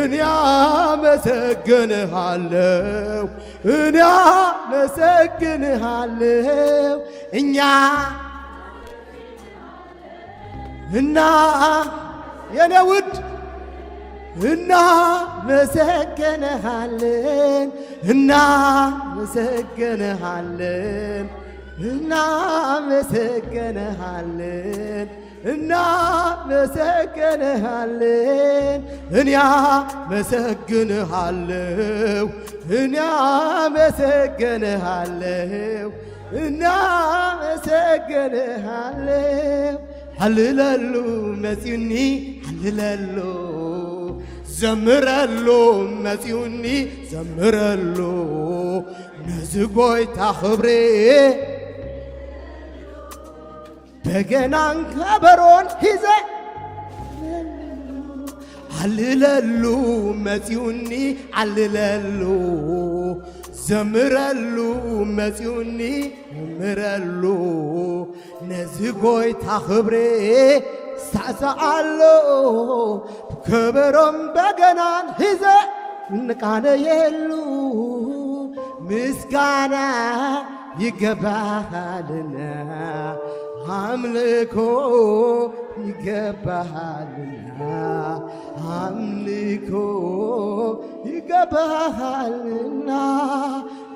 እኔ አመሰግንሃለሁ፣ እኔ አመሰግንሃለሁ። እኛ እና የኔ ውድ እናመሰግንሃለን፣ እናመሰግንሃለን፣ እናመሰግንሃለን፣ እናመሰግንሃለን። እኔ አመሰግንሃለሁ፣ እኔ አመሰግንሃለሁ፣ እናመሰግንሃለሁ። ሃልለሉ መጺኡኒ፣ ሃልለሉ፣ ዘምረሉ መጺኡኒ፣ ዘምረሉ፣ ነዚ ጎይታ ክብሪ። በገናን ከበሮን ሒዘ፣ ሃልለሉ መጺኡኒ፣ ሃልለሉ፣ ዘምረሉ መጺኡኒ፣ ዘምረሉ፣ ነዚ ጎይታ ክብሪ ሳዕስዓሉ። ከበሮን በገናን ሒዘ፣ ንቃነየሉ። ምስጋና ይገባሃልና፣ ኣምልኮ ይገባሃልና፣ ኣምልኮ ይገባሃልና።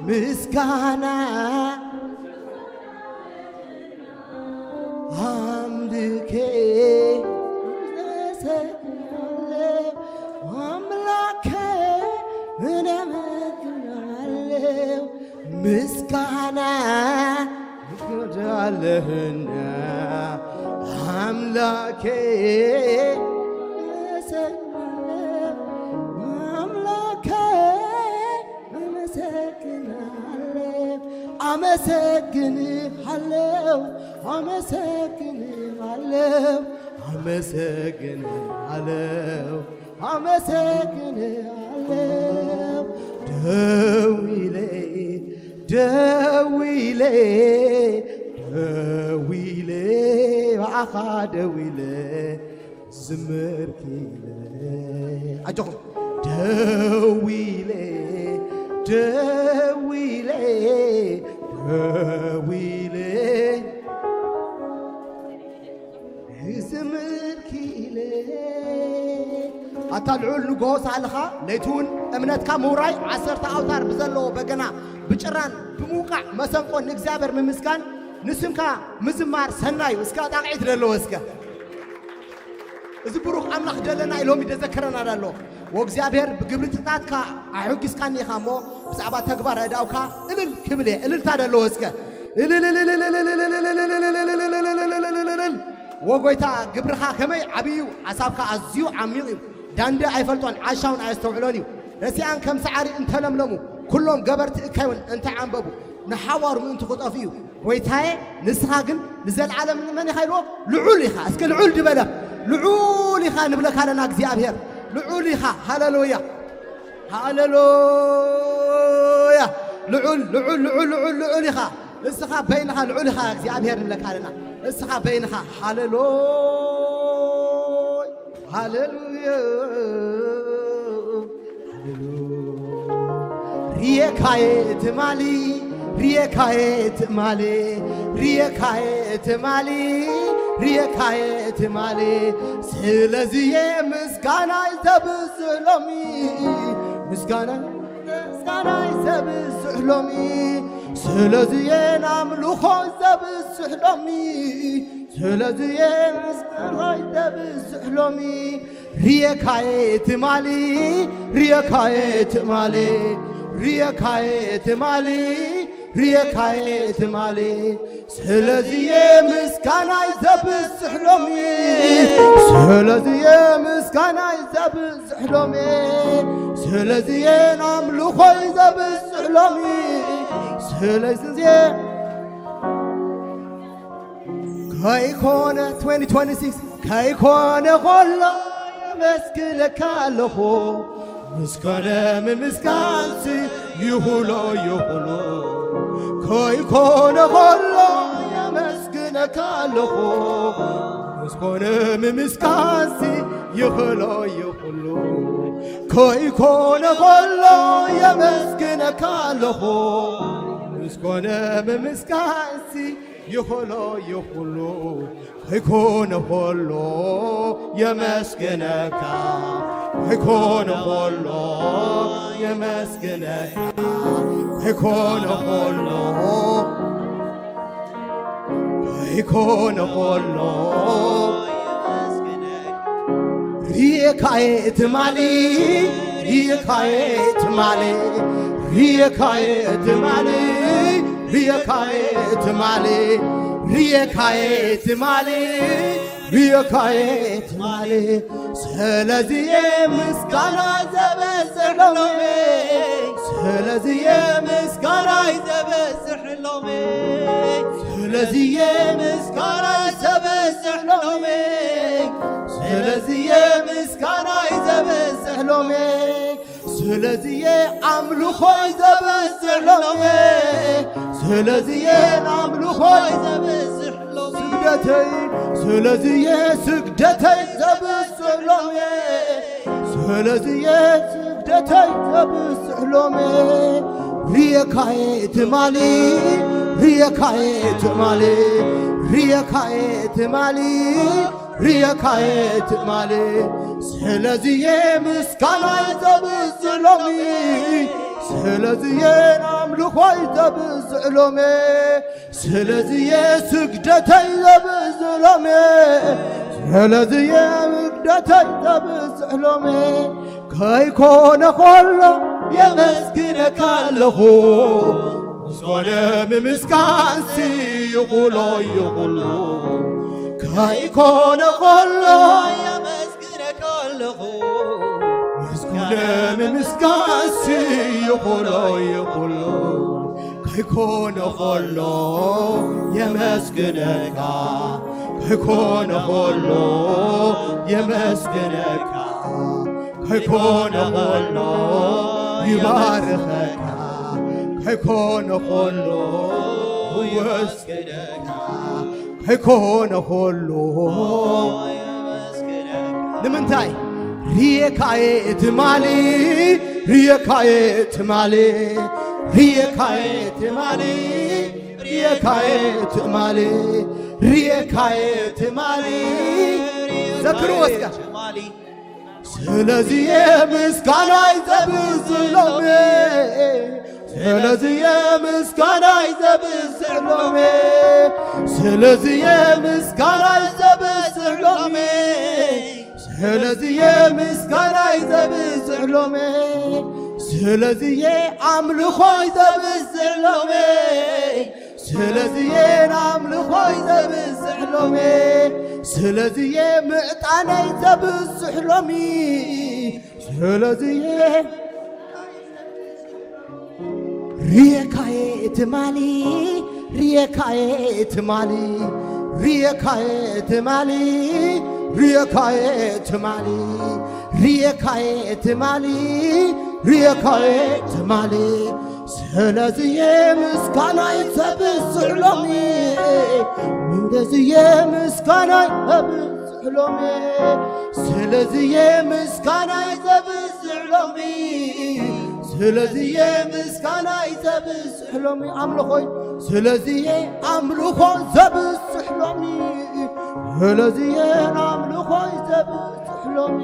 ምስጋና ኣምልኬ እሰግዳለሁ፣ ኣምላኬ እነመግናለሁ። ምስጋና ይገባሃልና ኣምላኬ እሰግዳለሁ፣ ኣምላኬ አመሰግናለሁ፣ አመሰግንሃለሁ፣ አመሰግንሃለሁ፣ አመሰግንሃለሁ፣ አመሰግንሃለሁ። ደዊለ፣ ደዊለ፣ ደዊለ፣ ብኣኻ ደዊለ፣ ዝምር ኪለ። ኣጆኹም። ደዊለ፣ ደዊለ፣ ደዊለ፣ ዝምር ኪለ። ኣታ ልዑል ንግሆ ሳልኻ፣ ለይቲ እውን እምነትካ ምውራይ፣ ዓሰርተ ኣውታር ብዘለዎ በገና፣ ብጭራን ብምውቃዕ መሰንቆ ንእግዚኣብሔር ምምስጋን፣ ንስምካ ምዝማር ሰናይ እዩ። እስከ ጣቕዒት ደለዎ እስከ። እዚ ብሩኽ ኣምላኽ ደለና እዩ ሎሚ ደዘከረና ዳሎ። ወእግዚኣብሔር ብግብርትታትካ ኣሕጒስካኒ ኢኻ እሞ ብዛዕባ ተግባር ኣእዳውካ እልል ክብል እየ። እልልታ ደለዎ እስከ። እልል። ወጎይታ ግብርኻ ከመይ ዓብዪ እዩ፣ ሓሳብካ ኣዝዩ ዓሚቕ እዩ። ዳንደ ኣይፈልጦን ዓሻውን ኣየስተውዕሎን እዩ። ረሲኣን ከም ሰዓሪ እንተለምለሙ፣ ኩሎም ገበርቲ እከይ እውን እንተዓንበቡ፣ ንሓዋሩ ምእንቲ ክጠፍኡ እዩ። ጎይታዬ፣ ንስኻ ግን ንዘለዓለም መን ኢኻ ኢልዎ? ልዑል ኢኻ። እስኪ ልዑል ድበለ። ልዑል ኢኻ ንብለካ ኣለና እግዚኣብሔር። ልዑል ኢኻ። ሃሌሉያ። ሃሌሉያ። ልዑል፣ ልዑል፣ ልዑል፣ ልዑል፣ ልዑል ኢኻ። ንስኻ በይንኻ ልዑል ኢኻ እግዚኣብሔር ንብለካ ኣለና። ንስኻ በይንኻ። ሃሌሉያ። ሃሌሉያ። ሃሌሉያ። ሪኤካየ ትማሊ፣ ሪኤካየ ትማሊ፣ ሪኤካየ ትማሊ፣ ሪኤካየ ትማሊ። ስለዚየ ምስጋናይ ዘብዝሕ ሎሚ፣ ምስጋናይ፣ ምስጋናይ ዘብዝሕ ሎሚ። ስለዚየ ናምልኾ ዘብዝሕ ሎሚ፣ ስለዚየ ምስጋናይ ዘብዝሕ ሎሚ። ሪኤካየ ትማሊ፣ ሪኤካየ ትማሊ፣ ሪኤካየ ትማሊ፣ ሪኤካየ ትማሊ። ስለዚየ ምስጋናይ ዘብዝሕ ሎሚ፣ ስለዚየ ምስጋናይ ዘብዝሕ ሎሚ፣ ስለዚየ ናምልኾይ ዘብዝሕ ሎሚ። ስለዚየ ከይኮነ፣ twenty twenty-six ከይኮነ ኾሎ የመስግነካ ኣለኹ። ምስኮነ ምምስጋንሲ ይኹሎ ይኹሎ። ከይኮነ ኾሎ የመስግነካ ኣለኹ። ምስኮነ ምምስጋንሲ ይኹሎ ይኹሎ። ከይኮነ ከሎ የመስግነካ ኣለኹ። ምስ ኮነ ምምስጋንሲ ይኽእሎ ይኹሉ። ከይኮነ ከሎ የመስግነካ። ከይኮነ ከሎ የመስግነካ። ከይኮነ ከሎ ከይኮነ ከሎ ሪኤካየ ትማሊ። ሪኤካየ ትማሊ። ሪኤካየ ትማሊ። ሪኤካየ ትማሊ። ሪኤካየ ትማሊ። ሪኤካየ ትማሊ። ስለዚየ ምስጋና ዘበዝሕ ሎሚ። ስለዚየ ምስጋና ዘበዝሕ ሎሚ። ስለዚየ ምስጋና ዘበዝሕ ሎሚ። ስለዚየ ምስጋና ዘበዝሕ ሎሚ። ስለዚየ ኣምልኾይ ዘበዝሕ ሎሚ። ስለዚየ ኣምልኾይ ዘበዝሕ ሎሚ። ስግደተይ። ስለዚየ ስግደተይ ዘብዝሕ ሎሚ። ስለዚየ ስግደተይ ዘብዝሕ ሎሚ። ሪኤካየ ትማሊ። ሪኤካየ ትማሊ። ሪኤካየ ትማሊ። ሪኤካየ ትማሊ። ስለዚየ ምስጋናይ ዘብዝሕ ሎሚ። ስለዚየ ኣምልኾይ ዘብዝሕ ሎሚ። ስለዚየ ስግደተይ ዘብዝሕ ሎሚ። ስለዚየ ስግደተይ ዘብዝሕ ሎሚ። ከይኮነ ከሎ የመስግነካ ኣለኹ። ምስኮነ ምምስጋንሲ ይኹሎ ይኹሉ። ከይኮነ ከሎ የመስግነካ ኣለኹ። ምስኮነ ምምስጋንሲ ይኹሎ ይኹሉ። ከይኮነ ከሎ የመስግነካ። ከይኮነ ከሎ የመስግነካ። ከይኮነ ከሎ ይባርኸካ። ከይኮነ ከሎ ወስገደካ። ከይኮነ ከሎ ንምንታይ ሪኤካየ ትማሊ። ሪኤካየ ትማሊ። ሪኤካየ ትማሊ። ሪኤካየ ትማሊ። ሪኤካየ ትማሊ። ዘክርዎ እስከ። ስለዚየ ምስጋናይ ዘብዝሕ ሎሚ። ስለዚየ ምስጋናይ ዘብዝሕ ሎሚ። ስለዚየ ምስጋናይ ዘብዝሕ ሎሚ። ስለዚየ ምስጋናይ ዘብዝሕ ሎሚ። ስለዚየ ኣምልኾይ ዘብዝሕ ሎሚ። ስለዚየ ኣምልኾይ ዘብዝሕ ሎሚ። ስለዚየ ምዕጣነይ ዘብዝሕ ሎሚ። ስለዚየ ሪኤካየ ትማሊ። ሪኤካየ ትማሊ። ሪኤካየ ትማሊ። ሪኤካየ ትማሊ። ሪኤካየ ትማሊ። ሪኤካየ ትማሊ። ስለዚየ ምስጋናይ ዘብዝሕ ሎሚ። ስለዚየ ምስጋናይ ዘብዝሕ ሎሚ። ስለዚየ ምስጋናይ ዘብዝሕ ሎሚ። ስለዚየ ምስጋናይ ዘብዝሕ ሎሚ ኣምልኾይ። ስለዚየ ኣምልኾ ዘብዝሕ ሎሚ። ስለዚየ ኣምልኾይ ዘብዝሕ ሎሚ።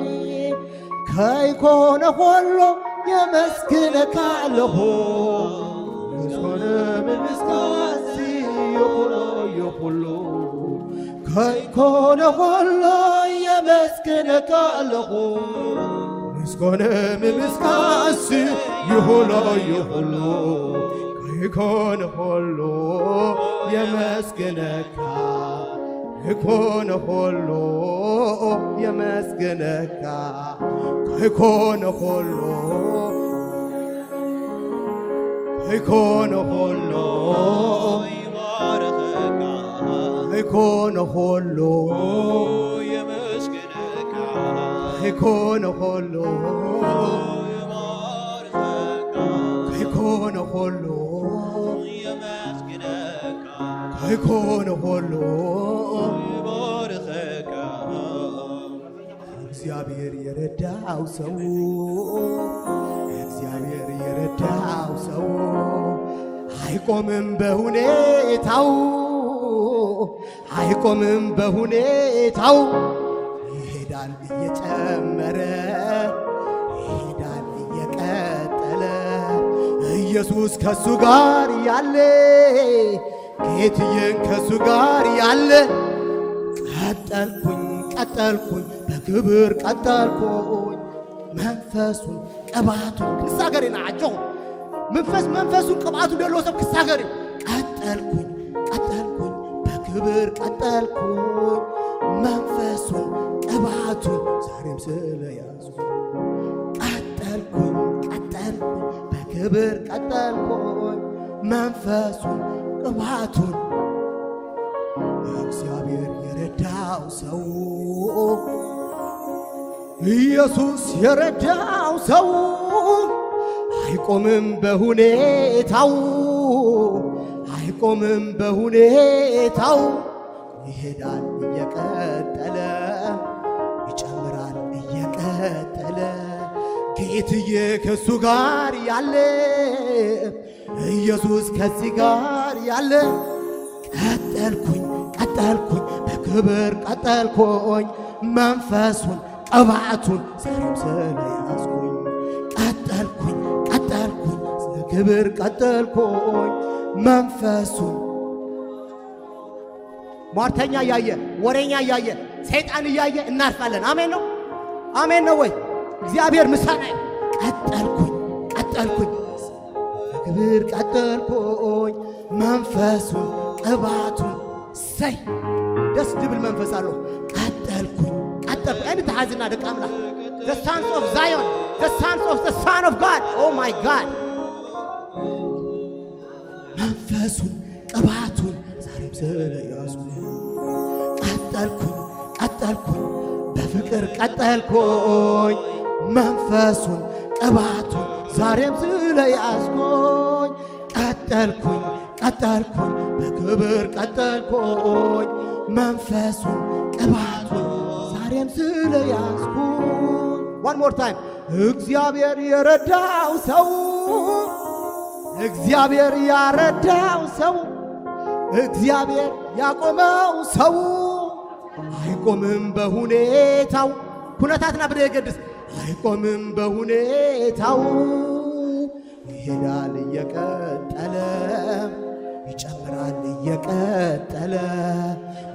ከይኮነ ከሎ የመስግነካ ኣለኹ። ምስጋና ምምስጋንሲ ይኹሎ ይኹሉ። ከይኮነ ከሎ የመስግነካ ኣለኹ። ምስጋና ምምስጋንሲ ይኹሎ ይኹሉ። ከይኮነ ከሎ የመስግነካ። ከይኮነ ከሎ የመስግነካ። ከይኮነ ከሎ ከይኮነ ከሎ ይባርኸካ። ከይኮነ ከሎ የመስግነካ። ከይኮነ ከሎ ይባርኸካ። ከይኮነ ከሎ የመስግነካ። ከይኮነ ከሎ ይባርኸካ። እግዚአብሔር የረዳው ሰው፣ እግዚአብሔር የረዳው ሰው አይቆምም በሁኔታው፣ አይቆምም በሁኔታው። ይሄዳል እየጨመረ፣ ይሄዳል እየቀጠለ። ኢየሱስ ከሱ ጋር ያለ፣ ጌትዬን ከሱ ጋር ያለ። ቀጠልኩኝ፣ ቀጠልኩኝ፣ በክብር ቀጠልኩኝ። መንፈሱን ቅባቱን ክሳገር ኢና። ኣጆኹም። መንፈስ መንፈሱን ቅብኣቱን ዘለዎ ሰብ ክሳገር እዩ። ቀጠልኩኝ፣ ቀጠልኩኝ፣ በክብር ቀጠልኩኝ። መንፈሱን ቅብኣቱን ዛሬም ስለያዝኩ ቀጠልኩኝ፣ ቀጠልኩኝ፣ በክብር ቀጠልኩኝ። መንፈሱን ቅብኣቱን እግዚአብሔር የረዳው ሰው፣ ኢየሱስ የረዳው ሰው አይቆምም በሁኔታው፣ አይቆምም በሁኔታው። ይሄዳል እየቀጠለ፣ ይጨምራል እየቀጠለ። ጌትዬ ከሱ ጋር ያለ፣ ኢየሱስ ከዚህ ጋር ያለ። ቀጠልኩኝ፣ ቀጠልኩኝ፣ በክብር ቀጠልኩኝ። መንፈሱን ቅባቱን ዛሬም ስለያዝኩኝ። ቀጠልኩኝ፣ ቀጠልኩኝ፣ ስለ ክብር ቀጠልኩኝ። መንፈሱን ሟርተኛ እያየ፣ ወሬኛ እያየ፣ ሰይጣን እያየ እናርፋለን። አሜን ነው? አሜን ነው ወይ? እግዚአብሔር ምሳና። ቀጠልኩኝ፣ ቀጠልኩኝ፣ በክብር ቀጠልኩኝ። መንፈሱን ቅባቱን ሰይ ደስ ድብል መንፈስ ኣሎ። ቀጠልኩኝ፣ ቀጠልኩ። እንተሓዝና ደቂ ኣምላኽ፣ the sons of Zion, the sons of the Son of God. Oh my God. መንፈሱን ቅባቱን ዛሬም ስለያዝኩ ቀጠልኩኝ፣ ቀጠልኩኝ፣ በፍቅር ቀጠልኩኝ። መንፈሱን ቅባቱን ዛሬም ስለያዝኩኝ ቀጠልኩኝ፣ ቀጠልኩኝ፣ በክብር ቀጠልኩኝ። መንፈሱን ቅባቱን ዛሬም ስለያዝኩኝ። One more time. እግዚአብሔር የረዳው ሰው፣ እግዚአብሔር ያረዳው ሰው፣ እግዚአብሔር ያቆመው ሰው አይቆምም በሁኔታው። ኩነታትና ብደ የገድስ አይቆምም በሁኔታው። ይሄዳል እየቀጠለ፣ ይጨምራል እየቀጠለ።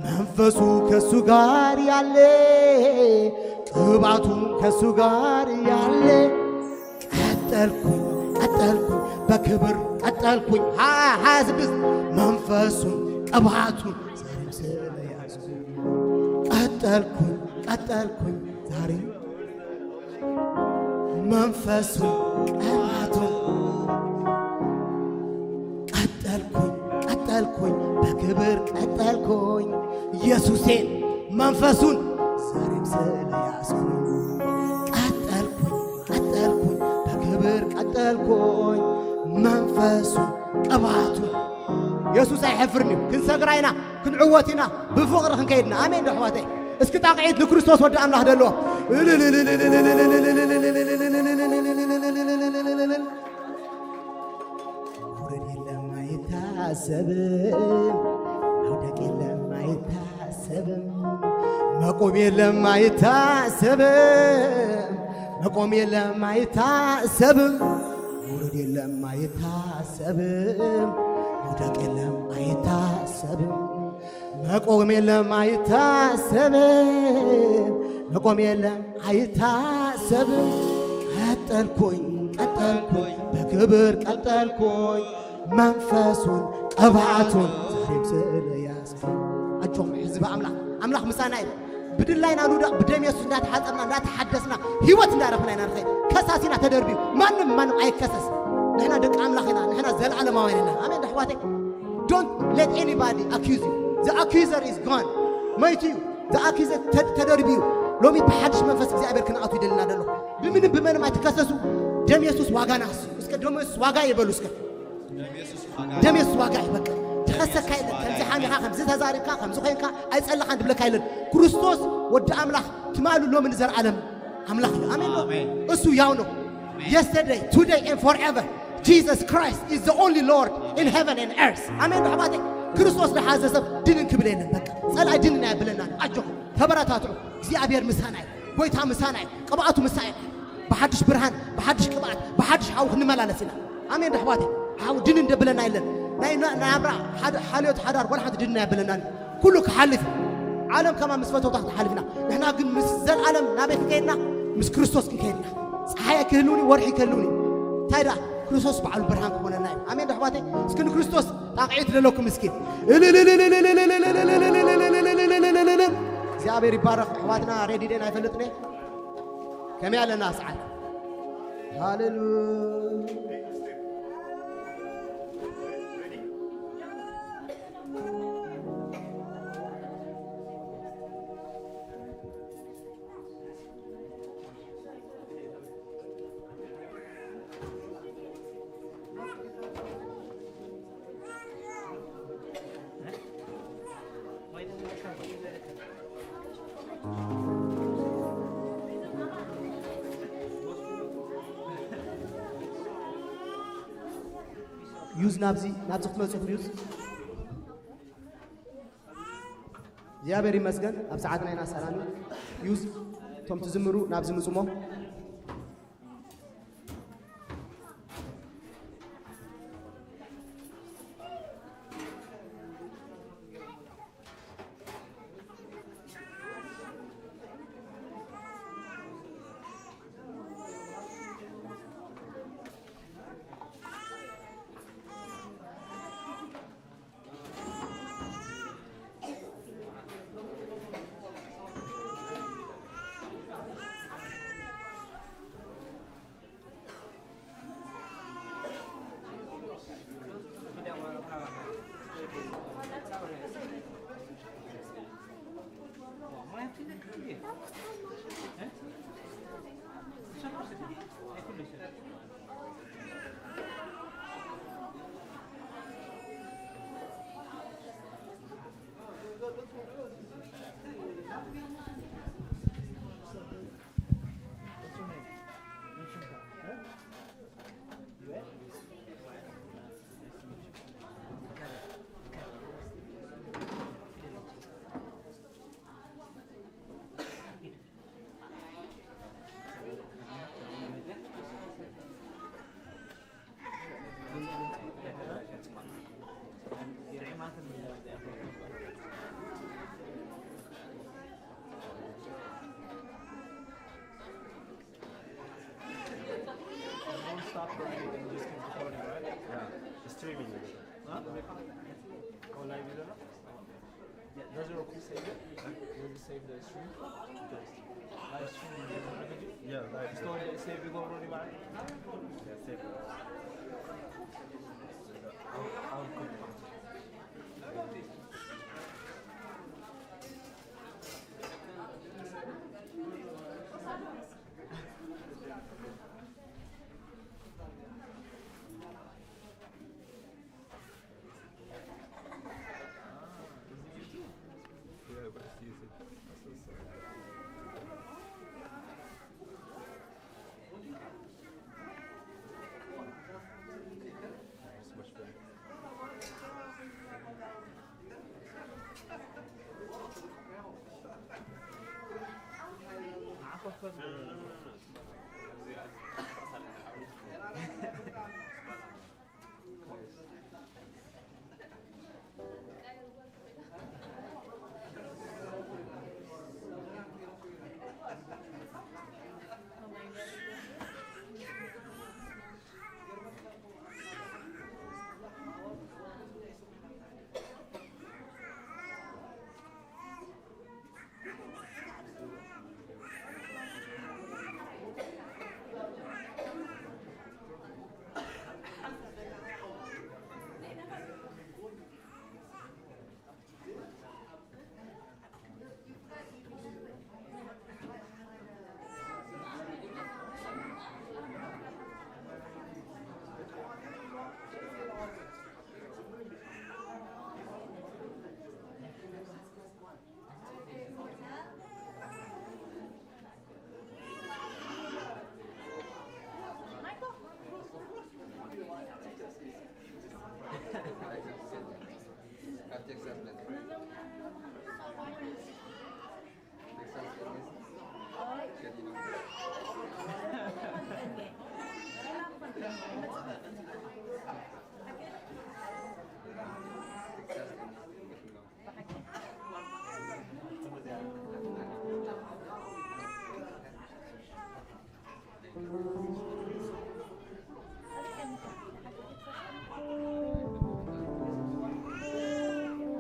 መንፈሱ ከሱ ጋር ያለ፣ ቅባቱ ከሱ ጋር ያለ። ቀጠልኩኝ፣ ቀጠልኩኝ፣ በክብር ቀጠልኩኝ። ሃያ፣ ሃያ ስድስት መንፈሱን ቅባቱን ዛሬም ስለያዝኩ ቀጠልኩኝ፣ ቀጠልኩኝ። ዛሬ መንፈሱን ቅባቱን ቀጠልኩኝ፣ ቀጠልኩኝ፣ በክብር ቀጠልኩኝ። ኢየሱሴን መንፈሱን ዛሬም ስለያዝኩኝ ቀጠልኩኝ፣ ቀጠልኩኝ፣ በክብር ቀጠልኩኝ። መንፈሱን ቅባቱን ኢየሱስ ኣይሐፍርን እዩ። ክንሰግራ ኢና፣ ክንዕወት ኢና፣ ብፍቕሪ ክንከይድና። ኣሜን ዶ ኣሕዋተይ? እስኪ ጣቕዒት ንክርስቶስ ወዲ ኣምላኽ ደለዎ። ውረድ የለም አይታሰብም፣ መውደቅ የለም አይታሰብም፣ መቆም የለም አይታሰብም፣ መቆም የለም አይታሰብም፣ ውረድ የለም አይታሰብም፣ መውደቅ የለም አይታሰብም፣ መቆም የለም አይታሰብም፣ መቆም የለም አይታሰብም። ቀጠልኩኝ፣ ቀጠልኩኝ፣ በክብር ቀጠልኩኝ። መንፈሱን ቅብኣቱን ዛሬም ስለያዝኩ። ኣጆም ህዝቢ ኣምላኽ፣ ኣምላኽ ምሳና እዩ። ብድላይና ንውደቕ፣ ብደም የሱስ እንዳተሓጸብና፣ እንዳተሓደስና፣ ህይወት እንዳረኽና ኢና ንኸይድ። ከሳሲና ተደርብዩ። ማንም፣ ማንም ኣይከሰስ። ንሕና ደቂ ኣምላኽ ኢና፣ ንሕና ዘለኣለማውያን ኢና። ኣሜን ዶ ኣሕዋተይ? Don't let anybody accuse you. The accuser is gone. መይቱ እዩ። The accuser ተ-፣ ተደርብዩ። ሎሚ ብሓድሽ መንፈስ እግዚኣብሔር ክንኣቱ ይደልና ደሎ። ብምንም ብመንም ኣይትከሰሱ። ደም የሱስ ዋጋና እዩ። እስከ ደም የሱስ ዋጋ ይበሉ እስከ። ደም የሱስ ዋጋ እዩ። በቃ ትኸሰካ የለን። ከምዚ ሓሚኻ፣ ከምዚ ተዛሪብካ፣ ከምዚ ኮይንካ ኣይጸለኻን ድብለካ የለን። ክርስቶስ ወዲ ኣምላኽ ትማሉ ሎምን ንዘለዓለም ኣምላኽ እዩ። ኣሜን ዶ? ኣሜን። እሱ ያው ነው። ኣሜን። Yesterday, today and forever. Jesus Christ is the only Lord in heaven and earth. ኣሜን ዶ ኣሕዋተይ? ክርስቶስ ዝሓዘ ሰብ ድንን ክብል የለን። በቃ ጸላኢ ድንን ኣየብለናን። ኣጆኹም ተበረታትዑ። እግዚኣብሔር ምሳና እዩ። ጎይታ ምሳና እዩ። ቅብኣቱ ምሳና እዩ። ብሓድሽ ብርሃን፣ ብሓድሽ ቅብኣት፣ ብሓድሽ ሓዊ ክንመላለስ ኢና። ኣሜን ዶ ኣሕዋተይ? ሓዊ ድንን ደብለና የለን። ናይ ና-፣ ናይ ናብራ ሓደ ሓልዮት ሓዳር ወላ ሓንቲ ድንን ኣየብለናን። ኩሉ ክሓልፍ እዩ። ዓለም ከማን ምስ ፈተውታ ክትሓልፍ ኢና። ንሕና ግን ምስ ዘልኣለም ናበይ ክንከይድና? ምስ ክርስቶስ ክንከይድና። ፀሓይ ክህልውኒ፣ ወርሒ ክህልውኒ። እንታይ ደኣ? ክርስቶስ በዓሉ ብርሃን ክኾነና እዩ። ኣሜን ዶ ኣሕዋተይ? እስኪ ንክርስቶስ ጣቕዒት ደለኩም እስኪ። እግዚኣብሔር ይባረክ። ኣሕዋትና ሬዲ ደን ኣይፈልጥን እየ። ከመይ ኣለና ሰዓት? ሃሌሉያ። ዩዝ ናብዚ፣ ናብዚ ክትመጹ ዩዝ። እግዚኣብሔር ይመስገን፣ ኣብ ሰዓትና ኢና ሰላም እዩ። ዩዝ፣ እቶም ትዝምሩ ናብዚ ምጹ እሞ። Don't stop for anything, just keep recording, right? Yeah, streaming. Huh? Oh, live video? Yeah, does it okay save it? Does it save the stream? Live stream, does it already? Yeah, live. It's not save it already, right? Yeah, save it. I'll, I'll go.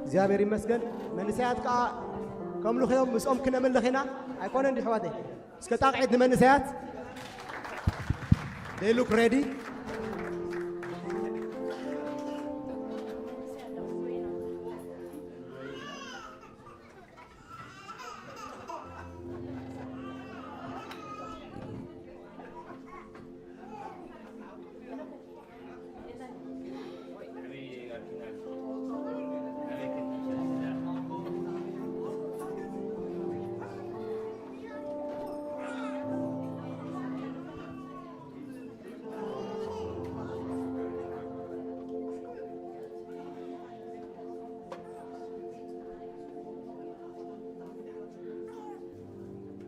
እግዚኣብሔር ይመስገን። መንእሰያት ከዓ ከምልኹ እዮም፣ ምስኦም ክነምልኽ ኢና። ኣይኮነን ድዩ ኣሕዋተይ? እስከ ጣቕዒት ንመንእሰያት። They look ready.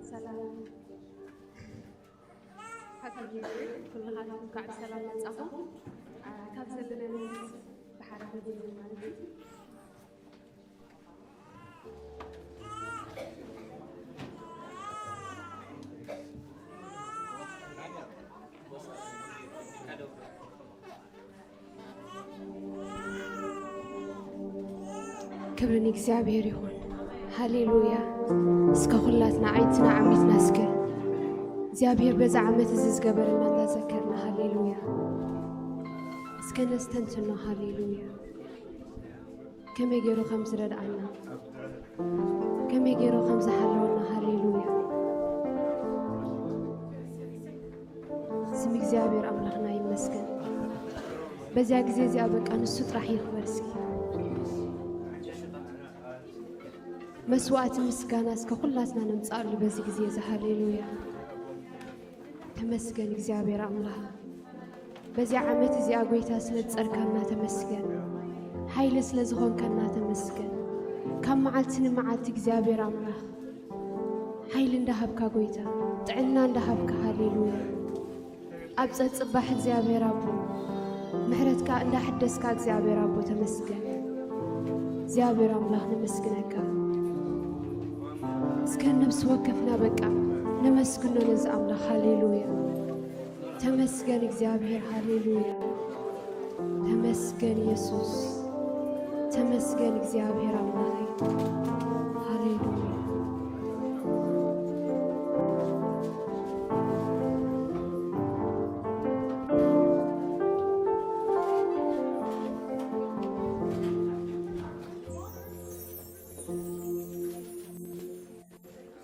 ሰላም። ሓቂ ጊዜ ኩልኻትኩም እንኳዕ ብሰላም መጻኹም። አ፣ ካብ ዘለና ብሓደ ጊዜ ማለት እዩ። ክብሪ ንእግዚኣብሔር ይኹን። ሃሌሉያ። እስከ ኩላትና ዓይንትና ዓሚትና እስከ እግዚኣብሔር በዛ ዓመት እዚ ዝገበረልና እንዳዘከርና፣ ሃሌሉያ፣ እስከ ነስተንትኖ። ሃሌሉያ። ከመይ ገይሩ ከም ዝረድኣና፣ ከመይ ገይሩ ከም ዝሓለወና። ሃሌሉያ። ስም እግዚኣብሔር ኣምላኽና ይመስገን። በዚያ ግዜ እዚኣ በቃ ንሱ ጥራሕ ይኽበር። እስኪ መስዋዕቲ ምስጋና እስከ ኩላትና ነምጽኣሉ በዚ ግዜ እዚ። ሃሌሉያ። ተመስገን እግዚኣብሔር ኣምላኽ። በዚያ ዓመት እዚኣ ጐይታ ስለ ዝጸርካና ተመስገን። ሓይሊ ስለ ዝኾንከና ተመስገን። ካብ መዓልቲ ንመዓልቲ እግዚኣብሔር ኣምላኽ ሓይሊ እንዳሃብካ ጐይታ፣ ጥዕና እንዳሃብካ፣ ሃሌሉያ። ኣብ ጸጽባሕ እግዚኣብሔር ኣቦ፣ ምሕረትካ እንዳሐደስካ እግዚኣብሔር ኣቦ ተመስገን። እግዚኣብሔር ኣምላኽ ነመስግነካ። እስከ ነብሲ ወከፍና በቃ ነመስግኖ ነዚ ኣምላኽ። ሃሌሉያ። ተመስገን እግዚኣብሔር። ሃሌሉያ። ተመስገን የሱስ። ተመስገን እግዚኣብሔር ኣምላኸይ። ሃሌሉያ።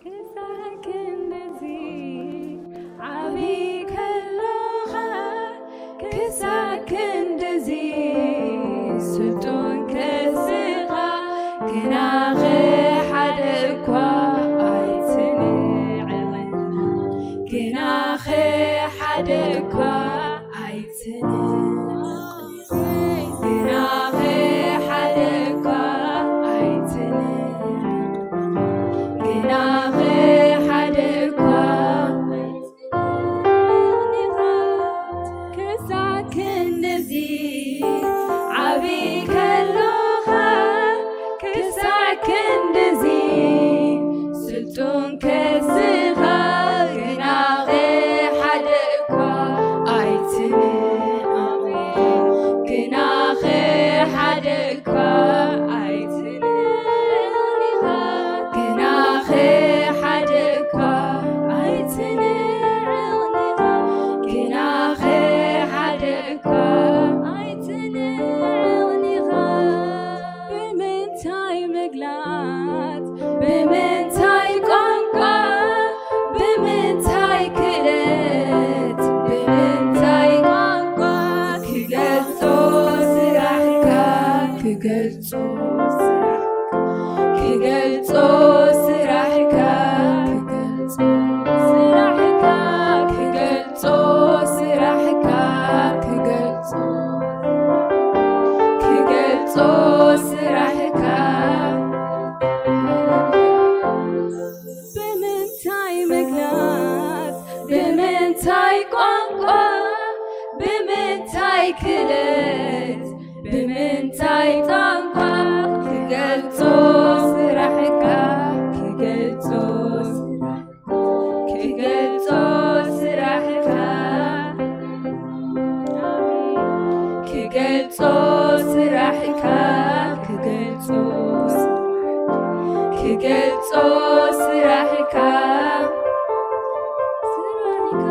ክሳዕ ክንድዚ ዓብዪ ከለኻ፣ ክሳዕ ክንድዚ ስልጡን ከስኻ፣ ግናኸ ሓደ እኳ ኣይትንዕቕን፣ ግናኸ ሓደ እኳ ኣይትንዕቕን፣ ግናኸ ሓደ እኳ ኣይትንዕቕን፣ ግናኸ ሓደ እኳ ክሳዕ ክንድዚ ዓብዪ ከለኻ፣ ክሳዕ ክንድዚ ስልጡን ከስኻ፣ ግናኸ ሓደ እኳ ኣይትንዕቕን፣ ግናኸ ሓደ እኳ ኣይትንዕቕን፣ ግናኸ ሓደ እኳ ኣይትንዕቕን፣ ግናኸ ሓደ እኳ ኣይትንዕቕን። ብምንታይ ምግላጽ፣ ብምንታይ ቋንቋ፣ ብምንታይ ክእለት፣ ብምንታይ ቋንቋ ክገልጾ ስራሕካ፣ ክገልጾ ስራሕካ፣ ክገልጾ ስራሕካ፣ ክገልጾ ስራሕካ፣ ክገልጾ ስራሕካ፣ ክገልጾ ክገልጾ ስራሕካ፣ ክለት ብምንታይ ቋንቋ ክገልጾ ስራሕካ፣ ክገልጾ ስራሕካ፣ ክገልጾ ስራሕካ፣ ክገልጾ ስራሕካ፣ ክገልጾ ስራሕካ፣ ክገልጾ ስራሕካ፣ ስራሕካ።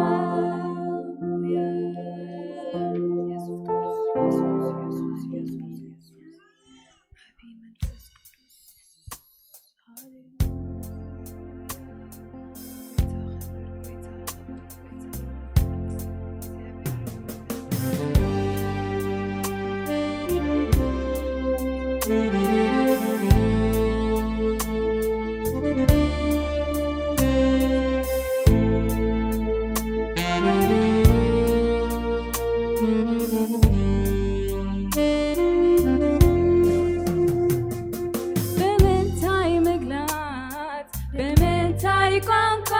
ብምንታይ ምግላጽ፣ ብምንታይ ቋንቋ፣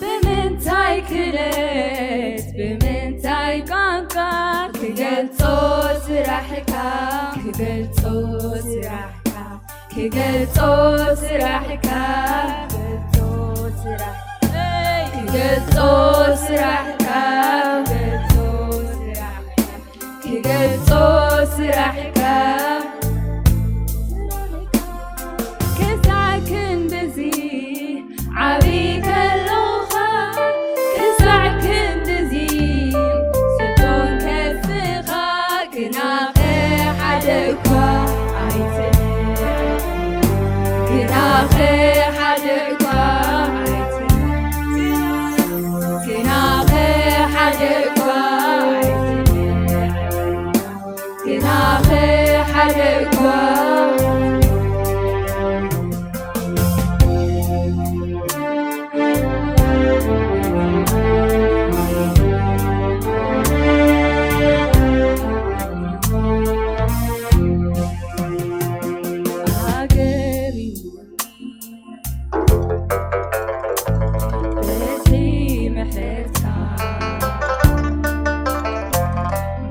ብምንታይ ክለት፣ ብምንታይ ቋንቋ ክገልጾ ስራሕካ፣ ክገልጾ ስራሕካ፣ ክገልጾ ስራሕካ፣ ክገልጾ ስራሕካ፣ ክገልጾ ስራሕካ፣ ክገልጾ ስራሕካ፣ ክገልጾ ስራሕካ። ክሳዕ ክንድዚ ዓብዪ ከለኻ፣ ክሳዕ ክንድዚ ስልጣን ከስኻ፣ ግናኸ ሓደ እኳ ኣይትንዕቕ፣ ግናኸ ሓደ እኳ ኣይትንዕቕ፣ ግናኸ ሓደ እኳ ኣይትንዕቕ። ግናኸ ሓደ እኳ ሃገር እዩ። በቲ ምሕረትካ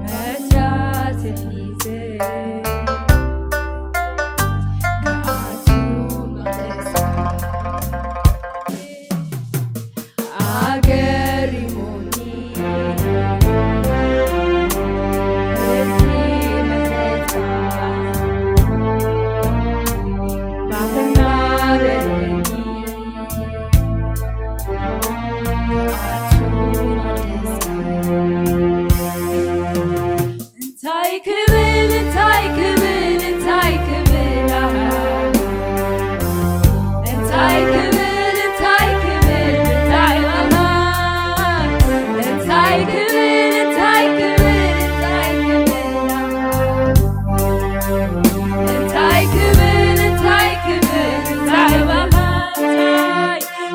መትያት ሒዘ ክኣቱ መቕደስካ ኣገሪሙኒ። በቲ ምሕረትካ እንታይ ክብል፣ እንታይ ክብል፣ እንታይ ክብል፣ ኣሃ። እንታይ ክብል፣ እንታይ ክብል፣ እንታይ፣ ኣሃ። እንታይ ክብል፣ እንታይ ክብል፣ እንታይ ክብል፣ ኣሃ። እንታይ ክብል፣ እንታይ ክብል፣ እንታይ፣ ኣሃ።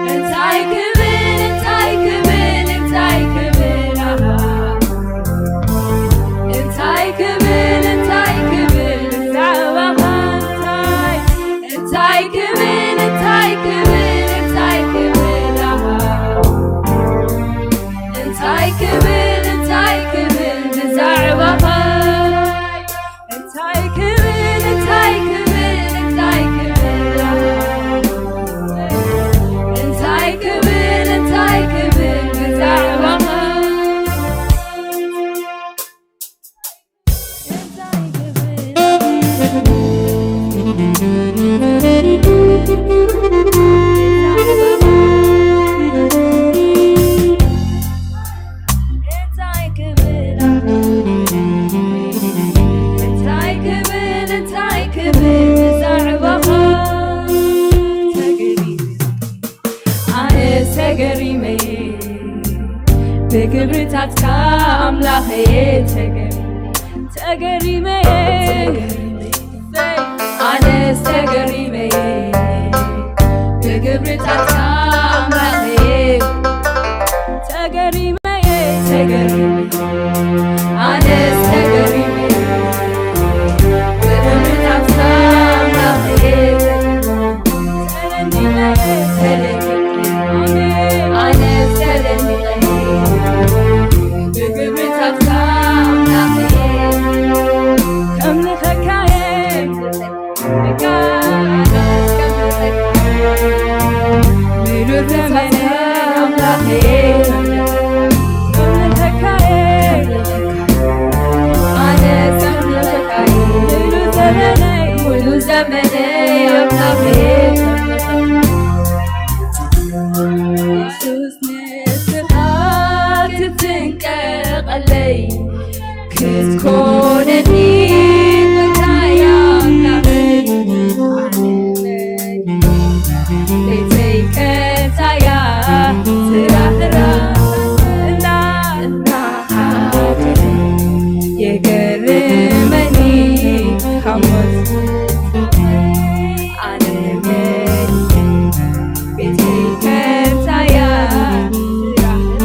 እንታይ ክብል፣ እንታይ ክብል፣ እንታይ ክብል፣ ኣሃ። እንታይ ክብል፣ እንታይ ክብል፣ ብዛዕባኻ እንታይ፣ እንታይ ክብል፣ እንታይ ክብል፣ እንታይ ክብል፣ ኣሃ። እንታይ ክብል፣ እንታይ ክብል፣ ብዛዕባኻ እንታይ ክብል፣ እንታይ ክብል፣ እንታይ ክብል፣ እንታይ ክብል፣ እንታይ ክብል ብዛዕባኻ? እንታይ ክብል፣ እንታይ ክብል፣ እንታይ ክብል፣ እንታይ ክብል ብዛዕባኻ? ተገሪመ፣ ኣነስ ተገሪመ፣ ብግብርታትካ ኣምላኸየ ተገሪመ፣ ተገሪመ። ኣነስ ተገሪመ ብግብርታትካ ኣምላኸ፣ ተገሪመ፣ ተገሪመ። ኣነስ ተገሪመ ብግብርታትካ ኣምላኸ፣ ተደኒቐ፣ ተደኒቐ። ኣነስ ተደኒቐ ብግብርታትካ ኣምላኸ፣ ክትኮነኒ ጥራይ ኣምላኸይ፣ ዓለመይ ቤተይ ቀንታያ፣ ስራሕራ እናሓደረ የገርመኒ ካብ ሞት ዓለመይ ቤተይ ቀንታያ፣ ስራሕራ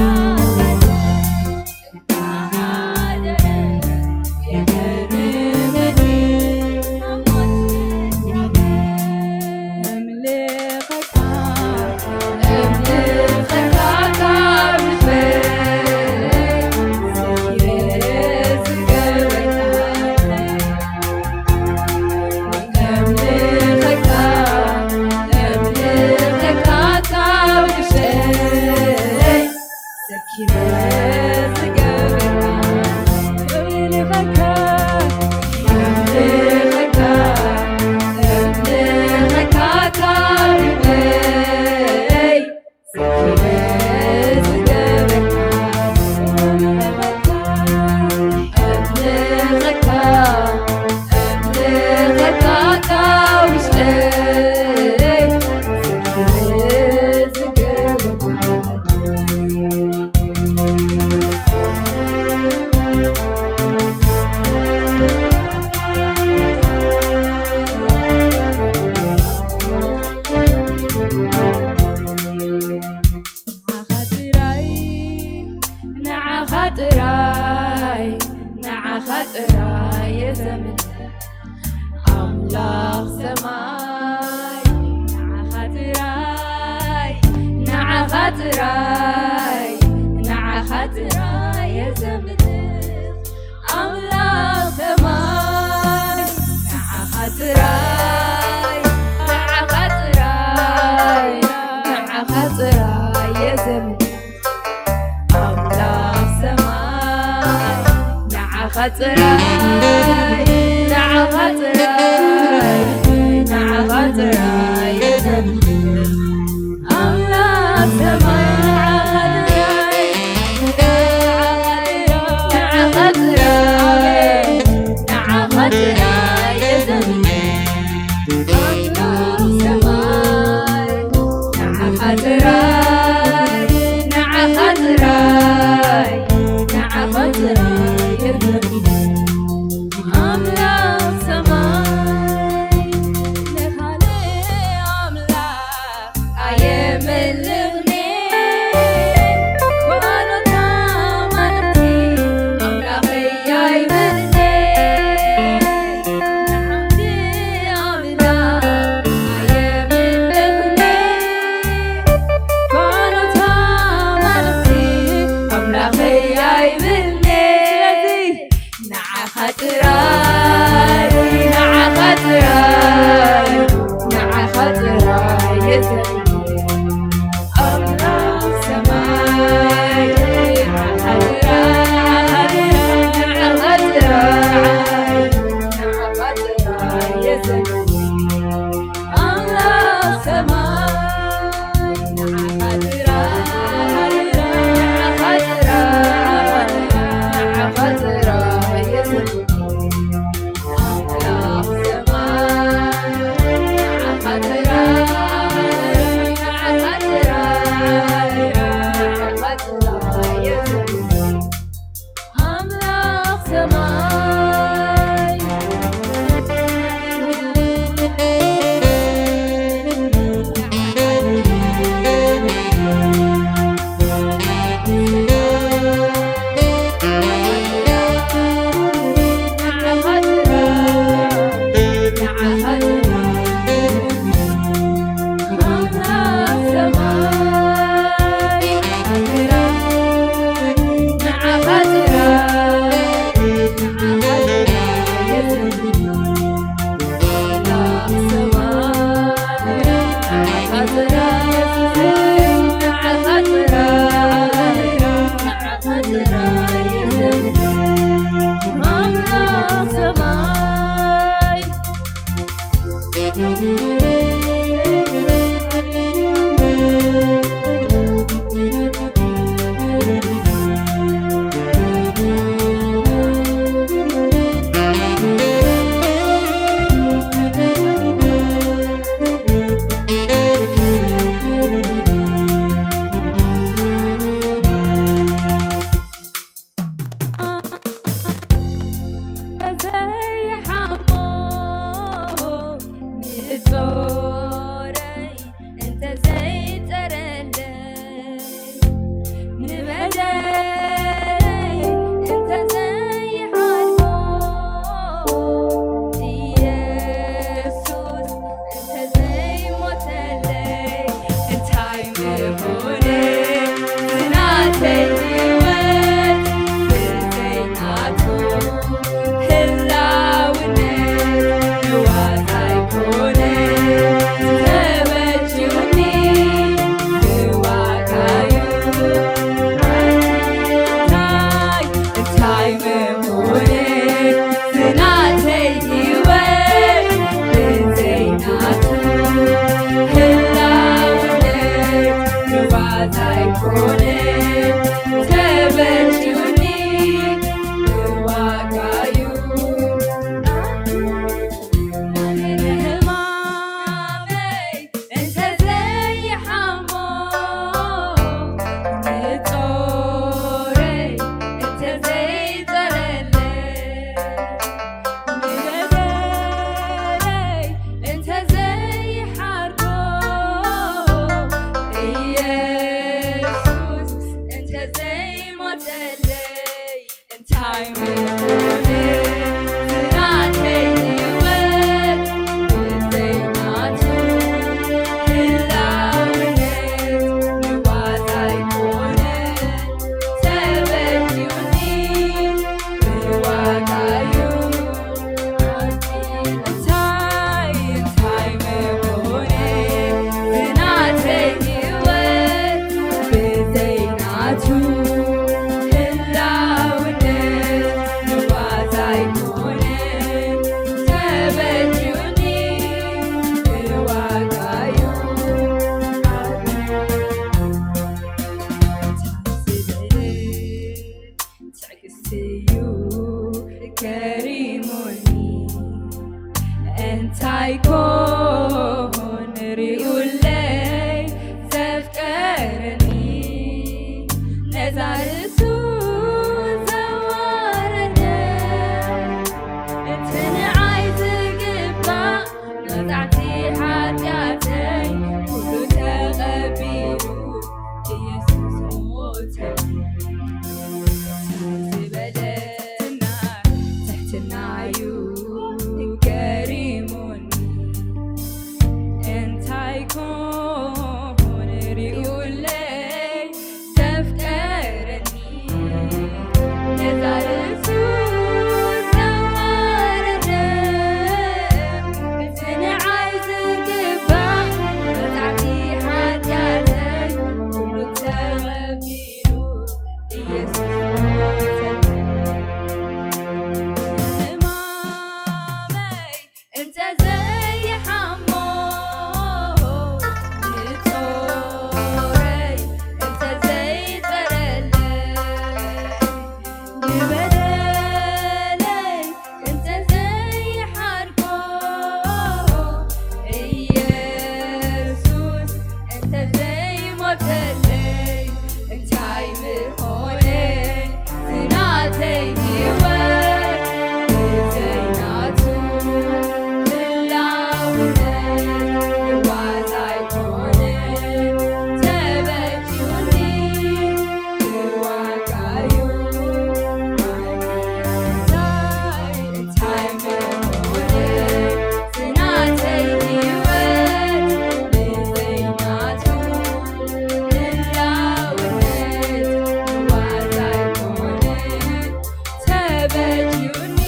ንዓኻ ጥራይ፣ ንዓኻ ጥራይ፣ ንዓኻ ጥራይ የዘምር ኣምላኽ ሰማይ። ንዓኻ ጥራይ፣ ንዓኻ ጥራይ፣ ንዓኻ ጥራይ የዘምር ኣምላኽ ሰማይ። ንዓኻ ጥራይ፣ ንዓኻ ጥራይ፣ ንዓኻ ጥራይ የዘምር ኣምላኽ ሰማይ። ንዓኻ ጥራይ፣ ንዓኻ ጥራይ፣ ንዓኻ ጥራይ የዘምር ኣምላኽ ሰማይ። ንዓኻ ጥራይ፣ ንዓኻ ጥራይ የዘምር ኣምላኽ ሰማይ። ንዓኻ ጥራይ፣ ንዓኻ ጥራይ፣ ንዓኻ ጥራይ የዘምር ኣምላኽ ሰማይ። ንኻልእ ኣምላኽ ኣየምልኽን፣ ጓኖት ኣማልኽቲ ኣምላኸይ ኣይብልን። ንሓንቲ ኣምላኽ ኣየምልኽን፣ ጓኖት ኣማልኽቲ ኣምላኸይ ኣይብልን። ስለዚ ንዓኻ ጥራይ፣ ንዓኻ ጥራይ፣ ንዓኻ ጥራይ የዘምር ኣምላኽ ሰማይ። ንዓኻ ጥራይ፣ ንዓኻ ጥራይ፣ ንዓኻ ጥራይ የዘምር ኣምላኽ ሰማይ። ንዓኻ ጥራይ፣ ንዓኻ ጥራይ፣ ንዓኻ ጥራይ የዘምር ኣምላኽ ሰማይ። ንዓኻ ጥራይ፣ ንዓኻ ጥራይ፣ ንዓኻ ጥራይ የዘምር ኣምላኽ ሰማይ። እንታይ ምኾነ ናተይ ህይወት ብዘይ ናቱ ህላውነት ንዋዛ ኣይኮነን ተበዲሉኒ ብዋጋዩ እንታይ እንታይ ምኾነ ናተይ ህይወት ብዘይ ናቱ ህላውነት ንዋዛ ኣይኮነን ተበዲሉኒ ብዋጋዩ ትዕግስትዩ ገሪሙኒ እንታይ ኮን ሪኡለይ ዘፍቀረኒ ነዛ ርእሱ ዘዋረደ እቲ ንዓይ ዝግባእ መቕጻዕቲ ሓጢኣተይ ኩሉ ተቐቢሉ ኢየሱስ ሞተ ዝበለ ትሕትናዩ ገሪሙኒ እንታይ ኮን ሪኡለይ ዘፍቀረኒ ነዛ ርእሱ ዘዋረደ እቲ ንዓይ ዝግባእ መቕጻዕቲ ሓጢኣተይ ኩሉ ተቐቢሉ ኢየሱስ ሞተ ሕማመይ እንተ ዘይሓሞ ንጾረይ እንተ ዘይጸረለይ ንበደለይ እንተ ዘይሓርቆ ኢየሱስ እንተ ዘይሞተለይ እንታይ ምኾነ ናተይ ህይወት ብዘይ ናቱ ህላውነት ዋዛ ኣይኮነን ተበዲሉኒ ብዋጋዩ እንታይ ምኾነ ናተይ ህይወት ብዘይ ናቱ ህላውነት ዋዛ ኣይኮነን ተበዲሉኒ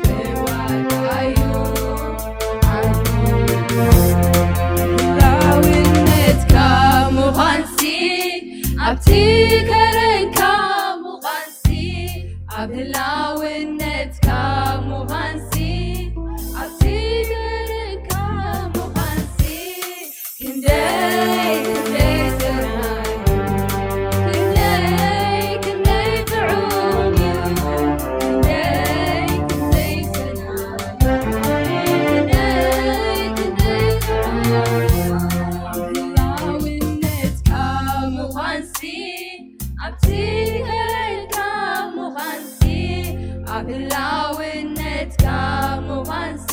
ብዋጋዩ ዓብዩ ህላውነትካ ምዃንሲ ኣብቲ ከረንካ ምዃንሲ ኣብ ህላውነትካ ምዃንሲ ኣብቲ ከረንካ ምዃንሲ ክንደይ ክንደይ ሰናይ ክንደይ ክንደይ ጥዑም እዩ ክንደይ ክንደይ ሰናይ ክንደይ ክንደይ ጥዑም እዩ ህላውነትካ ምዃንሲ ኣብቲ ከረንካ ምዃንሲ ኣብ ህላውነትካ ምዃንሲ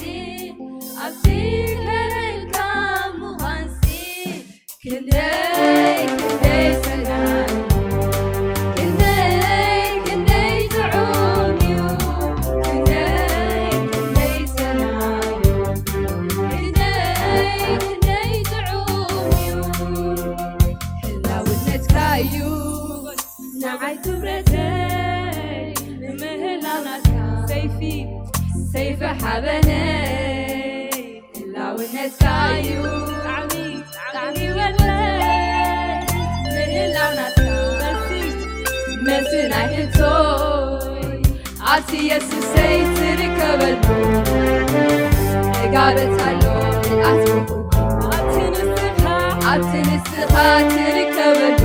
ኣብቲ ከረንካ ምዃንሲ ክንደይ ክንደይ ሰናይ ክንደይ ክንደይ ጥዑም እዩ ክንደይ ክንደይ ሰናይ ክንደይ ክንደይ ጥዑም እዩ ህላውነትካ እዩ ንዓይ ክብረተይ ንምህላው ናትካ ሰይፊ ሰይፊ ሓበነይ ህላውነትካ እዩ ጣዕሚ ጣዕሚ ህይወተይ ምህላው ናትካ መልሲ መልሲ ናይ ሕቶይ ኣብቲ የሱሰይ ትርከበሉ እጋበት ኣሎ ኣትኩ ኣብቲ ንስኻ ኣብቲ ንስኻ ትርከበሉ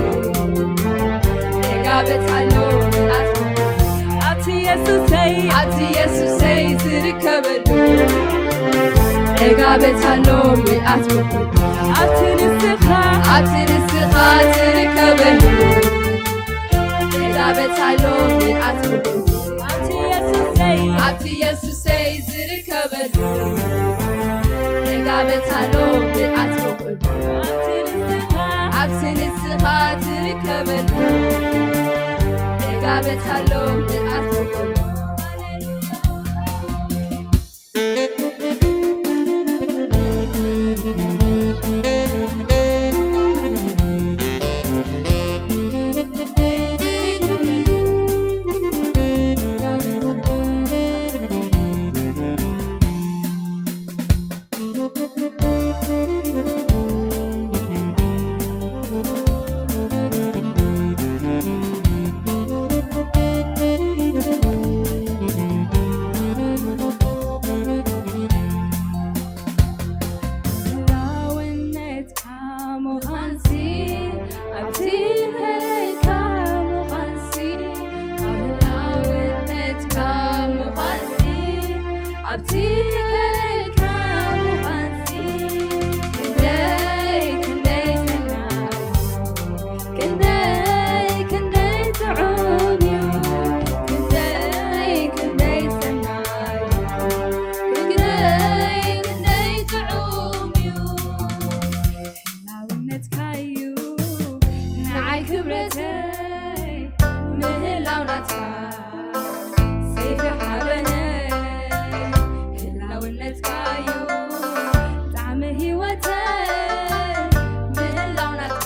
እጋበት ኣሎ ኣትኩ ኣብቲ የሱሰይ ኣብቲ የሱሰይ ዝርከበሉ እጋበት ኣሎ ምልኣት ኩሉ ኣብቲ ንስኻ ኣብቲ ንስኻ ትርከበሉ እጋበት ኣሎ ምልኣት ኩሉ ኣብቲ የሱሰይ ኣብቲ የሱሰይ ዝርከበሉ እጋበት ኣሎ ምልኣት ኩሉ ኣብቲ ንስኻ ትርከበሉ እጋ ኣበታሎም ንኣትኩም። ኣብቲ ገለልካ ምዃንሲ ክንደይ ክንደይ ሰናይ፣ ክንደይ ክንደይ ጥዑም እዩ፣ ክንደይ ክንደይ ሰናይ፣ ክንደይ ክንደይ ጥዑም እዩ። ህላውነትካ እዩ ንዓይ ክብረተይ፣ ምህላው ናትካ ሰይፊ ሓበነይ። ህላውነትካ እዩ ጣዕሚ ህይወተይ፣ ምህላው ናትካ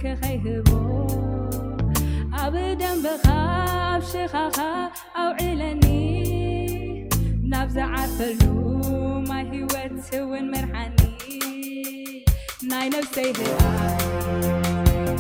ከኸይህቦ ኣብ ደንበኻ ኣብ ሽኻኻ ኣውዒለኒ ናብ ዝዓርፈሉ ማይ ህይወት እውን መርሓኒ ናይ ነፍሰይ ህድኣት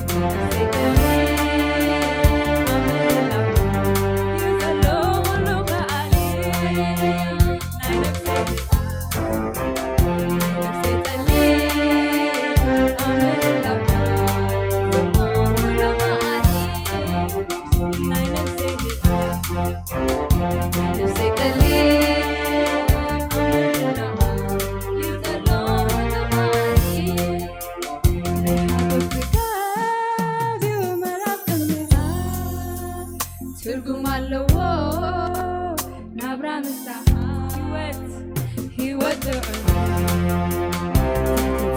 ትርጉም ኣለዎ ናብራ ምሳኻ ህይወት ህይወት ጥዑም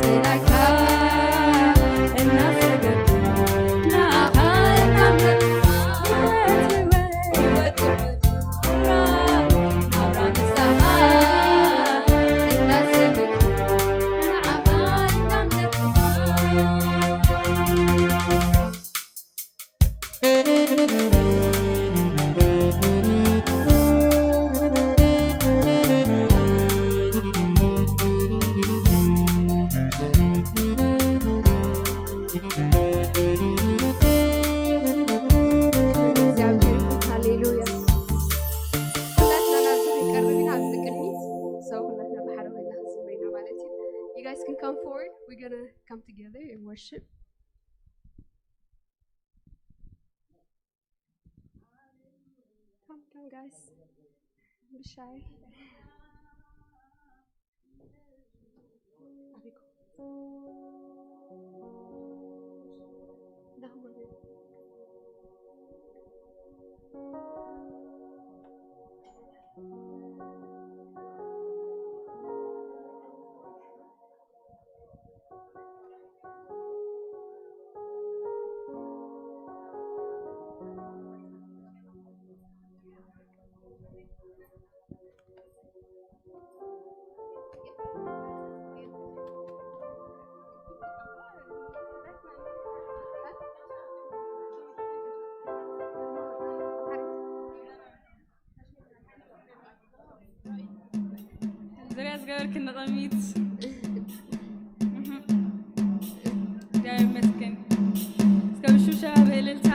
ትጽላካ እናሰገድኩ ንኣኻ እናምለኽኩ ህይወት ህይወት ጥዑም ናብራ ምሳኻ እናሰገድኩ ንኣኻ እናምለኽኩ እግዚኣብሔር ሃሌሉያ። ኩላትና ናብዚ ክንቀርብ ኢና፣ ኣብዚ ቅድሚት ሰው ኩላትና ብሓደ ኮይና ክንጽበ ኢና ማለት እዩ። You guys can come forward. We're gonna come together and worship. Come, come, guys. Don't be shy. ዙርያ ዝገበርክኒ ቅድሚት። እህ። እግዚኣብሔር ይመስገን። እስከ ብሽብሸባ ብእልልታ።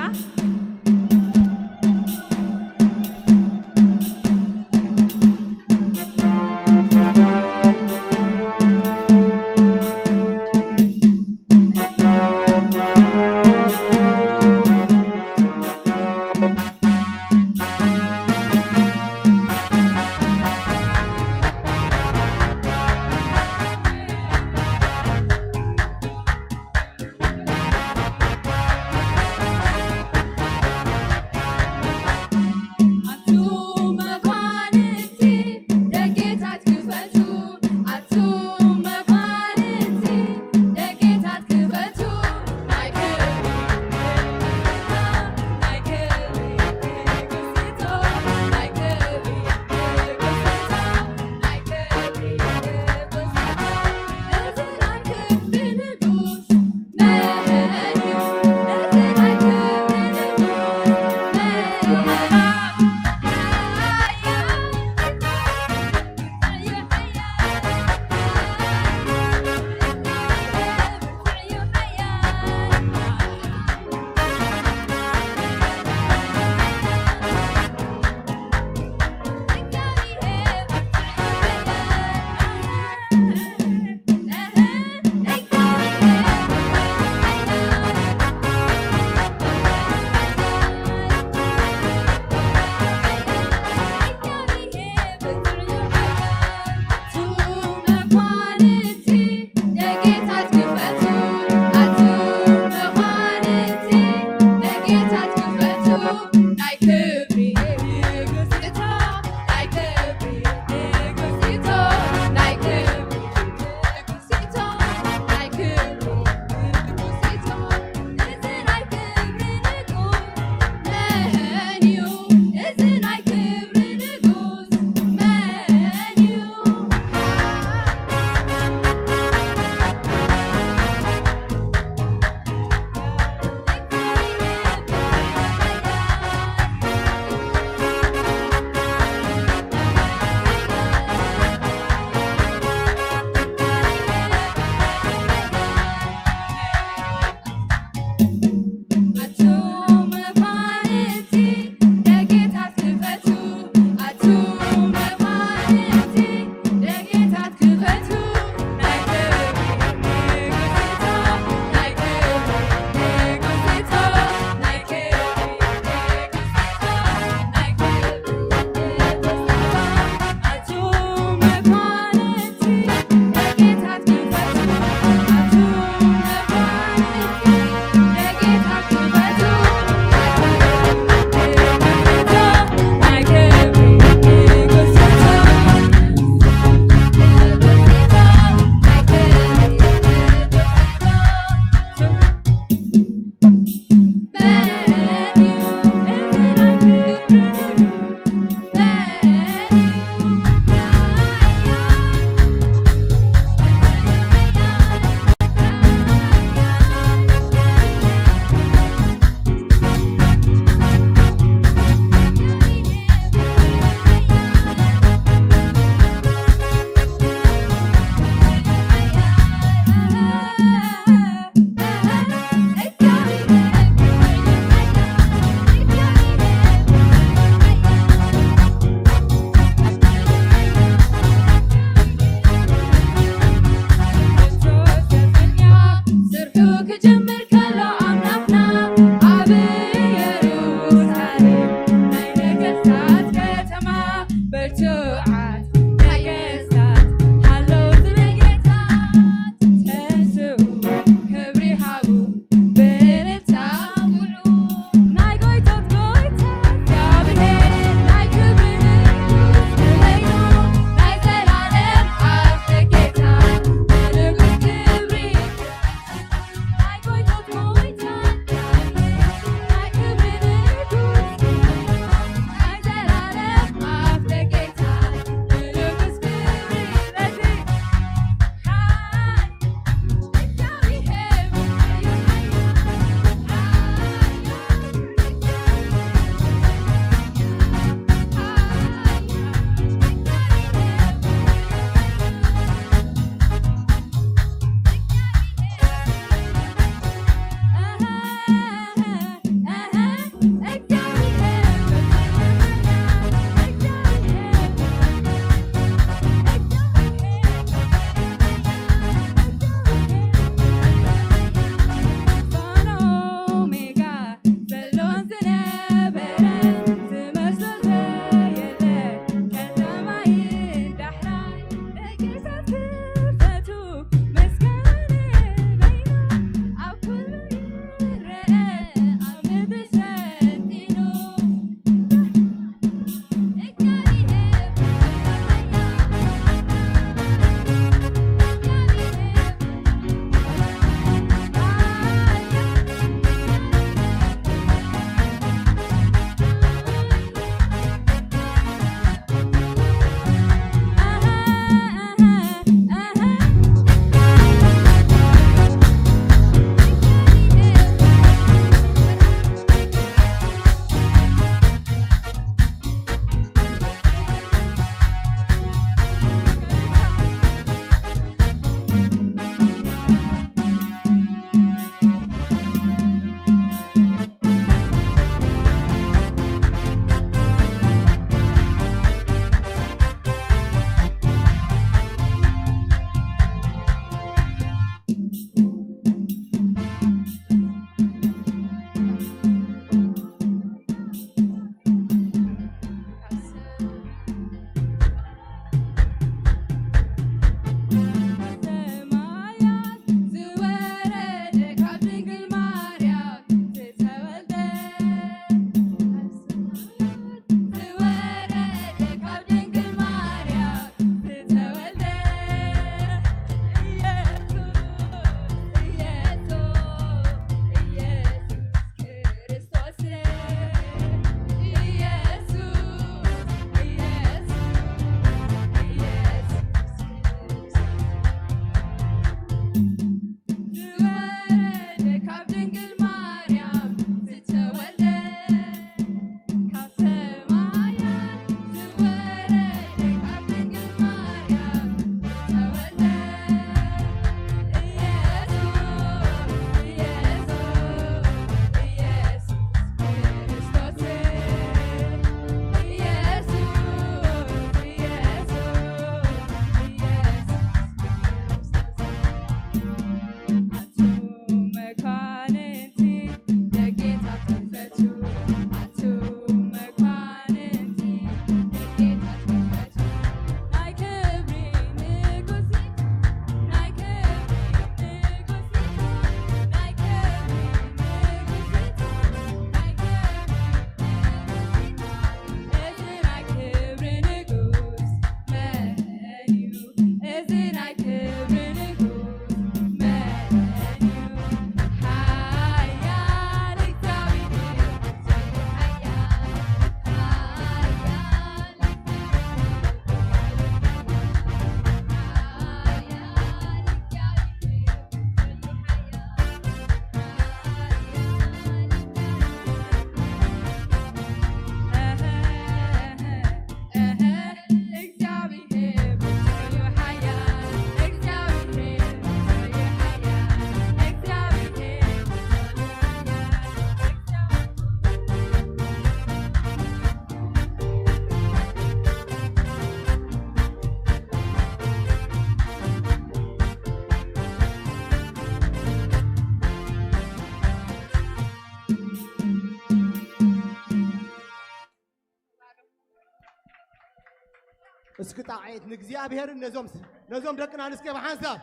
እስኪ ጣቕዒት ንእግዚኣብሔርን ነዞም ነዞም ደቅና ንስከ ብሓንሳብ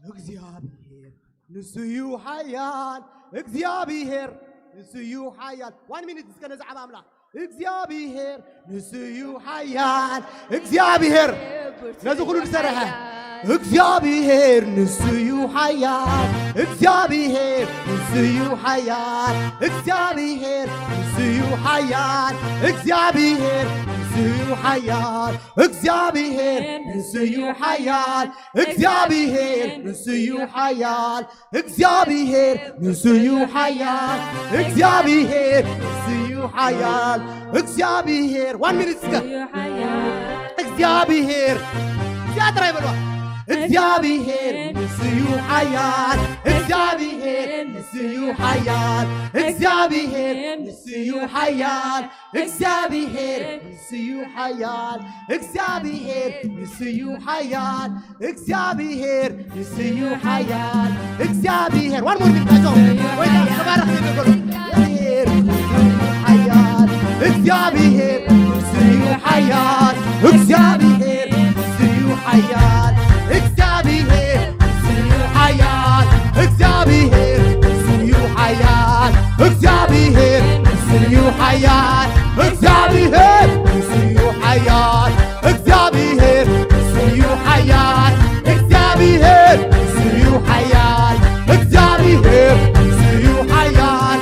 እግዚኣብሔር ንሱ እዩ ሓያል። እግዚኣብሔር ንሱ እዩ ሓያል። ዋን ሚኒት እስከ ነዚ ዓብ ኣምላኽ እግዚኣብሔር ንሱ እዩ ሓያል። እግዚኣብሔር ነዚ ኩሉ ዝሰርሐ እግዚኣብሔር ንሱ እዩ ሓያል። እግዚኣብሔር ንሱ እዩ ሓያል። እግዚኣብሔር ንሱ እዩ ሓያል። እግዚኣብሔር ንሱ እዩ ሓያል። እግዚኣብሔር ንሱ እዩ ሓያል። እግዚኣብሔር ንሱ እዩ ሓያል። እግዚኣብሔር ንሱ እዩ ሓያል። እግዚኣብሔር ንሱ እዩ ሓያል። እግዚኣብሔር ዋን ሚኒት እስከ እግዚኣብሔር እዚኣ ጥራይ በልዋ። እግዚኣብሔር ንሱ እዩ ሓያል። እግዚኣብሔር ንሱ እዩ ሓያል። እግዚኣብሔር ንሱ እዩ ሓያል። እግዚኣብሔር ንሱ እዩ ሓያል። እግዚኣብሔር ንሱ እዩ ሓያል። እግዚኣብሔር ንሱ እዩ ሓያል። እግዚኣብሔር ዋን ሞር ቢልካቸው ወይ ተባረኽ ይበሉ። እግዚኣብሔር ንሱ እዩ ሓያል። እግዚኣብሔር ንሱ እዩ ሓያል። እግዚኣብሔር ንሱ እዩ ሓያል። እግዚኣብሔር ንሱ እዩ ሓያል። እግዚኣብሔር ንሱ እዩ ሓያል። እግዚኣብሔር ንሱ እዩ ሓያል። እግዚኣብሔር ንሱ እዩ ሓያል። እግዚኣብሔር ንሱ እዩ ሓያል። እግዚኣብሔር ንሱ እዩ ሓያል። እግዚኣብሔር ንሱ እዩ ሓያል።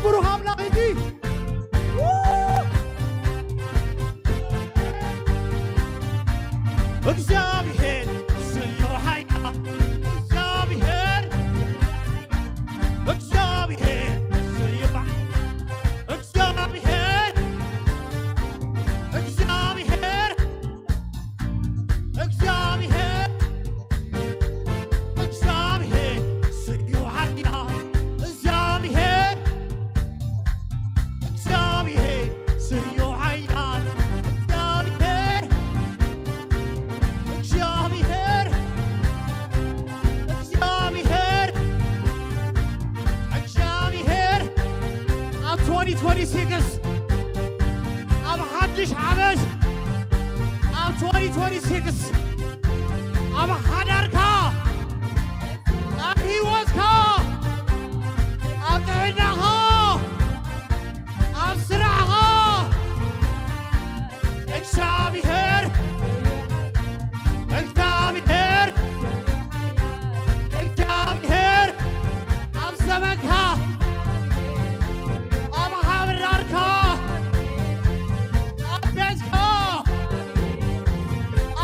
ብሩኽ ኣምላኽ እቲ እግዚኣብሔር ስዩ ሓያል፣ እግዚኣብሔር፣ እግዚኣብሔር ስዩ፣ እግዚኣብሔር፣ እግዚኣብሔር፣ እግዚኣብሔር፣ እግዚኣብሔር ስዩ ሓያል፣ እግዚኣብሔር፣ እግዚኣብሔር ስዩ ሓያል፣ እግዚኣብሔር፣ እግዚኣብሔር፣ እግዚኣብሔር፣ እግዚኣብሔር ኣብ twenty twenty-six፣ ኣብ ሓድሽ ዓመት፣ ኣብ twenty twenty-six፣ ኣብ ሓዳርካ፣ ኣብ ህይወትካ፣ ኣብ ጥዕናኻ፣ ኣብ ስራሕኻ፣ እግዚኣብሔር፣ እግዚኣብሔር፣ እግዚኣብሔር ኣብ ዘመንካ፣ ኣብ ሓዳርካ፣ ኣብ ቤትካ፣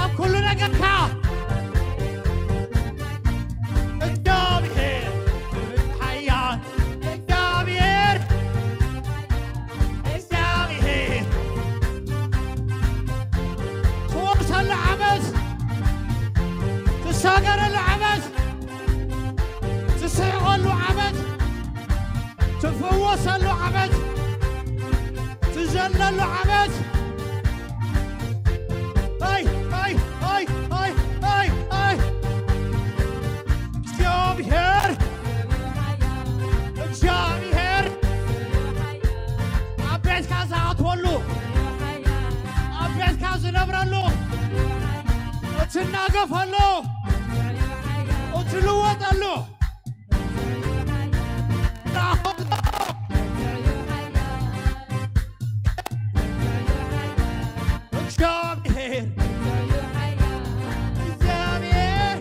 ኣብ ኩሉ ነገርካ እግዚኣብሔር ሓያል፣ እግዚኣብሔር፣ እግዚኣብሔር ትወርሰሉ ዓመት፣ ትሳገረሉ ዓመት፣ ትስሕቐሉ ዓመት፣ ትፍወሰሉ ዓመት፣ ትዘለሉ ዓመት። ኣይ፣ ኣይ፣ ኣይ፣ ኣይ፣ ኣይ፣ ኣይ። እግዚኣብሔር፣ እግዚኣብሔር ኣብ ቤትካ ዝኣትወሉ፣ ኣብ ቤትካ ዝነብረሉ፣ እትናገፈሉ፣ እትልወጠሉ፣ እግዚኣብሔር፣ እግዚኣብሔር፣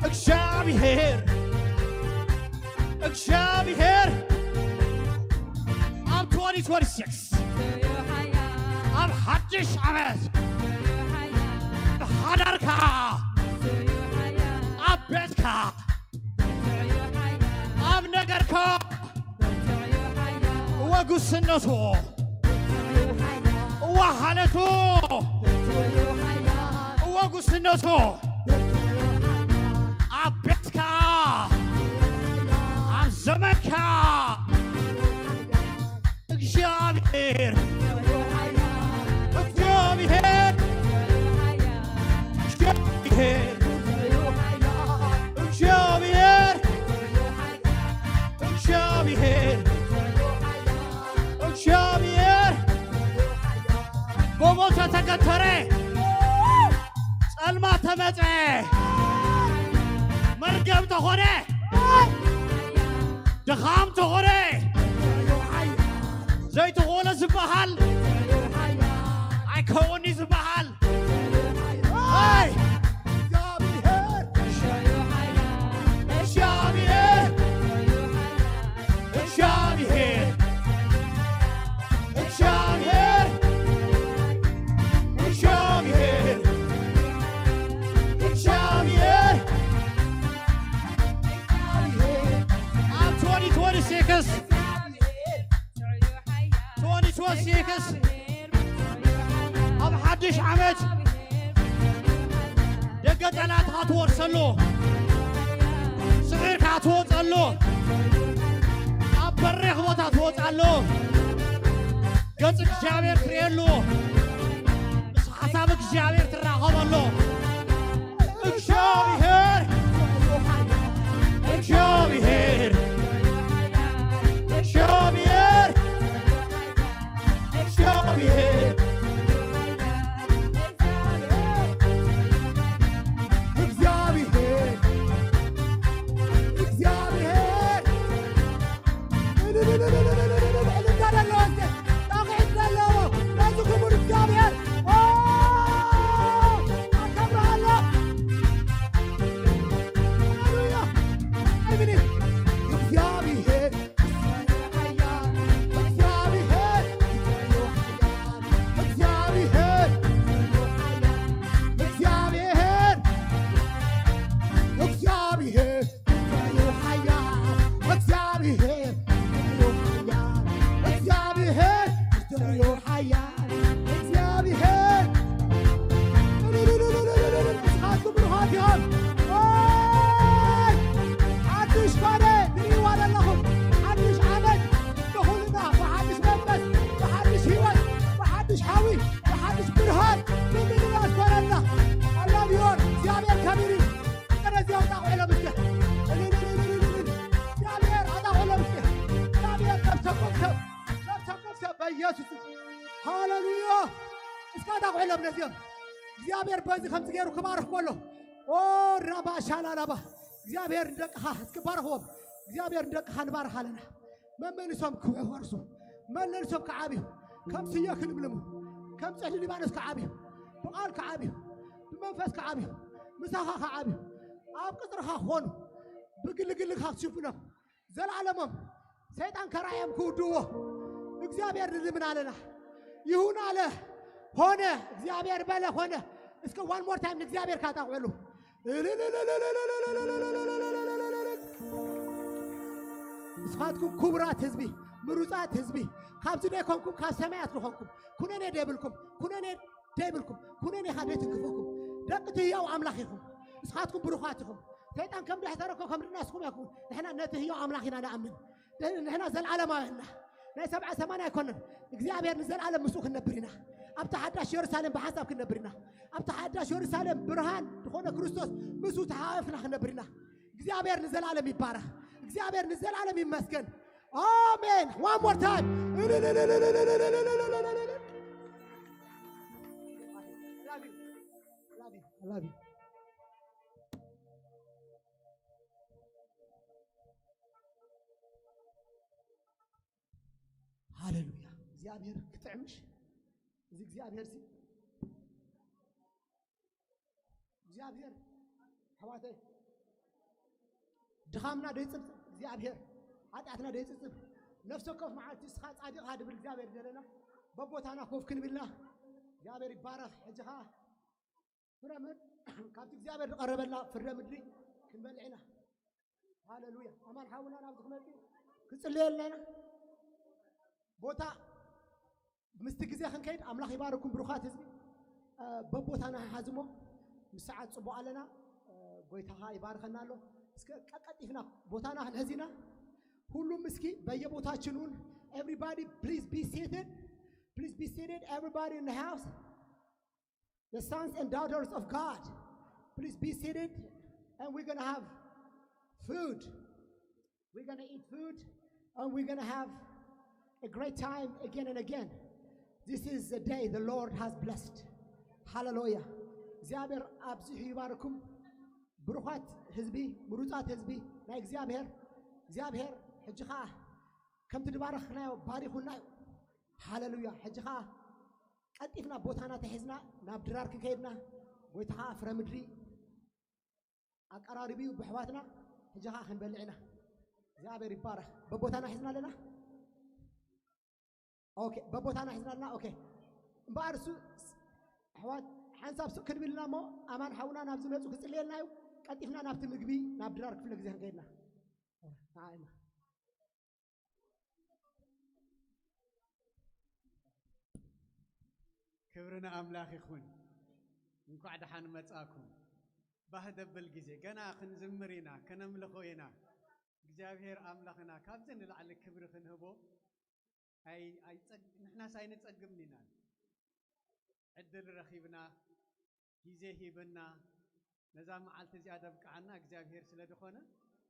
እግዚኣብሔር፣ እግዚኣብሔር ኣብ twenty twenty-six፣ ኣብ ሓድሽ ዓመት፣ ኣብ ሓዳርካ፣ ኣብ ቤትካ፣ ኣብ ነገርካ፣ እወ ጉስነቱ፣ እወ ሓለቱ፣ እወ ጉስነቱ ኣብ ቤትካ፣ ኣብ ዘመንካ እግዚኣብሔር፣ እግዚኣብሔር፣ እግዚኣብሔር፣ እግዚኣብሔር፣ እግዚኣብሔር፣ እግዚኣብሔር ጎቦ ተተገተረ፣ ጸልማት ተመጸ፣ መርገም ተኾነ፣ ድኻም ተኾነ፣ ዘይተኾነ ዝበሃል ኣይከውን'ዩ ዝበሃል። ኣይ! እግዚኣብሔር! እግዚኣብሔር! እግዚኣብሔር! እግዚኣብሔር! እግዚኣብሔር! ኣብ twenty twenty-six፣ twenty twenty-six ኣብ ሓድሽ ዓመት ደገ ጠላትኻ ትወርሰሉ፣ ስዒርካ ትወፀሉ፣ ኣብ በሪኽ ቦታ ትወፃሉ፣ ገፅ እግዚኣብሔር ትርእየሉ፣ ምስ ሓሳብ እግዚኣብሔር ትራኸበሉ። እግዚኣብሔር! እግዚኣብሔር! እግዚኣብሔር! እግዚኣብሔር! እግዚኣብሔር! ኣዳቑዕሎም ነዚኦም እግዚኣብሔር በዚ ከምዚ ገይሩ ክባርኽ ከሎ ኦ ራባ ሻላላባ እግዚኣብሔር ንደቅኻ እስኪ ባርኽዎም። እግዚኣብሔር ንደቅኻ ንባርኽ ኣለና። መመሊሶም ክወርሱ መመሊሶም ክዓብዩ ከም ስየ ክልምልሙ ከም ጽሕዲ ሊባኖስ ክዓብዩ ብቓል ክዓብዩ ብመንፈስ ክዓብዩ ምሳኻ ክዓብዩ ኣብ ቅጽርኻ ክኾኑ ብግልግልኻ ክትሽፍኖም ዘላለሞም ሰይጣን ከራዮም ክውድዎ እግዚኣብሔር ንልምን ኣለና። ይሁን አለ ሆነ። እግዚኣብሔር በለ ሆነ። እስከ one more time ንእግዚኣብሔር ካጣቕዕሉ ንስኻትኩም ክቡራት ህዝቢ ምሩፃት ህዝቢ ካብዚ ደይኮንኩም ካብ ሰማያት ዝኾንኩም ኩነኔ ደይብልኩም ኩነኔ ደይብልኩም ኩነኔ ኻ ደይትንክፈኩም ደቂ ትህያው ኣምላኽ ኢኹም። ንስኻትኩም ብሩኻት ኢኹም። ሰይጣን ከም ደሕሰረኮ ከም ድናስኩም ያኩ ንሕና ነቲ ህያው ኣምላኽ ኢና ንኣምን። ንሕና ዘልዓለማውያን ኢና። ናይ ሰብዓ ሰማንያ ኣይኮነን። እግዚኣብሔር ንዘልዓለም ምስኡ ክንነብር ኢና። ኣብቲ ሓዳሽ የሩሳሌም ብሓንሳብ ክንነብር ኢና። ኣብቲ ሓዳሽ የሩሳሌም ብርሃን ዝኾነ ክርስቶስ ምስኡ ተሓዋፊና ክንነብር ኢና። እግዚኣብሔር ንዘልዓለም ይባረኽ። እግዚኣብሔር ንዘልዓለም ይመስገን። ኣሜን። One more time. ሃሌሉያ። እግዚኣብሔር ክጥዕምሽ እዚ እግዚኣብሔር ሲ እግዚኣብሔር ኣሕዋተይ ድኻምና ደይፅብፅብ እግዚኣብሔር ሓጢኣትና ደይፅብፅብ ነፍሲ ወከፍ መዓልቲ እስኻ ፃዲቕኻ ድብል እግዚኣብሔር ዘለና በቦታና ኮፍ ክንብልና እግዚኣብሔር ይባረኽ። ሕጂ ኸዓ ፍረ ምድሪ ካብቲ እግዚኣብሔር ዝቐረበላ ፍረ ምድሪ ክንበልዕ ኢና። ሃሌሉያ። ኣማን ሓውና ናብዚ ክመጽእ ክጽልየልና ኢና። ቦታ ምስቲ ግዜ ክንከይድ ኣምላኽ ይባርኩም ብሩኻት ህዝቢ። በቦታና ሓዝሞ ምስ ሰዓት ጽቡቕ ኣለና። ጎይታኻ ይባርከና ኣሎ። እስከ ቀቀጢፍና ቦታና ክንሕዝ ኢና። ሁሉም እስኪ በየቦታችን ሁን። Everybody please be seated. Please be seated. Everybody in the house. The sons and daughters of God, please be seated and we're going to have food. We're going to eat food and we're going to have a great time again and again. This is the day the Lord has blessed. Hallelujah. እግዚኣብሔር ኣብዚሑ ይባርኩም። ብሩኻት ህዝቢ፣ ምሩጻት ህዝቢ ናይ እግዚኣብሔር። እግዚኣብሔር ሕጂ ኸዓ ከምቲ ድባረኽናዮ ባሪኹና እዩ። ሃሌሉያ። ሕጂ ኸዓ ቀልጢፍና ቦታና ተሒዝና ናብ ድራር ክንከይድና ጎይታ ኸዓ ፍረ ምድሪ ኣቀራሪቡ ብሕዋትና ሕጂ ኸዓ ክንበልዕ ኢና። እግዚኣብሔር ይባረኽ። በቦታና ሒዝና ኣለና። ኦኬ፣ በቦታና ሒዝና ኣለና። ኦኬ። እምበኣር እሱ ኣሕዋት ሓንሳብ ስቕ ክንብል ኢና እሞ ኣማን ሓውና ናብ ዝመፁ ክፅልየልና እዩ። ቀልጢፍና ናብቲ ምግቢ ናብ ድራር ክፍለ ግዜ ክንከይድና ንዓይና ክብሪ ንኣምላኽ ይኹን። እንኳዕ ደሓን መጻእኩም። ባህ ደብል ግዜ ገና ክንዝምር ኢና፣ ከነምልኾ ኢና። እግዚኣብሔር ኣምላኽና ካብዚ ንላዕሊ ክብሪ ክንህቦ ኣይ- ኣይጸግ- ንሕናስ ኣይንጸግምን ኢና። ዕድል ረኺብና፣ ግዜ ሂብና፣ ነዛ መዓልቲ እዚኣ ደብቅዓና እግዚኣብሔር ስለ ዝኾነ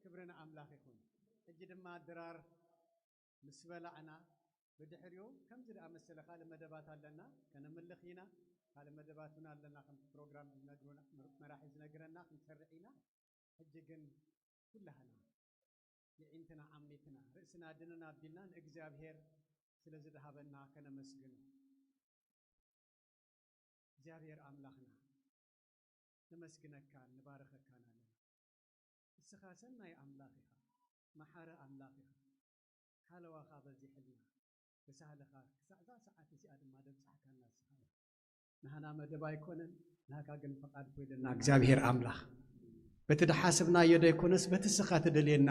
ክብሪ ንኣምላኽ ይኹን። ሕጂ ድማ ድራር ምስ በላዕና ብድሕሪኡ ከምዚ ደኣ መሰለ ካልእ መደባት ኣለና፣ ከነምልኽ ኢና። ካልእ መደባት እውን ኣለና፣ ከምቲ ፕሮግራም ዝነግሩና፣ መራሒ ዝነግረና ክንሰርዕ ኢና። ሕጂ ግን ኩላህና የዒንትና ዓሚትና ርእስና ድንን ኣቢልና ንእግዚኣብሔር ስለ ዝድሃበና ከነመስግኖ። እግዚኣብሔር ኣምላኽና ነመስግነካን ንባርኸካን ኣለና። ንስኻ ሰናይ ኣምላኽ ኢኻ፣ መሓሪ ኣምላኽ ኢኻ። ሓለዋኻ በዚሕልና፣ ተሳህልኻ ክሳዕ እዛ ሰዓት እዚኣ ድማ ደብጻሕካና ንስኻ ኢኻ። ናህና መደብ ኣይኮነን፣ ናህካ ግን ፍቓድ ኮይንና እግዚኣብሔር ኣምላኽ በቲ ድሓስብናዮ ደይኮነስ በቲ ስኻ ትደልየና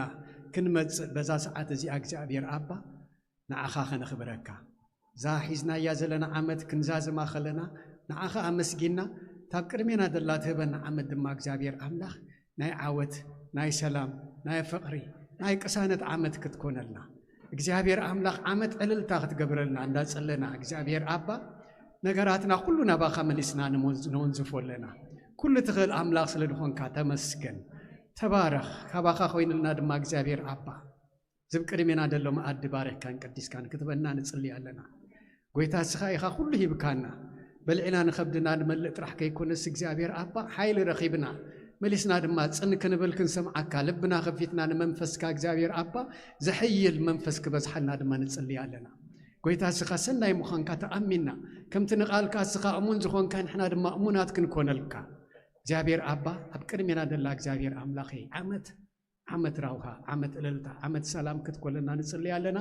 ክንመጽእ በዛ ሰዓት እዚኣ እግዚኣብሔር ኣባ ንዓኻ ከነኽብረካ። እዛ ሒዝናያ ዘለና ዓመት ክንዛዝማ ከለና ንዓኻ ኣመስጊንና እታ ኣብ ቅድሜና ዘላ ትህበና ዓመት ድማ እግዚኣብሔር ኣምላኽ ናይ ዓወት፣ ናይ ሰላም፣ ናይ ፍቕሪ፣ ናይ ቅሳነት ዓመት ክትኮነልና እግዚኣብሔር ኣምላኽ ዓመት ዕልልታ ክትገብረልና እንዳጸለና እግዚኣብሔር ኣባ ነገራትና ኩሉ ናባኻ መሊስና ንወንዝፎ ኣለና። ኩሉ ትኽእል ኣምላኽ ስለ ዝኾንካ ተመስገን። ተባረኽ። ካባኻ ኮይኑልና ድማ እግዚኣብሔር ኣባ ዝብ ቅድሜና ዘሎ መኣዲ ባሪኽካን ቀዲስካን ክትበና ንጽሊ ኣለና። ጎይታ እስኻ ኢኻ ኩሉ ሂብካና። በልዕና ንኸብድና ንመልእ ጥራሕ ከይኮነስ እግዚኣብሔር ኣባ ሓይሊ ረኺብና መሊስና ድማ ጽን ክንብል ክንሰምዓካ ልብና ከፊትና ንመንፈስካ እግዚኣብሔር ኣባ ዘሕይል መንፈስ ክበዝሓልና ድማ ንጽልይ ኣለና። ጎይታ እስኻ ሰናይ ምዃንካ ተኣሚንና ከምቲ ንቓልካ እስኻ እሙን ዝኾንካ ንሕና ድማ እሙናት ክንኮነልካ እግዚኣብሔር ኣባ ኣብ ቅድሜና ደላ እግዚኣብሔር ኣምላኸይ ዓመት ዓመት ራውሃ ዓመት እልልታ ዓመት ሰላም ክትኮለና ንጽልይ ኣለና።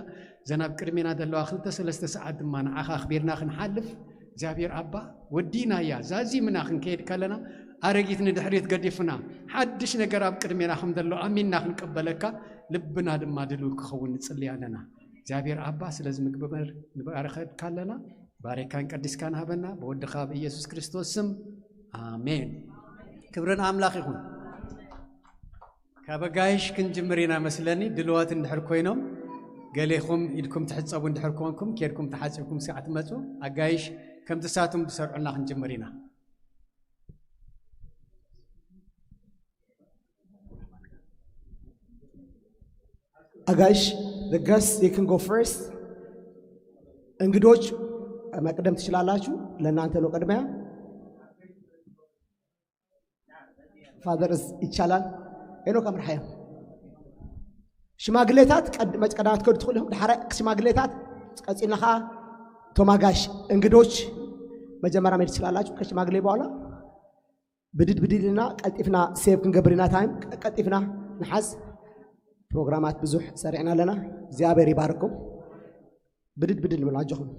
ዘን ኣብ ቅድሜና ዘለዋ ክልተ ሰለስተ ሰዓት ድማ ንዓኻ ኣኽቢርና ክንሓልፍ እግዚኣብሔር ኣባ ወዲናያ ዛዚምና ክንከይድ ከለና ኣረጊት ንድሕሪት ገዲፍና ሓድሽ ነገር ኣብ ቅድሜና ከም ዘሎ ኣሚንና ክንቀበለካ ልብና ድማ ድልው ክኸውን ንጽልይ ኣለና። እግዚኣብሔር ኣባ ስለዚ ምግቢ ንባረኸካ ኣለና። ባሬካን ቀዲስካን ሃበና ብወድኻ ብኢየሱስ ክርስቶስ ስም ኣሜን። ክብርን ኣምላኽ ይኹን። ካብ ኣጋይሽ ክንጅምር ኢና መስለኒ ድልዋት እንድሕር ኮይኖም ገሌኹም ኢድኩም ትሕጸቡ እንድሕር ኮንኩም ኬድኩም ተሓጺብኩም ስዓ ትመጹ ኣጋይሽ ከምቲ ሳቱም ብሰርዑልና ክንጅምር ኢና። ኣጋይሽ the guest you can go first እንግዶች መቅደም ትችላላችሁ ለእናንተ ነው ቅድሚያ ፋዘርስ ይቻላል ሄኖክ ኣምርሓዮም ሽማግሌታት ቀዳማት ከዱ ትኽእሉ ኢኹም ድሓረ ሽማግሌታት ቀፂልና ከዓ ቶማጋሽ እንግዶች መጀመሪያ መሄድ ትችላላችሁ ከሽማግሌ በኋላ ብድድ ብድድ ኢልና ቀልጢፍና ሴቭ ክንገብር ኢና ታይም ቀልጢፍና ንሓዝ ፕሮግራማት ብዙሕ ሰሪዕና ኣለና እግዚኣብሔር ይባርኩም ብድድ ብድድ ንበል ኣጆኹም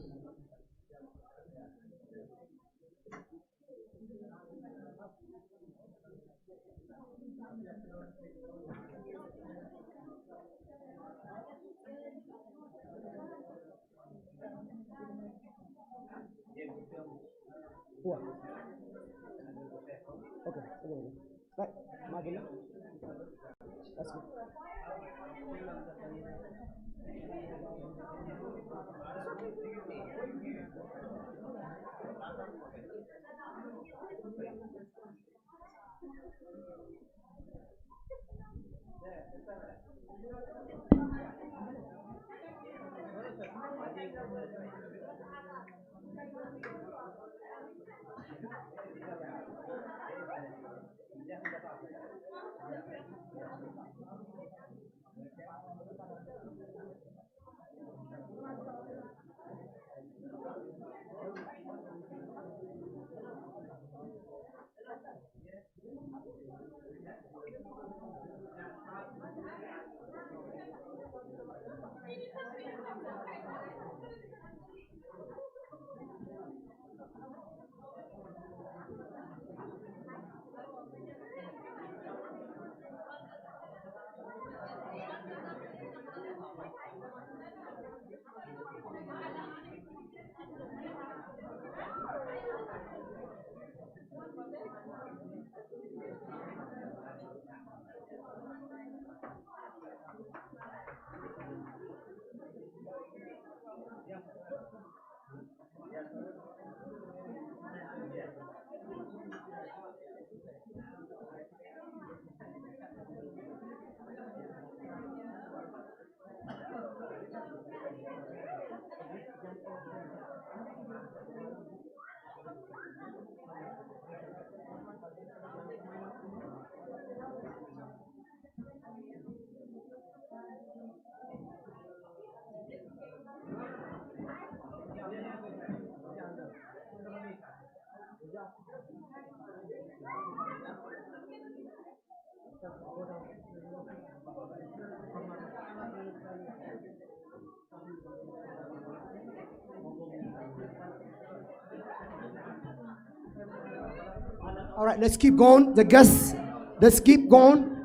All right, let's keep going. The guests, let's keep going.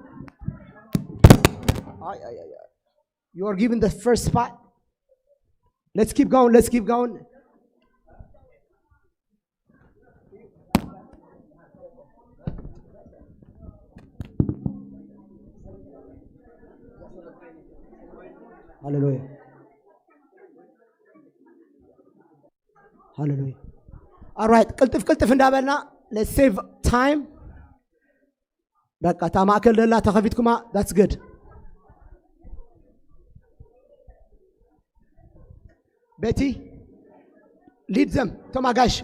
You are given the first spot. Let's keep going. Let's keep going. Hallelujah. Hallelujah. All right. ቅልጥፍ ቅልጥፍ እንዳበልና let's save time. በቃ እታ ማእከል ደላ ተኸፊትኩማ that's good. ቤቲ lead them እቶም ኣጋሽ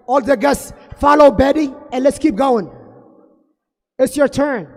All the guests, follow Betty and let's keep going. It's your turn.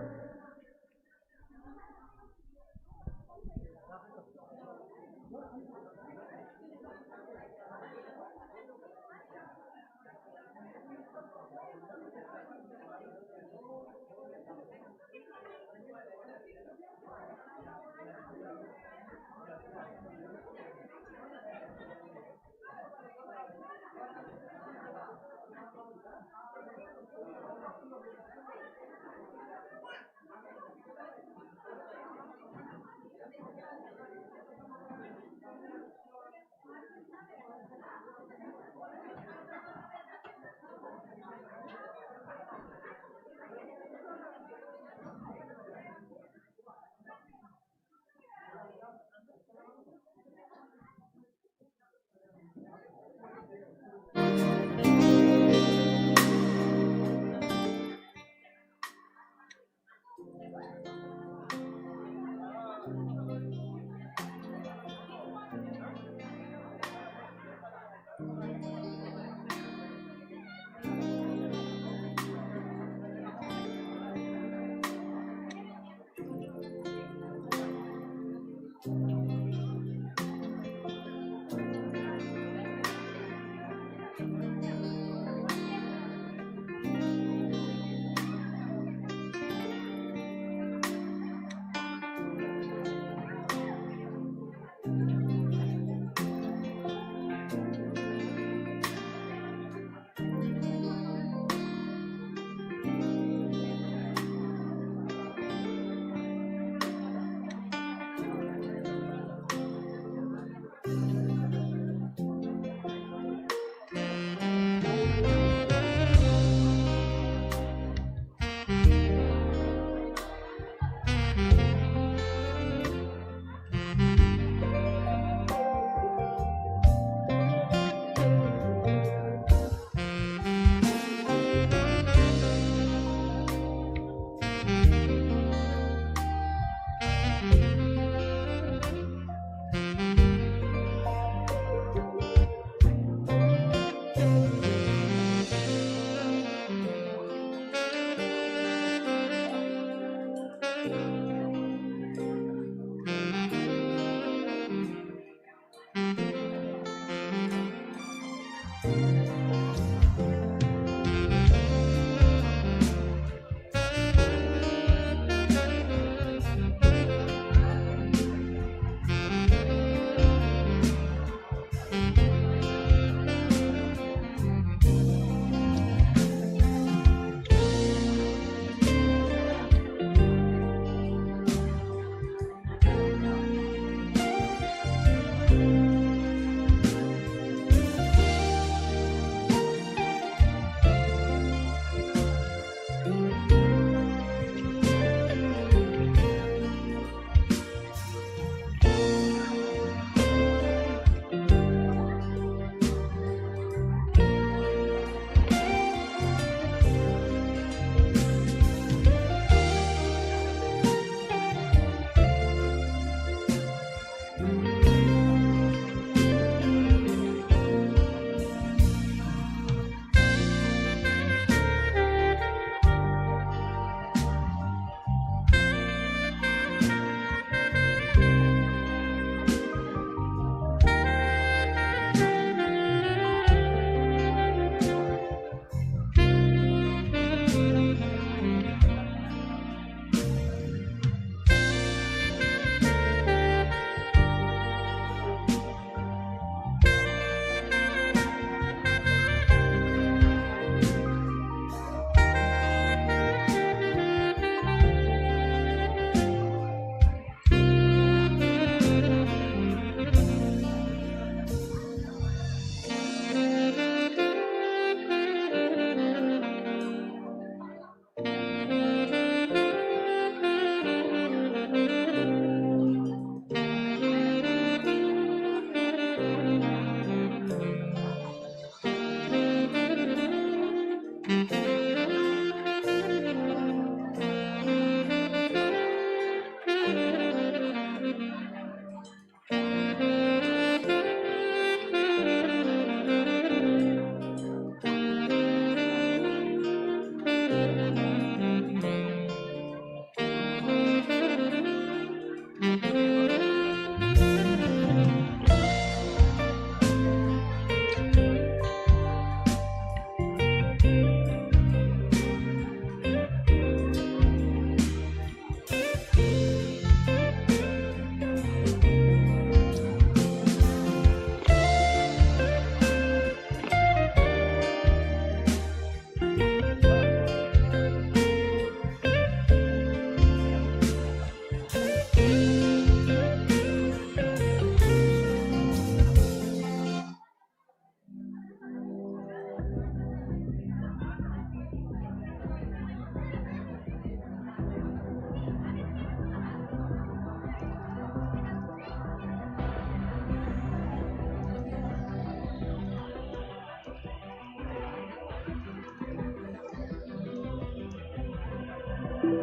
I'm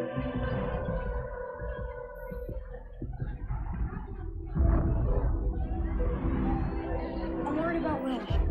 worried about Will.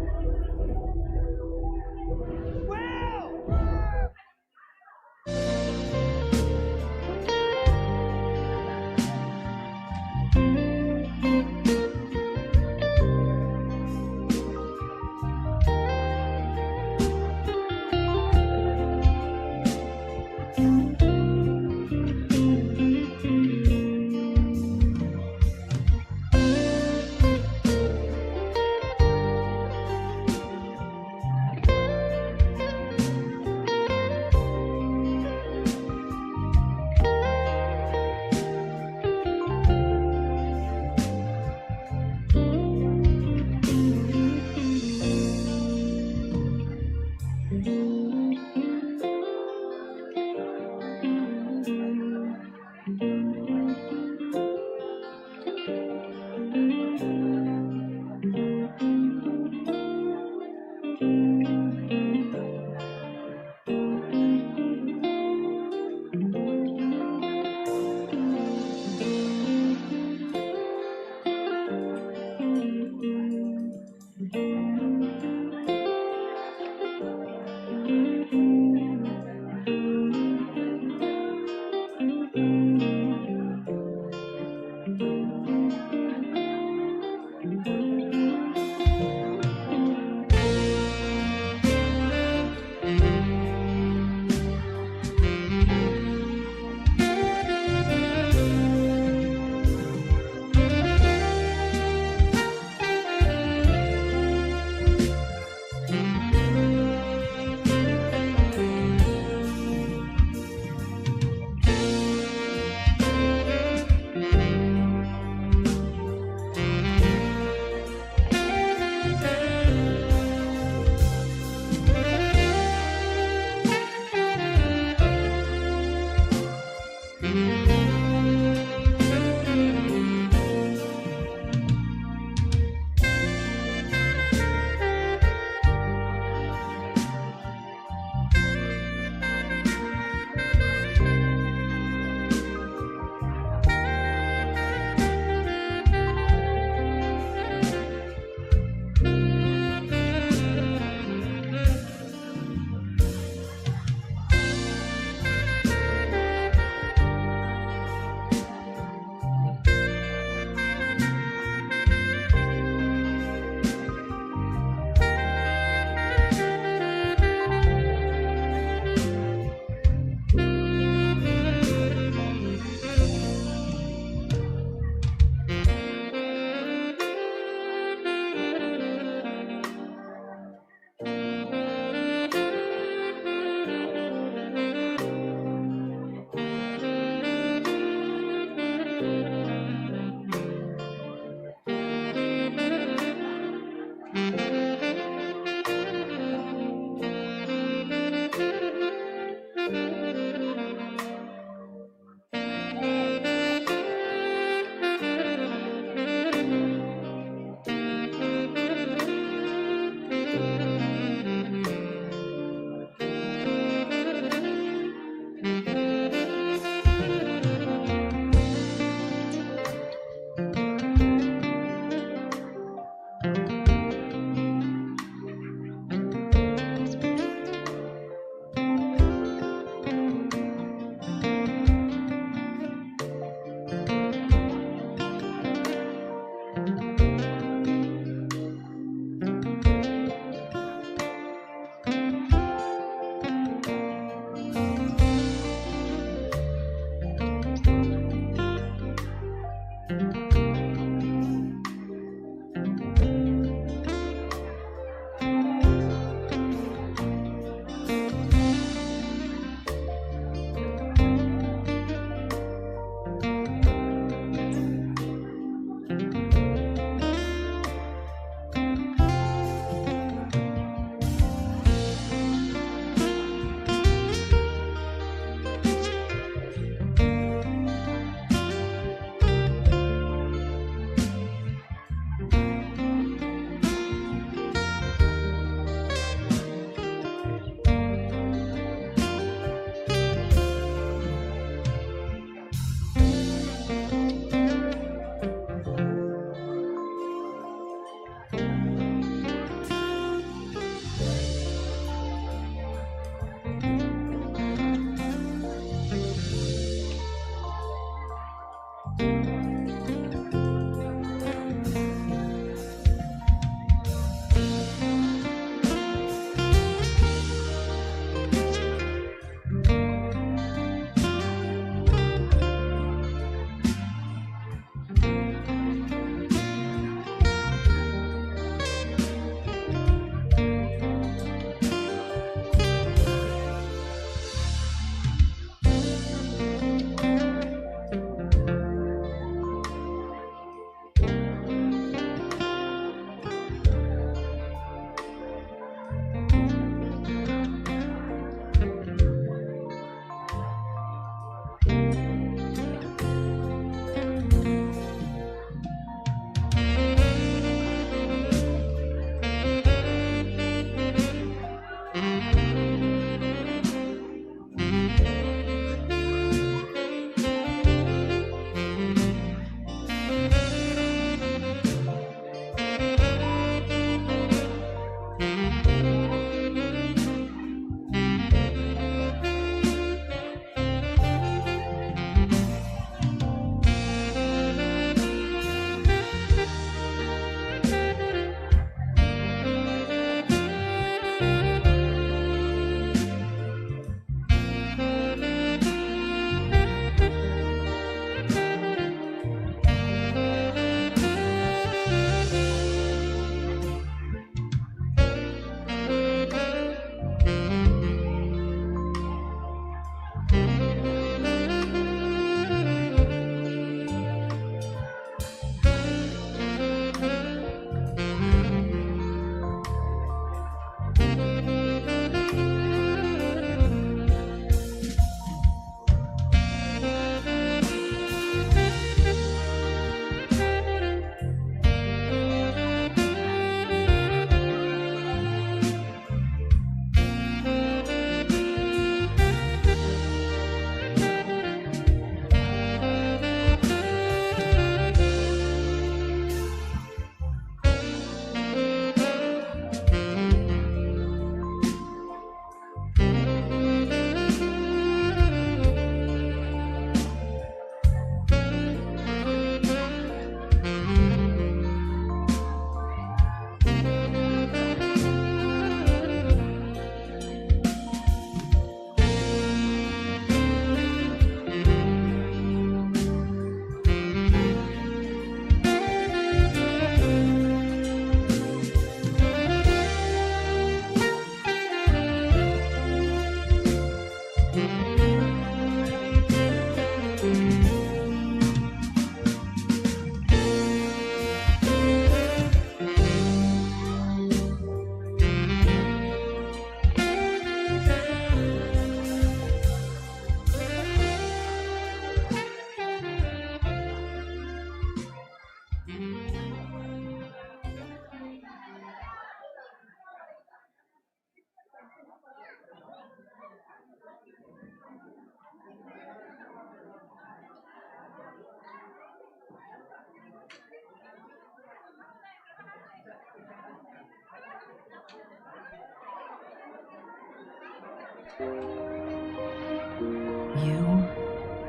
You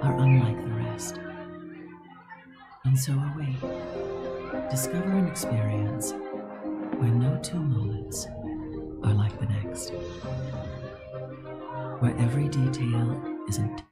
are unlike the rest, and so are we. Discover an experience where no two moments are like the next, where every detail is intentional.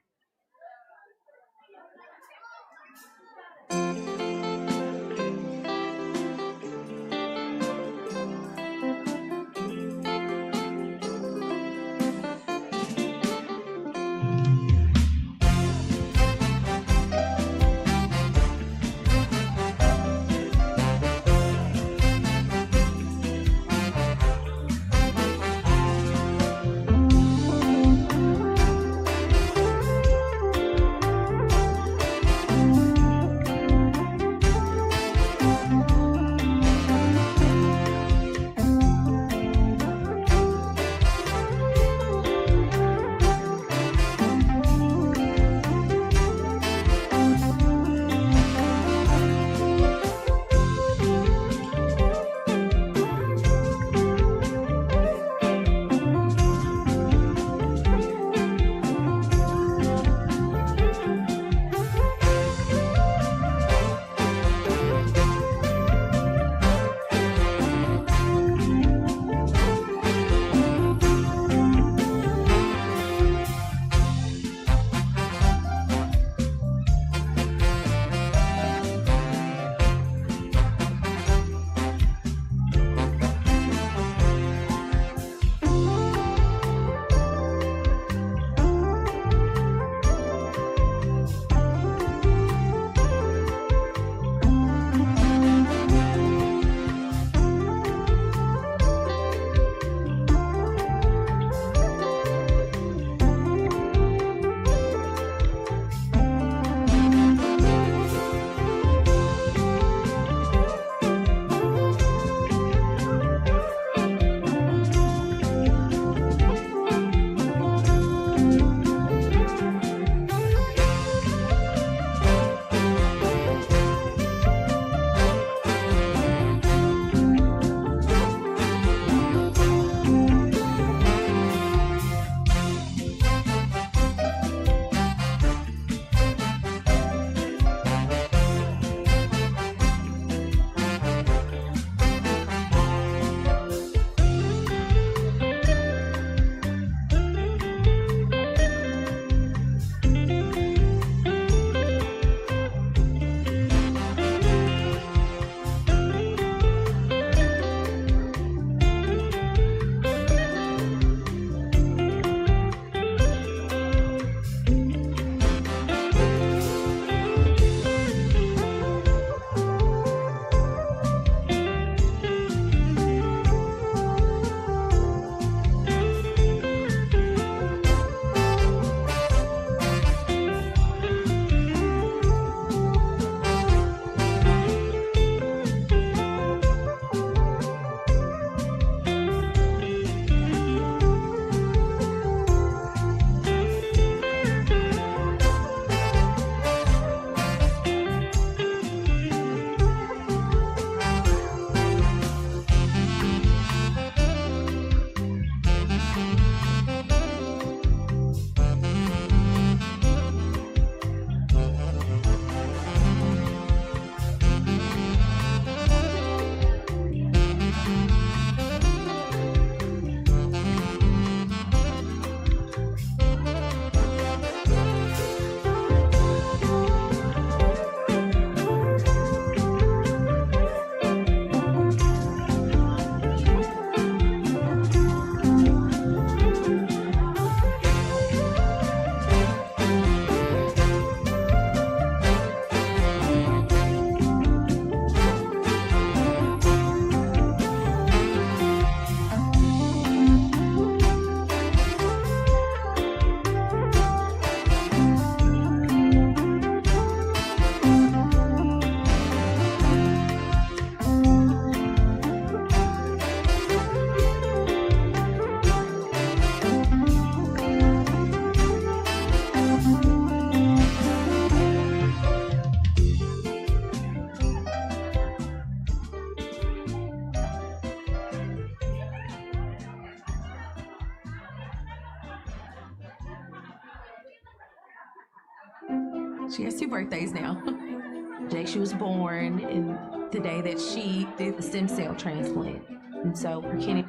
She has two birthdays now. The day she was born and the day that she did the stem cell transplant. And so we're Kenny.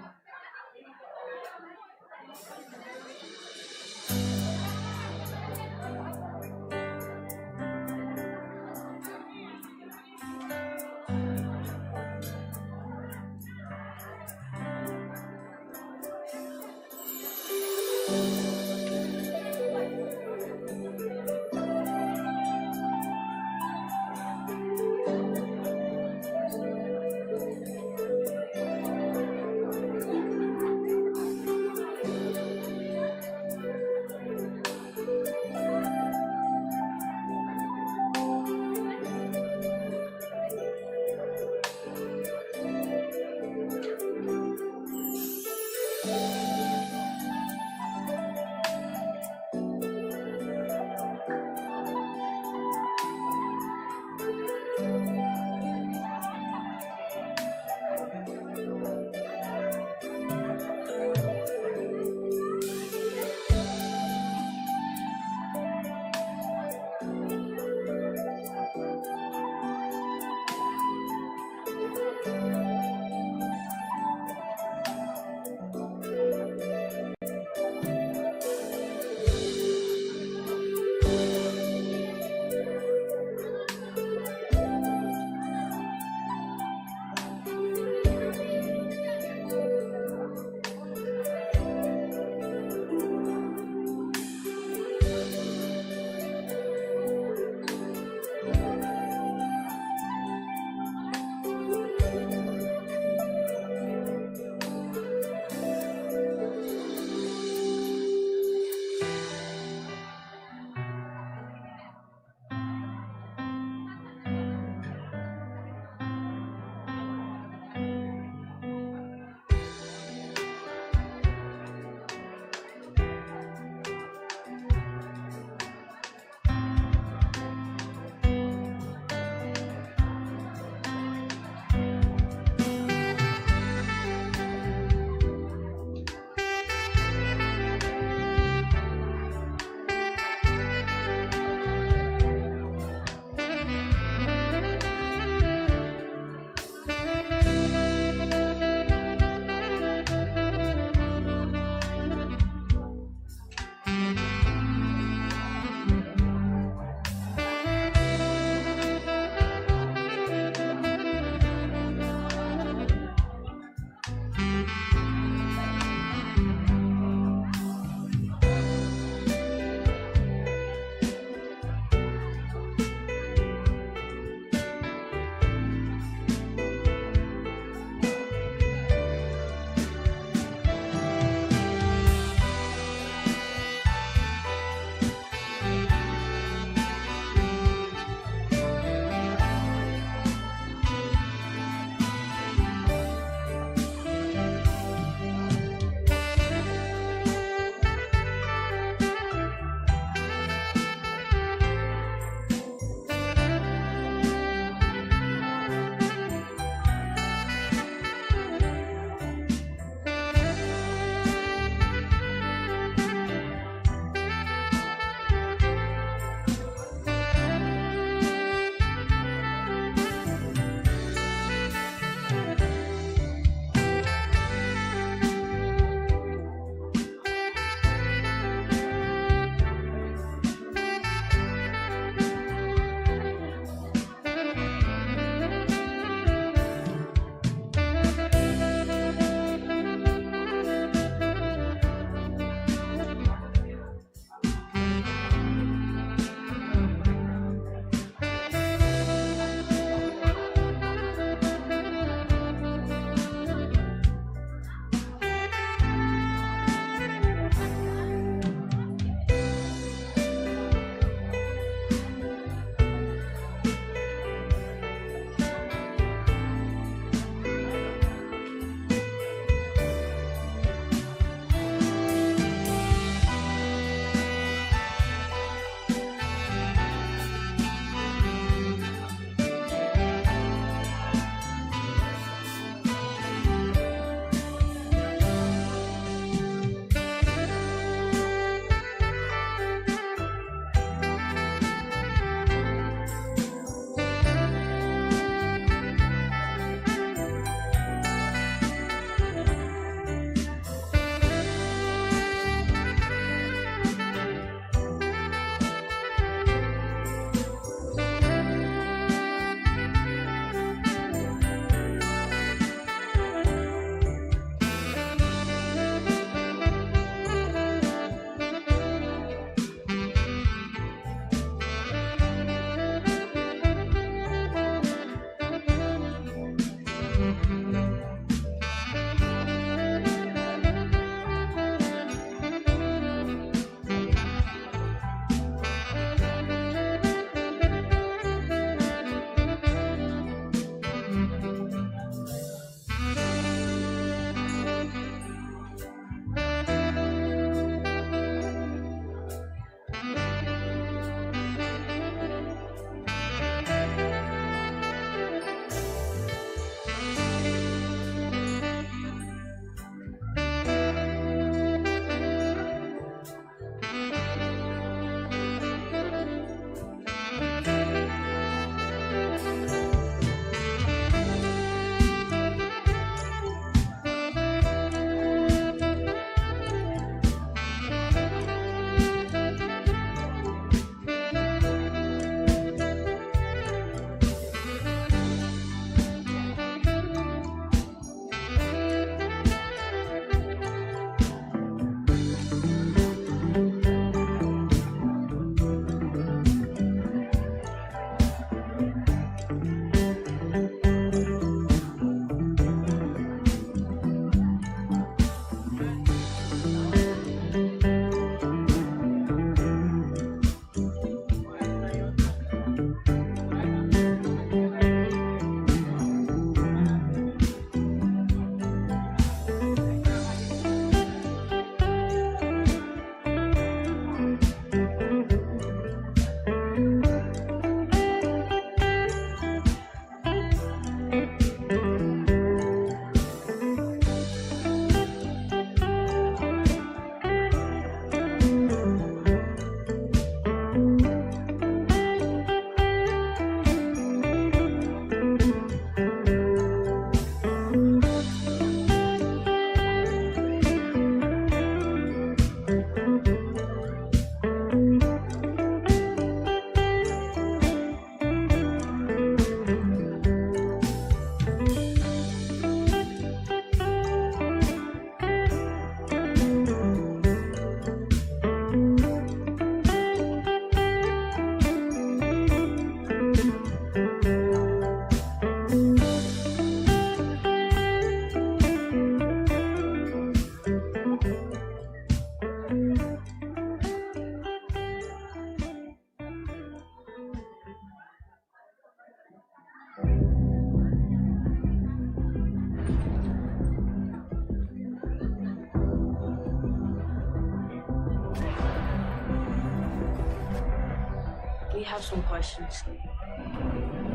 I have some questions.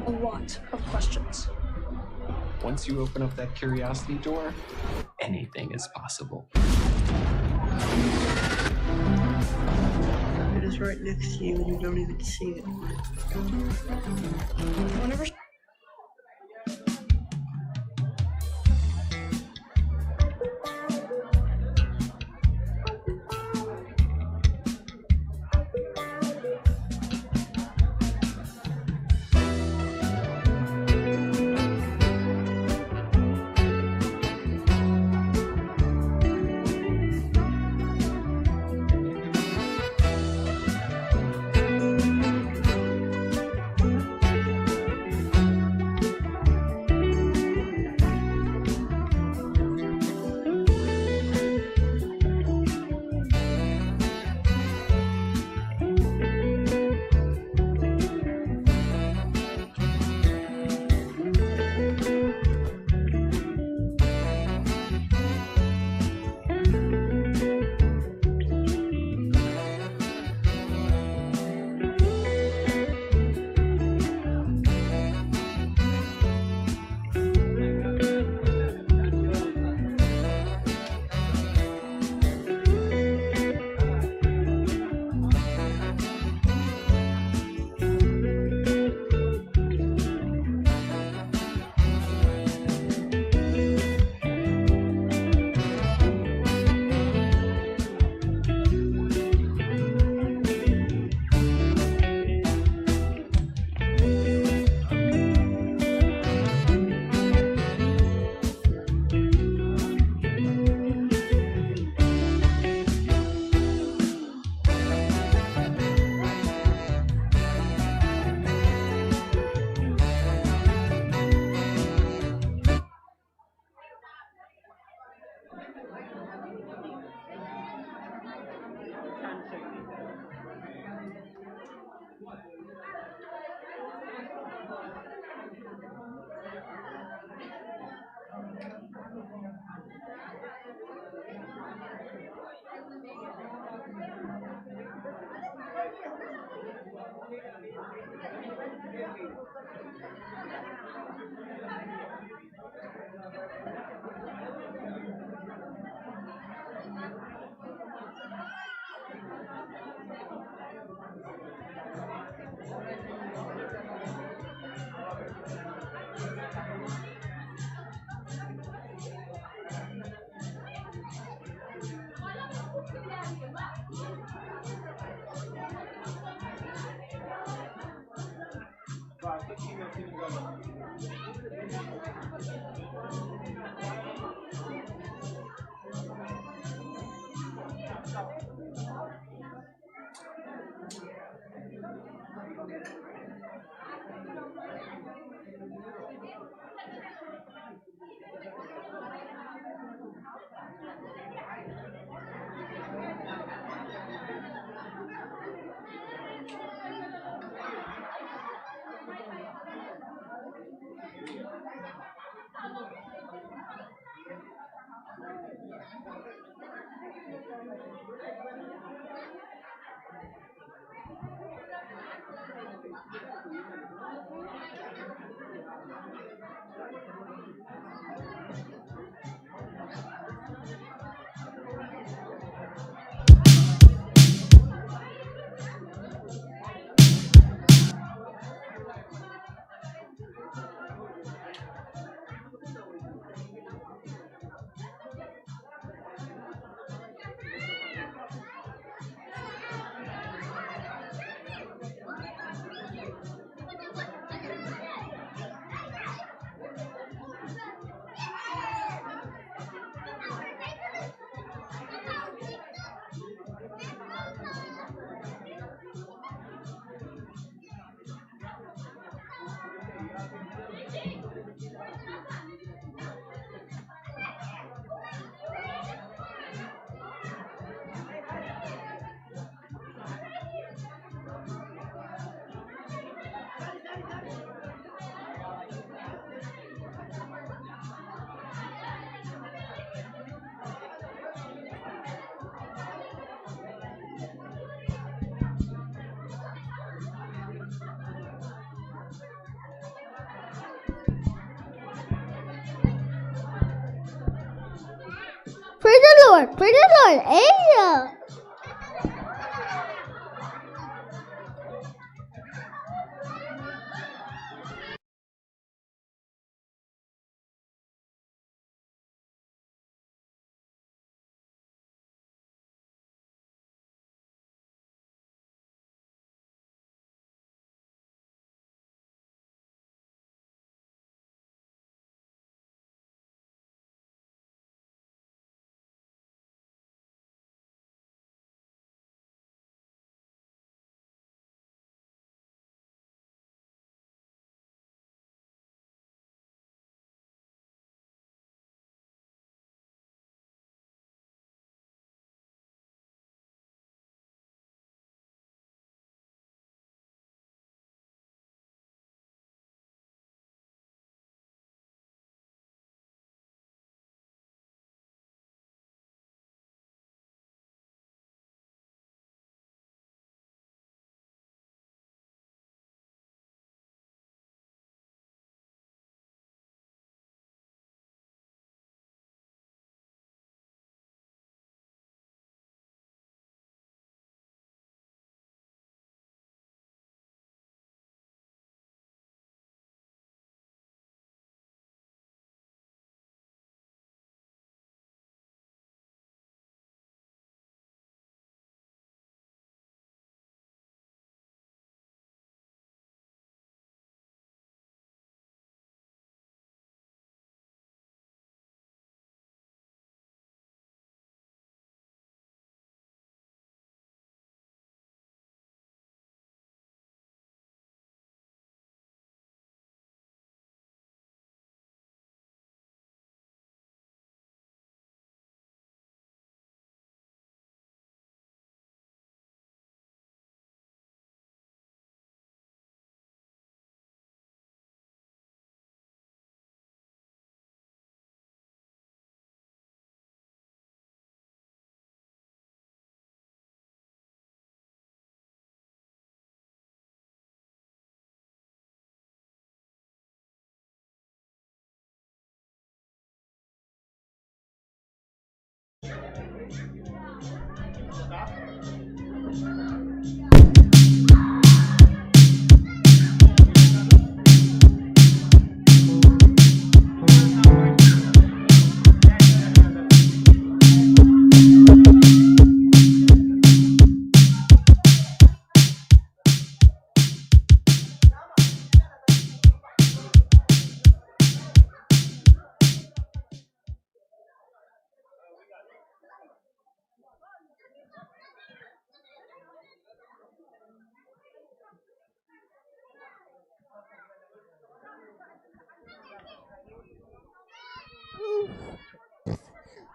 A lot of questions. Once you open up that curiosity door, anything is possible. It is right next to you and you don't even see it. Whenever Praise the Lord. Praise the Lord. Amen.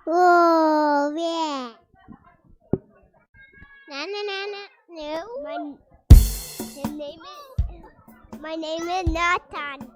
Oh, yeah. Na, na, na, na. No. My, my name is, my name is Nathan.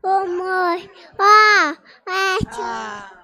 Oh my. Ah, ah,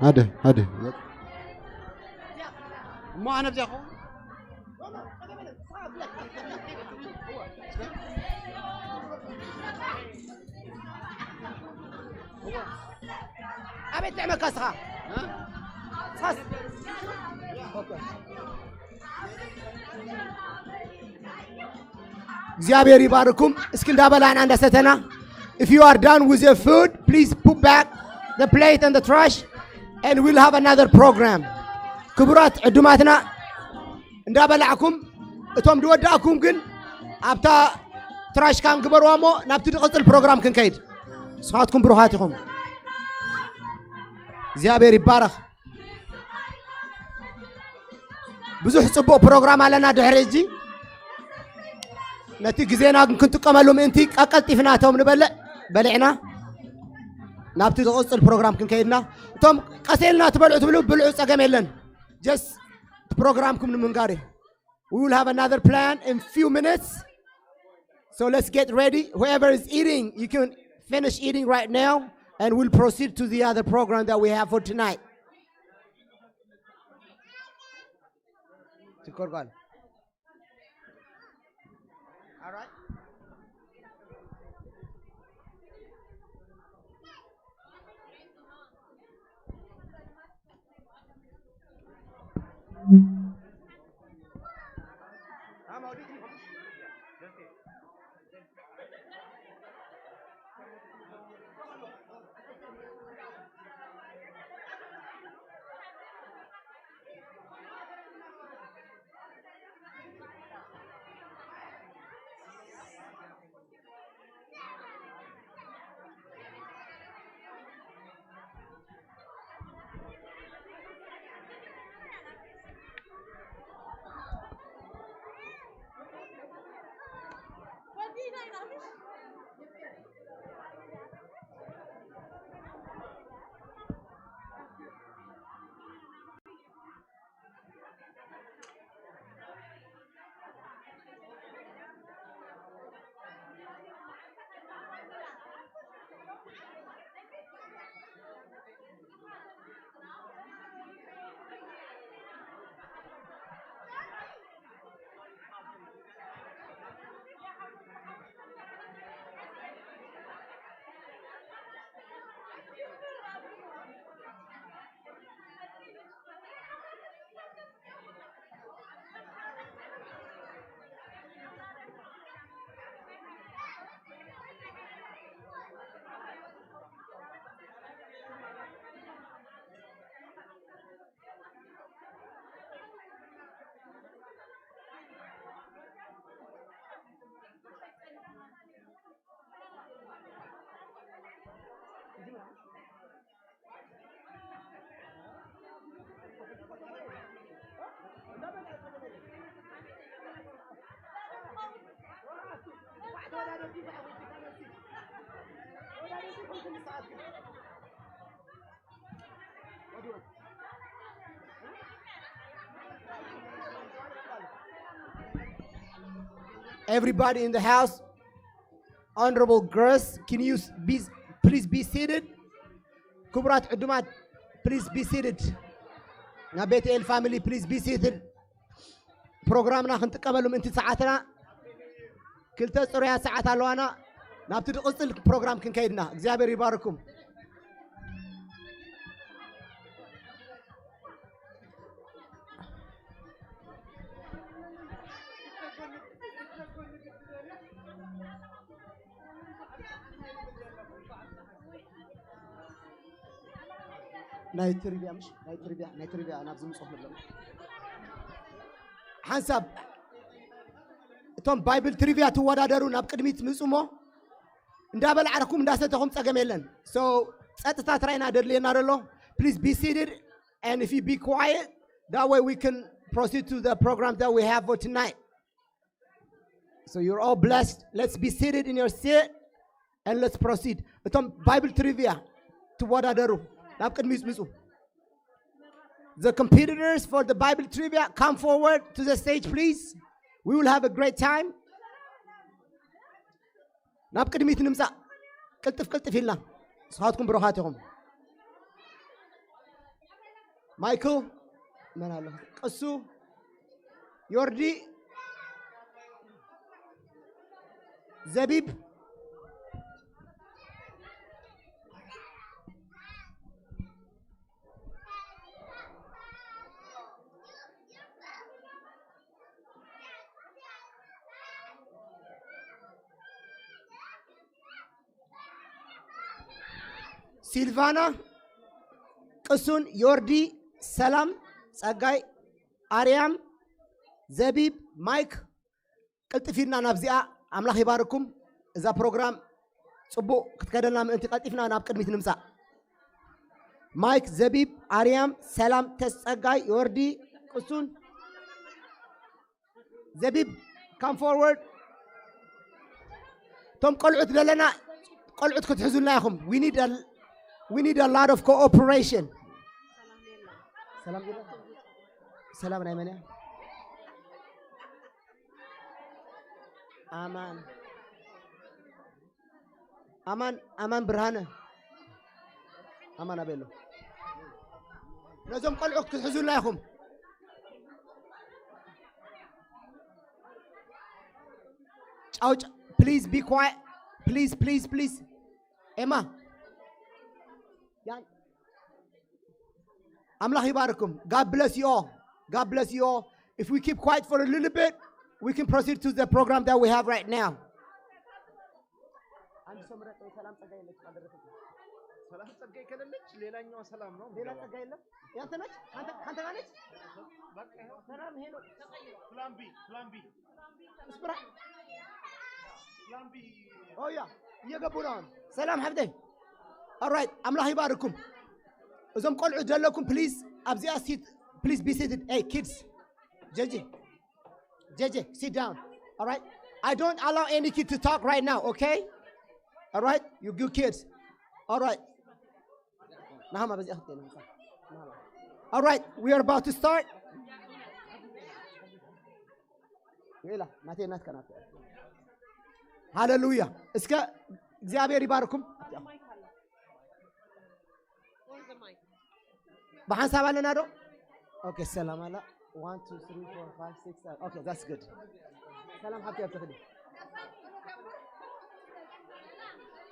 ሓደ ሓደ እሞ ኣነ ብዚኣኹም ኣቤት ጥዕመካ ስኻ ሳስ እግዚኣብሔር ይባርኩም። እስኪ እንዳበላዕና እንዳሰተና if you are done with your food please put back the plate and the trash and we'll have another program። ክቡራት ዕዱማትና እንዳበላዕኩም እቶም ዝወዳእኩም ግን ኣብታ ትራሽ ካን ግበርዋ እሞ ናብቲ ዝቕፅል ፕሮግራም ክንከይድ ንስኻትኩም ብሩኻት ኢኹም እግዚኣብሔር ይባረኽ ብዙሕ ፅቡቕ ፕሮግራም ኣለና ድሕሪ እጂ ነቲ ግዜና ክንጥቀመሉ ምእንቲ ቀቀልጢፍና እቶም ንበልዕ በሊዕና ናብቲ ዝቕፅል ፕሮግራም ክንከይድና እቶም ቀሴልና ትበልዑ ትብሉ ብልዑ ፀገም የለን just ፕሮግራምኩም ንምንጋር እዩ We will have another plan in few minutes. So let's get ready. Whoever is eating, you can finish eating right now, and we'll proceed to the other program that we have for tonight. All right. Everybody in the house, honorable guests, can you s- be, please be seated? ክቡራት ዕዱማት, please be seated. Now, Bethel family, please be seated. ፕሮግራምና ክንጥቀመሉ ምእንቲ ሰዓትና ክልተ ጽሩያ ሰዓት ኣለዋና። ናብቲ ዝቕጽል ፕሮግራም ክንከይድና። እግዚኣብሔር ይባርኩም። ናይ ትሪቪያ፣ ምሽ ናይ ትሪቪያ፣ ናይ ትሪቪያ ናብ ዝምጽእ ንብሎም ሓንሳብ እቶም ባይብል ትሪቪያ ትወዳደሩ ናብ ቅድሚት ምጹ እሞ እንዳበላዕኩም እንዳሰተኹም ጸገም የለን። So ጸጥታ ትራይና ደድልየና ደሎ። Please be seated, and if you be quiet, that way we can proceed to the program that we have for tonight. So you're all blessed. Let's be seated in your seat and let's proceed. እቶም ባይብል ትሪቪያ ትወዳደሩ ናብ ቅድሚት ምጹ። The competitors for the Bible trivia, come forward to the stage, please. We will have a great time. ናብ ቅድሚት ንምጻእ። ቅልጥፍ ቅልጥፍ ኢልና። ንስኻትኩም ብሩኻት ኢኹም። ማይክል፣ መን ኣሎ? ቅሱ፣ ዮርዲ፣ ዘቢብ፣ ሲልቫና፣ ቅሱን፣ ዮርዲ፣ ሰላም፣ ጸጋይ፣ ኣርያም፣ ዘቢብ፣ ማይክ፣ ቅልጥፍ ኢልና ናብዚኣ። ኣምላኽ ይባርኩም። እዛ ፕሮግራም ጽቡቕ ክትከደልና ምእንቲ ቀልጢፍና ናብ ቅድሚት ንምጻእ። ማይክ፣ ዘቢብ፣ ኣርያም፣ ሰላም፣ ተስጸጋይ፣ ዮርዲ፣ ቅሱን፣ ዘቢብ፣ come forward። እቶም ቆልዑት ዘለና ቆልዑት ክትሕዙልና ኢኹም። We need a, we need a lot of cooperation. ሰላም ዜና? ሰላም ናይ መን እያ? ኣማን። ኣማን፣ ኣማን ብርሃነ። ኣማን ኣበይ ኣሎ? ነዞም ቆልዑ ክትሕዙልና ኢኹም። ጫው ጫ-, please be quiet. Please, please, please. ኤማ። ያን-፣ ኣምላኽ ይባርኩም። God bless you all. God bless you all. If we keep quiet for a little bit, we can proceed to the program that we have right now. አንድ ሰው ምረጥ። ሰላም ጸጋ የለች ባልደረሰች። ሰላም ጸጋ ከሌለች ሌላኛዋ ሰላም ነው ሌላ የምገባው። ጸጋ የለም። ያንተ ነች? አንተ፣ አንተ ጋር ነች? በቃ ይኸው ሰላም ሄሎ። ፕላን ቢ፣ ፕላን ቢ። ስፕራ-፣ ፕላን ቢ። ኦያ፣ እየገቡ ነው አሁን። ሰላም ሓብተይ። All right፣ ኣምላኽ ይባርኩም። እዞም ቆልዑ ዘለኩም፣ please፣ ኣብዚኣ ሲት፣ please be seated. Hey, kids. ጀጂ፣ ጀጂ፣ sit down. All right? I don't allow any kid to talk right now, okay? All right? You good kids. All right. ናሃማ በዚኣ ክትገኝ። All right, we are about to start. ሌላ ናተይ ናትካ ናትካ። ሃሌሉያ። እስከ እግዚኣብሔር ይባርኩም። ብሓንሳብ ኣለና ዶ? ኦኬ፣ ሰላም ኣላ። One, two, three, four, five, six, seven. Okay, that's good. ሰላም ሓብቲ ኣብ ትኽዲ።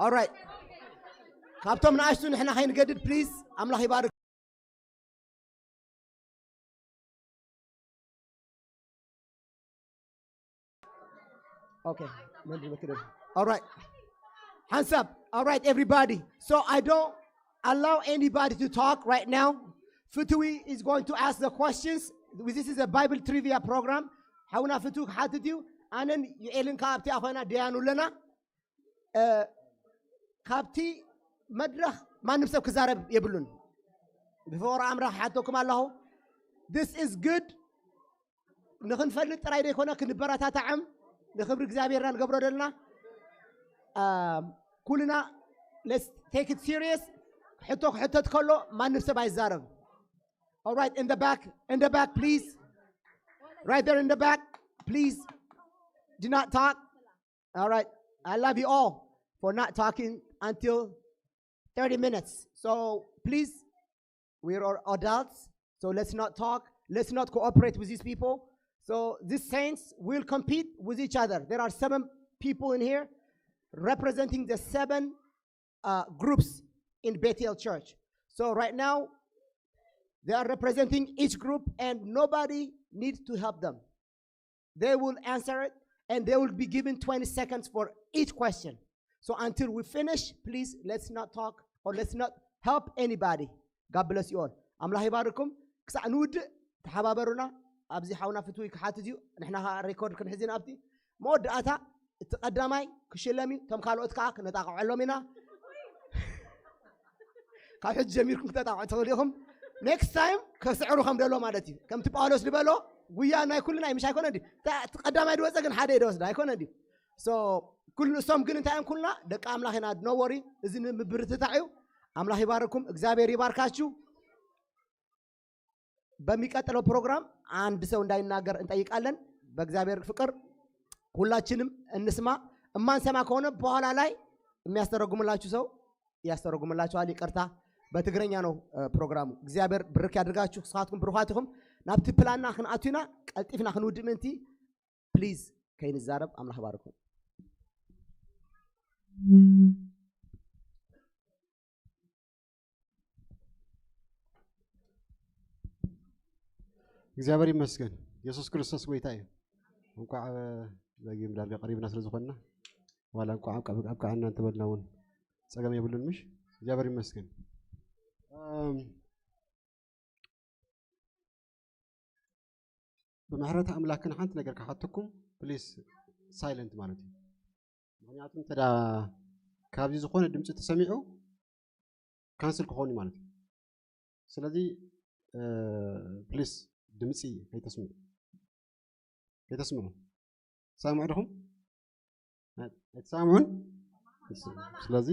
All right. ካብቶም ንኣሽቱ ንሕና ከይንገድድ፣ please። ኣምላኽ ይባርክ። Okay. All right. Hands up. All right, everybody. So I don't allow anybody to talk right now. Fitwi is going to ask the questions. This is a Bible trivia program. ሓውና ፍትዊ ክሓትት እዩ። ኣነን ዩኤልን ከዓ ኣብቲ ኣኾና ደያኑ ኣለና። እ፣ ካብቲ መድረኽ ማንም ሰብ ክዛረብ የብሉን። ብፍቕሪ ኣምራ ክሓተኩም ኣለኹ። This is good። ንኽንፈልጥ ጥራይ ዘይኮነ ክንበረታታዕም ንኽብሪ እግዚኣብሔርና ንገብሮ ዘለና። ኩልና let's take it serious። ሕቶ ክሕተት ከሎ ማንም ሰብ ኣይዛረብ። All right, in the back, in the back, please. Right there in the back, please. Do not talk. All right. I love you all for not talking until thirty minutes. So please, we're all adults. So let's not talk. Let's not cooperate with these people. So these saints will compete with each other. There are seven people in here representing the seven uh, groups in Bethel Church. So right now, they are representing each group, and nobody needs to help them. They will answer it, and they will be given twenty seconds for each question. So until we finish, please let's not talk or let's not help anybody. God bless you all. ኣምላኽ ይባርኩም። ክሳዕ ንውድእ ተሓባበሩና። ኣብዚ ሓውና ፍትዊ ክሓትት እዩ። ንሕና ኸዓ ሬኮርድ ክንሕዝ ኢና። ኣብቲ መወዳእታ እቲ ቀዳማይ ክሽለም እዩ። እቶም ካልኦት ከዓ ክነጣቕዐሎም ኢና። ካብ ሕጂ ጀሚርኩም ክተጣቕዑ ትኽእሉ ኢኹም። Next time ከስዕሩ ከም ደሎ ማለት እዩ። ከምቲ ጳውሎስ ዝበሎ፣ ጉያ ናይ ኩልና እዩ፣ ምሽ ኣይኮነ ድዩ? እታ- እቲ ቀዳማይ ድወፀ ግን ሓደ እዩ ደወስዳ ኣይኮነ ድዩ? So ኩሉ እሶም ግን እንታይ እዮም? ኩልና ደቂ ኣምላኽ ኢና። No worry። እዚ ንምብርትታዕ እዩ። ኣምላኽ ይባርኩም። እግዚኣብሔር ይባርካችሁ። በሚቀጥለው ፕሮግራም አንድ ሰው እንዳይናገር እንጠይቃለን። በእግዚአብሔር ፍቅር ሁላችንም እንስማ። እማንሰማ ከሆነ በኋላ ላይ የሚያስተረጉምላችሁ ሰው ያስተረጉምላችኋል። ይቅርታ፣ በትግረኛ ነው ፕሮግራሙ። እግዚአብሔር ብርክ ያድርጋችሁ። ስኻትኩም ብሩኻትኹም ናብቲ ፕላንና ክንኣቱና ቀልጢፍና ክንውድእ ምእንቲ ፕሊዝ ከይንዛረብ። ኣምላኽ ባርኩም። እግዚኣብሔር ይመስገን። የሱስ ክርስቶስ ጎይታ እዩ። እንኳዕ ዳግም ዳርጋ ቀሪብና ስለ ዝኾንና ዋላ እንኳዕ ኣብቃዕና እንተበልና እውን ጸገም የብሉን። ምሽ እግዚኣብሔር ይመስገን። ብምሕረት ኣምላክ ግን ሓንቲ ነገር ክሓተኩም ፕሊስ፣ ሳይለንት ማለት እዩ። ምክንያቱ እንተ ካብዚ ዝኾነ ድምፂ ተሰሚዑ ካንስል ክኾን ማለት እዩ። ስለዚ ፕሊስ ድምፂ ከይተስምዑ፣ ከይተስምዑ። ትሰምዑ ዲኹም? ኣይትሰምዑን? ስለዚ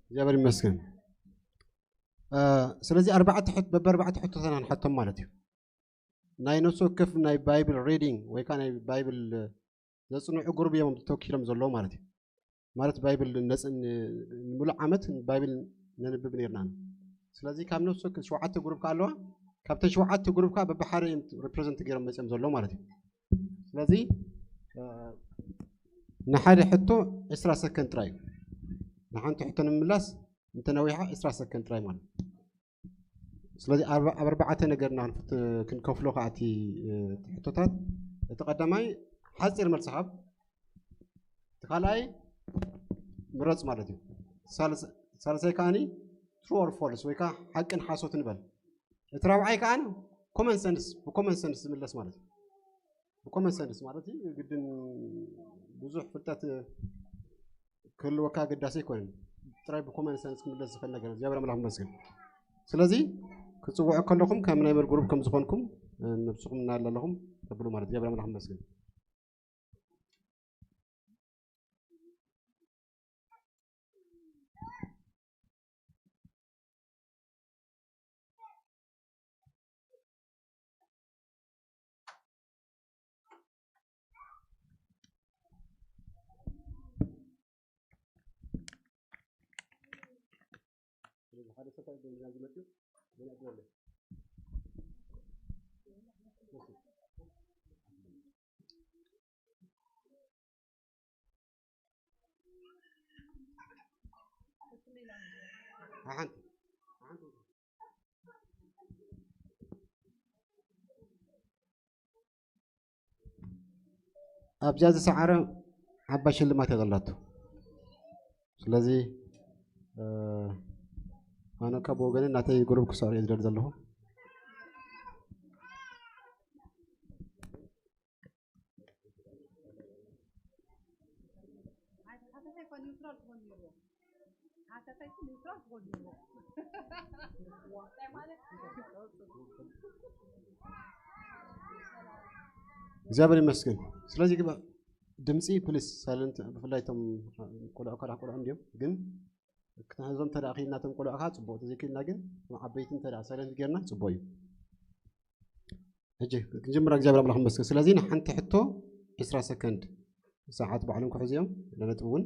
እግዚኣብሔር ይመስገን። ስለዚ ኣርባዕተ በቢ ኣርባዕተ ሕቶታት ንሓቶም ማለት እዩ። ናይ ነፍሲ ወከፍ ናይ ባይብል ሪዲንግ ወይ ከዓ ናይ ባይብል ዘፅንዑ ግሩብ እዮም ተወኪሎም ዘለዉ ማለት እዩ። ማለት ባይብል ንሙሉእ ዓመት ባይብል ነንብብ ነርና። ስለዚ ካብ ነፍሲ ወከፍ ሸውዓተ ግሩብ ከዓ ኣለዋ። ካብተን ሸውዓተ ግሩብ ከዓ በብሓደ እዮም ሪፕሬዘንት ገይሮም መፅኦም ዘለዉ ማለት እዩ። ስለዚ ንሓደ ሕቶ ዕስራ ሰከንድ ጥራይ እዩ። ንሓንቲ ሕቶ ንምምላስ እንተነዊሓ ዕስራ ሰከንድ ጥራይ ማለት እዩ። ስለዚ ኣብ ኣርባዕተ ነገርና ክንከፍሎ ከዓ እቲ ሕቶታት፣ እቲ ቀዳማይ ሓፂር መልሲ ሃብ፣ እቲ ካልኣይ ምረፅ ማለት እዩ። ሳልሳይ ከዓኒ ትሩ ኦር ፎልስ ወይ ከዓ ሓቅን ሓሶት ንበል። እቲ ራብዓይ ከዓ ኮመን ሰንስ፣ ብኮመን ሰንስ ዝምለስ ማለት እዩ። ብኮመን ሰንስ ማለት እዩ ግድን ብዙሕ ፍልጠት ክህልወካ ኣገዳሲ ኣይኮነን። ጥራይ ብኮመን ሰንስ ክምለስ ዝኽእል ነገር እግዚኣብሔር ኣምላኽ ይመስገን። ስለዚ ክፅውዖ ከለኹም ከም ናይ መን ግሩፕ ከም ዝኾንኩም ነብስኹም እናላለኹም ተብሉ ማለት እግዚኣብሔር ኣምላኽ ይመስገን። ስለዚ ሓደ ሰብ ካብ ደንግና ዝመፅእ ደንግና ዝመለስ ሓንቲ ኣብዚኣ ዝሰዓረ ዓባይ ሽልማት እያ ዘላቶ። ስለዚ ኣነ ካብ ወገነ ናተይ ግሩብ ክሰዕር እየ ዝደሊ ዘለኹ። እግዚኣብሔር ይመስገን። ስለዚ ግባ ድምፂ ፕሊስ ሳይለንት፣ ብፍላይ እቶም ቆልዑ ከዳ ቆልዑ እንዲዮም ግን ክትሕዞም እንተ ደኣ ክኢልና እቶም ቆልዑ ከዓ ፅቡቅ፣ ተዘይክኢልና ግን እቶም ዓበይቲ እንተ ደኣ ሳይለንት ጌርና ፅቡቅ እዩ። ሕጂ ክንጅምር እግዚኣብሔር ኣምላኽ ይመስገን። ስለዚ ንሓንቲ ሕቶ ዕስራ ሰከንድ ሰዓት ባዕሎም ክሕዙ እዮም ነጥቢ እውን።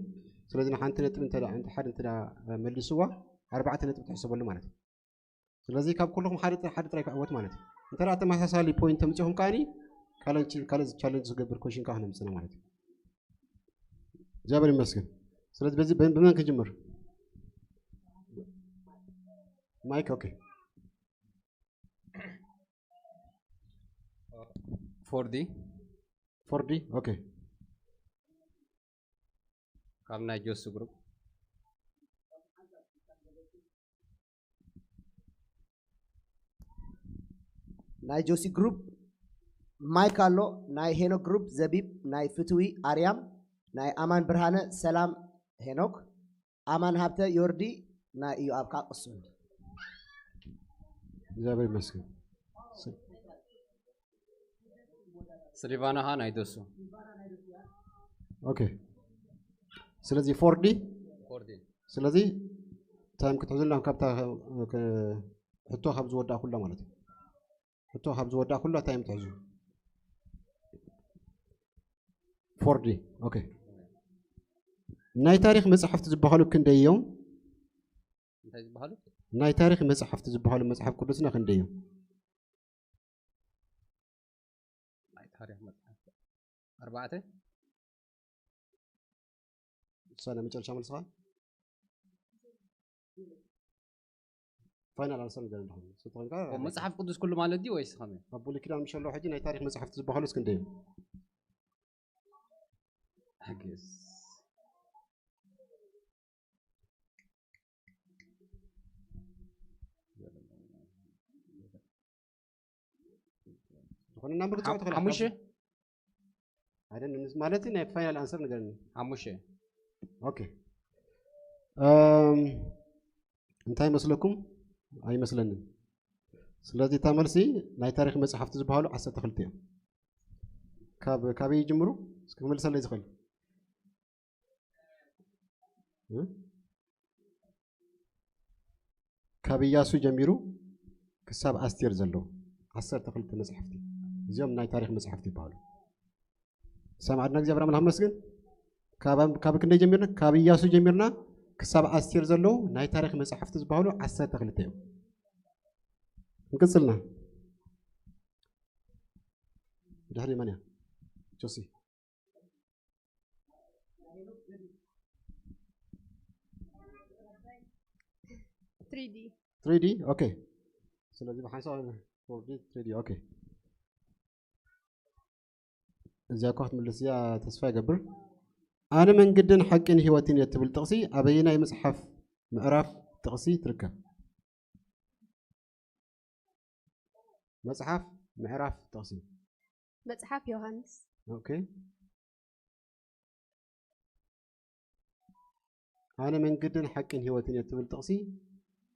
ስለዚ ንሓንቲ ነጥቢ እንተ ደኣ፣ እንተ ሓደ እንተ ደኣ መሊስዋ ኣርባዕተ ነጥቢ ትሕሰበሉ ማለት እዩ። ስለዚ ካብ ኩልኹም ሓደ ጥራይ፣ ሓደ ጥራይ ክዕወት ማለት እዩ። እንተ ደኣ ተመሳሳሊ ፖይንት ተምፂኹም ከዓኒ ካልእ ች-፣ ካልእ ቻለንጅ ዝገብር ኮሽን ከዓ ክነምፅና ማለት እዩ። እግዚኣብሔር ይመስገን። ስለዚ በዚ በ-፣ ብመን ክጅምር? ማይክ፣ ኦኬ። ፎርዲ። ፎርዲ፣ ኦኬ። ካብ ናይ ጆሲ ግሩፕ። ናይ ጆሲ ግሩፕ ማይክ ኣሎ፣ ናይ ሄኖክ ግሩፕ ዘቢብ፣ ናይ ፍትዊ ኣርያም፣ ናይ ኣማን ብርሃነ ሰላም ሄኖክ፣ ኣማን ሃብተ ዮርዲ፣ ናይ ኢዮኣብ ከዓ ቅሱን። እግዚኣብሔር ይመስገን። ስሊቫና ኸዓ ናይ ዶሱ። ኦኬ። ስለዚ ፎርዲ። ፎርዲ። ስለዚ ታይም ክትሕዙልና ካብታ ከ-፣ ሕቶ ካብ ዝወዳእ ኩላ ማለት እዩ። ሕቶ ካብ ዝወዳእ ኩላ ታይም ትሕዙ። ፎርዲ። ኦኬ። ናይ ታሪኽ መጽሓፍቲ ዝበሃሉ ክንደይ እዮም? እንታይ ዝበሃሉ? ናይ ታሪኽ መጽሓፍቲ ዝበሃሉ መጽሓፍ ቅዱስና ክንደይ እዮም? ናይ ታሪኽ መጽሓፍ ኣርባዕተ። ውሳነ መጨረሻ መልስኻ? ፋይናል ኣንሰር ንገር እንደኹም። ስልቲ ኮይንካ ኦ፣ መጽሓፍ ቅዱስ ኩሉ ማለት ድዩ ወይስ ከመይ? ኣብ ብሉይ ኪዳን ምሸሎ ሕጂ ናይ ታሪኽ መጽሓፍቲ ዝበሃሉ እስክንደይ እዮም? ሕግስ። ዝኾነ ናምበር ክትፅሕፍ ትኽእል ኢኻ። ሓሙሽተ? ኣይደን፣ ማለት ናይ ፋይናል ኣንሰር ንገርኒ። ሓሙሽተ። ኦኬ። እም፣ እንታይ መስለኩም? ኣይመስለንን። ስለዚ እታ መልሲ ናይ ታሪኽ መጽሓፍቲ ዝበሃሉ ዓሰርተ ክልተ እዮም። ካብ፣ ካበይ ይጅምሩ? እስኪ ክመልሰለይ ዝኽእል? እ? ካብ ኢያሱ ጀሚሩ ክሳብ ኣስቴር ዘለዉ ዓሰርተ ክልተ መጽሓፍቲ፣ እዚኦም ናይ ታሪኽ መጽሓፍቲ ይበሃሉ። ሰማዕና እግዚኣብሔር ኣምላኽ መስግን። ካብ፣ ካብ ክንደይ ጀሚርና? ካብ ኢያሱ ጀሚርና ክሳብ ኣስቴር ዘለዉ ናይ ታሪኽ መጽሓፍቲ ዝበሃሉ ዓሰርተ ክልተ እዮም። ንቅጽልና። ድሕሪ መን እያ? ጆሲ። ትሪዲ። ትሪዲ፣ ኦኬ። ስለዚ ብሓንሳብ ፎርዲ ትሪዲ፣ ኦኬ። እዚኣ እኳ ክትምልስ እያ ተስፋ ይገብር። ኣነ መንገድን ሓቅን ህይወትን እየ እትብል ጥቕሲ ኣበየናይ መጽሓፍ ምዕራፍ ጥቕሲ ትርከብ? መጽሓፍ ምዕራፍ ጥቕሲ። መጽሓፍ ዮሃንስ። ኦኬ። ኣነ መንገድን ሓቅን ህይወትን እየ እትብል ጥቕሲ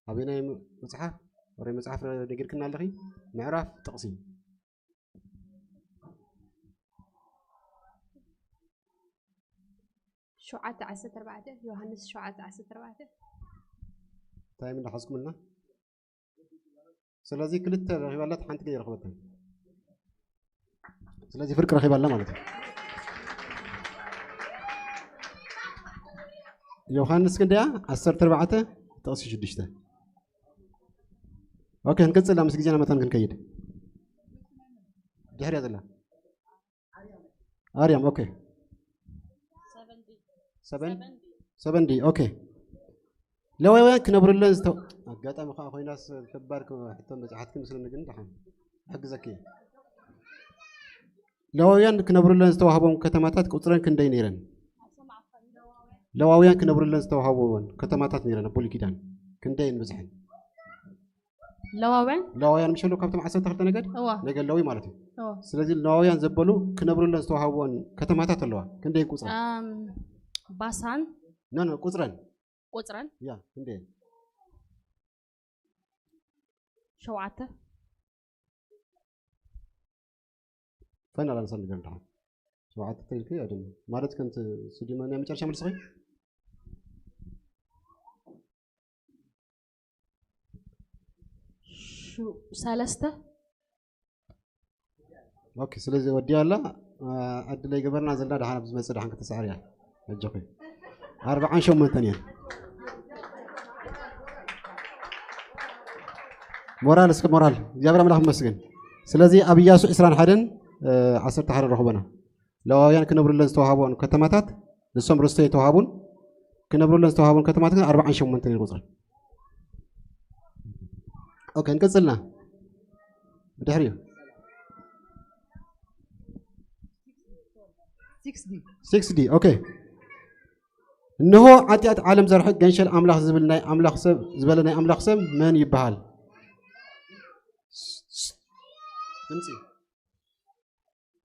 ኣበየናይ ም-፣ መጽሓፍ ወረ መጽሓፍ ነጊርክና ኣለኺ? ምዕራፍ ጥቕሲ። ሸውዓተ ዓሰርተ ኣርባዕተ፣ ዮሃንስ ሸውዓተ ዓሰርተ ኣርባዕተ። ታይም እንዳሓዝኩምልና። ስለዚ ክልተ ረኺባ ኣላ፣ ሓንቲ ገይ ረኽበተን። ስለዚ ፍርቂ ረኺባ ኣላ ማለት እዩ። ዮሃንስ ክንደያ? ዓሰርተ ኣርባዕተ ጥቕሲ ሽዱሽተ። ኦኬ፣ ክንቅጽል ምስ ግዜና መታን ክንከይድ። ድሕሪያ ዘላ ኣርያም፣ ኦኬ። ሰቨን ዲ፣ ኦኬ። ሌዋውያን ክነብሩለን ዝተ-፣ ኣጋጣሚ ከዓ ኮይናስ ክባር ክ-፣ ሕቶ መጽሓፍቲ ምስለኒ ግን ደሓን። ሕግዘኪ እየ። ሌዋውያን ክነብሩለን ዝተዋህቦም ከተማታት ቁጽረን ክንደይ ነይረን? ሌዋውያን ክነብሩለን ዝተዋህቦወን ከተማታት ነይረን ኣብ ብሉይ ኪዳን ክንደይን ብዝሕን? ለዋውያን? ሌዋውያን ምሽ ኣለዉ ካብቶም ዓሰርተ ክልተ ነገድ? እዋ። ነገድ ለዊ ማለት እዩ። እዋ። ስለዚ ሌዋውያን ዘበሉ ክነብሩለን ዝተዋህቦወን ከተማታት ኣለዋ። ክንደይን ቁጽረን? ኣም፣ ባሳን? ኖ፣ ኖ፣ ቁጽረን። ቁጽረን? ያ፣ ክንደይን? ሸውዓተ። ፈን ኣላንሳ ንገር ደሓን ሸውዓተ ተልክ ኣይደለም ማለት ከምቲ ስዲማ ናይ መጨረሻ መልስኺ ሰለስተ። ኦኬ ስለዚ ወዲያ ኣላ ዕድለይ ገበርና ዘለና ደሓን ኣብ ዝመፅእ ደሓን ክትስዕር እያ። ኣጆኺ ኣርብዓን ሸሞንተን እየን። ሞራል እስከ ሞራል እግዚኣብሔር ኣምላኽ ይመስገን። ስለዚ ኣብ ኢያሱ ዕስራን ሓደን ዓሰርተ ሓደ ንረኽቦና ለዋውያን ክነብሩለን ዝተዋሃቦን ከተማታት ንሶም ርስቶ የተዋሃቡን ክነብሩለን ዝተዋሃቡን ከተማታት ግን ኣርብዓን ሸሞንተን እዩ ቁፅረን። ኦኬ እንቀፅልና ብድሕሪኡ ሲክስ ዲ ሲክስ ዲ ኦኬ። እንሆ ዓጢኣት ዓለም ዘርሕቅ ገንሸል ኣምላኽ ዝብል ናይ ኣምላኽ ሰብ ዝበለ ናይ ኣምላኽ ሰብ መን ይበሃል? ድምፂ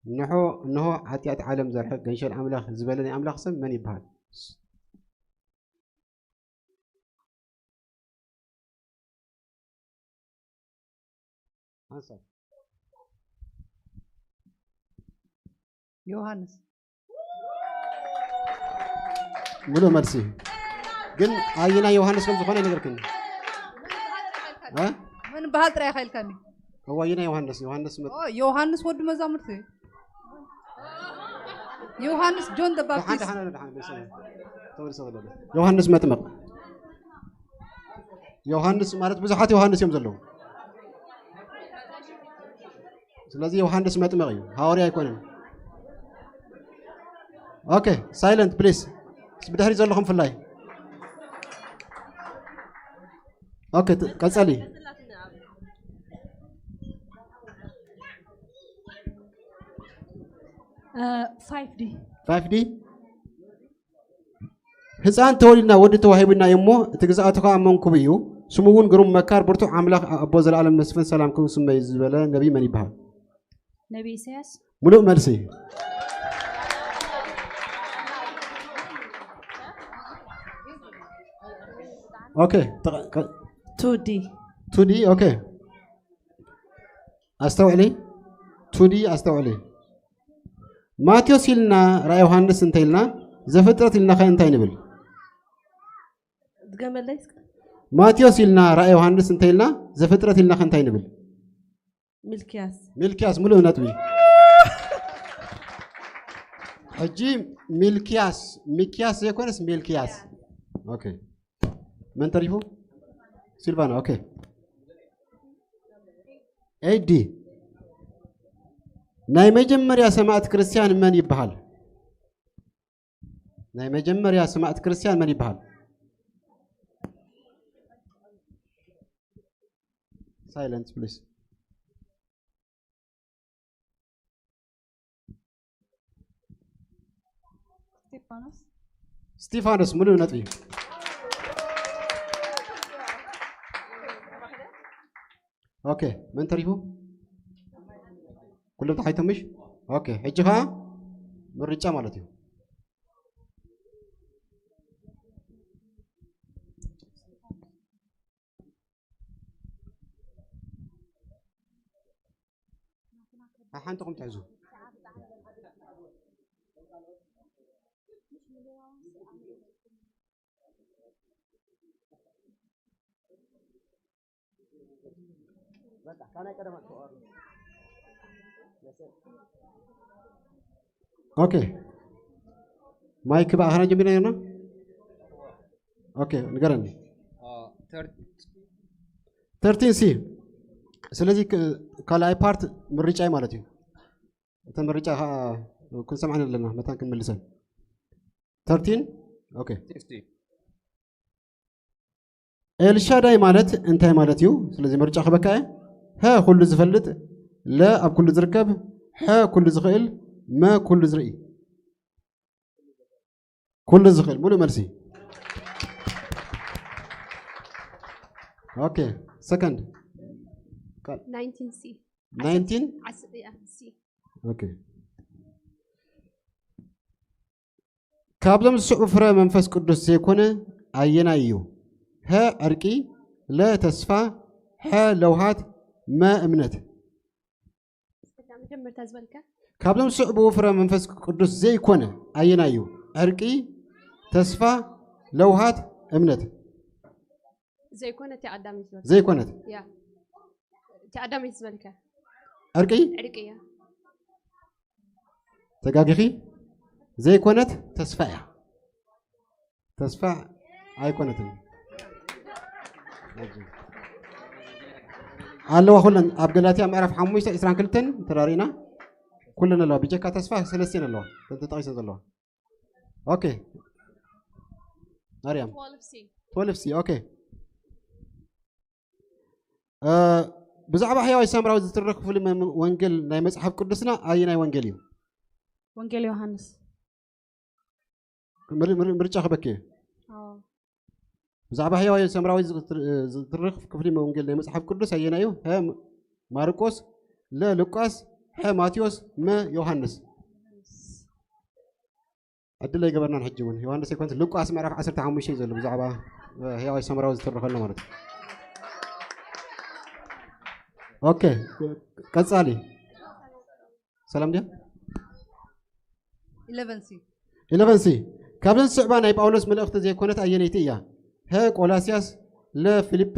እንሆ እንሆ ዓጢኣት ዓለም ዘርሕቅ ገንሸል ኣምላኽ ዝበለ ናይ ኣምላኽ ሰብ መን ይበሃል? ሓንሳብ ዮሃንስ ሙሉእ መልሲ ግን ኣየናይ ዮሃንስ ከም ዝኾነ ይነገርክን እ? መን በሃል ጥራይ ኢኻ ኢልካኒ እዋ ኣየናይ ዮሃንስ ዮሃንስ መ- ኦ፣ ዮሃንስ ወዲ መዛሙርቲ ዮሃንስ ጆን ደ ደሓን ባፕቲስት ደሓን ደሓን ደሓን ደስ ይበል። ተመልሰ ወለደ ዮሃንስ መጥምቕ ዮሃንስ ማለት ብዙሓት ዮሃንስ እዮም ዘለዉ ስለዚ ዮሃንስ መጥምቕ እዩ ሃዋርያ ኣይኮነን ኦኬ ሳይለንት ፕሊስ ብድሕሪ ዘለኹም ፍላይ ኦኬ ት- ቀጸሊ ፋይቭ ዲ ፋይፍ ዲ ህፃን ተወሊድና ወዲ ተዋሂቡና እዩ እሞ እቲ ግዝኣቱ ከዓ መንኩቡ እዩ ስሙ እውን ግሩም መካር ብርቱዕ ኣምላኽ ኣቦ ዘለኣለም መስፍን ሰላም ክው ስመይ ዝበለ ነቢይ መን ይበሃል ነቢ ኢሳያስ ሙሉእ መልሲ ኦኬ ቱ ዲ ቱ ዲ ኦኬ ኣስተውዕሊ ቱ ዲ ኣስተውዕሊ ማቴዎስ ኢልና ራእይ ዮሃንስ እንተ ኢልና ዘፍጥረት ኢልና ከ እንታይ ንብል ድገመለይ ማቴዎስ ኢልና ራእይ ዮሃንስ እንተ ኢልና ዘፍጥረት ኢልና ከ እንታይ ንብል ሚልክያስ ሚልክያስ ሙሉእ ነጥቢ ሕጂ ሚልክያስ ሚክያስ ዘይኮነስ ሚልክያስ ኦኬ መን ተሪፉ ሲልቫና ኦኬ ኤዲ ናይ መጀመርያ ሰማዕት ክርስቲያን መን ይበሃል ናይ መጀመርያ ሰማዕት ክርስቲያን መን ይበሃል silence please ስቴፋኖስ ስቲፋኖስ ሙሉእ ነጥቢ ኦኬ መን ተሪፉ ኩሎም ተሓይቶም ምሽ ኦኬ ሕጂ ከዓ ምርጫ ማለት እዩ ሓሓንትኹም ትሕዙ ኦኬ ማይክ ብኣኸና ጀሚርና ነርና ኦኬ ንገረኒ ተርቲን ሲ ስለዚ ካልኣይ ፓርት ምርጫይ ማለት እዩ እተ ምርጫ ከዓ ክንሰምዐን ኣለና መታን ክንምልሰን ተርቲን ኦኬ ኤልሻዳይ ማለት እንታይ ማለት እዩ ስለዚ ምርጫ ክበካ እየ ሀ ኩሉ ዝፈልጥ ለ ኣብ ኩሉ ዝርከብ ሐ ኩሉ ዝኽእል መ ኩሉ ዝርኢ ኩሉ ዝኽእል ሙሉእ መልሲ ኦኬ ሰከንድ ናይንቲን ሲ ናይንቲን ዓስ- ያ፣ ሲ ኦኬ ካብዞም ዝስዕቡ ፍረ መንፈስ ቅዱስ ዘይኮነ ኣየናይ እዩ? ሀ ዕርቂ፣ ለ ተስፋ፣ ለውሃት፣ መ እምነት። እስከ መጀመርታ ዝበልካ ካብዞም ስዕቡ ፍረ መንፈስ ቅዱስ ዘይኮነ ኣየናይ እዩ? ዕርቂ፣ ተስፋ፣ ለውሃት፣ እምነት። ዘይኮነ እቲ ኣዳም እዩ ዝበልካ። ዘይኮነት ያ እቲ ኣዳም እዩ ዝበልካ። ዕርቂ ዕርቂ እያ። ተጋጊኺ። ዘይኮነት ተስፋ እያ። ተስፋ ኣይኮነትን። ኣለዋ ኩለን ኣብ ገላትያ ምዕራፍ ሓሙሽተ ዕስራን ክልተን ተራሪእና ኩለን ኣለዋ። ብጀካ ተስፋ ሰለስቲን ኣለዋ። እተን ተጠቒሰን ዘለዋ። ኦኬ ማርያም ትወልፍ ሲ ትወልፍ ሲ ኦኬ። እ፣ ብዛዕባ ሕያዋይ ሳምራዊ ዝትረኽ ክፍሊ መ- ወንጌል ናይ መጽሓፍ ቅዱስና ኣየናይ ወንጌል እዩ? ወንጌል ዮሃንስ። ምር- ምር- ምርጫ ክበኪ እዩ። አዎ። ብዛዕባ ሕያዋይ ሳምራዊ ዝትር- ዝትርኽ ክፍሊ ወንጌል ናይ መጽሓፍ ቅዱስ ኣየናይ እዩ? ሀ ማርቆስ፣ ለ ሉቃስ፣ ሐ ማቴዎስ፣ መ ዮሃንስ። ዕድል ኣይገበርናን። ሕጂ እውን ዮሃንስ ኣይኮንት ሉቃስ ምዕራፍ ዓሰርተ ሓሙሽተ እዩ ዘሎ ብዛዕባ ሕያዋይ ሳምራዊ ዝተረኸሎ ማለት እዩ። ኦኬ ቀጻሊ ሰላም ድያ? ኢለቨን ሲ ኢለቨን ሲ ካብዘን ዝስዕባ ናይ ጳውሎስ መልእኽቲ ዘይኮነት ኣየነይቲ እያ? ሀ ቆላስያስ፣ ለ ፊልጲ፣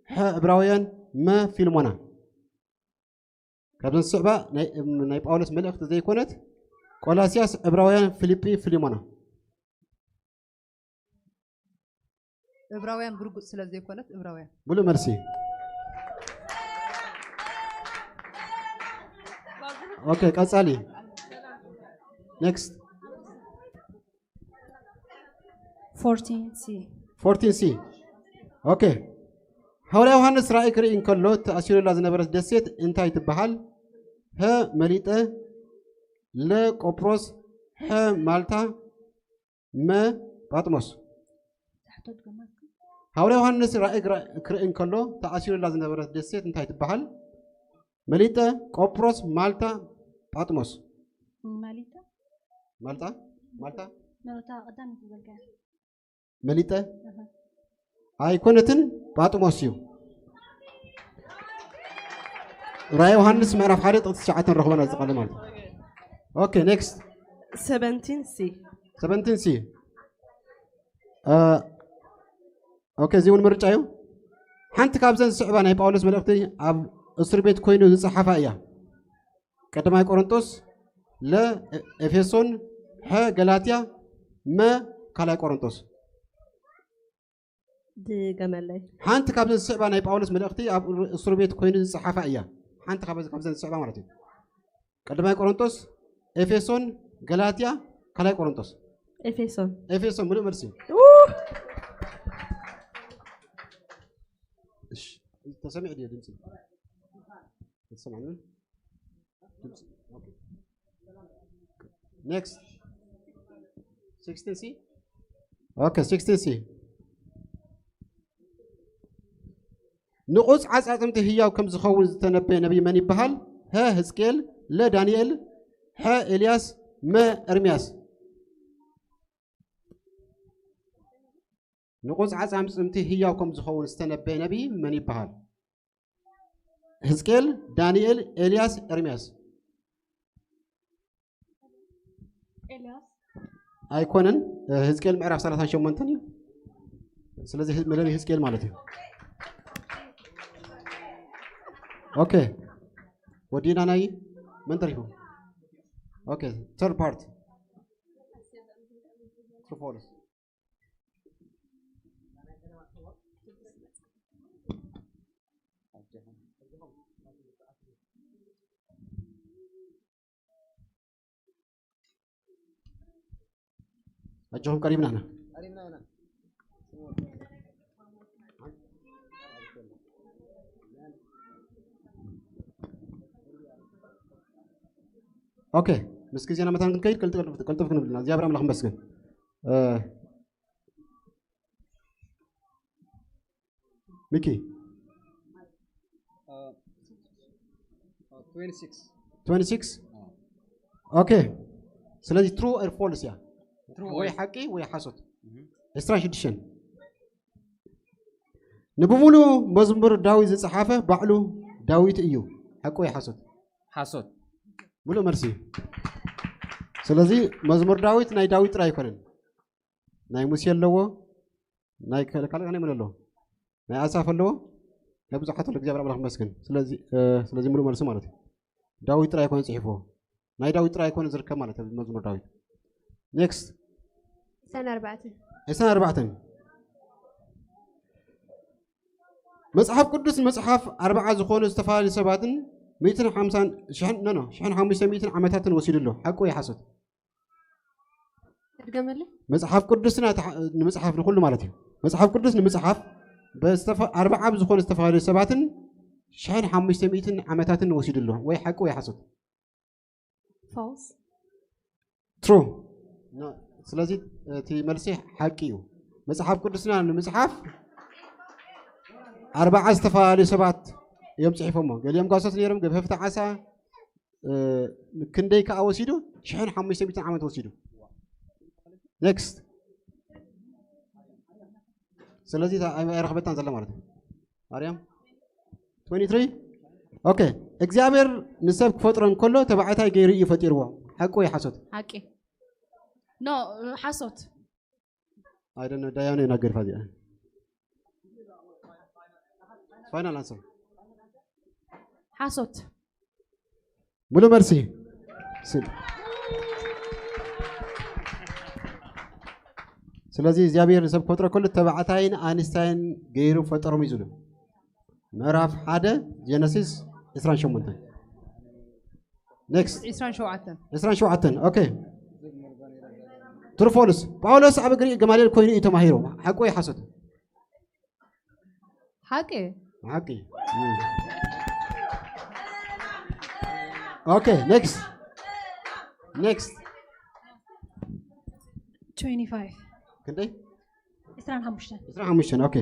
ሐ ዕብራውያን፣ መ ፊልሞና። ካብዘን ዝስዕባ ናይ ጳውሎስ መልእኽቲ ዘይኮነት ቆላስያስ፣ ዕብራውያን፣ ፊልጲ፣ ፊልሞና። እብራውያን ብርጉጽ ስለ ዘይኮነት እብራውያን ሙሉእ መልሲ። ኦኬ ቀጻሊ ኔክስት ፎርቲን ሲ ፎርቲን ሲ ኦኬ። ሃዋርያ ዮሃንስ ራእይ ክርኢ እንከሎ ተኣሲሩላ ዝነበረት ደሴት እንታይ ትበሃል? ሀ መሊጠ፣ ለ ቆጵሮስ፣ ሐ ማልታ፣ መ ጳጥሞስ። ሃዋርያ ዮሃንስ ራእይ ክርኢ እንከሎ ተኣሲሩላ ዝነበረት ደሴት እንታይ ትበሃል? መሊጠ፣ ቆጵሮስ፣ ማልታ፣ ጳጥሞስ። ማሊታ ማልታ ማልታ ነታ ቀዳመይቲ ዝበልካያ መሊጠ ኣይኮነትን ጳጥሞስ እዩ። ራእይ ዮሃንስ ምዕራፍ ሓደ ጥቕሲ ትሽዓተ ንረኽቦ ኢና ዝቃለ ማለት እዩ። ኦኬ ኔክስት ሰቨንቲን ሲ ሰቨንቲን ሲ ኦኬ እዚ እውን ምርጫ እዩ። ሓንቲ ካብዘን ዝስዕባ ናይ ጳውሎስ መልእኽቲ ኣብ እስር ቤት ኮይኑ ዝጸሓፋ እያ። ቀዳማይ ቆሮንጦስ፣ ለ ኤፌሶን፣ ሐ ገላትያ፣ መ ካልኣይ ቆሮንጦስ። ድገመለይ ሓንቲ ካብዘን ዝስዕባ ናይ ጳውሎስ መልእኽቲ ኣብ እስር ቤት ኮይኑ ዝጸሓፋ እያ። ሓንቲ ካብ- ካብዘን ዝስዕባ ማለት እዩ። ቀዳማይ ቆሮንጦስ፣ ኤፌሶን፣ ገላትያ፣ ካልኣይ ቆሮንጦስ። ኤፌሶን ኤፌሶን ምሉእ መልሲ። እሺ፣ ተሰሚዕ ድዩ ድምፂ? ተሰማዕኒ? ድምፂ። ኦኬ። ኔክስት። ሲክስቲን ሲ። ኦኬ፣ ሲክስቲን ሲ። ንቑጽ ዓጻጽምቲ ህያው ከም ዝኸውን ዝተነበየ ነቢይ መን ይበሃል? ሀ ህዝቅኤል፣ ለ ዳንኤል፣ ሐ ኤልያስ፣ መ ኤርምያስ። ንቑጽ ዓጻጽምቲ ህያው ከም ዝኸውን ዝተነበየ ነቢይ መን ይበሃል? ህዝቅኤል፣ ዳንኤል፣ ኤልያስ፣ ኤርምያስ። ኤልያስ ኣይኮነን። ህዝቅኤል ምዕራፍ ሰላሳን ሸሞንተን እዩ። ስለዚ ህዝ- መለሊ ህዝቅኤል ማለት እዩ። ኦኬ ወዲና ናይ መን ተሪፉ? ኦኬ ተርድ ፓርት ትሩ ፎልስ። ኣጆኹም ቀሪብና ኢና። ኦኬ ምስ ግዜና መታን ክንከይድ ቅልጥፍ ክንብል ኢና እግዚኣብሔር ኣምላኽ መስገን። ሚኪ ትዌንቲ ሲክስ ትዌንቲ ሲክስ ኦኬ። ስለዚ ትሩ ኦር ፎልስ እያ ወይ ሓቂ ወይ ሓሶት። ዕስራን ሽዱሽተን ንብሙሉ መዝሙር ዳዊት ዝጸሓፈ ባዕሉ ዳዊት እዩ። ሓቂ ወይ ሓሶት? ሓሶት። ሙሉእ መልሲ። ስለዚ መዝሙር ዳዊት ናይ ዳዊት ጥራይ ኣይኮነን። ናይ ሙሴ ኣለዎ፣ ናይ ከ- ካልእ ናይ መን ኣለዎ? ናይ ኣሳፍ ኣለዎ፣ ናይ ብዙሓት ኣሎ። እግዚኣብሔር ኣምላኽ ይመስገን። ስለዚ እ፣ ስለዚ ሙሉእ መልሲ ማለት እዩ። ዳዊት ጥራይ ኣይኮነ ጽሒፍዎ። ናይ ዳዊት ጥራይ ኣይኮነ ዝርከብ ማለት እዩ መዝሙር ዳዊት። ኔክስት። ዕስራን ኣርባዕተን። ዕስራን ኣርባዕተን። መጽሓፍ ቅዱስ ንመጽሓፍ ኣርባዓ ዝኾኑ ዝተፈላለዩ ሰባትን ሚእትን ሓምሳን ሽሕን ኖ ኖ ሽሕን ሓሙሽተ ሚእትን ዓመታትን ወሲዱ ኣሎ። ሓቂ ወይ ሓሶት? እድገመለይ። መጽሓፍ ቅዱስና ተሓ- ንምጽሓፍ ንኹሉ ማለት እዩ። መጽሓፍ ቅዱስ ንምጽሓፍ በዝተፈ- ኣርባዓ ብዝኾኑ ዝተፈላለዩ ሰባትን ሽሕን ሓሙሽተ ሚእትን ዓመታትን ወሲዱ ኣሎ። ወይ ሓቂ ወይ ሓሶት? ፎልስ። ትሩ። ስለዚ እቲ መልሲ ሓቂ እዩ። መጽሓፍ ቅዱስና ንምጽሓፍ ኣርባዓ ዝተፈላለዩ ሰባት እዮም ጽሒፎሞ። ገሊኦም ጓሶት ነይሮም፣ ገፈፍቲ ዓሳ እ፣ ክንደይ ከኣ ወሲዱ? ሽሕን ሓሙሽተ ሚእትን ዓመት ወሲዱ። ኔክስት። ስለዚ እታ ኣይ- ኣይረኸበታን ዘላ ማለት እዩ። ማርያም ትዌንቲ ትሪ። ኦኬ። እግዚኣብሔር ንሰብ ክፈጥሮ እንከሎ ተባዕታይ ገይሩ እዩ ፈጢርዎ። ሓቂ ወይ ሓሶት? ሓቂ። ኖ፣ ሓሶት። ኣይደነ ዳያኑ ይናገር ፋዚያ። ፋይናል ኣንሰር። ሓሶት። ሙሉ መልሲ። ስ- ስለዚ እግዚኣብሔር ንሰብ ክፈጥሮ ከሎ ተባዕታይን ኣንስታይን ገይሩ ፈጠሮም እዩ ዝብል። ምዕራፍ ሓደ ጀነሲስ ዕስራን ሸሞንተን። ኔክስት። ዕስራን ሸውዓተን። ዕስራን ሸውዓተን። ኦኬ። ትሩ ፎልስ? ጳውሎስ ኣብ እግሪ ገማልኤል ኮይኑ እዩ ተማሂሩ። ሓቂ ወይ ሓሶት? ሓቂ። ሓቂ። ኦኬ። ኔክስት። ኔክስት። ትዌንቲ ፋይቭ። ክንደይ? ዕስራን ሓሙሽተን። ዕስራን ሓሙሽተን። ኦኬ።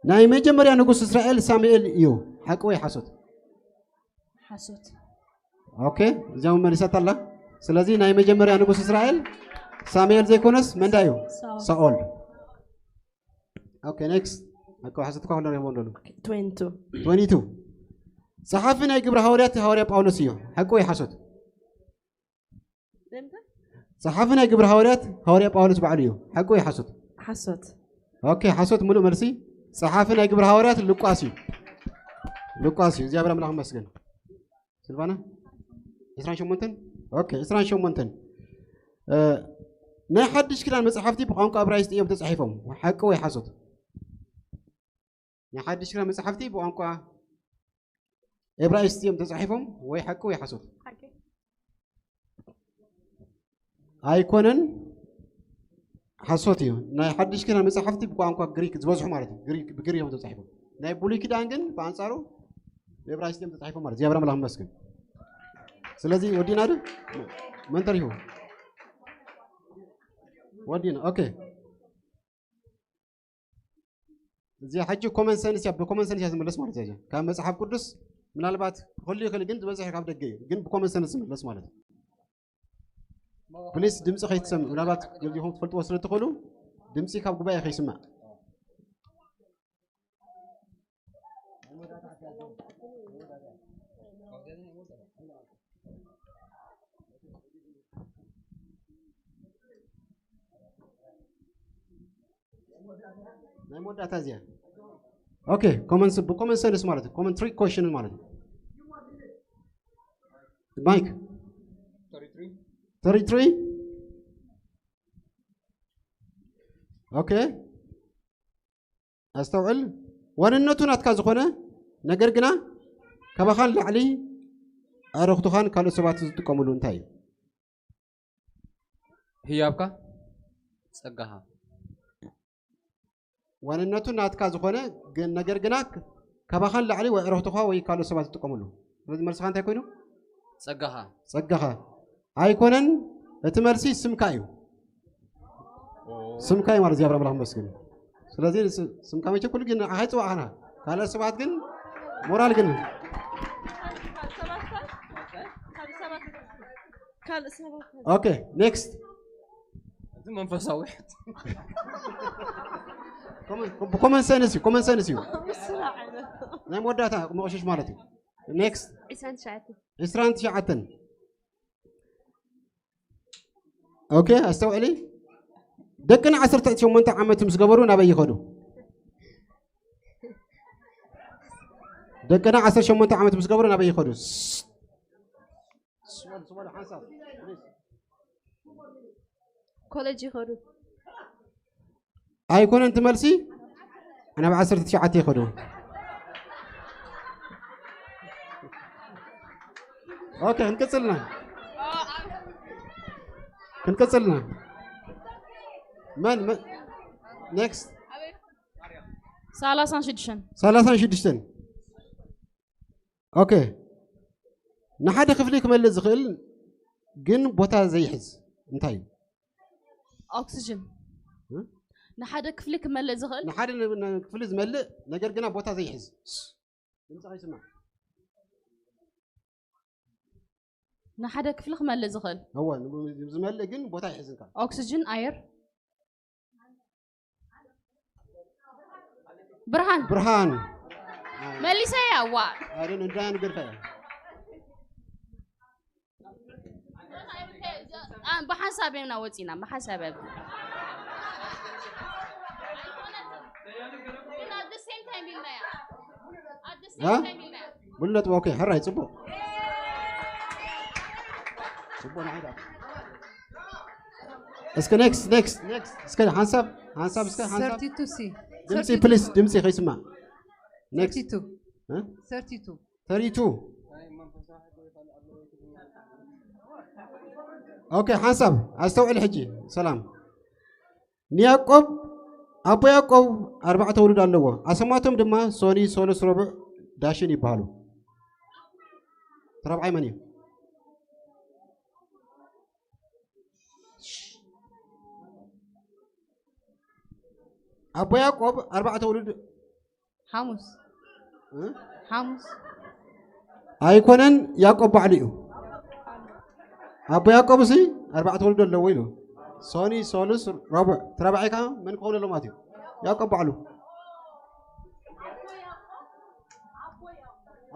ናይ መጀመርያ ንጉስ እስራኤል ሳሙኤል እዩ። ሓቂ ወይ ሓሶት? ሓሶት። ኦኬ። እዚኣ መመሊሳት ኣላ። ስለዚ ናይ መጀመርያ ንጉስ እስራኤል ሳሙኤል ዘይኮነስ መንዳ እዩ? ሳኦል። ሳኦል። ኦኬ። ኔክስት። ኣቆ ሓሶት እኳ ከሎ ረቦ እንደሉ። ትዌንቲ ቱ። ትዌንቲ ቱ። ጸሓፊ ናይ ግብረ ሃዋርያት ሃዋርያ ጳውሎስ እዩ። ሓቂ ወይ ሓሶት? ጸሓፊ ናይ ግብረ ሃዋርያት ሃዋርያ ጳውሎስ ባዕሉ እዩ። ሓቂ ወይ ሓሶት? ሓሶት። ኦኬ። ሓሶት። ሙሉእ መልሲ። ጸሓፊ ናይ ግብረ ሃዋርያት ሉቃስ እዩ። ሉቃስ እዩ። እግዚኣብሔር ኣምላኽ ይመስገን። ስልቫና። ዕስራን ሸሞንተን። ኦኬ። ዕስራን ሸሞንተን። እ፣ ናይ ሓድሽ ኪዳን መጽሓፍቲ ብቋንቋ እብራይስጥ እዮም ተጻሒፎም። ሓቂ ወይ ሓሶት? ናይ ሓድሽ ኪዳን መጽሓፍቲ ብቋንቋ እብራይስጥ እዮም ተጻሒፎም። ወይ ሓቂ ወይ ሓሶት? ኣይኮነን፣ ሓሶት እዩ። ናይ ሓድሽ ኪዳን መጽሓፍቲ ብቋንቋ ግሪክ ዝበዝሑ ማለት እዩ። ግሪክ፣ ብግሪክ እዮም ተጻሒፎም። ናይ ብሉይ ኪዳን ግን ብኣንጻሩ ብእብራይስጥ እዮም ተጻሒፎም ማለት እዩ። እግዚኣብሔር ኣምላኽ ይመስገን። ስለዚ ወዲና ዶ? መን ተሪፉ? ወዲና። ኦኬ። እዚ ሕጂ ኮመን ሰንስ እያ፣ ብኮመን ሰንስ እያ ዝምለስ ማለት እዩ። ካብ መጽሓፍ ቅዱስ ምናልባት ክህሉ ይኽእል፣ ግን ዝበዝሕ ካብ ደገ እዩ። ግን ብኮመን ሰንስ ዝምለስ ማለት እዩ። ፕሊስ ድምፂ ከይትሰምዑ፣ ምናልባት ገሊኹም ትፈልጥዎ ስለ ትኽእሉ ድምፂ ካብ ጉባኤ ከይስማዕ። ናይ መወዳእታ እዚኣ። ኦኬ። ኮመን ስ- ብኮመን ሰንስ ማለት እዩ። ኮመን ትሪ ኮሽን ማለት እዩ። ማይክ። ተሪ ትሪ። ኦኬ። ኣስተውዕል። ዋንነቱ ናትካ ዝኾነ ነገር ግና ካባኻ ንላዕሊ ኣዕሩኽትኻን ካልኦት ሰባት ዝጥቀምሉ እንታይ እዩ? ህያብካ፣ ጸጋኻ። ዋንነቱ ናትካ ዝኾነ ግን ነገር ግና ካባኻ ንላዕሊ ወይ ኣዕሩኽትኻ ወይ ካልኦት ሰባት ዝጥቀምሉ። ስለዚ መልስኻ እንታይ ኮይኑ? ጸጋኻ። ጸጋኻ። ኣይኮነን፣ እቲ መልሲ ስምካ እዩ። ስምካ እዩ ማለት እግዚኣብሔር ኣምላኽ ይመስገን። ስለዚ ስ- ስምካ መቸ ኩሉ ግን ንዓኻ ይጽዋዕና። ካልኦት ሰባት ግን ሞራል ግን ካልእ ሰባት። ኦኬ። ኔክስት። እዚ መንፈሳዊ ሕቶ። ኮመን ሰንስ እዩ፣ ኮመን ሰንስ እዩ። ናይ መወዳእታ መቕሽሽ ማለት እዩ። ኔክስት። ዕስራን ትሽዓተን። ዕስራን ትሽዓተን። ኦኬ፣ ኣስተውዕሊ። ደቅና ዓሰርተ ሸሞንተ ዓመት ምስ ገበሩ ናበይ ይኸዱ? ደቅና ዓሰርተ ሸሞንተ ዓመት ምስ ገበሩ ናበይ ይኸዱ? ኮሌጅ ይኸዱ። ኣይኮነን እቲ መልሲ። ናብ ዓሰርተ ትሽዓተ ይኸዱ። ኦኬ፣ ክንቅጽልና ክንቅጽልና መን መን ኔክስት ሰላሳን ሽዱሽተን። ሰላሳን ሽዱሽተን። ኦኬ፣ ንሓደ ክፍሊ ክመልእ ዝኽእል ግን ቦታ ዘይሕዝ እንታይ እዩ? ኦክስጅን። ንሓደ ክፍሊ ክመልእ ዝኽእል ንሓደ ን- ን- ክፍሊ ዝመልእ ነገር ግና ቦታ ዘይሕዝ ድምፂ ከይስማዕ። ንሓደ ክፍሊ ክመልእ ዝኽእል እወ፣ ዝመልእ ግን ቦታ ይሕዝንካ። ኦክስጅን ኣየር ብርሃን ብርሃን መሊሰያ ዋ ኣይደን እንታይ ንገርካ እያ። ብሓንሳብ ኢና ወፂና ብሓንሳብ እ? ብሉለት ኦኬ ሕራይ ፅቡቅ ፅቡቅ ንዓይ ዳ እስከ ኔክስት ኔክስት ኔክስት እስከ ሓንሳብ ሓንሳብ እስከ ሓንሳብ thirty-two C. ድምፂ ፕሊስ ድምፂ ከይስማዕ ኔክስት Thirty-two. እ? Thirty-two. thirty-two ኦኬ ሓንሳብ ኣስተውዕል ሕጂ ሰላም ንያዕቆብ ኣቦ ያዕቆብ ኣርባዕተ ውሉድ ኣለዎ ኣሰማቶም ድማ ሶኒ ሶሉስ ረቡዕ ዳሽን ይበሃሉ ተረብዓይ መን እዩ ኣቦ ያዕቆብ ኣርባዕተ ውሉድ ሓሙስ ሓሙስ ኣይኮነን ያዕቆብ ባዕሉ እዩ ኣቦ ያዕቆብ እሲ ኣርባዕተ ወልዶ ኣለዎ ኢሉ ሶኒ ሶሉስ ረቡዕ ተረባዒካ መን ክኾኑ ኣለማት እዩ ያዕቆብ ባዕሉ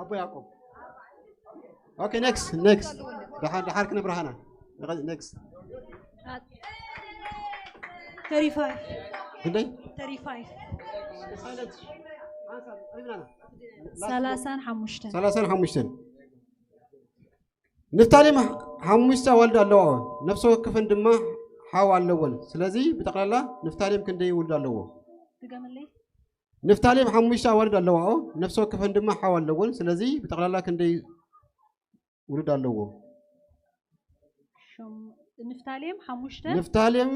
ኣቦ ያዕቆብ ኦኬ ኔክስት ኔክስት ደሓር ደሓር ክነብርሃና ኔክስት Thirty-five. ክንደይ Thirty-five. ሳይለንት ሰላሳን ሓሙሽተን ሰላሳን ሓሙሽተን ንፍታሌም ሓሙሽተ ኣዋልድ ኣለዋ ነፍሲ ወከፈን ድማ ሓው ኣለወን ስለዚ ብጠቕላላ ንፍታሌም ክንደይ ውልድ ኣለዎ ትገምለይ ንፍታሌም ሓሙሽተ ኣዋልድ ኣለዋኦ ነፍሲ ወከፈን ድማ ሓው ኣለወን ስለዚ ብጠቕላላ ክንደይ ውሉድ ኣለዎ ንፍታሌም ሓሙሽተ ንፍታሌም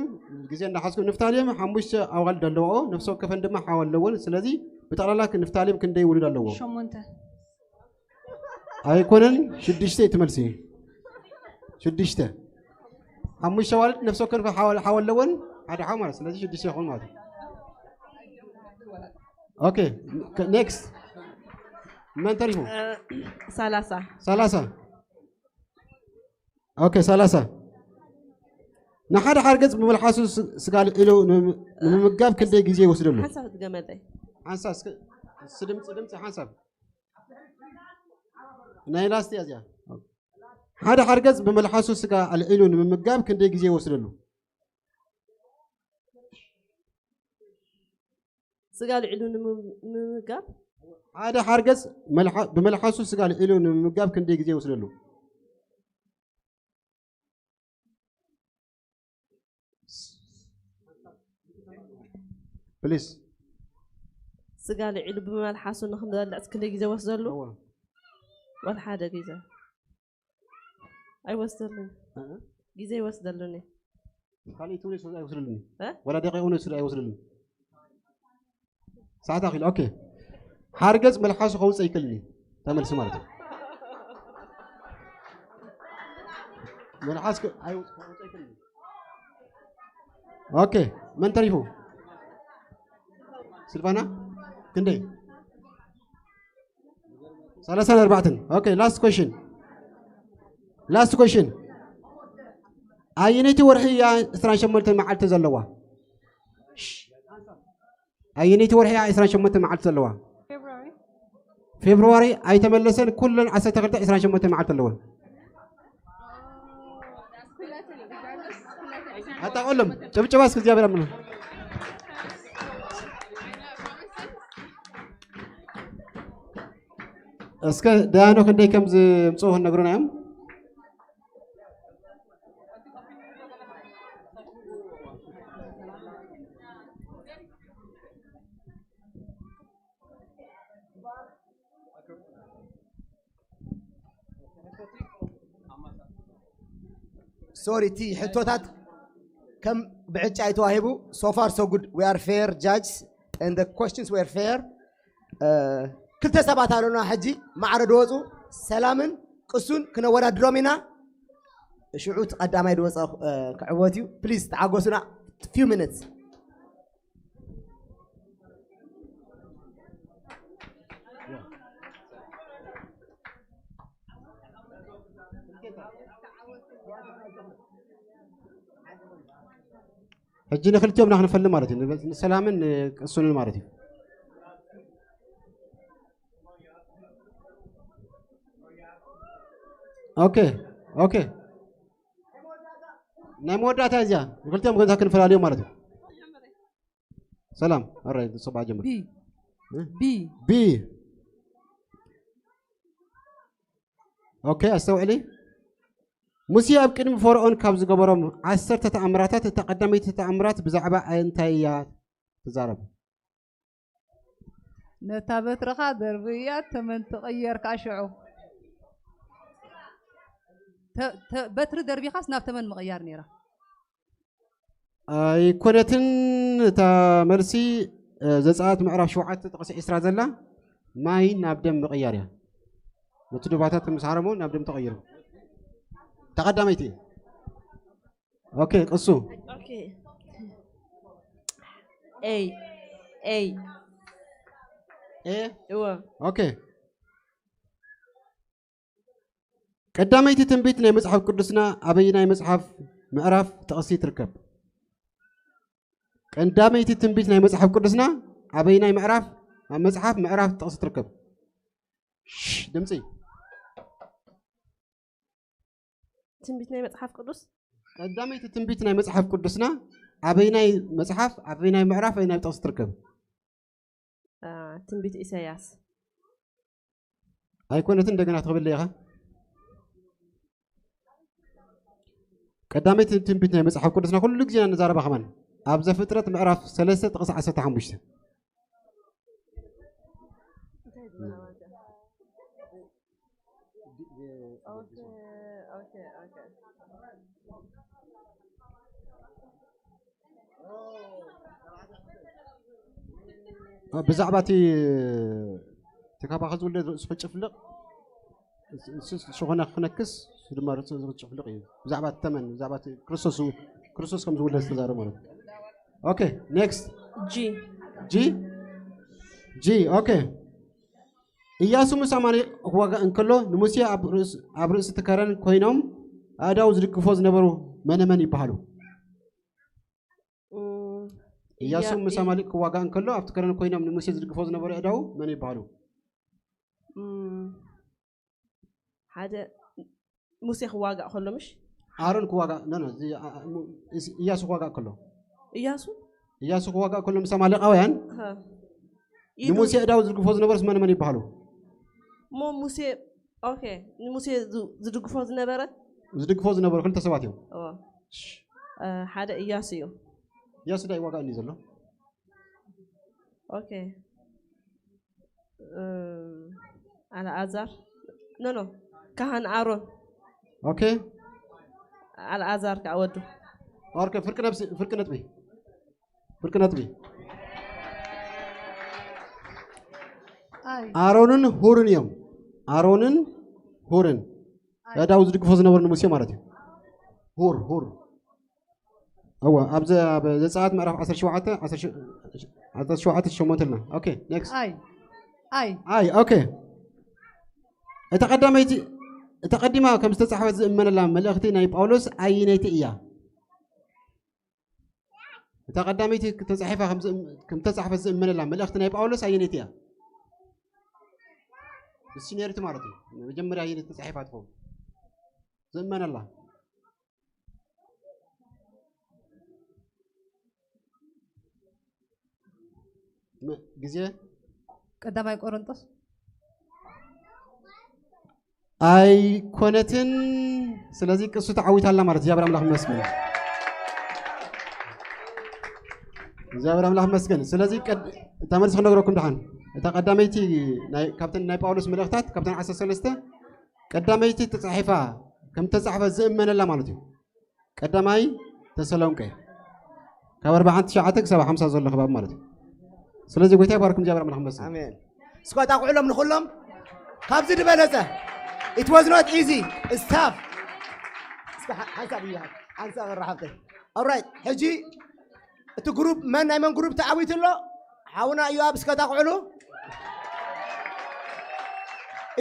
ግዜ እንዳሓዝኩ ንፍታሌም ሓሙሽተ ኣዋልድ ኣለዋኦ ነፍሲ ወከፈን ድማ ሓው ኣለወን ስለዚ ብጠቕላላ ንፍታሌም ክንደይ ውሉድ ኣለዎ ሸሞንተ ኣይኮነን ሽዱሽተ እዩ ትመልሲ ሽዱሽተ ሓሙሽተ ኣዋልድ ነፍሲ ወከፍ ሓው ኣለወን ሓደ ሓው ማለት ስለዚ ሽዱሽተ ይኸውን ማለት ኦኬ ኔክስት መን ተሪፉ ሰላሳ ሰላሳ ኦኬ ሰላሳ ንሓደ ሓርገፅ ብመልሓሱ ስጋ ልዒሉ ንምምጋብ ክንደይ ግዜ ይወስደሉ ሓንሳብ ትገመጠይ ሓንሳብ ድምፂ ድምፂ ሓንሳብ ናይ ላስት እያ እዚኣ ሓደ ሓርገፅ ብመልሓሱ ስጋ ኣልዒሉ ንምምጋብ ክንደይ ግዜ ይወስደሉ ስጋ ልዒሉ ንምምጋብ ሓደ ሓርገፅ ብመልሓሱ ስጋ ልዒሉ ንምምጋብ ክንደይ ግዜ ይወስደሉ ፕሊስ ስጋ ልዒሉ ብመልሓሱ ንክንበልዕ ክንደይ ግዜ ወስደሉ ወላ ሓደ ግዜ ኣይወስደሉን ግዜ ይወስደሉኒ ካልእ ትውልድ ስለ ኣይወስደሉኒ ወላ ደቂቕ እውን ስለ ኣይወስደሉኒ ሰዓት ኣኺሉ ኦኬ ሓርገፅ መልሓሱ ከውፅእ ይክልኒ ተመልሲ ማለት እዩ መልሓስ ኦኬ መን ተሪፉ ስልፋና ክንደይ ሰላሳን ኣርባዕተን okay last question last question ኣየነይቲ ወርሒ እያ ዕስራን ሸሞንተን መዓልቲ ዘለዋ ኣየነይቲ ወርሒ እያ ዕስራን ሸሞንተን መዓልቲ ዘለዋ? ፌብሩዋሪ ኣይተመለሰን። ኩለን ዓሰርተ ክልተ ዕስራን ሸሞንተን መዓልቲ ኣለወን። ኣጣቆሎም ጭብጭባ እስኪ እግዚኣብሔር ኣምና። እስከ ዳያኖ ክንደይ ከም ዝምፅኡ ክነግሩና እዮም። ሶሪ፣ እቲ ሕቶታት ከም ብዕጫ እዩ ተዋሂቡ። So far so good, we are fair judges and the questions were fair. ክልተ ሰባት ኣለና ሕጂ ማዕረ ድወፁ፣ ሰላምን ቅሱን ክነወዳድሮም ኢና። ሽዑ እቲ ቀዳማይ ድወፀ ክዕወት እዩ። Please ተዓገሱና፣ few minutes። ሕጂ ንክልቲኦም ኢና ክንፈልም ማለት እዩ። ንበ- ንሰላምን ንቅሱንን ማለት እዩ። ኦኬ ኦኬ። ናይ መወዳእታ እዚኣ ንክልቲኦም ገንዛ ክንፈላለዮም ማለት እዩ። ሰላም ኣራይ ጽባሕ ጀምር። ቢ እ? ቢ ቢ ኦኬ፣ ኣስተውዕሊ። ሙሴ ኣብ ቅድሚ ፈርኦን ካብ ዝገበሮም ዓሰርተ ተኣምራታት እታ ቀዳመይቲ ተኣምራት ብዛዕባ እንታይ እያ ትዛረብ? ነታ በትርኻ ደርብያ ተመን ትቕየር ከዓ ሽዑ ተ- ተ- በትሪ ደርቢኻስ ናብ ተመን ምቕያር ነይራ። ኣይኮነትን እታ መልሲ። እ፣ ዘጸኣት ምዕራፍ ሸውዓተ ጥቕሲ ዕስራ ዘላ ማይ ናብ ደም ምቕያር እያ። ነቲ ዱባታት ምስ ሃረሞ ናብ ደም ተቐይሩ። ተቐዳመይቲ። ኦኬ፣ ቅሱ። ኦኬ። ኤይ ኤይ ኤ እወ ኦኬ። ቀዳመይቲ ትንቢት ናይ መጽሓፍ ቅዱስና ኣበይ ናይ መጽሓፍ ምዕራፍ ጥቕሲ ትርከብ? ቀዳመይቲ ትንቢት ናይ መጽሓፍ ቅዱስና ኣበይ ናይ ምዕራፍ ኣብ መጽሓፍ ምዕራፍ ጥቕሲ ትርከብ? ሽሽ፣ ድምጺ። ትንቢት ናይ መጽሓፍ ቅዱስ ቀዳመይቲ ትንቢት ናይ መጽሓፍ ቅዱስና ኣበይ ናይ መጽሓፍ ኣበይ ናይ ምዕራፍ ኣበይ ናይ ጥቕሲ ትርከብ? አ፣ ትንቢት ኢሳያስ ኣይኮነትን እንደገና ትኽብለ ኢኻ። ቀዳመይቲ ትንቢት ናይ መጽሓፍ ቅዱስና ኩሉ ግዜ ንዛረባ ከማን ኣብ ዘፍጥረት ምዕራፍ ሰለስተ ጥቕሲ ዓሰርተ ሓሙሽተ። ብዛዕባ እቲ እቲ ካባኻ ዝውለድ ርእሱ ክጭፍልቕ ንሱ ዝኾነ ክነክስ ንሱ ድማ ርእሱ ዝጭፍልቕ እዩ። ብዛዕባ እቲ ተመን ብዛዕባ እቲ ክርስቶስ ዝው- ክርስቶስ ከም ዝውለድ ዝተዛረበ ማለት እዩ። ኦኬ ኔክስት ጂ ጂ ጂ ኦኬ። ኢያሱ ምስ ኣማሌቅ ክዋጋእ እንከሎ ንሙሴ ኣብ ርእስ- ኣብ ርእሲ እቲ ከረን ኮይኖም ኣእዳው ዝድግፎ ዝነበሩ መነመን ይበሃሉ? እም፣ ኢያሱ ኢያ- ምስ ኣማሌቅ ክዋጋእ እንከሎ ኣብቲ ከረን ኮይኖም ንሙሴ ዝድግፎ ዝነበሩ ኣእዳው መን ይበሃሉ? እም፣ ሓደ ሙሴ ክዋጋእ ከሎ ምሽ ኣሮን ክዋጋእ ኖ ኖ እዚ- ኣ- ኣ- ሙ- እስ- ኢያሱ ክዋጋእ ከሎ እያሱ ኢያሱ ክዋጋእ ከሎ ምስ ኣማሌቃውያን ሀ። ኢዱ ንሙሴ ኣእዳው ዝድግፎ ዝነበሩስ መን መን ይበሃሉ? እሞ ሙሴ ኦኬ ንሙሴ ዝ- ዝድግፎ ዝነበረ ዝድግፎ ዝነበሩ ክልተ ሰባት እዮም። እዎ። እ፣ ሓደ እያሱ እዩ። ኢያሱ እንታይ ይዋጋእ እንዲ ዘሎ? ኦኬ እም፣ ኣልኣዛር ኖ ኖ ካህን ኣሮን ኦኬ ኣልኣዛር ከዓ ወዱ ኦኬ ፍርቂ ነብሲ ፍርቂ ነጥቢ ፍርቂ ነጥቢ ኣይ ኣሮንን ሁርን እዮም። ኣሮንን ሁርን ኣእዳው ዝድግፎ ዝነበሩ ንሙሴ ማለት እዩ። ሁር ሁር እወ ኣብዚ ኣብ ዘጸኣት ምዕራፍ ዓሰርተ ሸውዓተ ዓሰርተ ሸውዓተ ሸሞንተ ኣለና። ኦኬ ኔክስት ኣይ ኣይ ኣይ ኦኬ። እታ ቀዳመይቲ እታ ቀዲማ ከም ዝተጻሕፈት ዝእመነላ መልእኽቲ ናይ ጳውሎስ ኣይነይቲ እያ? እታ ቀዳመይቲ ተጻሒፋ ከም ዝእም-፣ ከም ተጻሕፈት ዝእመነላ መልእኽቲ ናይ ጳውሎስ ኣየነይቲ እያ? ብሲኒዮሪቲ ማለት እዩ። መጀመርያ ኣየነይቲ ተጻሒፋ ትኸውን? ዝእመነላ። መ-፣ ግዜ ቀዳማይ ቆሮንቶስ። ኣይኮነትን። ስለዚ ቅሱ ተዓዊታላ ማለት እግዚኣብሔር ኣምላኽ ይመስገን። እግዚኣብሔር ኣምላኽ ይመስገን። ስለዚ ቀድ-፣ እታ መልሲ ክነግረኩም ደሓን። እታ ቀዳመይቲ ናይ፣ ካብተን ናይ ጳውሎስ መልእኽታት፣ ካብተን ዓሰርተ ሰለስተ ቀዳመይቲ ተጻሒፋ ከም ተጻሕፈ ዝእመነላ ማለት እዩ። ቀዳማይ ተሰሎንቄ ካብ ኣርብዓን ትሽዓተ ክሳብ ሓምሳ ዘሎ ከባቢ ማለት እዩ። ስለዚ ጎይታ ይባርኩም፣ እግዚኣብሔር ኣምላኽ ይመስገን። ኣሜን። እስኳ ጣቕዑሎም ንኹሎም ካብዚ ዝበለጸ። It was not easy. It's tough. እስከ ሓ-፣ ሓንሳብ እዩ፣ ሓንሳብ ኣራሓብተይ። Alright፣ ሕጂ እቲ ግሩፕ መን ናይ መን ግሩፕ ተዓዊቱ ኣሎ? ሓውና እዩ ኣብ እስከ ጣቕዑሉ።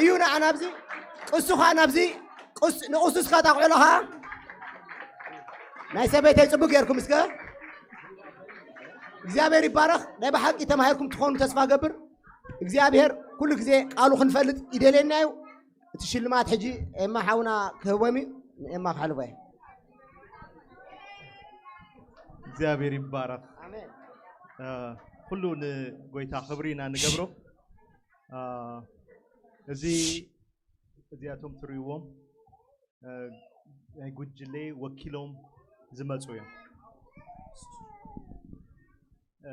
እዩ ንዓ ናብዚ፣ ቅሱ ኸዓ ናብዚ፣ ቅስ-፣ ንቕሱ እስከ ጣቕዑሎ ኸዓ። ናይ ሰበይተይ ጽቡቅ ጌርኩም እስከ። እግዚኣብሔር ይባረኽ። ናይ ብሓቂ ተማሂርኩም ትኾኑ ተስፋ ገብር። እግዚኣብሔር ኩሉ ግዜ ቃሉ ክንፈልጥ ይደልየና እዩ። እቲ ሽልማት ሕጂ ኤማ ሓውና ክህቦም እዩ። ንኤማ ክሕልፎ እየ። እግዚኣብሔር ይባረኽ። ኣሜን። እ፣ ኩሉ ንጎይታ ክብሪ ኢና ንገብሮ። እ፣ እዚ፣ እዚኣቶም ትርእይዎም፣ እ፣ ናይ ጉጅለ ወኪሎም ዝመጹ እዮም። እ፣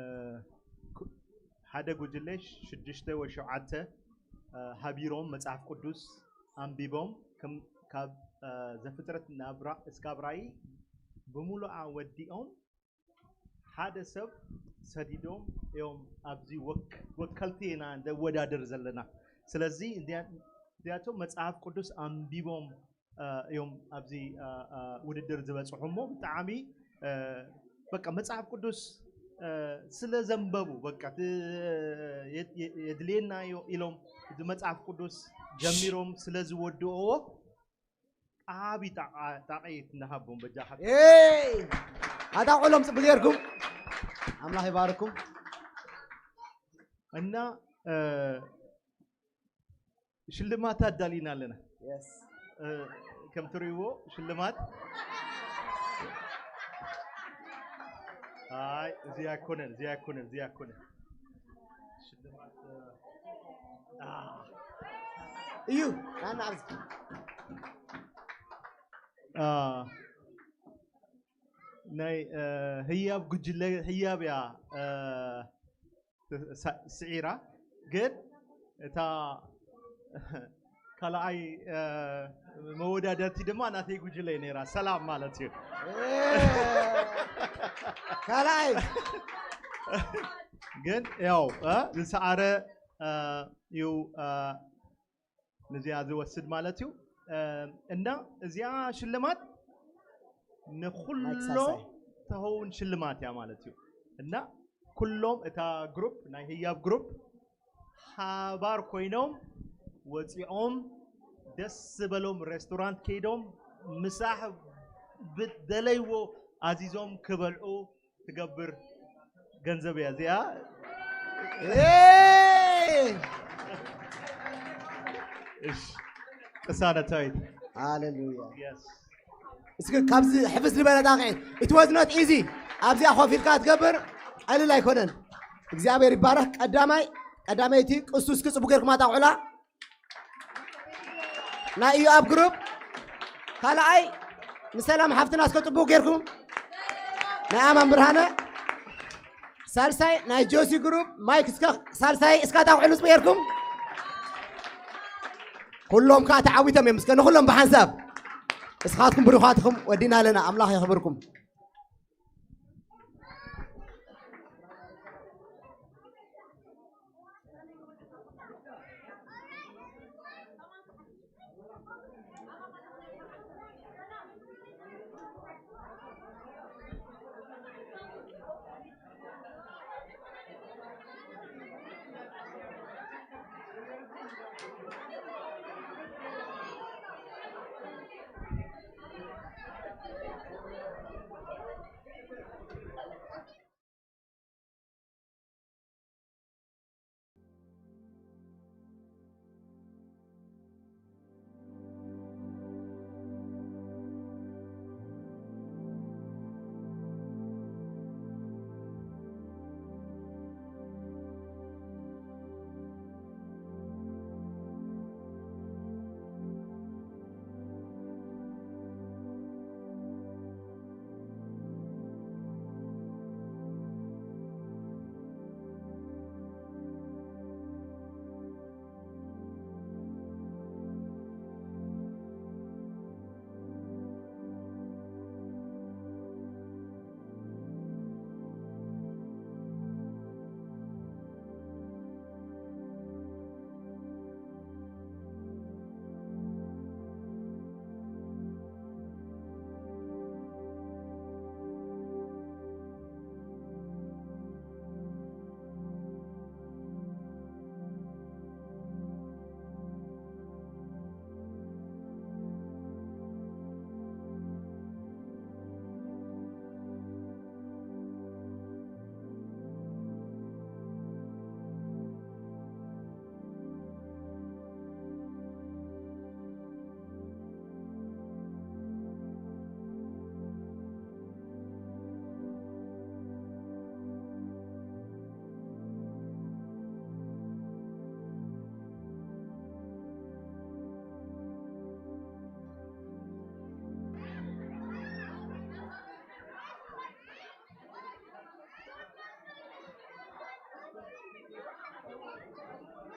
ኩ-፣ ሓደ ጉጅለ ሽዱሽተ ወይ ሸውዓተ፣ እ፣ ሃቢሮም መጽሓፍ ቅዱስ ኣንቢቦም፣ ከም፣ ካብ፣ እ፣ ዘፍጥረት ናብ ራ-፣ እስካብ ራእይ ብምሉኣ ወዲኦም፣ ሓደ ሰብ ሰዲዶም እዮም። ኣብዚ ወክ-፣ ወከልቲ ኢና ዘወዳድር ዘለና። ስለዚ እንዲያ-፣ እንዲያቶም መጽሓፍ ቅዱስ ኣንቢቦም፣ እ፣ እዮም ኣብዚ፣ እ፣ እ፣ ውድድር ዝበጽሑ እሞ ብጣዕሚ፣ እ፣ በቃ መጽሓፍ ቅዱስ፣ እ፣ ስለ ዘንበቡ በቃ እቲ፣ የ-፣ የ-፣ የድልየና እዮ ኢሎም እቲ መጽሓፍ ቅዱስ ጀሚሮም ስለ ዝወድእዎ ዓቢ ጣቓ-፣ ጣቕዒት እናሃቦም በጃኻ። ኤይ! ኣጣቕዑሎም ጽቡቕ ጌርኩም። ኣምላኽ ይባርኩም። እና፣ እ፣ ሽልማት ኣዳሊና ኣለና። የስ። እ፣ ከም ትርእይዎ ሽልማት። ኣይ፣ እዚ ኣይኮነን፣ እዚ ኣይኮነን፣ እዚ ኣይኮነን። ሽልማት፣ እ፣ ኣ። እዩ፣ ናና ኣብዚ። ኣ፣ ናይ፣ እ፣ ህያብ ጉጅለ፣ ህያብ እያ፣ እ፣ ሳ-፣ ስዒራ፣ ግን እታ ካልኣይ፣ እ፣ መወዳደርቲ ድማ ናተይ ጉጅለ እዩ ነይራ። ሰላም ማለት እዩ። እ፣ ካልኣይ። ግን ያው፣ እ፣ ዝሰዓረ፣ እ፣ እዩ፣ እ፣ ነዚኣ ዝወስድ ማለት እዩ። እ፣ እና እዚኣ ሽልማት ማይክ ንኹሎም ሳልሳይ። ትኸውን ሽልማት እያ ማለት እዩ። እና ኩሎም እታ ግሩፕ፣ ናይ ህያብ ግሩፕ፣ ሓባር ኮይኖም ወፂኦም ደስ ዝበሎም ሬስቶራንት ከይዶም ምሳሕ ብደለይዎ ኣዚዞም ክበልዑ ትገብር ገንዘብ እያ እዚኣ። ኤይ! እሺ፣ ቅሳነታዊት። ሃሌሉያ። የስ። እስኪ ካብዚ ሕፍስ ዝበለ ጣቕዒት። It was not easy። ኣብዚኣ ኮፍ ኢልካ ትገብር ቀሊል ኣይኮነን። እግዚኣብሔር ይባረክ። ቀዳማይ፣ ቀዳመይቲ ቅሱ እስኪ ጽቡቅ ጌርኩም ኣጣቕዑላ። ናይ ኢዮኣብ ግሩፕ ካልኣይ ንሰላም ሓፍትና እስከ ጽቡቅ ጌርኩም። ናይ ኣማን ብርሃነ ሳልሳይ ናይ ጆሲ ግሩፕ ማይክ እስከ ሳልሳይ እስካ ታውዕሉ ጽቡቅ ጌርኩም። ኩሎም ከኣ ተዓዊቶም እዮም። እስከ ንኩሎም ብሓንሳብ እስኻትኩም ብሩኻትኩም ወዲና ኣለና። ኣምላኽ የኽብርኩም።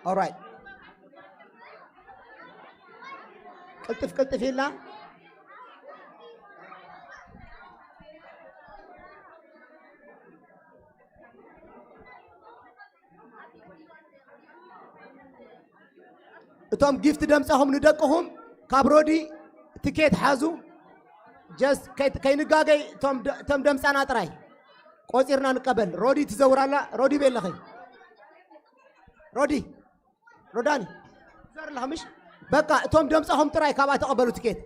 Alright. ቅልጥፍ ቅልጥፍ ኢልና። እቶም ጊፍት ደምጻኹም ንደቅኹም ካብ ሮዲ ትኬት ሓዙ። ጀስት ከይ-፣ ከይንጋገይ እቶም ደ-፣ እቶም ደምጻና ጥራይ ቆጺርና ንቀበል። ሮዲ ትዘውራላ። ሮዲ ቤለኸይ። ሮዲ። ሮዳኒ። ዘርላ ምሽ። በቃ እቶም ደምጻኹም ጥራይ ካብኣ ተቐበሉ ትኬት።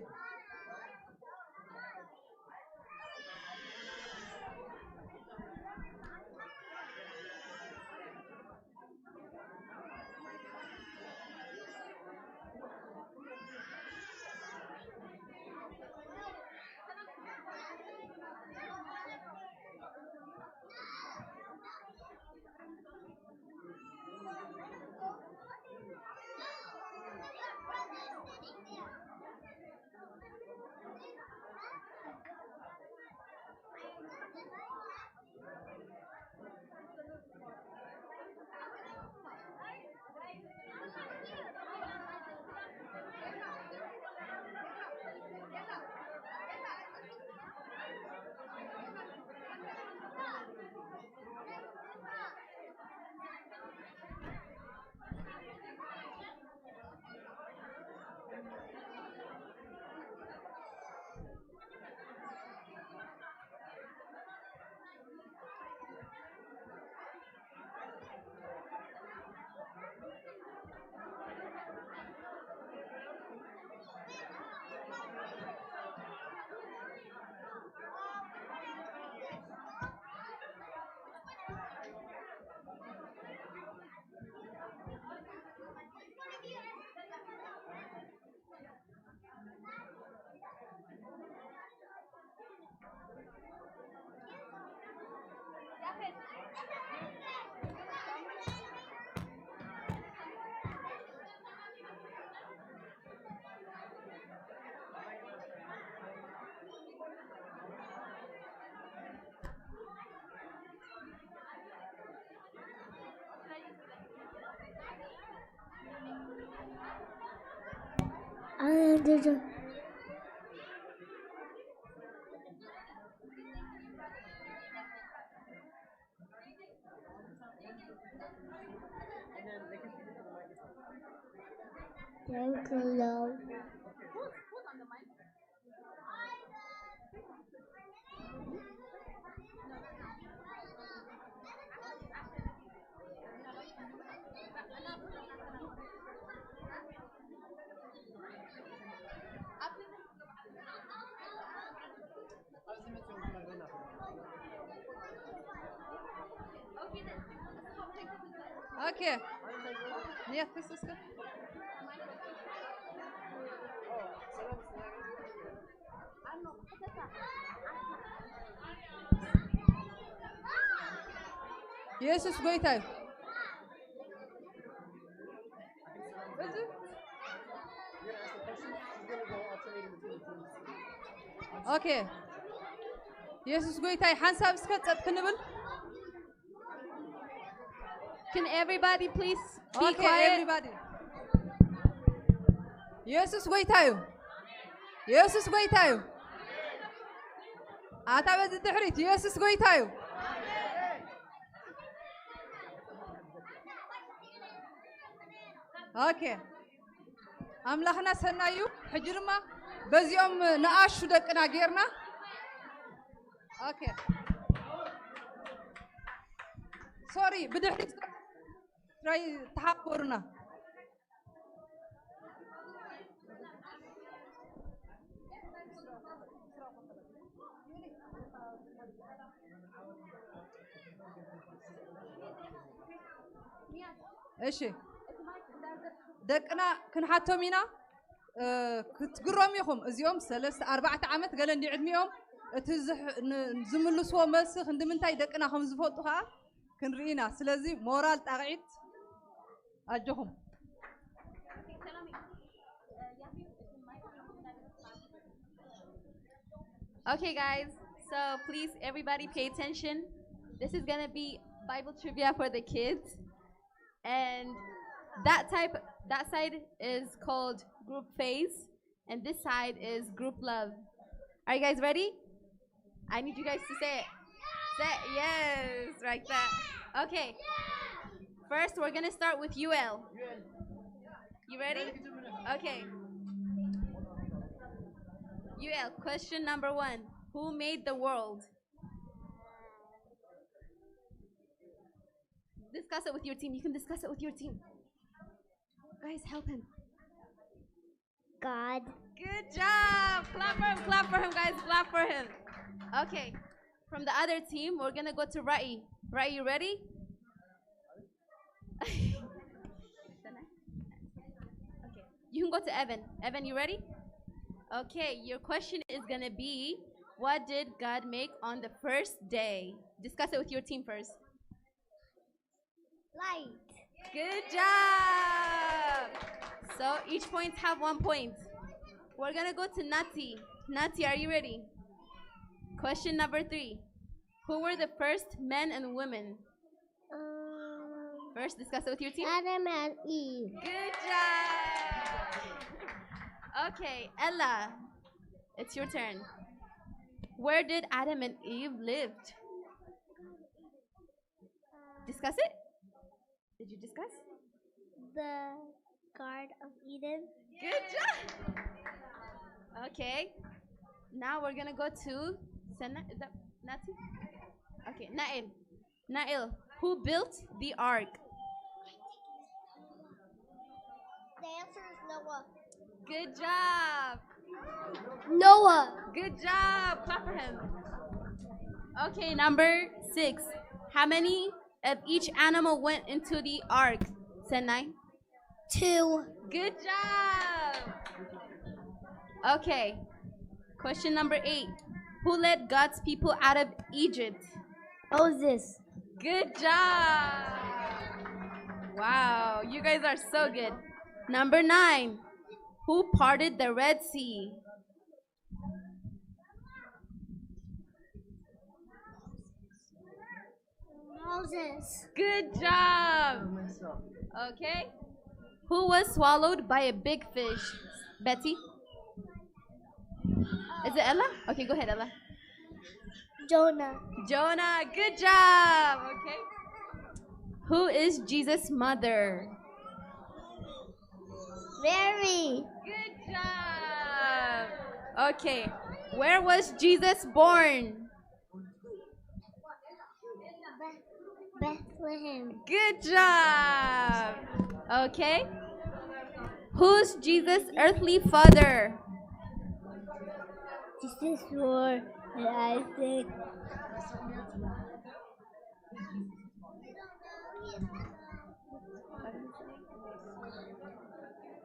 Thank you, love. Okay. Yes, this is good. ኢየሱስ ጎይታ እዩ። ኦኬ፣ ኢየሱስ ጎይታ እዩ። ሓንሳብ እስከ ጸጥ ክንብል። Can everybody please be quiet? Okay, everybody. ኢየሱስ ጎይታ እዩ። ኢየሱስ ጎይታ እዩ። ኣታ በዚ ድሕሪት ኢየሱስ ጎይታ እዩ። ኦኬ፣ ኣምላኽና ሰናይ እዩ። ሕጂ ድማ በዚኦም ንኣሹ ደቅና ጌርና። ኦኬ፣ ሶሪ፣ ብድሕሪት ጥራይ ተሓባበሩና። እሺ፣ ደቅና ክንሓቶም ኢና። እ፣ ክትግረሙ ኢኹም። እዚኦም ሰለስተ፣ ኣርባዕተ ዓመት ገለ እንዲ ዕድሚኦም እቲ ዝሕ-፣ ን-፣ ዝምልስዎ መልሲ ክንዲ ምንታይ ደቅና ከም ዝፈልጡ ከዓ ክንርኢ ኢና። ስለዚ ሞራል ጣቕዒት ኣጆኹም። Okay, guys, so please, everybody, pay attention. This is gonna be Bible trivia for the kids. And That type, that side is called group phase, and this side is group love. Are you guys ready? I need you guys to say it. Say it. Yes, like that. Okay. First, we're gonna start with U L. You ready? Okay. U L, question number one. Who made the world? Discuss it with your team. You can discuss it with your team. Guys, help him. God. Good job. Clap for him. Clap for him, guys. Clap for him. Okay. From the other team, we're gonna go to Ra'i. Ra'i, you ready? Okay. You can go to Evan. Evan, you ready? Okay. Your question is gonna be, what did God make on the first day? Discuss it with your team first. Light. Good job. So each point have one point. We're gonna go to Nati. Nati, are you ready? Question number three. Who were the first men and women? Um, First, discuss it with your team. Adam and Eve. Good job. Okay, Ella, it's your turn. Where did Adam and Eve lived? Discuss it. Did you discuss? The Garden of Eden. Good job. Okay. Now we're gonna go to Senna. Is that Nati? Okay, Nael. Nael, who built the ark? The answer is Noah. Good job. Noah. Good job. Clap for him. Okay, number six. How many of each animal went into the ark? Senai? Two. Good job. Okay. Question number eight. Who led God's people out of Egypt? Moses. Good job. Wow, you guys are so good. Number nine. Who parted the Red Sea? Moses. Good job. Okay. Who was swallowed by a big fish? Betty? Is it Ella? Okay, go ahead, Ella. Jonah. Jonah, good job. Okay. Who is Jesus' mother? Mary. Good job. Okay. Where was Jesus born? Bethlehem. Good job. Okay. Who's Jesus' earthly father? Jesus for Isaac.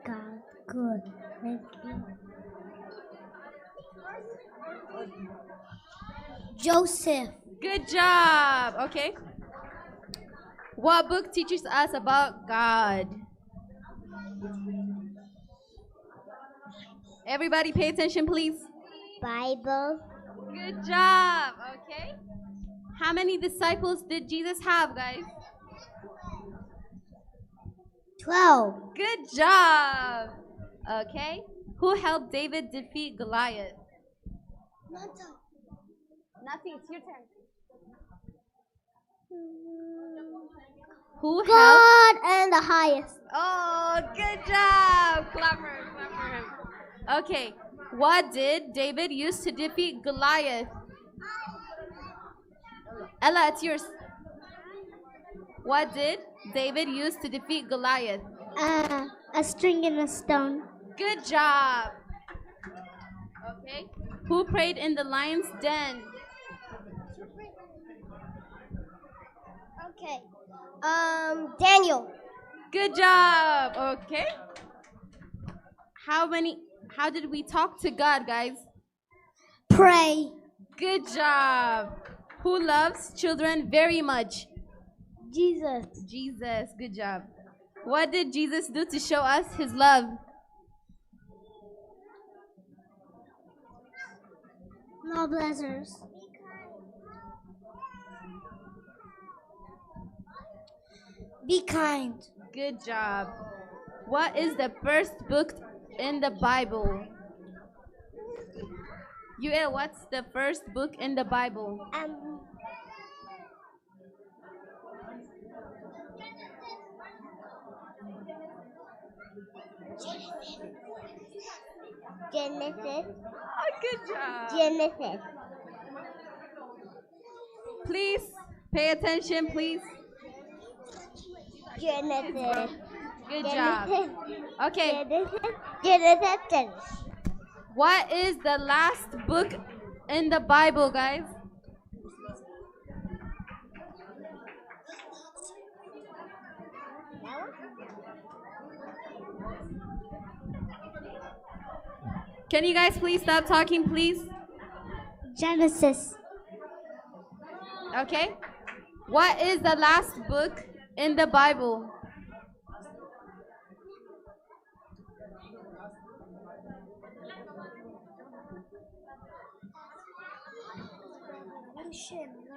God, good. Thank you. Joseph. Good job. Okay. What book teaches us about God? Everybody pay attention, please. Bible. Good job. Okay. How many disciples did Jesus have, guys? Twelve. Good job. Okay. Who helped David defeat Goliath? Nothing. It's your turn. Who helped? God and the highest. Oh, good job. Clap for him. Clap for him. Okay. What did David use to defeat Goliath? Ella, it's yours. What did David use to defeat Goliath? Uh, a string and a stone. Good job. Okay. Who prayed in the lion's den? Okay. Um, Daniel. Good job. Okay. How many? How did we talk to God, guys? Pray. Good job. Who loves children very much? Jesus. Jesus. Good job. What did Jesus do to show us his love? Love Lazarus. Be kind. Good job. What is the first book in the Bible? Yuel, what's the first book in the Bible? Um, Genesis. Oh, good job. Genesis. Please pay attention, please. Genesis. Good job. Genesis. Okay. Genesis. Genesis. What is the last book in the Bible, guys? Can you guys please stop talking, please? Genesis. Okay. What is the last book in the Bible?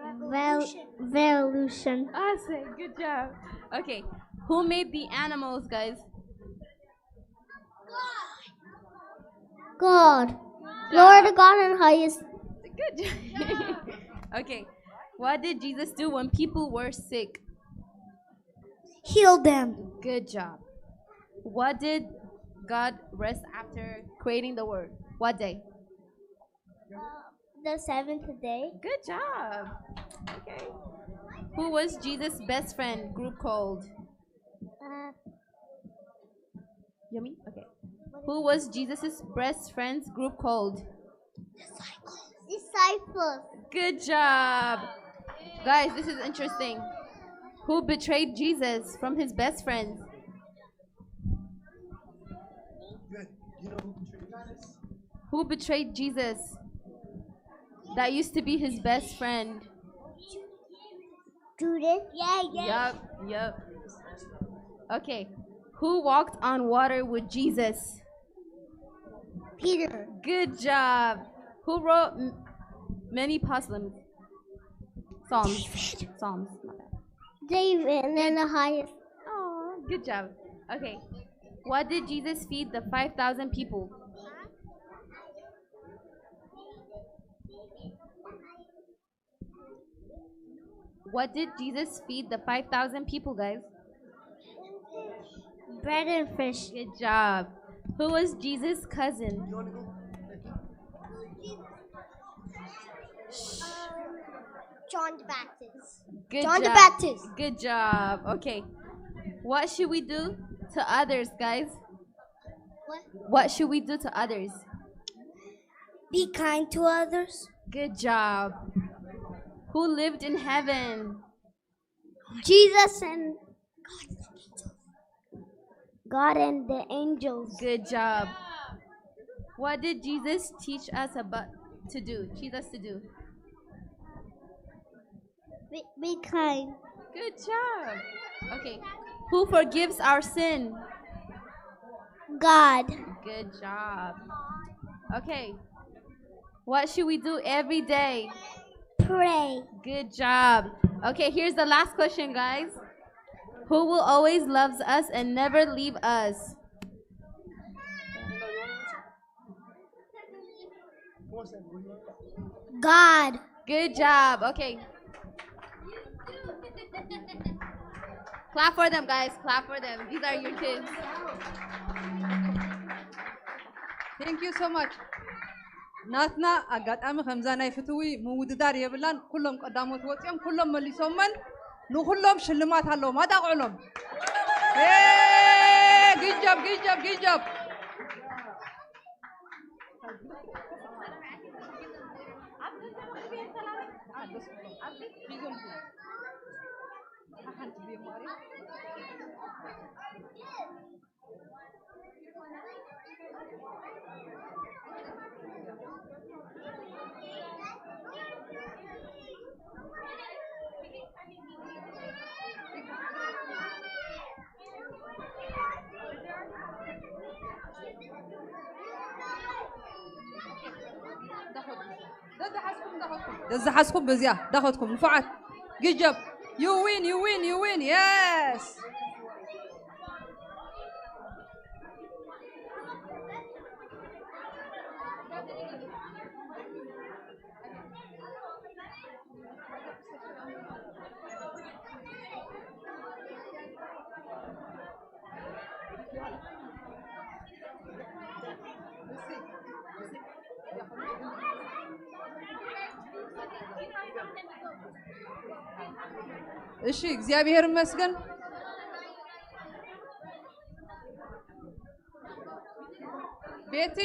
Revolution. Revolution. Awesome. Good job. Okay. Who made the animals, guys? God. Lord God and highest. Good job. Okay. What did Jesus do when people were sick? Heal them. Good job. What did God rest after creating the world? What day? The seventh day. Good job. Okay. Who was Jesus' best friend group called? Uh, Yummy? Okay. Who was Jesus' best friends group called? Disciples. Good job. Guys, this is interesting. Who betrayed Jesus from his best friends? Who betrayed Jesus? That used to be his best friend. Judas? Yeah, yeah. Yup, yup. Okay. Who walked on water with Jesus? Peter. Good job. Who wrote m- many Psalms? Psalms. David. Psalms. My bad. David and then the highest. Oh, good job. Okay. What did Jesus feed the five thousand people? What did Jesus feed the five thousand people, guys? Bread and fish. Good job. Who was Jesus' cousin? John the Baptist. Good John the job. Baptist. Good job. Okay. What should we do to others, guys? What? What should we do to others? Be kind to others. Good job. Who lived in heaven? Jesus and God and the angels. Good job. What did Jesus teach us about to do? Teach us to do. Be, be kind. Good job. Okay. Who forgives our sin? God. Good job. Okay. What should we do every day? Pray. Good job. Okay, here's the last question, guys. Who will always loves us and never leave us? God. Good job. Okay. Clap for them, guys. Clap for them. These are your kids. Thank you so much. ናትና ኣጋጣሚ ከምዛ ናይ ፍትዊ ምውድዳር የብላን። ኩሎም ቀዳሞት ወፂኦም፣ ኩሎም መሊሶመን። ንኩሎም ሽልማት ኣለዎም። ኣጣቕዕሎም። Good job, good job, good job. ደዝሓዝኩም በዚኣ ዳኸትኩም ንፉዓት። Good job. You win, you win, you win. Yes. እሺ፣ እግዚኣብሔር ይመስገን። ቤቲ።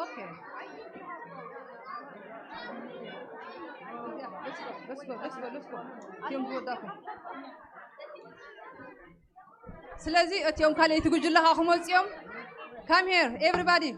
ኦኬ። Let's go, let's go, let's go, let's go. እቲኦም ዝወዳእኩም። ስለዚ እቲኦም ካልኣይቲ ጉጅለ ከዓ ክመፅኦም። Come here, everybody.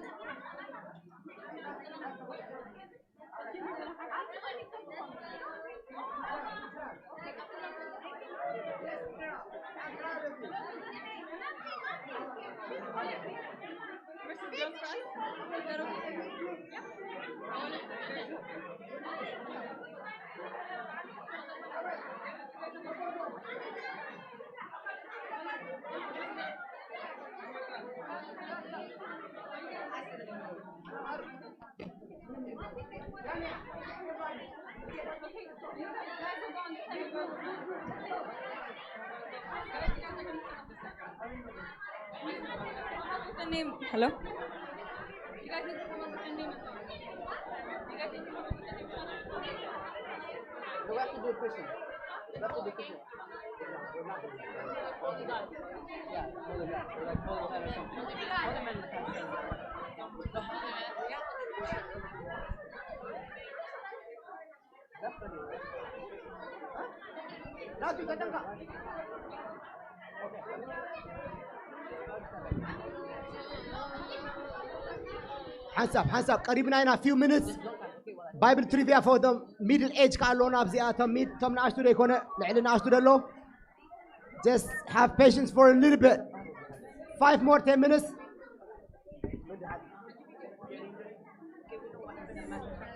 Hello? We have to do a question. We have to do a question. ሓንሳብ ሓንሳብ ቀሪብና ኢና። Few minutes. Bible trivia for the middle age ከኣ ኣለዉና ኣብዚኣ። እቶም ሚድ እቶም ንኣሽቱ ዘይኮነ ልዕሊ ንኣሽቱ ደሎ። Just have patience for a little bit. Five more ten minutes.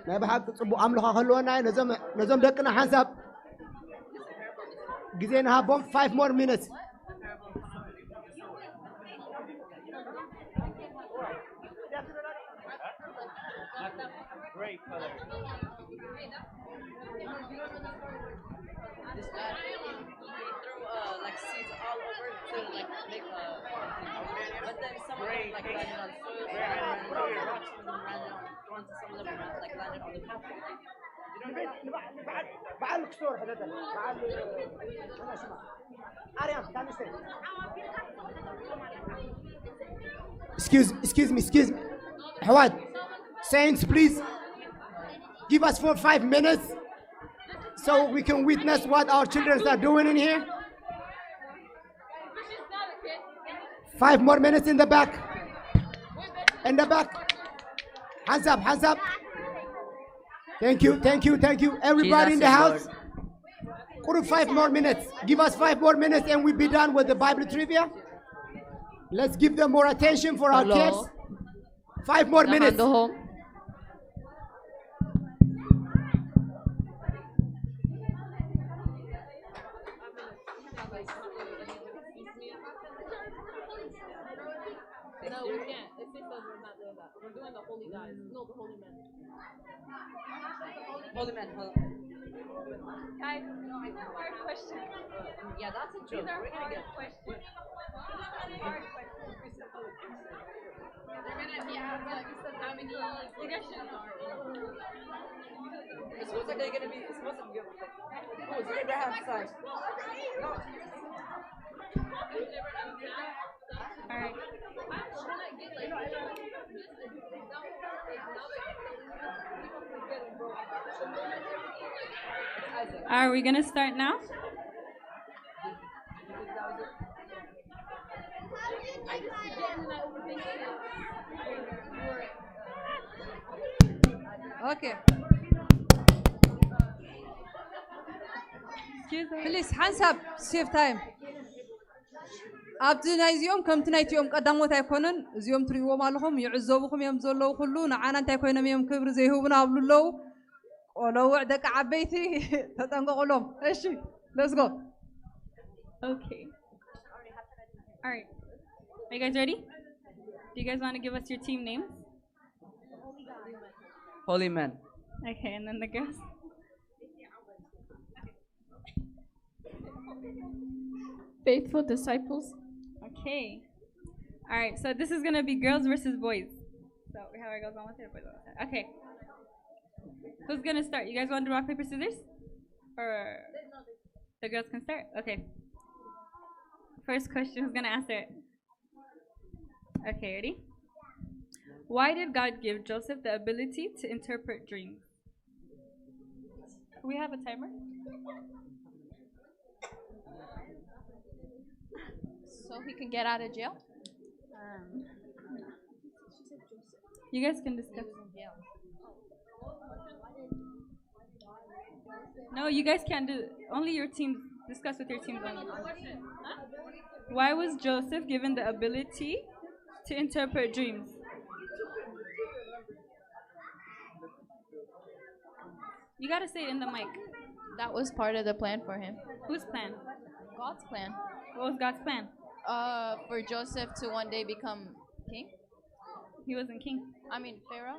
ናይ ብሓቂ ጽቡቕ ኣምልኾ ክህልወና እዩ። ነዞም ነዞም ደቅና ሓንሳብ ግዜ ንሃቦም። Five more minutes. Great color. This guy, he threw uh, like seeds all over to like make a. But then some of them like landed on soil, some of them landed on rocks, some of them landed on thorns, and some of them landed, like landed on the pathway. You don't know? ንበዓል ንበዓል ንበዓል ክስቶር ሕደተ በዓል ኣርያም ታንስተ Excuse, excuse me, excuse me. Hawad, Saints, please give us for five minutes so we can witness what our children are doing in here. Five more minutes in the back. In the back. Hands up, hands up. Thank you, thank you, thank you. Everybody in the house. Group, five more minutes. Give us five more minutes and we'll be done with the Bible trivia. Let's give them more attention for our kids. Five more minutes. No, we can't. It's just that we're not doing that. We're doing the holy guys. No, the holy men. Holy men, holy men. Guys, these are hard questions. Yeah, that's a joke. These are hard questions. Hard questions. They're gonna be asked like, how many? You guys should know. It's what's like they're gonna be. It's what's like, oh, it's like they have sex. All right. Are we gonna start now? Okay. Please, hands up, save time. ኣብዚ ናይዚኦም ከምቲ ናይቲኦም ቀዳሞት ኣይኮነን። እዚኦም ትርእይዎም ኣለኹም፣ ይዕዘቡኹም እዮም ዘለዉ። ኩሉ ንዓና እንታይ ኮይኖም እዮም ክብሪ ዘይህቡና ኣብሉ ኣለዉ። ቆለውዕ ደቂ ዓበይቲ ተጠንቀቑሎም። እሺ፣ let's go. Okay. All right. Are you guys ready? Do you guys want to give us your team names? Holy men. Okay, and then the girls? Faithful disciples. Okay. All right, so this is gonna be girls versus boys. So we have our girls on one side, boys on one side. Okay. Who's gonna start? You guys want to do rock, paper, scissors? Or the girls can start? Okay. First question, who's gonna answer it? Okay, ready? Why did God give Joseph the ability to interpret dreams? We have a timer? So he can get out of jail? Um, you guys can discuss. No, you guys can't do. Only your team. Discuss with your teams only. Why was Joseph given the ability to interpret dreams? You gotta say it in the mic. That was part of the plan for him. Whose plan? God's plan. What was God's plan? Uh, for Joseph to one day become king. He wasn't king. I mean, Pharaoh.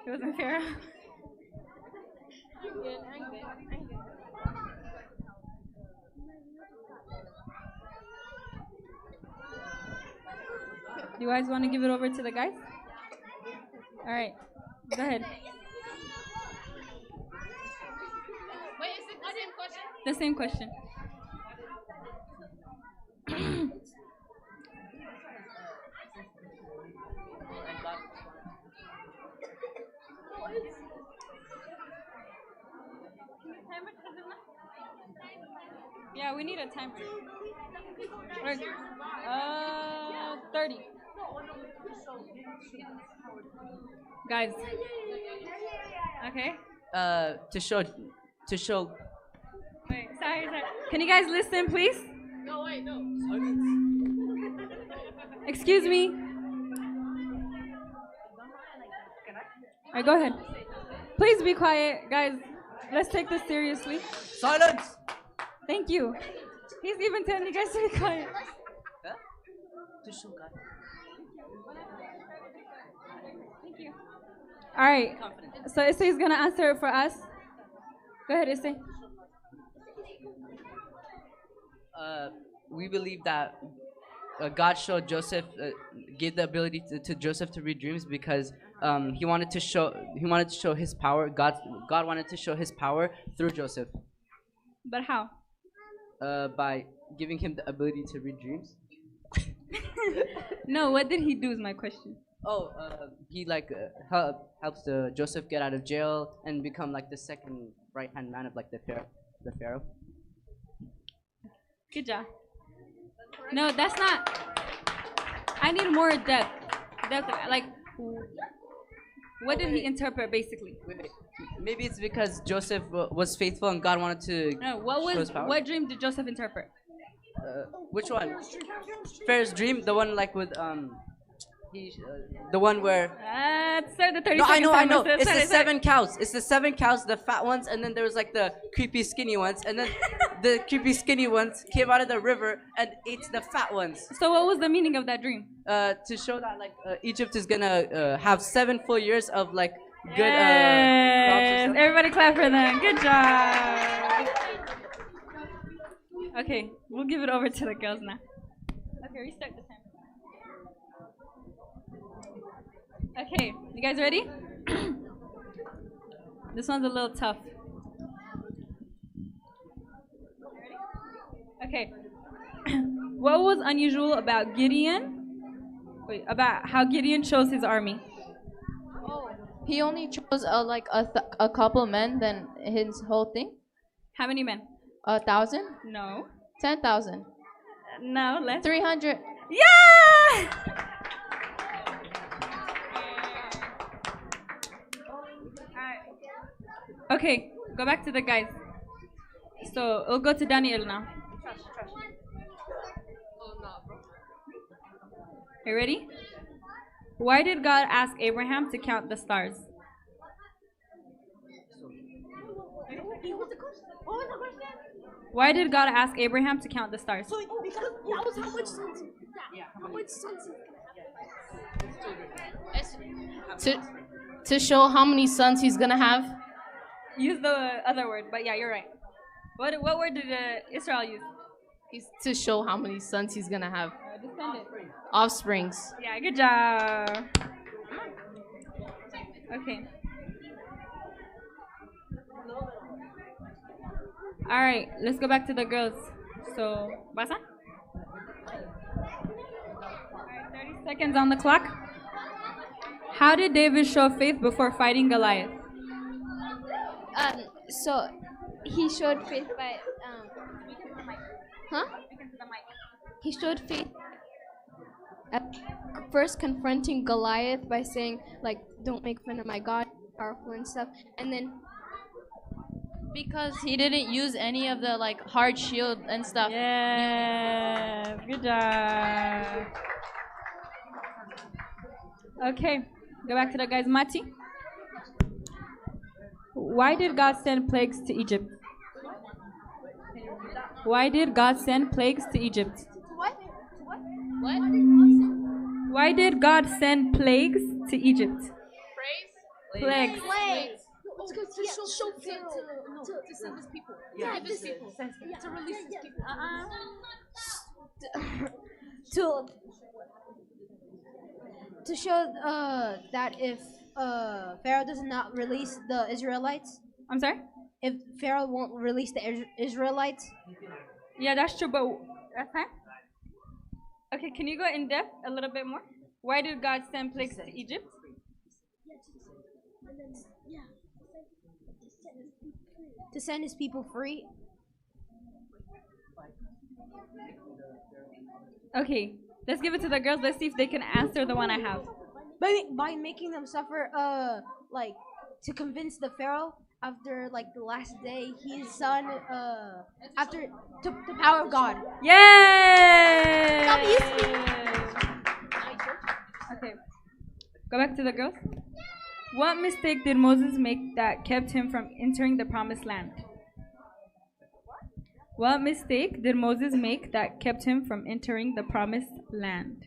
He wasn't Pharaoh. You guys want to give it over to the guys? All right, go ahead. Wait, is it the same question? The same question. Yeah, we need a timer. Or, uh, thirty. Guys. Okay. Uh, to show, to show. Wait, sorry, sorry. Can you guys listen, please? No, wait, no. Excuse me. All right, go ahead. Please be quiet, guys. Let's take this seriously. Silence. Thank you. He's even telling you guys to be quiet. To show God. All right. So Issei is gonna answer it for us. Go ahead, Issei. Uh, we believe that uh, God showed Joseph, uh, gave the ability to, to Joseph to read dreams because um, he wanted to show, he wanted to show his power. God, God wanted to show his power through Joseph. But how? Uh, by giving him the ability to read dreams. No, what did he do is my question. Oh, uh, he like uh, help, helps the Joseph get out of jail and become like the second right hand man of like the Pharaoh. The Pharaoh. Good job. No, that's not. I need more depth. Depth, like, what did he interpret basically? Wait, wait. Maybe it's because Joseph uh, was faithful and God wanted to. No, what show was his power. What dream did Joseph interpret? Uh, which one? Pharaoh's dream, the one like with um. He, uh, the one where Uh, start the thirty no, I seconds know, I timer, know. so It's start the it, start it. Seven cows. It's the seven cows, the fat ones, and then there was like the creepy skinny ones, and then the creepy skinny ones came out of the river and ate the fat ones. So what was the meaning of that dream? Uh, to show that like uh, Egypt is gonna uh, have seven full years of like good. Yes, Uh, crops and stuff. Everybody clap for them. Good job. Okay, we'll give it over to the girls now. Okay, restart the time. Okay, you guys ready? This one's a little tough. Okay. What was unusual about Gideon? Wait, about how Gideon chose his army. He only chose a, like a, th- a couple men than his whole thing. How many men? A thousand? No. Ten thousand? No, less. Three hundred? Yeah! Okay, go back to the guys. So we'll go to Daniel now. You ready? Why did God ask Abraham to count the stars? Why did God ask Abraham to count the stars? So because that was how much sons he, yeah, how much sons he To, to show how many sons he's gonna have. Use the other word, but yeah, you're right. What what word did uh, Israel use? He's to show how many sons he's gonna have. Uh, descendant. Offsprings. Yeah, good job. Okay. All right, let's go back to the girls. So, Basa? All right, thirty seconds on the clock. How did David show faith before fighting Goliath? Um, so he showed faith by, um, huh? He showed faith at first confronting Goliath by saying, like, "Don't make fun of my God, powerful and stuff." And then Because he didn't use any of the like hard shield and stuff. Yeah, good job. Okay, go back to the guys. Mati. Why did God send plagues to Egypt? Why did God send plagues to Egypt? What? What? Why did God send plagues to Egypt? Plagues. Plagues. To, to, to, to send his people. Yeah, his people. To release his people. To to show uh, that if uh, Pharaoh does not release the Israelites, I'm sorry? If Pharaoh won't release the Is- Israelites, Yeah, that's true, but that's fine. Okay, can you go in depth a little bit more? Why did God send plagues to Egypt? To send his people free. Okay, let's give it to the girls. Let's see if they can answer the one I have. By, by making them suffer, uh, like, to convince the Pharaoh after, like, the last day, his son, uh, after to the power of God. Yay! Okay, go back to the girls. What mistake did Moses make that kept him from entering the promised land? What mistake did Moses make that kept him from entering the promised land?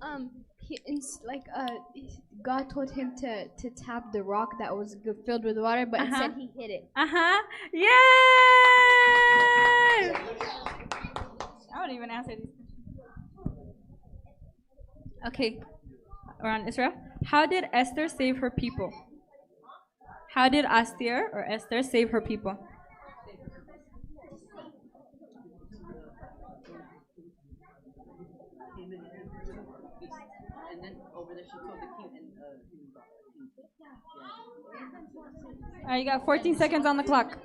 Um, he, it's like uh, God told him to to tap the rock that was filled with water, but uh-huh. Instead he hit it. Uh huh. Yay! I would even answer these. Okay, around Israel. How did Esther save her people? How did Astir or Esther save her people? All right, you got fourteen seconds on the clock.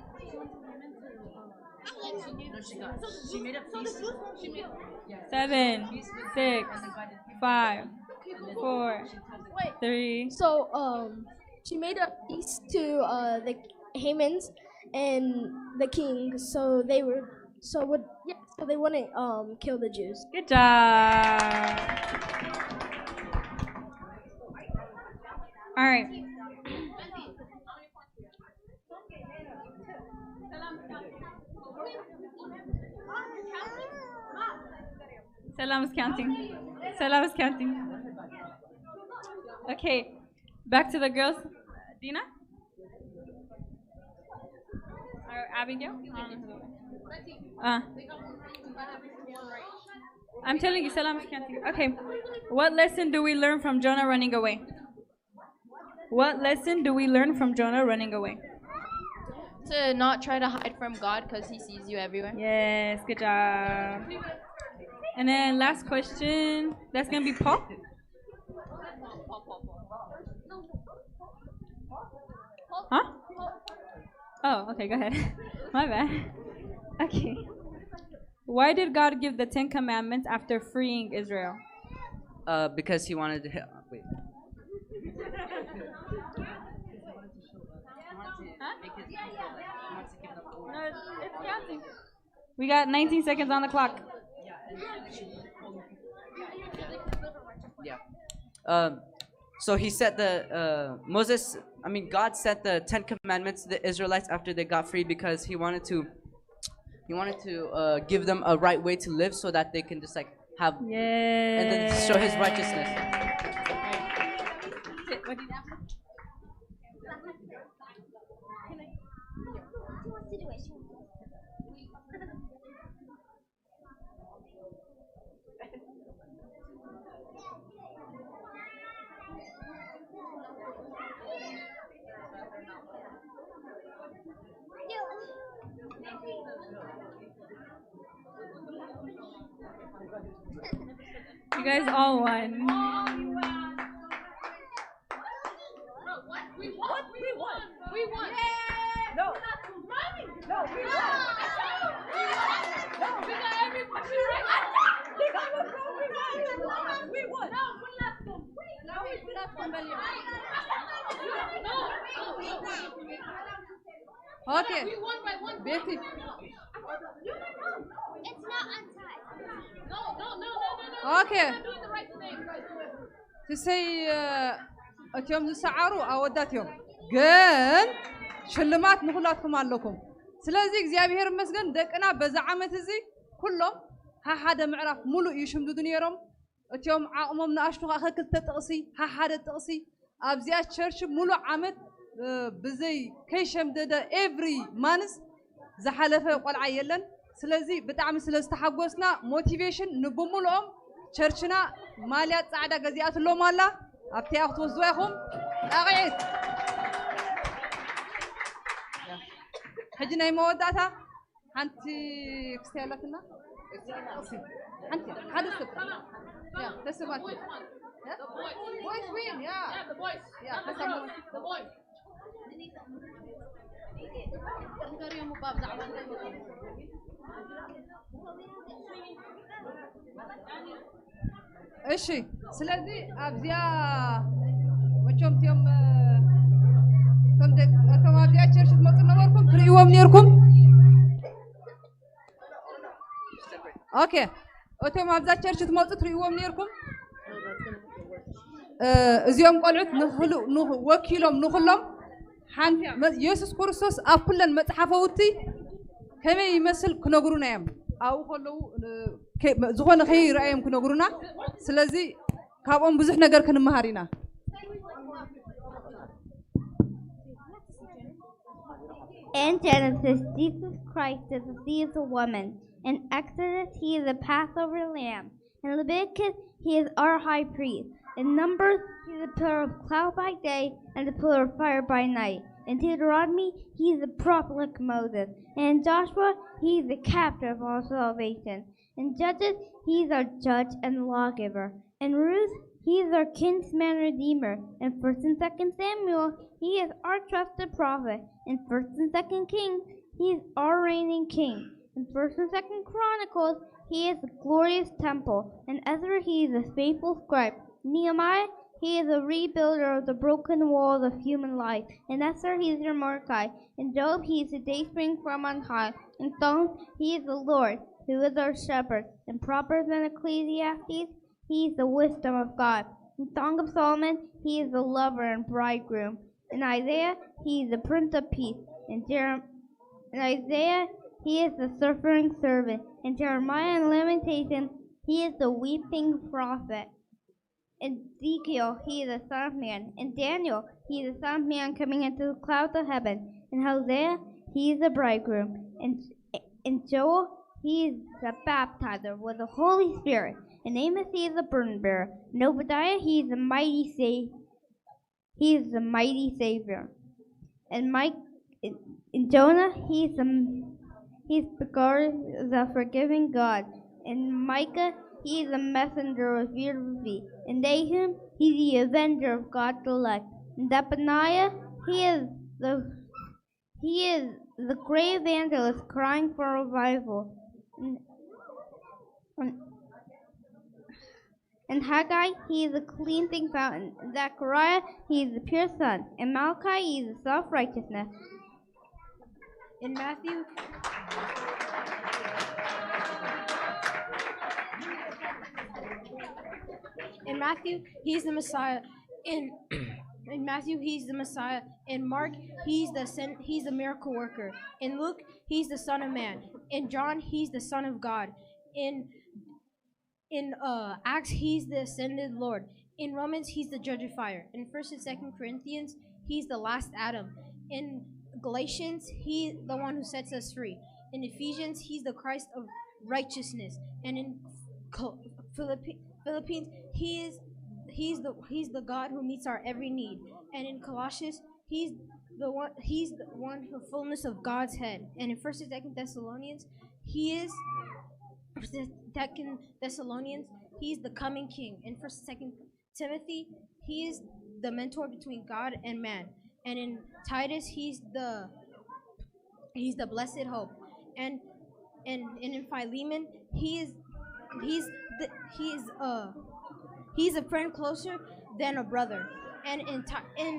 Seven, six, five, four, three. So um, she made a feast to uh, the Haman's and the king, so they were so would yeah, so they wouldn't um kill the Jews. Good job. All right. Salam is counting. Salam is counting. Okay, back to the girls. Dina? Or Abigail? Uh, I'm telling you, Salam is counting. Okay, what lesson do we learn from Jonah running away? What lesson do we learn from Jonah running away? To not try to hide from God because he sees you everywhere. Yes, good job. And then last question. That's gonna be Paul. Huh? Oh, okay, go ahead. My bad. Okay. Why did God give the Ten Commandments after freeing Israel? Uh, because he wanted to. Wait. We got nineteen seconds on the clock. Yeah. Um, so he said the uh, Moses. I mean, God sent the Ten Commandments to the Israelites after they got freed because he wanted to. He wanted to uh, give them a right way to live so that they can just like have Yay. And then show his righteousness. You guys all won. We won. We won. We won. We won. No. No, we won. We got everybody right. We got what's wrong. We won. We won. Okay. We won by one ቤቲ It's not untied. No, no, no, no, no, no. Okay. You're doing the right thing. ትሰይ እቲኦም ዝሰዓሩ ኣወዳት እዮም፣ ግን ሽልማት ንኹላትኩም ኣለኩም። ስለዚ እግዚኣብሔር ይመስገን ደቅና በዛ ዓመት እዚ ኩሎም ሓሓደ ምዕራፍ ሙሉእ ይሽምድዱ ነይሮም። እቲኦም ዓቕሞም ንኣሽቱ ከዓ ከክልተ ጥቕሲ ሓሓደ ጥቕሲ ኣብዚኣ ቸርች ሙሉእ ዓመት እ፣ ብዘይ ከይሸምደደ ኤቭሪ ማንስ ዝሓለፈ ቆልዓ የለን። ስለዚ ብጣዕሚ ስለ ዝተሓጎስና ሞቲቬሽን ንብሙሉኦም ቸርችና ማልያ ጻዕዳ ገዚኣትሎም ኣላ። ኣብቲ ክትወስድዋ ኢኹም ጣቕዒት። ሕጂ ናይ መወዳእታ ሓንቲ ክስቲ ኣላትና። ሓንቲ ሓደ ሰብ ያ ተሰማት ቦይስ ዊን ያ ያ ተሰማት እሺ። ስለዚ ኣብዚኣ መቸም እቲኦም እቶም ደቂ እቶም ኣብዚኣ ቸርች ትመፁ ነበርኩም ትርእይዎም ነርኩም። ኦኬ፣ እቶም ኣብዛ ቸርች ትመፁ ትርእይዎም ነርኩም። እ፣ እዚኦም ቆልዑት ንኽሉ- ንኽ- ወኪሎም ንኹሎም ሓንቲ መ- የሱስ ክርስቶስ ኣብ ኩለን መፅሓፈውቲ ከመይ ይመስል ክነግሩና እዮም። ኣብኡ ከለዉ እ፣ ከ- ዝኾነ ከይረኣዮም ክነግሩና። ስለዚ ካብኦም ብዙሕ ነገር ክንመሃር ኢና። In Genesis, Jesus Christ is the seed of the woman. In Exodus, he is the Passover lamb. In Leviticus, he is our high priest. In Numbers, he is the pillar of cloud by day and the pillar of fire by night. In Deuteronomy, he is the prophet like Moses. And in Joshua, he is the captain of our salvation. In Judges, he is our judge and lawgiver. In Ruth, he is our kinsman redeemer. In First and Second Samuel, he is our trusted prophet. In First and Second Kings, he is our reigning king. In First and Second Chronicles, he is the glorious temple. In Ezra, he is the faithful scribe. Nehemiah, he is the rebuilder of the broken walls of human life. In Esther, he is your Mordecai. In Job, he is the day spring from on high. In Psalms, he is the Lord, who is our shepherd. In Proverbs and Ecclesiastes, he is the wisdom of God. In Song of Solomon, he is the lover and bridegroom. In Isaiah, he is the prince of peace. In Jerem- in Isaiah, he is the suffering servant. In Jeremiah and Lamentations, he is the weeping prophet. In Ezekiel, he is the son of man. In Daniel, he is the son of man coming into the clouds of heaven. In Hosea, he is the bridegroom. In, in Joel, he is the baptizer with the Holy Spirit. In Amos, he is the burden bearer. In Obadiah, he is the mighty Savior. He is the mighty Savior. And Mike, in, in Jonah, he is the, he is the God, the forgiving God. In Micah, he is the messenger of fear. In Nahum, he is the avenger of God's elect. In Zephaniah, he is the he is the great evangelist crying for revival. In, in, in Haggai, he is the cleansing fountain. In Zechariah, he is the pure sun. In Malachi, he is the self righteousness. In Matthew, in Matthew, he's the Messiah. In in Matthew, he's the Messiah. In Mark, he's the sen- he's the miracle worker. In Luke, he's the Son of Man. In John, he's the Son of God. In in uh, Acts, he's the ascended Lord. In Romans, he's the judge of fire. In First and Second Corinthians, he's the last Adam. In Galatians, he's the one who sets us free. In Ephesians, he's the Christ of righteousness. And in Col- Philippi- Philippines, he is he's the he's the God who meets our every need. And in Colossians, he's the one he's the one the fullness of God's head. And in First and Second Thessalonians, he is Second Thessalonians, he's the coming king. In First, Second Timothy, he is the mentor between God and man. And in Titus, he's the he's the blessed hope. And and, and in Philemon, he is he's the, he's uh he's a friend closer than a brother. And in Ti- in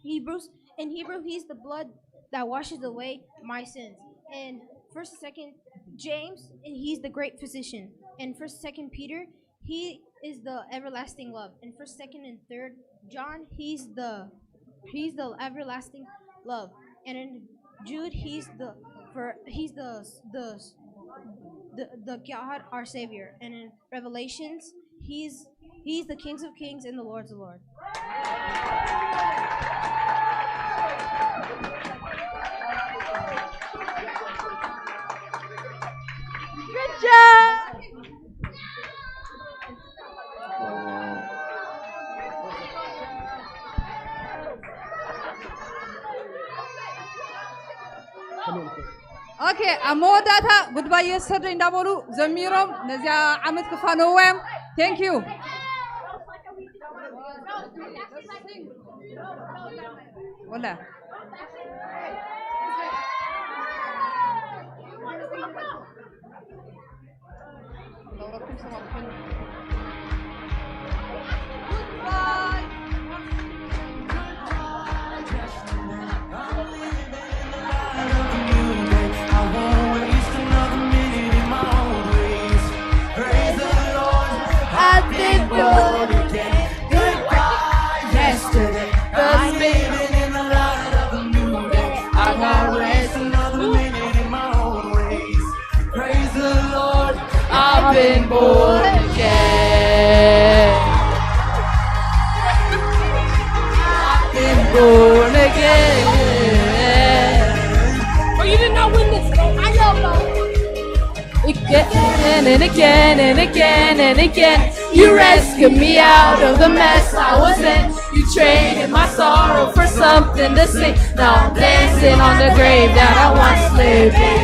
Hebrews, in Hebrew, he's the blood that washes away my sins. And First, Second James, and he's the great physician. And First, Second Peter, he is the everlasting love. And First, Second, and Third John, he's the he's the everlasting love. And in Jude, he's the for he's the the the, the God our Savior. And in Revelations, he's he's the Kings of Kings and the Lords of Lords. Good job. Okay, ኣብ መወዳእታ ጉድባይ የስተርደይ እንዳበሉ ዘሚሮም ነዚኣ ዓመት ክፋነውዋ እዮም። Thank you። ወላ Again and again and again and again, you rescue me out of the mess I was in. You traded my sorrow for something to sing. Now I'm dancing on the grave that I once lived in.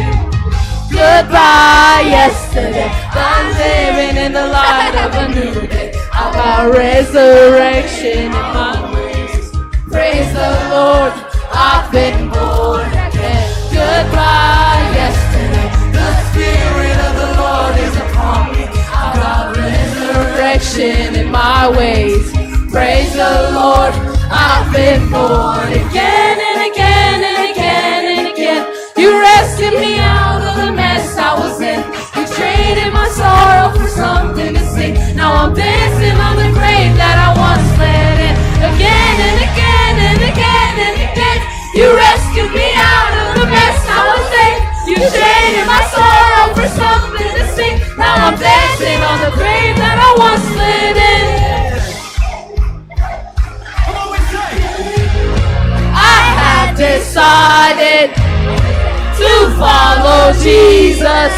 Goodbye, yesterday. I'm living in the light of a new day. I got resurrection in my ways. Praise the Lord. I've been born again. Goodbye, yesterday. The Spirit of the Lord is upon me. I've got resurrection in my ways. Praise the Lord. I've been born again and again and again and again. You rescued me out of the mess I was in. You traded my sorrow for something to sing. Now I'm dancing on the grave that I once let in. Again and again and again and again. You rescued me out of the mess I was in. You traded my sorrow for something to sing. Now I'm dancing on the grave that I once let in. I have decided to follow Jesus.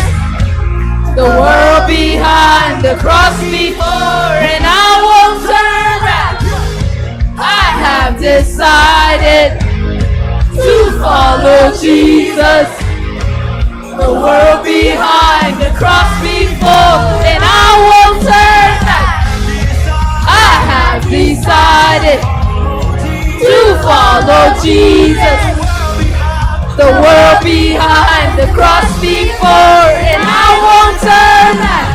The world behind, the cross before, and I won't turn back. I have decided to follow Jesus. The world behind, the cross before, and I won't turn back. I have decided to follow Jesus. The world behind, the cross before, and I won't turn back.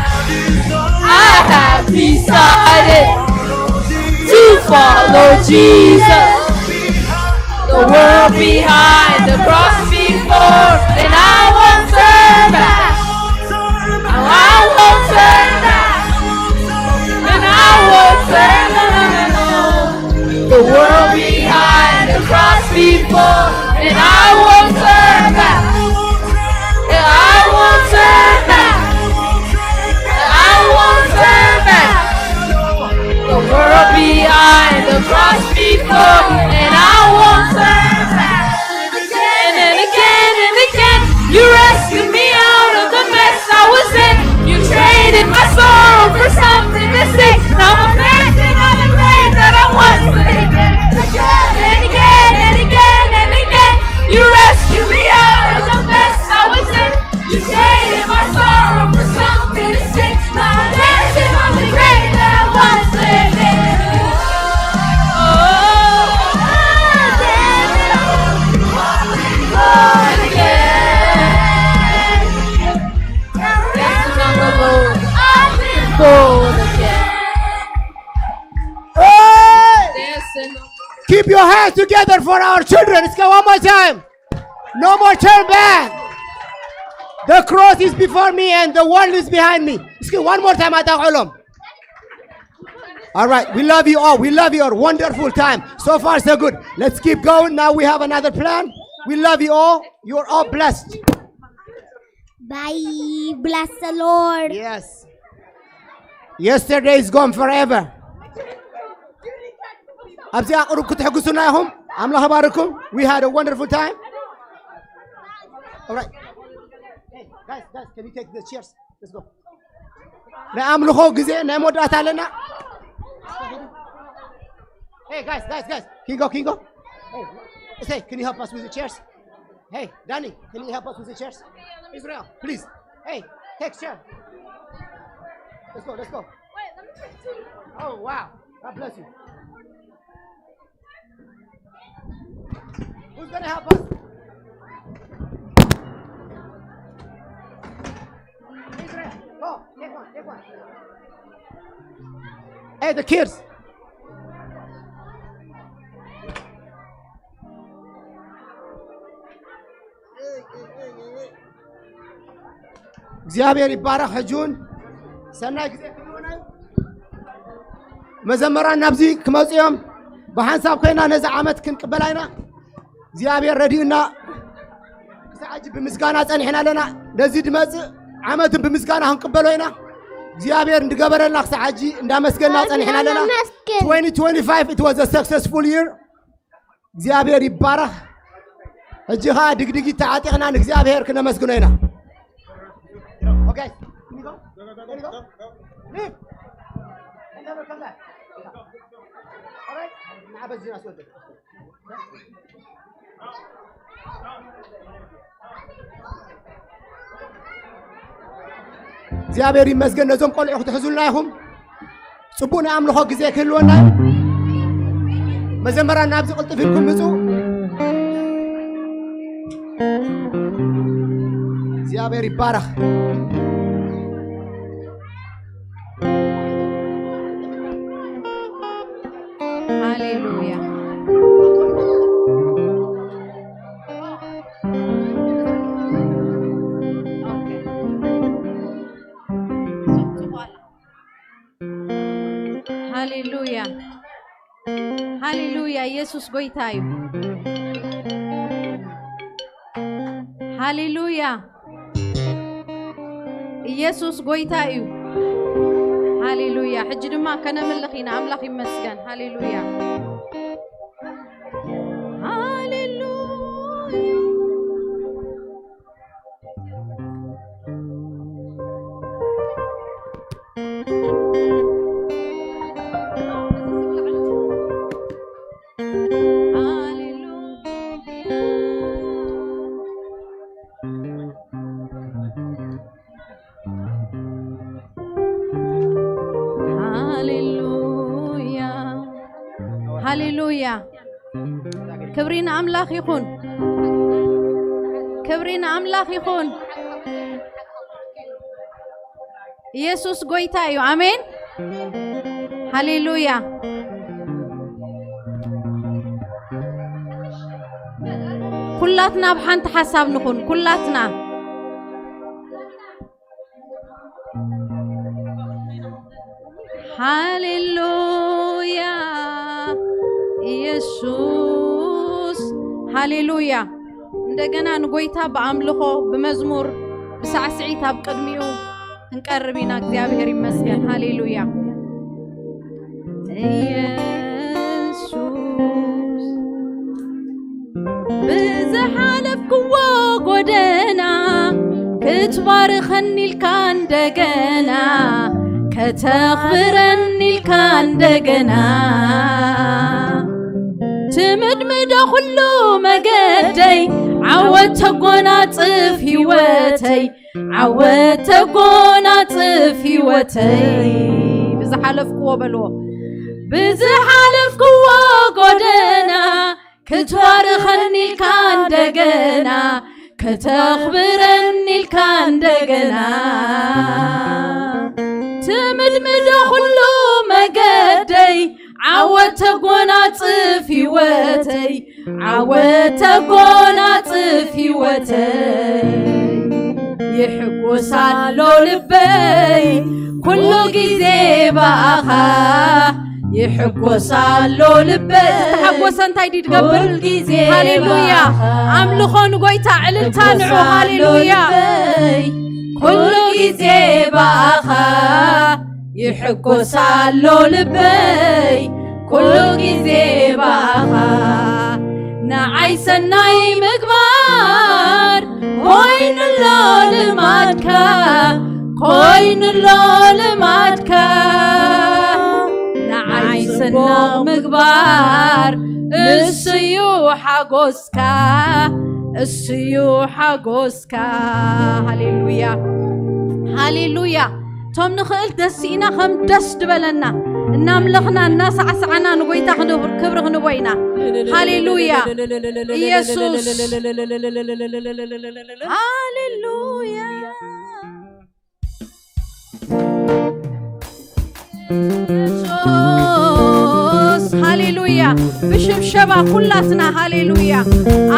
I have decided to follow Jesus. The world behind, the cross before, and I won't turn back. I won't turn back. And I won't turn back. The world behind, the cross before, and I won't turn back. And I won't turn back. And I won't turn back. The world behind, the cross before, and I won't turn back. Again and again and again, you rescued me out of the mess I was in. You traded my sorrow for something to sing. Now I'm dancing on the grave that I once lived in. Again and again and again and again, you rescued me out of the mess I was in. You traded my sorrow Keep your hands together for our children. Let's go one more time. No more turn back. The cross is before me and the world is behind me. Let's go one more time. ኣጣቕዕሎም። All right, we love you all. We love you all. Wonderful time. So far, so good. Let's keep going. Now we have another plan. We love you all. You're all blessed. Bye. Bless the Lord. Yes. Yesterday is gone forever. ኣብዚኣ ቁሩብ ክትሕግሱና ኢኹም። ኣምላኽ ይባርኩም። We had a wonderful time. All right. Hey, guys, guys, can you take the chairs? Let's go. ናይ ኣምልኾ ግዜ ናይ መወዳእታ ኣለና። Hey, guys, guys, guys. Kingo, Kingo. Hey, say, can you help us with the chairs? Hey, Danny, can you help us with the chairs? Israel, please. Hey, take chair. Let's go, let's go. Oh, wow. God bless you. Who's gonna help us? Israel, go, take one, take one. Hey, the kids. እግዚኣብሔር ይባረኽ። ሕጂ እውን ሰናይ ግዜ ክህልወና እዩ። መዘመራን ናብዚ ክመፁ እዮም። ብሓንሳብ ኮይና ነዚ ዓመት ክንቅበላ ኢና። እግዚኣብሔር ረዲኡና ክሳዕ ሕጂ ብምስጋና ጸኒሕና ኣለና። ነዚ ድመጽእ ዓመትን ብምስጋና ክንቅበሎ ኢና። እግዚኣብሔር እንድገበረልና ክሳዕ ሕጂ እንዳመስገንና ጸኒሕና ኣለና። ይመስገን። twenty twenty-five, it was a successful year. እግዚኣብሔር ይባረኽ። ሕጂ ኸዓ ድግድጊት ተዓጢቕና ንእግዚኣብሔር ክነመስግኖ ኢና። Okay. Can you go? Can you go? Leave. And never come back. All right? ንዓ በዚ ኣስወድድ። እግዚኣብሔር ይመስገን። ነዞም ቆልዑ ክትሕዙልና ኢኹም። ጽቡቕ ናይ ኣምልኾ ግዜ ክህልወና እዩ። መዘመራን ናብዚ ቅልጥፍ ኢልኩም ምጹ። እግዚኣብሔር ይባረኽ። ሃሌሉያ። ሃሌሉያ። ሃሌሉያ። ኢየሱስ ጎይታ እዩ። ሃሌሉያ። ኢየሱስ ጎይታ እዩ። ሃሌሉያ። ሕጂ ድማ ከነምልኽ ኢና። ኣምላኽ ይመስገን። ሃሌሉያ። ሃሌሉያ። ሃሌሉያ። ሃሌሉያ። ክብሪ ንኣምላኽ ይኹን። ክብሪ ንኣምላኽ ይኹን። ኢየሱስ ጎይታ እዩ። ኣሜን። ሃሌሉያ። ኩላትና ብሓንቲ ሓሳብ ንኹን። ኩላትና ሃሌሉያ። ኢየሱስ። ሃሌሉያ። እንደገና ንጎይታ ብኣምልኾ ብመዝሙር ብሳዕስዒት ኣብ ቅድሚኡ ክንቀርብ ኢና። እግዚኣብሔር ይመስገን። ሃሌሉያ። ኢየሱስ ብዝሓለፍክዎ ጎደና ክትባርኸኒ ኢልካ እንደገና ከተኽብረኒ ኢልካ እንደገና ትምድምዶ ኩሉ መገደይ ዓወት ተጎናጽፍ ህይወተይ ዓወት ተጎናጽፍ ህይወተይ ብዝሓለፍክዎ በልዎ ብዝሓለፍክዎ ጎደና ክትባርኸኒ ኢልካ እንደገና ከተኽብረኒ ኢልካ እንደገና ትምድምዶ ኩሉ መገደይ ዓወት ተጎናጽፍ ህይወተይ፣ ዓወት ተጎናጽፍ ህይወተይ። ይሕጎስ ኣሎ ልበይ ኩሉ ግዜ ብኣኻ፣ ይሕጎስ ኣሎ ልበይ። ተሓጎሰ እንታይ ድዩ ድገብር? ኩሉ ግዜ ሃሌሉያ። ብኣኻ። ኣምልኾ ንጎይታ፣ ዕልልታ ንዑ። ይሕጎስ ኣሎ ሃሌሉያ። ልበይ ኩሉ ግዜ ብኣኻ፣ ይሕጎስ ኣሎ ልበይ ኩሉ ግዜ ብኣኻ። ንዓይ ሰናይ ምግባር ኮይኑሎ ልማድካ፣ ኮይኑሎ ልማድካ። ንዓይ ሰናይ ምግባር እሱዩ ሓጎስካ፣ እሱዩ ሓጎስካ። ሃሌሉያ፣ ሃሌሉያ። እቶም ንኽእል ደስ ኢና ከም ደስ ድበለና እናምለኽና እናሳዕሳዕና ንጎይታ ክንብር ክብሪ ክንቦ ኢና። ሃሌሉያ። ኢየሱስ። ሃሌሉያ። ኢየሱስ። ሃሌሉያ። ብሽብሸባ ኩላትና ሃሌሉያ።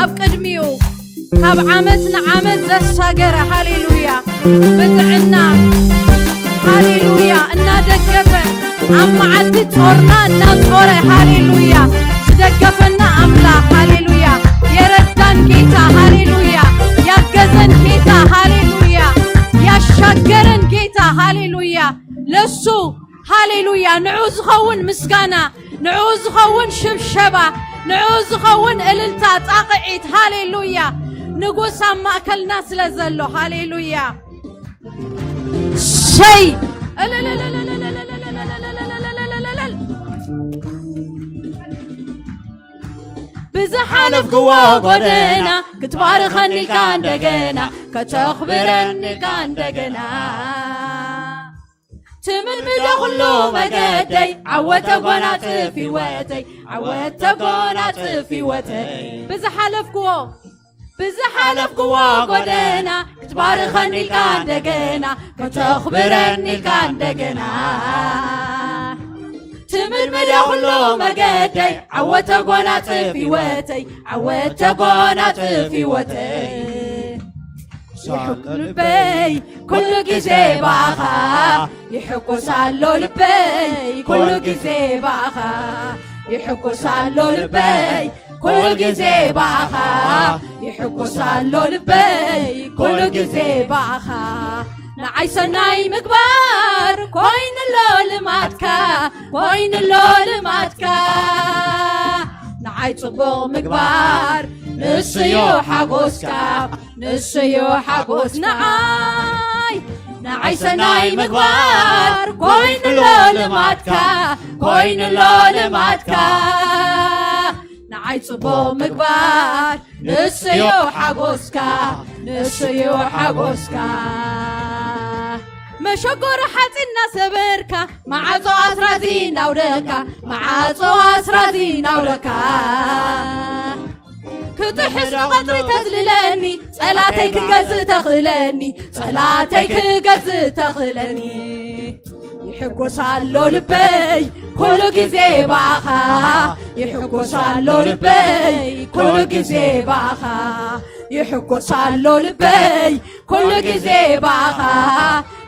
ኣብ ቅድሚኡ ካብ ዓመት ንዓመት ዘሳገረ፣ ሃሌሉያ፣ ብጥዕና፣ ሃሌሉያ፣ እናደገፈ፣ ኣብ መዓልቲ ጾርና እናጾረ፣ ሃሌሉያ፣ ዝደገፈና ኣምላኽ፣ ሃሌሉያ፣ የረዳን ጌታ፣ ሃሌሉያ፣ ያገዘን ጌታ፣ ሃሌሉያ፣ ያሻገረን ጌታ፣ ሃሌሉያ፣ ለሱ፣ ሃሌሉያ፣ ንዑ ዝኸውን ምስጋና፣ ንዑ ዝኸውን ሽብሸባ፣ ንዑ ዝኸውን እልልታ፣ ጣቕዒት። ሃሌሉያ። ንጉስ ኣብ ማእከልና ስለ ዘሎ። ሃሌሉያ። ሰይ። ብዝሓለፍክዎ ጎደና ክትባርኸኒ ኢልካ እንደገና፣ ከተኽብረኒ ኢልካ እንደገና። ትምልምዶ ኩሉ መገደይ፣ ዓወት ተጎናጽፍ ህይወተይ፣ ዓወት ተጎናጽፍ ህይወተይ። ብዝሓለፍክዎ፣ ብዝሓለፍክዎ ጎደና ክትባርኸኒ ኢልካ እንደገና፣ ከተኽብረኒ ኢልካ እንደገና። ትምልምዶ ኩሉ መገደይ፣ ዓወት ተጎናጽፍ ህይወተይ፣ ዓወት ተጎናጽፍ ህይወተይ። ይሕጎስ ልበይ ኩሉ ግዜ ብኣኻ፣ ይሕጎስ ኣሎ ልበይ ኩሉ ግዜ ብኣኻ፣ ይሕጎስ ኣሎ ልበይ ኩሉ ግዜ ብኣኻ፣ ይሕጎስ ኣሎ ልበይ ኩሉ ግዜ ብኣኻ። ንዓይ ሰናይ ምግባር ኮይኑሎ ልማድካ፣ ኮይኑሎ ልማድካ። ንዓይ ጽቡቕ ምግባር ንሱዩ ሓጎስካ፣ ንሱዩ ሓጎስ ንዓይ፣ ንዓይ ሰናይ ምግባር ኮይኑሎ ልማድካ፣ ኮይኑሎ ልማድካ። ንዓይ ጽቡቕ ምግባር ንሱዩ ሓጎስካ፣ ንሱዩ ሓጎስካ። መሸጎሪ ሓጺን እናሰበርካ፣ መዓጾ ኣስራዚ እናውደካ፣ መዓጾ ኣስራዚ እናውደካ። ክጥሕስ ቀጽሪ ተዝልለኒ፣ ጸላተይ ክገዝእ ተኽእለኒ፣ ጸላተይ ክገዝእ ተኽእለኒ። ይሕጎስ ኣሎ ልበይ ኩሉ ግዜ ብኣኻ፣ ይሕጎስ ኣሎ ልበይ ኩሉ ግዜ ብኣኻ፣ ይሕጎስ ኣሎ ልበይ ኩሉ ግዜ ብኣኻ፣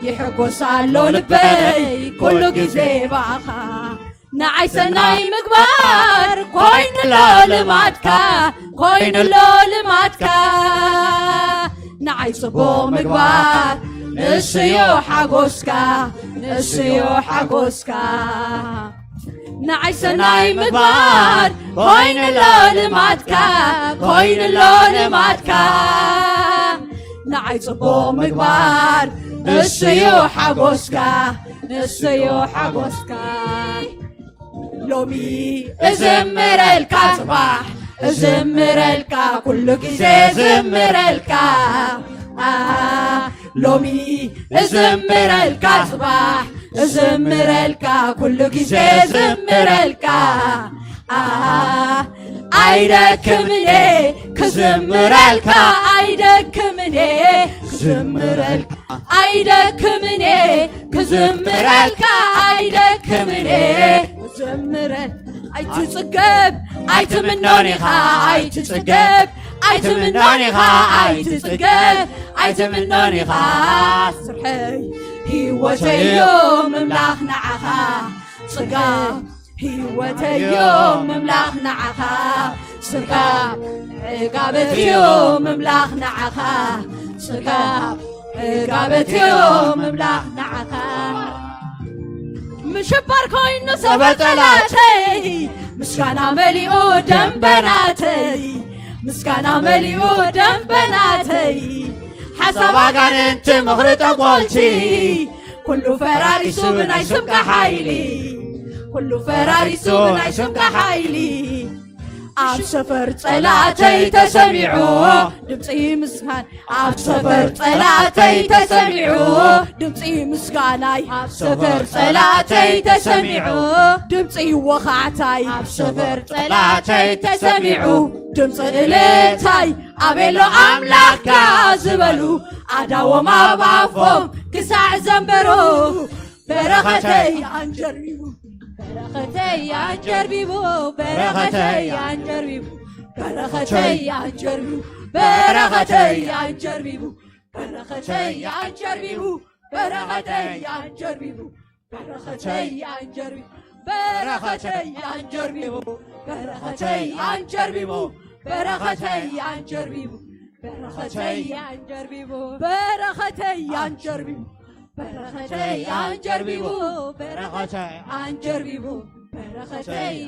ይሕጎስ ኣሎ ልበይ ኩሉ ግዜ ብኣኻ። ንዓይ ሰናይ ምግባር ኮይኑሎ ልማድካ፣ ኮይኑሎ ልማድካ። ንዓይ ጽቡቕ ምግባር ንሱዩ ሓጎስካ፣ ንሱዩ ሓጎስካ። ንዓይ ሰናይ ምግባር ኮይኑሎ ልማድካ፣ ኮይኑሎ ልማድካ። ንዓይ ጽቡቕ ምግባር ንሱዩ ሓጎስካ፣ ንሱዩ ሓጎስካ። ሎሚ እዝምረልካ፣ ጽባሕ እዝምረልካ፣ ኩሉ ግዜ እዝምረልካ። አ፣ ሎሚ እዝምረልካ፣ ጽባሕ እዝምረልካ፣ ኩሉ ግዜ እዝምረልካ። አ፣ ኣይደክምኔ ክዝምረልካ፣ ኣይደክምኔ ክዝምረልካ፣ ኣይደክምኔ ክዝምረልካ፣ ኣይደክምኔ ጀምረ ኣይትጽገብ ኣይትምኖን ኢኻ ኣይትጽገብ ኣይትምኖን ኢኻ ኣይትጽገብ ኣይትምኖን ኢኻ ስርሐይ ህይወተዮ ምምላኽ ንዓኻ ጽጋብ ህይወተዮ ምምላኽ ንዓኻ ጽጋብ ዕጋበትዮ ምምላኽ ንዓኻ ጽጋብ ዕጋበትዮ ምምላኽ ንዓኻ ምሽባር ኮይኑ ሰበ ጠላተይ ምስጋና መሊኡ ደንበናተይ ምስጋና መሊኡ ደንበናተይ ሓሳብ ኣጋንንቲ ምኽሪ ጠንቆልቲ ኩሉ ፈራሪሱ ብናይ ስምካ ሓይሊ ኩሉ ፈራሪሱ ብናይ ስምካ ሓይሊ ኣብ ሰፈር ጸላተይ ተሰሚዑ ድምፂ ምስጋን ኣብ ሰፈር ጸላተይ ተሰሚዑ ድምፂ ምስጋናይ ኣብ ሰፈር ጸላተይ ተሰሚዑ ድምፂ ወኻዕታይ ኣብ ሰፈር ጸላተይ ተሰሚዑ ድምፂ እልልታይ ኣቤሎ ኣምላኽካ ዝበሉ ኣዳዎም ኣብ ኣፎም ክሳዕ ዘንበሩ በረኸተይ ኣንጀርቢቡ በረኸተይ ኣንጀርቢቡ በረኸተይ ኣንጀርቢቡ በረኸተይ ኣንጀርቢቡ በረኸተይ ኣንጀርቢቡ በረኸተይ ኣንጀርቢቡ በረኸተይ ኣንጀርቢቡ በረኸተይ ኣንጀርቢቡ በረኸተይ ኣንጀርቢቡ በረኸተይ ኣንጀርቢቡ በረኸተይ ኣንጀርቢቡ በረኸተይ ኣንጀርቢቡ በረኸተይ ኣንጀርቢቡ በረኸተይ ኣንጀርቢቡ በረኸተይ ኣንጀርቢቡ በረኸተይ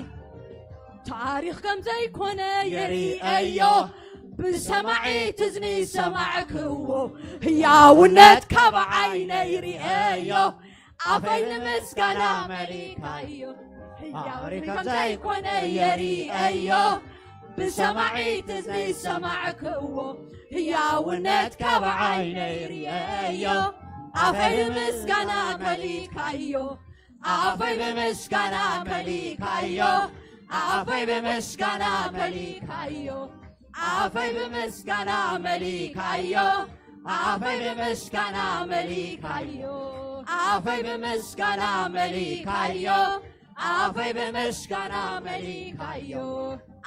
ታሪኽ ከም ዘይኮነ የርእዮ ብሰማዒት እዝኒ ሰማዕክዎ ህያውነት ካብ ዓይነይ ርእዮ ኣፈይ ንምስጋና መሊካዮ ህያውነት ከም ዘይኮነ የርእዮ ብሰማዒት እዝኒ ሰማዕክዎ ህያውነት ካብ ዓይነይ ርእዮ ኣፈይ ብምስጋና መሊካዮ ኣፈይ ብምስጋና መሊካዮ ኣፈይ ብምስጋና መሊካዮ ኣፈይ ብምስጋና መሊካዮ ኣፈይ ብምስጋና መሊካዮ ኣፈይ ብምስጋና መሊካዮ ኣፈይ ብምስጋና መሊካዮ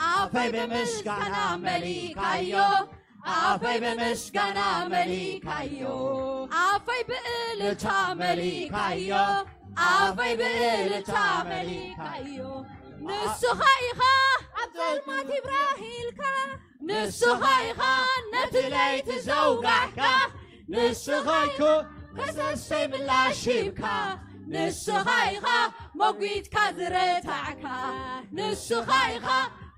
ኣፈይ ብምስጋና መሊካዮ ኣፈይ ብምስጋና መሊካዮ ኣፈይ ብእልልታ መሊካዮ ኣፈይ ብእልልታ መሊካዮ ንስኻ ኢኻ ኣብ ጸልማት ይብራህ ኢልካ ንስኻ ኢኻ ነቲ ለይቲ ዘውጋሕካ ንስኻ ኢኻ ከሰሰይ ምላሽ ሂብካ ንስኻ ኢኻ መጒትካ ዝረታዕካ ንስኻ ኢኻ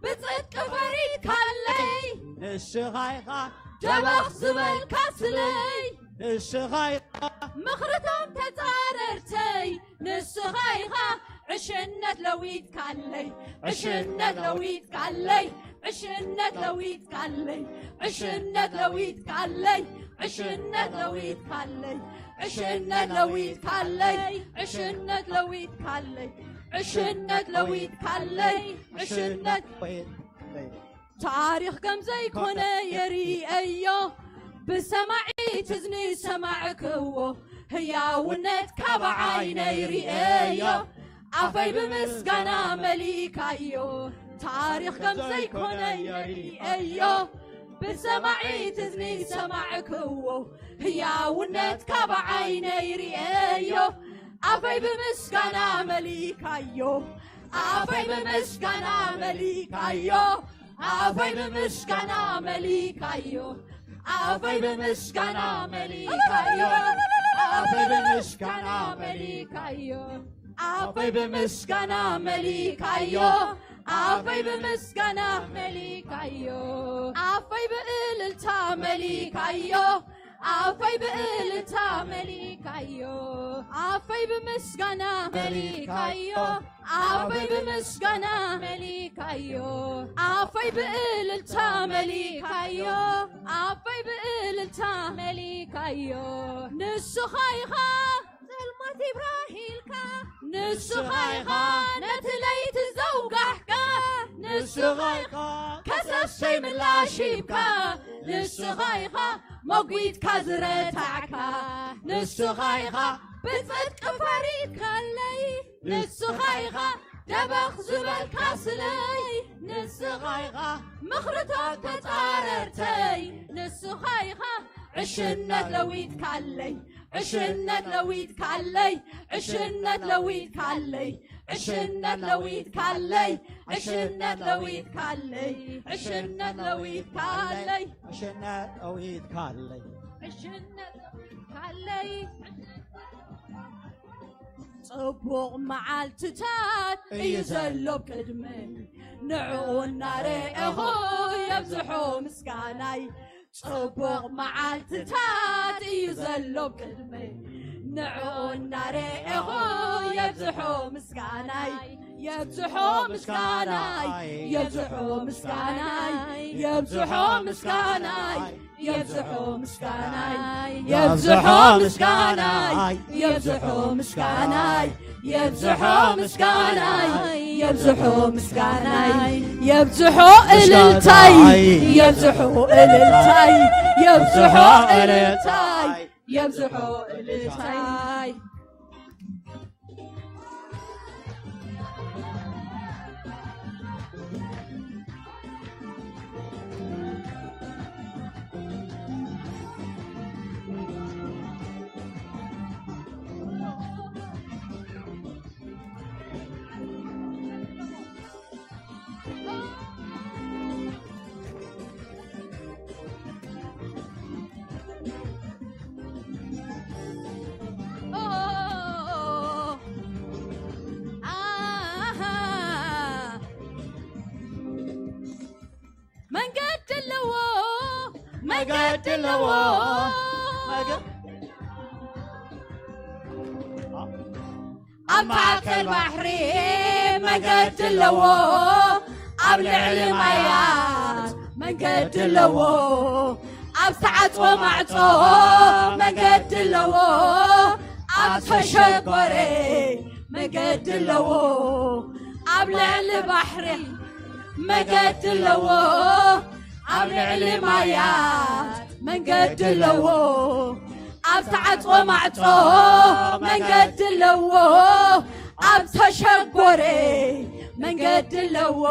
ብጽድቂ ፈሪድካለይ ንስኻ ኢኻ ደበኽ ዝበልካ ስለይ ንስኻ ኢኻ ምኽርቶም ተጻረርተይ ንስኻ ኢኻ ዕሽነት ለዊጥካለይ ዕሽነት ለዊጥካለይ ዕሽነት ለዊጥካለይ ዕሽነት ለዊጥካለይ ዕሽነት ለዊጥካለይ ዕሽነት ለዊጥካለይ ዕሽነት ለዊጥካለይ ዕሽነት ለዊጥካለይ ዕሽነት ታሪኽ ከም ዘይኮነ የርእዮ ብሰማዒት እዝኒ ሰማዕክዎ ህያውነት ካብ ዓይነይ ርእዮ ኣፈይ ብምስጋና መሊካዮ ታሪኽ ከም ዘይኮነ የርእዮ ብሰማዒት እዝኒ ሰማዕክዎ ህያውነት ካብ ዓይነይ ርእዮ ኣፈይ ብምስጋና መሊካዮ ኣፈይ ብምስጋና መሊካዮ ኣፈይ ብምስጋና መሊካዮ ኣፈይ ብምስጋና መሊካዮ ኣፈይ ብምስጋና መሊካዮ ኣፈይ ብምስጋና መሊካዮ ኣፈይ ብምስጋና መሊካዮ ኣፈይ ብእልልታ መሊካዮ ኣፈይ ብእልልታ መሊካዮ ኣፈይ ብምስጋና መሊካዮ ኣፈይ ብምስጋና መሊካዮ ኣፈይ ብእልልታ መሊካዮ ኣፈይ ብእልልታ መሊካዮ ንስኻ ኢኻ ጸልማት ይብራህ ኢልካ ንስኻ ኢኻ ነቲ ለይቲ ዘውጋሕካ ንስኻ ኢኻ ከሰሰይ ምላሽ ሂብካ ንስኻ ኢኻ መጒትካ ዝረታዕካ ንስኻ ኢኻ ብጽድቂ ፈሪድካለይ ንስኻ ኢኻ ደበኽ ዝበልካ ስለይ ንስኻ ኢኻ ምኽርታት ተጻረርተይ ንስኻ ኢኻ ዕሽነት ለዊጥካለይ ዕሽነት ለዊጥካለይ ዕሽነት ለዊጥካለይ ዕሽነት ለዊጥካለይ ዕሽነት ለዊጥካለይ ዕሽነት ለዊጥካለይ ዕሽነት ለዊጥካለይ ዕሽነት ለዊጥካለይ ጽቡቕ መዓልትታት እዩ ዘሎ ቅድመይ ንዕኡ እናረኣኹ የብዝሖ ምስጋናይ ጽቡቕ መዓልትታት እዩ ዘሎ ቅድመይ ንዕኡ እናረኣኹ የብዝሖ ምስጋናይ የብዝሖ ምስጋናይ የብዝሖ ምስጋናይ የብዝሖ ምስጋናይ የብዝሖ ምስጋናይ የብዝሖ ምስጋናይ የብዝሖ ምስጋናይ የብዝሖ ምስጋናይ የብዝሖ ምስጋናይ የብዝሖ እልልታይ የብዝሖ እልልታይ የብዝሖ እልልታይ የብዝሖ እልልታይ መንገዲ ኣለዎ መንገዲ ኣለዎ ኣብ ማእከል ባሕሪ መንገዲ ኣለዎ ኣብ ልዕሊ ማያት መንገዲ ኣለዎ ኣብ ተዓጽወ ማዕጾ መንገዲ ኣለዎ ኣብ ተሸጎረ መንገዲ ኣለዎ ኣብ ልዕሊ ባሕሪ መገዲ ኣለዎ ኣብ ልዕሊ ማያት መንገዲ ኣለዎ ኣብ ተዓጽወ ማዕጾ መንገዲ ኣለዎ ኣብ ተሸጎረ መንገዲ ኣለዎ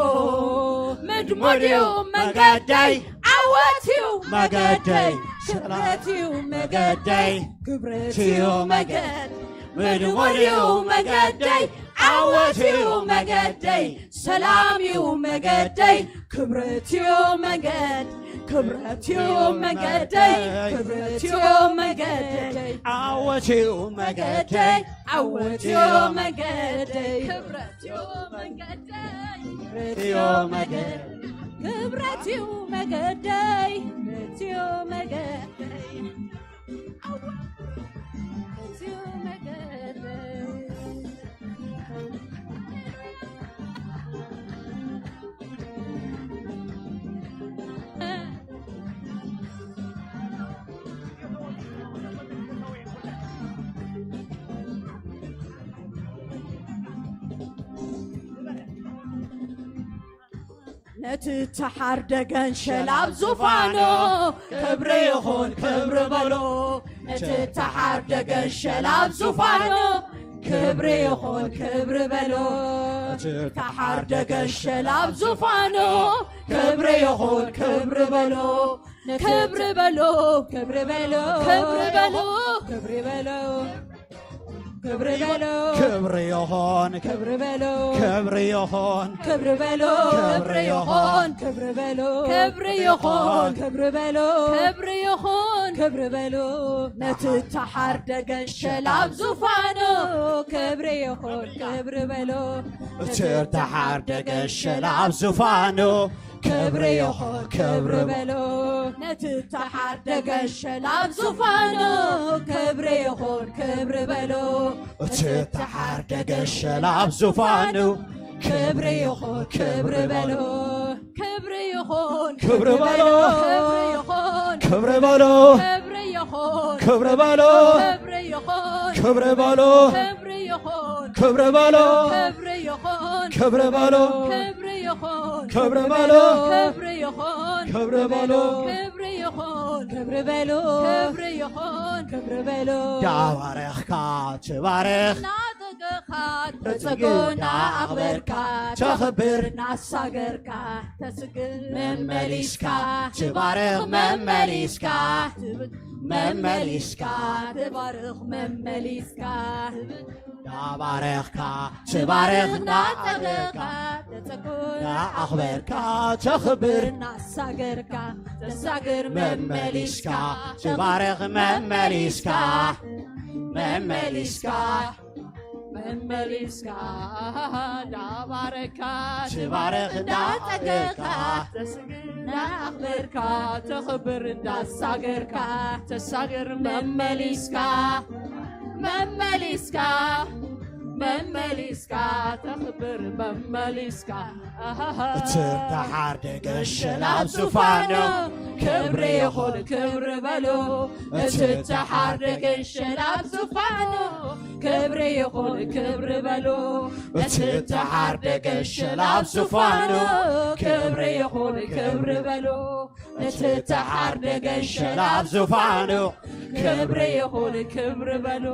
ምድሙድዩ መንገደይ ዓወትዩ መገደይ ስዕረትዩ መገደይ ክብረትዩ መገድ ምድሙድዩ መገደይ ዓወትዩ መገደይ ሰላምዩ መገደይ ክብረትዩ መገድ ክብረትዩ መገደይ ክብረትዩ መገደይ ዓወትዩ መገደይ ዓወትዩ መገደይ ክብረትዩ መገደይ ክብረትዩ መገደይ ክብረትዩ መገደይ ክብረትዩ መገደይ ነቲ ተሓርደ ገንሸል ኣብ ዙፋኑ ክብሪ ይኹን ክብሪ በሎ ነቲ ተሓርደ ገንሸል ኣብ ዙፋኑ ክብሪ ይኹን ክብሪ በሎ ነቲ ተሓርደ ገንሸል ኣብ ዙፋኑ ክብሪ ይኹን ክብሪ በሎ ክብሪ በሎ ክብሪ በሎ ክብሪ በሎ ክብሪ በሎ ክብሪ በሎ ክብሪ ይኹን ክብሪ በሎ ክብሪ ይኹን ክብሪ በሎ ክብሪ ይኹን ክብሪ በሎ ክብሪ ይኹን ክብሪ በሎ ክብሪ ይኹን ክብሪ በሎ ነቲ ተሓርደ ገንሸል ኣብ ዙፋኑ ክብሪ ይኹን ክብሪ በሎ እቲ ተሓርደ ገንሸል ኣብ ዙፋኑ ክብሪ ይኹን ክብሪ በሎ ነቲ ተሓርደ ገንሸል ኣብ ዙፋኑ ክብሪ ይኹን ክብሪ በሎ እቲ ተሓርደ ገንሸል ኣብ ዙፋኑ ክብሪ ይኹን ክብሪ በሎ ክብሪ ይኹን ክብሪ በሎ ክብሪ ይኹን ክብሪ በሎ ክብሪ ይኹን ክብሪ በሎ ክብሪ ይኹን ክብሪ በሎ ክብሪ ይኹን ክብሪ በሎ ክብሪ ይኹን ክብሪ በሎ ክብሪ ይኹን ክብሪ በሎ ክብሪ ይኹን ክብሪ በሎ ክብሪ ይኹን ክብሪ በሎ ክብሪ ይኹን ክብሪ በሎ ዳባረኽካ ትባረኽ ናደገኻ ተጸጎና ኣኽበርካ፣ ተኽብር እናሳገርካ፣ ተስግር መመሊስካ፣ ትባርኽ መመሊስካ፣ ትብ-፣ መመሊስካ፣ ትባርኽ መመሊስካ፣ ትብ-፣ እናባረኽካ፣ ትባርኽ እናጸገካ፣ ተጸጎና ኣኽበርካ፣ ተኽብር እናሳገርካ፣ ተሳግር መመሊስካ፣ መመሊስካ፣ ትባርኽ መመሊስካ፣ መመሊስካ፣ መመሊስካ፣ እንዳባረካ፣ ትባረክ እንዳጸገካ፣ እንዳጸገካ፣ ተስግር እንዳኣኽበርካ፣ ተኽብር እንዳሳገርካ፣ ተሳግር መመሊስካ፣ መመሊስካ፣ መመሊስካ፣ ተኽብር መመሊስካ። እትተሓር ደገሸል ኣብ ዙፋኑ፣ ክብሪ ይኹን ክብሪ በሉ። እትተሓር ደገሸል ኣብ ዙፋኑ፣ ክብሪ ይኹን ክብሪ በሉ። እትተሓር ደገሸል ኣብ ዙፋኑ፣ ክብሪ ይኹን ክብሪ በሉ። እትተሓር ደገሸል ኣብ ዙፋኑ፣ ክብሪ ይኹን ክብሪ በሉ።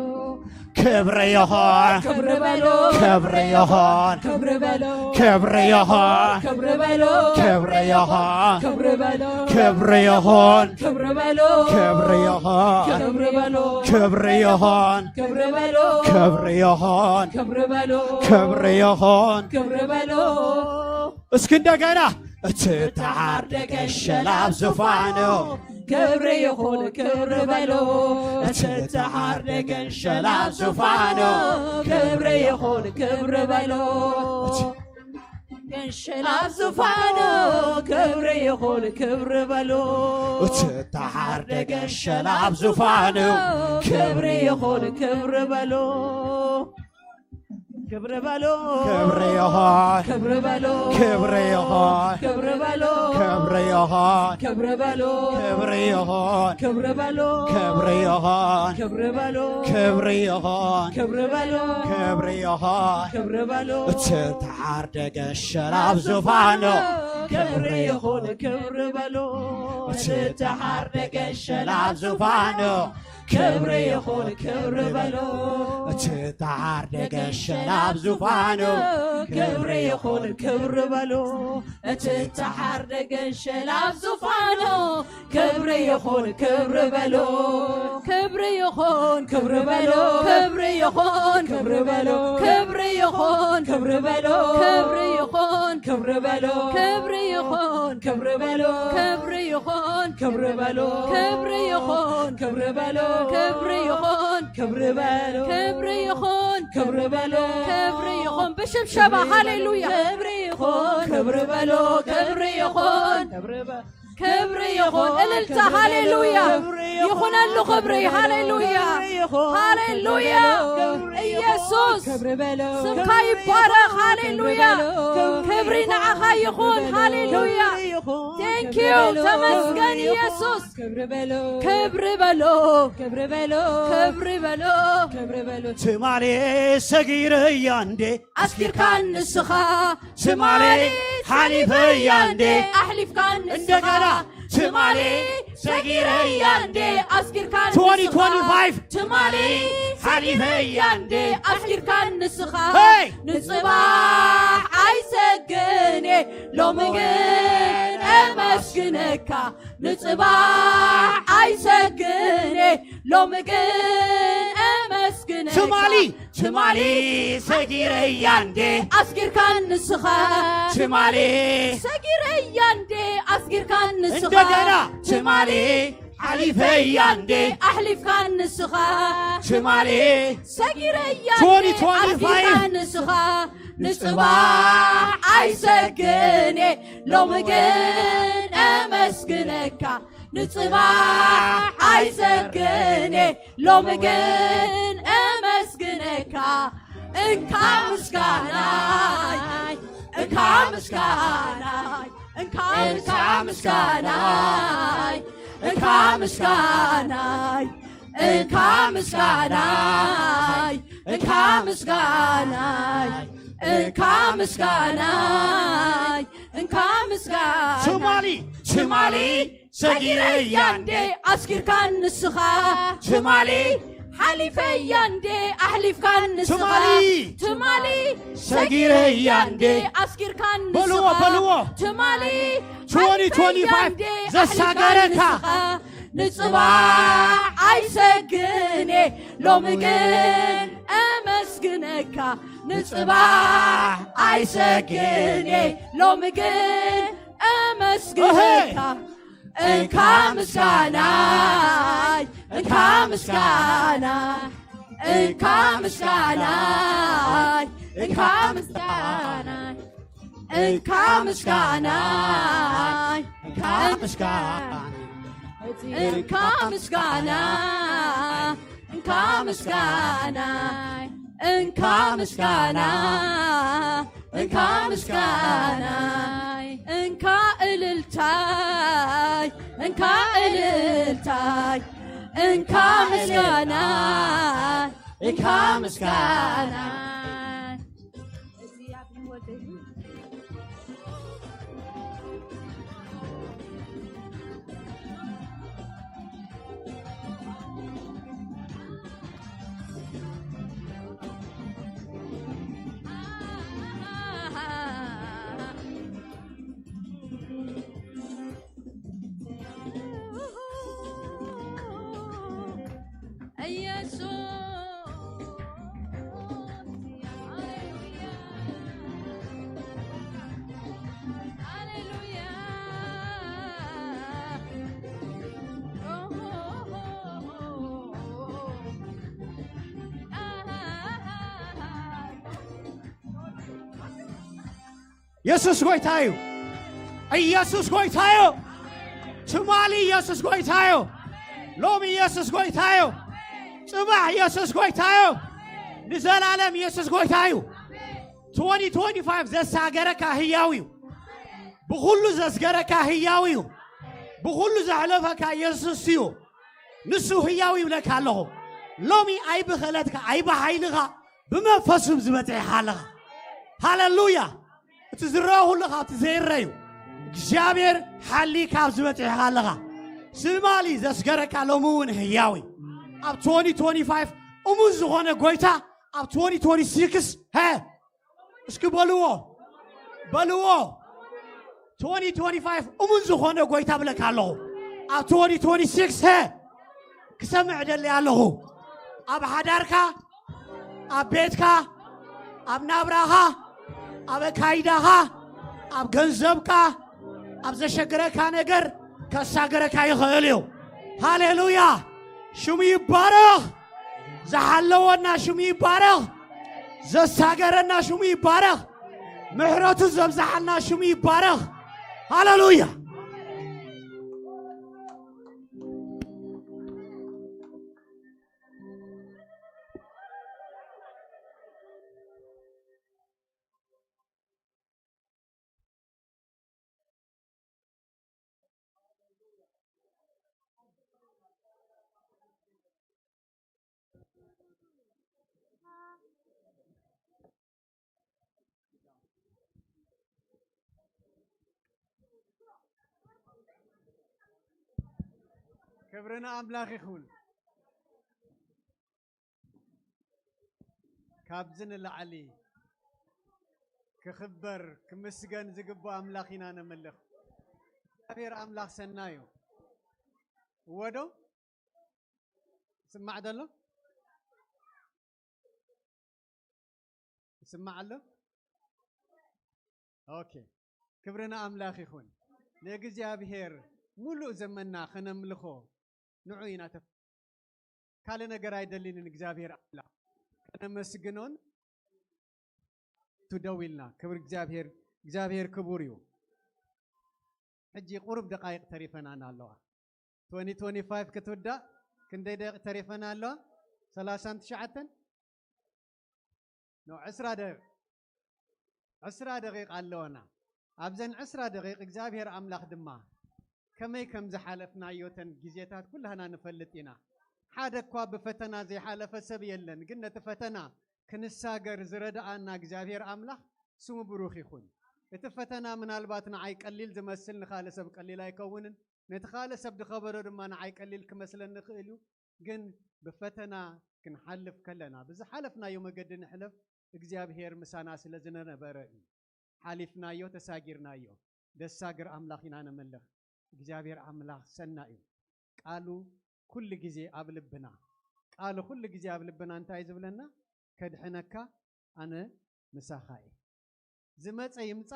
ክብሪ ይኹን፣ ክብሪ በሉ። ክብሪ ይኹን፣ ክብሪ በሉ። ክብሪ ይኹን፣ ክብሪ በሉ። ክብሪ ይኹን፣ ክብሪ በሉ። ክብሪ ይኹን፣ ክብሪ በሉ። ክብሪ ይኹን፣ ክብሪ በሉ። ክብሪ ይኹን፣ ክብሪ በሉ። ክብሪ ይኹን፣ ክብሪ በሉ። ክብሪ ይኹን። ክብሪ በሉ። እስኪ እንደገና። እትተሓር ደገሸል ኣብ ዙፋኑ፣ ክብሪ ይኹን ክብሪ በሉ። እትተሓር ደገሸል ኣብ ዙፋኑ፣ ክብሪ ይኹን ክብሪ በሉ። ገንሸል ኣብ ዙፋኑ፣ ክብሪ ይኹን ክብሪ በሉ። እትተሓር ደገሸል ኣብ ዙፋኑ፣ ክብሪ ይኹን ክብሪ በሉ። ክብሪ በሉ። ክብሪ ይኹን። ክብሪ በሉ። ክብሪ ይኹን። ክብሪ በሉ። ክብሪ ይኹን። ክብሪ በሉ። ክብሪ ይኹን። ክብሪ በሉ። ክብሪ ይኹን። ክብሪ በሉ። ክብሪ ይኹን። ክብሪ በሉ። ክብሪ ይኹን። ክብሪ በሉ። እትተሓር ደገሸል ኣብ ዙፋኑ፣ ክብሪ ይኹን ክብሪ በሉ። እትተሓር ደገሸል ኣብ ዙፋኑ፣ ክብሪ ይኹን ክብሪ በሉ። እትተሓር ደገሸል ኣብ ዙፋኑ፣ ክብሪ ይኹን ክብሪ በሉ። እትተሓር ደገሸል ኣብ ዙፋኑ፣ ክብሪ ይኹን ክብሪ በሉ። ክብሪ ይኹን ክብሪ በሉ። ክብሪ ይኹን ክብሪ በሉ። ክብሪ ይኹን ክብሪ በሉ። ክብሪ ይኹን ክብሪ በሉ። ክብሪ ይኹን ክብሪ በሉ። ክብሪ ይኹን ክብሪ በሉ። ክብሪ ይኹን ክብሪ በሉ። ክብሪ ይኹን ክብሪ በሉ። ክብሪ ይኹን ክብሪ በሉ። ክብሪ ይኹን ብሽብሸባ ሃሌሉያ። ክብሪ ይኹን ክብሪ በሉ። ክብሪ ይኹን ክብሪ በ-፣ ክብሪ ይኹን እልልታ ሃሌሉያ። ክብሪ ይኹን ይኹነሉ ክብሪ ክብሪ በሉ። ሃሌሉያ። ክብሪ ይኹን ሃሌሉያ። ክብሪ በሉ። ኢየሱስ ክብሪ በሉ። ስምካ ይባረኽ ሃሌሉያ። ክብሪ ክብሪ ይኹን ንዓኻ ክብሪ ይኹን በሉ። ሃሌሉያ። ክብሪ ይኹን Thank ክብሪ you በሉ። ተመስገን ኢየሱስ። ክብሪ በሉ። ክብሪ በሉ። ክብሪ በሉ። ክብሪ በሉ። ክብሪ በሉ። ትማሊ ሰጊረያ እንዴ ኣስጊርካን ንስኻ ትማሊ ሓሊፈያ እንዴ ኣሕሊፍካን ንስኻ እንደገና ትማሊ ሰጊረያ እንዴ ኣስጊርካን ንስኻ twenty twenty-five ትማሊ ሓሊፈያ እንዴ ኣስጊርካን ንስኻ Hey! ንጽባሕ ኣይሰግን እየ ሎሚ ግን እመስግነካ ንጽባሕ ኣይሰግን እየ ሎሚ ግን እመስግነካ ትማሊ ትማሊ ሰጊረያ እንዴ ኣስጊርካን ንስኻ ትማሊ ሰጊረያ እንዴ ኣስጊርካን ንስኻ እንደገና ትማሊ ሓሊፈያ እንዴ ኣሕሊፍካን ንስኻ ትማሊ ሰጊረያ እንዴ twenty twenty-five ኣስጊርካን ንስኻ ንጽባሕ ኣይሰግን እየ ሎሚ ግን እመስግነካ ንጽባሕ ኣይሰግን እየ ሎሚ ግን እመስግነካ እንካ ምስጋናይ እንካ ምስጋናይ እንካ እንካ ምስጋናይ እንካ ምስጋናይ እንካ ምስጋናይ እንካ ምስጋናይ እንካ ምስጋናይ እንካ ምስጋናይ ትማሊ ትማሊ ሰጊረያ እንዴ ኣስጊርካን ንስኻ ትማሊ ሓሊፈያ እንዴ ኣሕሊፍካን ንስኻ ትማሊ ትማሊ ሰጊረያ እንዴ ኣስጊርካን ንስኻ በልዎ፣ በልዎ። ትማሊ ሓሊፈያ እንዴ ኣሕሊፍካን ዘሳገረካ ንስኻ ንጽባሕ ኣይሰግኔ ሎሚ ግን እመስግነካ ንጽባሕ ኣይሰግኔ ሎሚ ግን እመስግነካ እንካ ምስጋናይ እንካ ምስጋናይ እንካ ምስጋናይ እንካ ምስጋናይ እንካ ምስጋናይ እንካ ምስጋናይ እንካ ምስጋናይ እንካ ምስጋናይ እንካ ምስጋና እንካ ምስጋናይ እንካ እልልታይ እንካ እልልታይ እንካ ምስጋናይ እንካ ምስጋናይ የሱስ ጎይታ እዩ። ኢየሱስ ጎይታ እዩ። ትማሊ ኢየሱስ ጎይታ እዩ። ሎሚ ኢየሱስ ጎይታ እዩ። ጽባሕ ኢየሱስ ጎይታ እዩ። ንዘላለም ኢየሱስ ጎይታ እዩ። ትወንቲ ትወንቲ ፋይቭ ዘሳገረካ ህያው እዩ። ብኹሉ ዘስገረካ ህያው እዩ። ብኹሉ ዘሕለፈካ ኢየሱስ እዩ። ንሱ ህያው ይብለካ ኣለኹ። ሎሚ ኣይብኸለትካ ኣይብሓይልኻ ብመንፈሱ ዝመጽእኻ ኣለኻ። ሃለሉያ። እቲ ዝረአ ኩሉ ካብቲ ዘይረዩ እግዚኣብሔር ሓሊ ካብ ዝበፅሕኻ ኣለኻ። ስማሊ ዘስገረካ ሎሚ እውን ህያዊ ኣብ twenty twenty-five እሙን ዝኾነ ጎይታ ኣብ twenty twenty-six ሀ እስኪ በልዎ በልዎ twenty twenty-five እሙን ዝኾነ ጎይታ ብለካ ኣለኹ። ኣብ twenty twenty-six ሀ ክሰምዕ ደሊ ኣለኹ። ኣብ ሓዳርካ ኣብ ቤትካ ኣብ ናብራኻ ኣብ ኣካይዳኻ ኣብ ገንዘብካ ኣብ ዘሸግረካ ነገር ከሳገረካ ይኽእል እዩ። ሃሌሉያ! ሽሙ ይባረኽ። ዝሓለወና ሽሙ ይባረኽ። ዘሳገረና ሽሙ ይባረኽ። ምሕረቱ ዘብዝሓልና ሽሙ ይባረኽ። ሃሌሉያ! ክብሪ ንኣምላኽ ይኹን። ካብዚ ንላዕሊ ክኽበር ክምስገን ዝግብኦ ኣምላኽ ኢና ነምልኽ። እግዚኣብሔር ኣምላኽ ሰናዩ እወ ዶ? ይስማዕ ዘሎ? ይስማዕ ኣሎ? ኦኬ። ክብሪ ንኣምላኽ ይኹን። ንእግዚኣብሔር ሙሉእ ዘመንና ከነምልኾ ንዑ ኢና ተፍ-፣ ካልእ ነገር ኣይደልንን። እግዚኣብሔር ኣምላኽ ከነመስግኖን ቱ ደው ኢልና። ክብሪ እግዚኣብሔር፣ እግዚኣብሔር ክቡር እዩ። ሕጂ ቁሩብ ደቃይቕ ተሪፈናና ኣለዋ። twenty twenty-five ክትውዳእ ክንደይ ደቂቕ ተሪፈና ኣለዋ? ሰላሳን ትሽዓተን? ኖ፣ ዕስራ ደቂቕ። ዕስራ ደቂቕ ኣለወና። ኣብዘን ዕስራ ደቂቕ እግዚኣብሔር ኣምላኽ ድማ ከመይ ከም ዝሓለፍናዮ እተን ግዜታት ኩላህና ንፈልጥ ኢና። ሓደ እኳ ብፈተና ዘይሓለፈ ሰብ የለን፣ ግን ነቲ ፈተና ክንሳገር ዝረድኣና እግዚኣብሔር ኣምላኽ ስሙ ብሩኽ ይኹን። እቲ ፈተና ምናልባት ንዓይ ቀሊል ዝመስል ንኻልእ ሰብ ቀሊል ኣይከውንን፣ ነቲ ካልእ ሰብ ዝኸበዶ ድማ ንዓይ ቀሊል ክመስለኒ ይኽእል እዩ። ግን ብፈተና ክንሓልፍ ከለና፣ ብዝሓለፍናዮ መገዲ ንሕለፍ፣ እግዚኣብሔር ምሳና ስለ ዝነበረ እዩ። ሓሊፍናዮ፣ ተሳጊርናዮ። ደሳግር ኣምላኽ ኢና ነመልኽ። እግዚኣብሔር ኣምላኽ ሰናይ እዩ። ቃሉ ኩሉ ግዜ ኣብ ልብና፣ ቃሉ ኩሉ ግዜ ኣብ ልብና እንታይ ዝብለና? ከድሕነካ ኣነ ምሳኻ እየ። ዝመጸ ይምጻ፣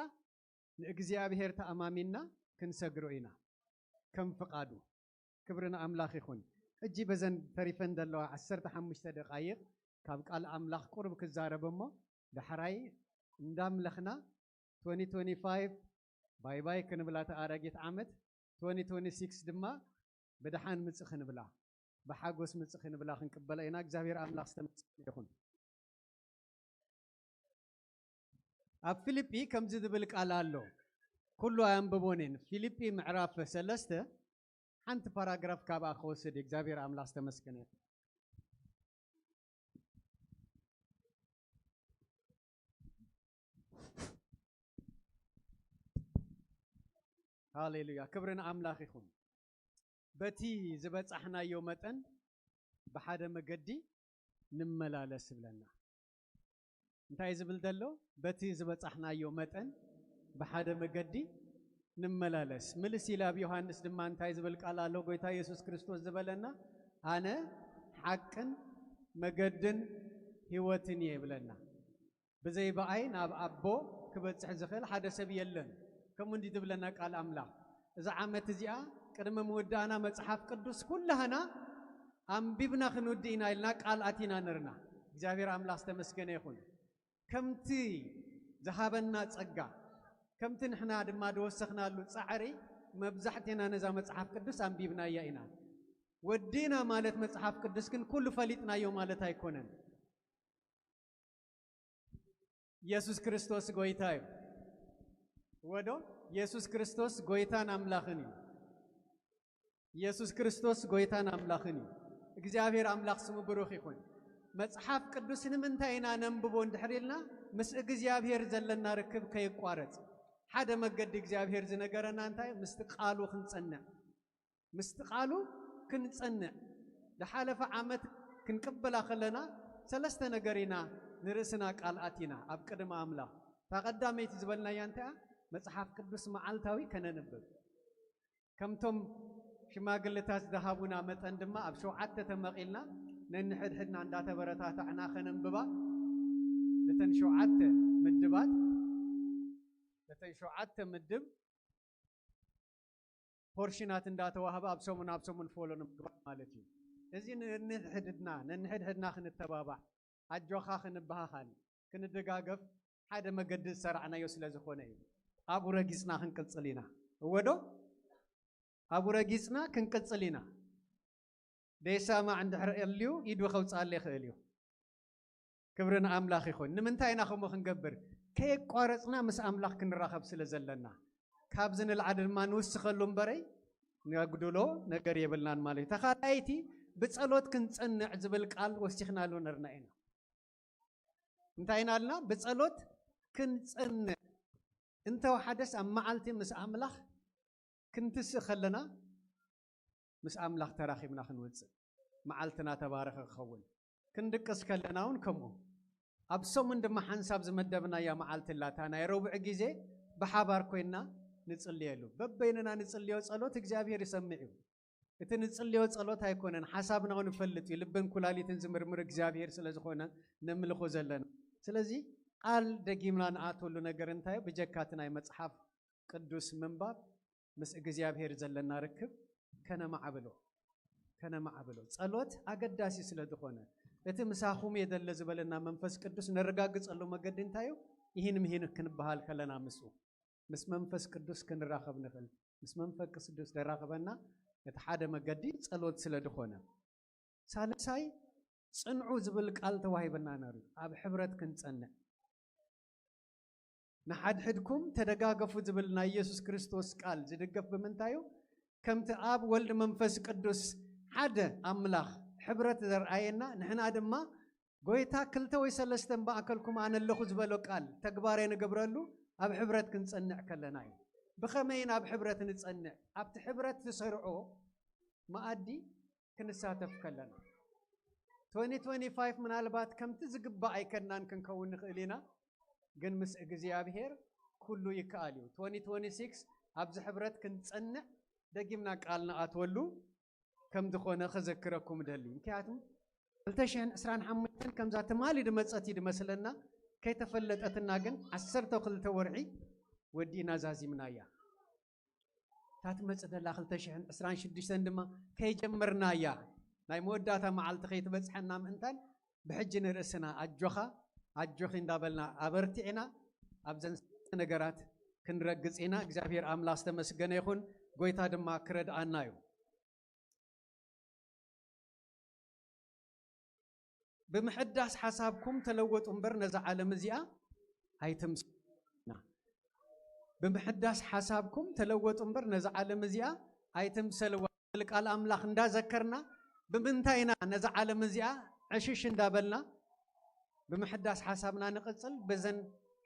ንእግዚኣብሔር ተኣማሚንና ክንሰግሮ ኢና፣ ከም ፍቓዱ። ክብሪ ንኣምላኽ ይኹን። ሕጂ በዘን ተሪፈን ዘለዋ ዓሰርተ ሓሙሽተ ደቓይቕ ካብ ቃል ኣምላኽ ቁሩብ ክዛረብ እሞ፣ ዳሕራይ እንዳምለኽና፣ twenty twenty-five ባይ ባይ ክንብላ፣ እታ ኣረጊት ዓመት፣ twenty twenty-six ድማ ብደሓን ምጽእ ክንብላ፣ ብሓጎስ ምጽእ ክንብላ ክንቅበላ ኢና። እግዚኣብሔር ኣምላኽ ዝተመስገነ ይኹን። ኣብ ፊልጲ ከምዚ ዝብል ቃል ኣሎ። ኩሉ ኣየንብቦን እየን። ፊልጲ ምዕራፍ ሰለስተ፣ ሓንቲ ፓራግራፍ ካብኣ ክወስድ እየ። እግዚኣብሔር ኣምላኽ ዝተመስገነ ይኹን። ሃሌሉያ፣ ክብሪ ንኣምላኽ ይኹን። በቲ ዝበጻሕናዮ መጠን ብሓደ መገዲ ንመላለስ ይብለና። እንታይ ዝብል ዘሎ? በቲ ዝበጻሕናዮ መጠን ብሓደ መገዲ ንመላለስ። ምልስ ኢለ ኣብ ዮሃንስ ድማ እንታይ ዝብል ቃል ኣሎ? ጎይታ የሱስ ክርስቶስ ዝበለና፣ "ኣነ ሓቅን መገድን ህይወትን እየ" ይብለና። "ብዘይ ብኣይ ናብ ኣቦ ክበጽሕ ዝኽእል ሓደ ሰብ የለን" ከምኡ እንዲ ዝብለና ቃል ኣምላኽ። እዛ ዓመት እዚኣ ቅድሚ ምውዳእና መጽሓፍ ቅዱስ ኩላህና ኣንቢብና ክንውድእ ኢና ኢልና ቃል ኣቲና ነርና። እግዚኣብሔር ኣምላኽ ዝተመስገነ ይኹን። ከምቲ ዝሃበና ጸጋ፣ ከምቲ ንሕና ድማ ዝወሰኽናሉ ጻዕሪ፣ መብዛሕቴና ነዛ መጽሓፍ ቅዱስ ኣንቢብናያ ኢና። ወዲእና ማለት መጽሓፍ ቅዱስ ግን ኩሉ ፈሊጥናዮ ማለት ኣይኮነን። የሱስ ክርስቶስ ጎይታ እዩ። ወዶ የሱስ ክርስቶስ ጎይታን ኣምላኽን እዩ። የሱስ ክርስቶስ ጎይታን ኣምላኽን እዩ። እግዚኣብሔር ኣምላኽ ስሙ ብሩኽ ይኹን። መጽሓፍ ቅዱስ ንምንታይ ኢና ነንብቦ እንድሕር ኢልና፣ ምስ እግዚኣብሔር ዘለና ርክብ ከይቋረጽ። ሓደ መገዲ እግዚኣብሔር ዝነገረና እንታይ? ምስቲ ቃሉ ክንጸንዕ። ምስቲ ቃሉ ክንጸንዕ። ዝሓለፈ ዓመት ክንቅበላ ከለና ሰለስተ ነገር ኢና ንርእስና ቃል ኣቲና ኣብ ቅድሚ ኣምላኽ። እታ ቀዳመይቲ ዝበልናያ እንታይ እያ? መጽሓፍ ቅዱስ መዓልታዊ ከነንብብ። ከምቶም ሽማግለታት ዝሃቡና መጠን ድማ ኣብ ሸውዓተ ተመቒልና ነንሕድሕድና እንዳተበረታታዕና ከነንብባ፣ ነተን ሸውዓተ ምድባት፣ ነተን ሸውዓተ ምድብ ፖርሽናት እንዳተዋህበ ኣብ ሰሙን ኣብ ሰሙን ፎሎ ንምግባር ማለት እዩ። እዚ ነንሕድሕድና፣ ነንሕድሕድና ክንተባባዕ፣ ኣጆኻ ክንበሃሃል፣ ክንደጋገፍ ሓደ መገዲ ዝሰራዕናዮ ስለ ዝኾነ እዩ። ኣብኡ ረጊጽና ክንቅጽል ኢና። እወ ዶ? ኣብኡ ረጊጽና ክንቅጽል ኢና። ደይሰማዕ እንድሕር ኣልዩ ኢዱ ከውጽኣለ ይኽእል እዩ። ክብሪ ንኣምላኽ ይኹን። ንምንታይ ኢና ከምኡ ክንገብር? ከየቋረጽና ምስ ኣምላኽ ክንራኸብ ስለ ዘለና። ካብዚ ንልዓሊ ድማ ንውስኸሉ እምበረይ ነጉድሎ ነገር የብልናን ማለት እዩ። ተኻልኣይቲ ብጸሎት ክንጸንዕ ዝብል ቃል ወሲኽናሉ ነርና ኢና። እንታይ ኢና ኣልና? ብጸሎት ክንጸንዕ። እንተወሓደስ ኣብ መዓልቲ ምስ ኣምላኽ ክንትስእ ከለና ምስ ኣምላኽ ተራኺብና ክንወጽእ፣ መዓልትና ተባረኸ ክኸውን። ክንድቅስ ከለና እውን ከምኡ። ኣብ ሰሙን ድማ ሓንሳብ ዝመደብናያ መዓልቲ ኣላታ፣ ናይ ረቡዕ ግዜ ብሓባር ኮይንና ንጽልየሉ። በበይንና ንጽልዮ ጸሎት እግዚኣብሔር ይሰምዕ እዩ። እቲ ንጽልዮ ጸሎት ኣይኮነን፣ ሓሳብና እውን ይፈልጥ እዩ። ልብን ኩላሊትን ዝምርምር እግዚኣብሔር ስለ ዝኾነ ነምልኾ ዘለና። ስለዚ ቃል ደጊምና ንኣትወሉ ነገር እንታይ እዩ? ብጀካ እቲ ናይ መጽሓፍ ቅዱስ ምንባብ ምስ እግዚኣብሔር ዘለና ርክብ ከነማዕብሎ፣ ከነማዕብሎ። ጸሎት ኣገዳሲ ስለ ዝኾነ፣ እቲ ምሳኹም እየ ደለ ዝበለና መንፈስ ቅዱስ ነረጋግጸሉ መገዲ እንታይ እዩ? ይህን ምሂን ክንበሃል ከለና ምስኡ፣ ምስ መንፈስ ቅዱስ ክንራኸብ ንኽእል። ምስ መንፈስ ቅዱስ ዘራኽበና እቲ ሓደ መገዲ ጸሎት ስለ ዝኾነ። ሳልሳይ፣ ጽንዑ ዝብል ቃል ተዋሂበና ነሩ። ኣብ ሕብረት ክንጸንዕ። ንሓድሕድኩም ተደጋገፉ ዝብል ናይ ኢየሱስ ክርስቶስ ቃል ዝድገፍ ብምንታይ እዩ? ከምቲ ኣብ ወልድ መንፈስ ቅዱስ ሓደ ኣምላኽ ሕብረት ዘርኣየና፣ ንሕና ድማ ጎይታ ክልተ ወይ ሰለስተ ማእከልኩም ኣነ ኣለኹ ዝበሎ ቃል ተግባራይ ንገብረሉ ኣብ ሕብረት ክንጸንዕ ከለና እዩ። ብኸመይ ናብ ሕብረት ንጸንዕ? ኣብቲ ሕብረት ዝሰርዖ መኣዲ ክንሳተፍ ከለና። twenty twenty-five ምናልባት ከምቲ ዝግባእ ኣይከናን ክንከውን ንኽእል ኢና፣ ግን ምስ እግዚኣብሔር ኩሉ ይከኣል እዩ። twenty twenty-six ኣብዚ ሕብረት ክንጸንዕ ደጊምና ቃል ንኣትወሉ ከም ዝኾነ ከዘክረኩም ደሊ። ምክንያቱም ክልተ ሽሕን ዕስራን ሓሙሽተን ከምዛ ትማሊ ድመጸት እዩ ድመስለና፣ ከይተፈለጠትና ግን ዓሰርተ ክልተ ወርሒ ወዲእና ዛዚምናያ። እታ ትመጽእ ደላ ክልተ ሽሕን ዕስራን ሽዱሽተን ድማ ከይጀመርናያ፣ ናይ መወዳእታ መዓልቲ ከይትበጽሐና ምእንታን ብሕጂ ንርእስና ኣጆኻ ኣጆኺ እንዳበልና ኣበርቲዕና ኣብዘን ነገራት ክንረግጽ ኢና። እግዚኣብሔር ኣምላኽ ዝተመስገነ ይኹን። ጎይታ ድማ ክረድኣና እዩ። ብምሕዳስ ሓሳብኩም ተለወጡ እምበር ነዛ ዓለም እዚኣ ኣይትምስና። ብምሕዳስ ሓሳብኩም ተለወጡ እምበር ነዛ ዓለም እዚኣ ኣይትምሰልዋ። ቃል ኣምላኽ እንዳዘከርና ብምንታይ ኢና ነዛ ዓለም እዚኣ ዕሽሽ እንዳበልና ብምሕዳስ ሓሳብና ንቕጽል? በዘን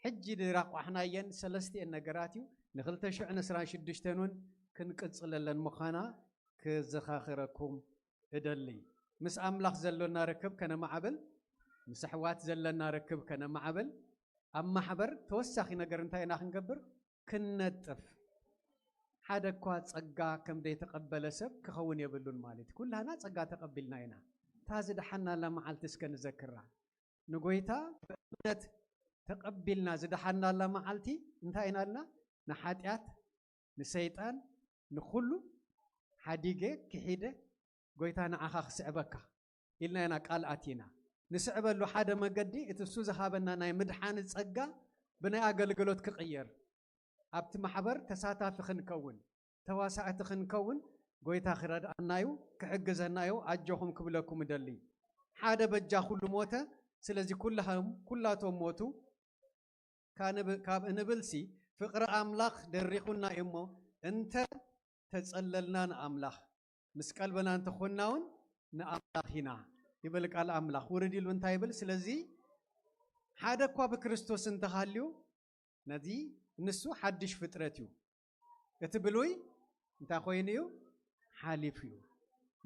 ሕጂ ድራቋሕናየን ሰለስቲኤን ነገራት እዩ። ንክልተ ሽሕን ዕስራን ሽዱሽተን እውን ክንቅጽለለን ምዃና ክዘኻኽረኩም እደሊ። ምስ ኣምላኽ ዘሎና ርክብ ከነማዕብል፣ ምስ ኣሕዋት ዘለና ርክብ ከነማዕብል፣ ኣብ ማሕበር ተወሳኺ ነገር እንታይ ኢና ክንገብር? ክንነጥፍ። ሓደ እኳ ጸጋ ከም ዘይተቐበለ ሰብ ክኸውን የብሉን ማለት እዩ። ኩላህና ጸጋ ተቐቢልና ኢና። እታ ዝደሓናላ መዓልቲ እስከ ንዘክራ። ንጎይታ ብእምነት ተቐቢልና ዝደሓናላ መዓልቲ እንታይ ኢና ኣልና? ንሓጢኣት፣ ንሰይጣን፣ ንኹሉ ሓዲገ ክሒደ ጎይታ ንዓኻ ክስዕበካ ኢልና ኢና ቃል ኣቲና። ንስዕበሉ ሓደ መገዲ እቲ እሱ ዝሃበና ናይ ምድሓን ጸጋ ብናይ ኣገልግሎት ክቕየር፣ ኣብቲ ማሕበር ተሳታፊ ክንከውን፣ ተዋሳእቲ ክንከውን ጎይታ ክረድኣና እዩ፣ ክሕግዘና እዩ። ኣጆኹም ክብለኩም እደሊ። ሓደ በጃ ኩሉ ሞተ፣ ስለዚ ኩላህም-፣ ኩላቶም ሞቱ። ካንብ-፣ ካብ እንብልሲ ፍቕሪ ኣምላኽ ደሪኹና እዩ እሞ፣ እንተ ተጸለልና ንኣምላኽ፣ ምስ ቀልብና እንተኾንና እውን ንኣምላኽ ኢና ይብል ቃል ኣምላኽ። ውርድ ኢሉ እንታይ ይብል? ስለዚ ሓደ እኳ ብክርስቶስ እንተሃልዩ፣ ነዚ ንሱ ሓድሽ ፍጥረት እዩ። እቲ ብሉይ እንታይ ኮይኑ እዩ? ሓሊፉ እዩ።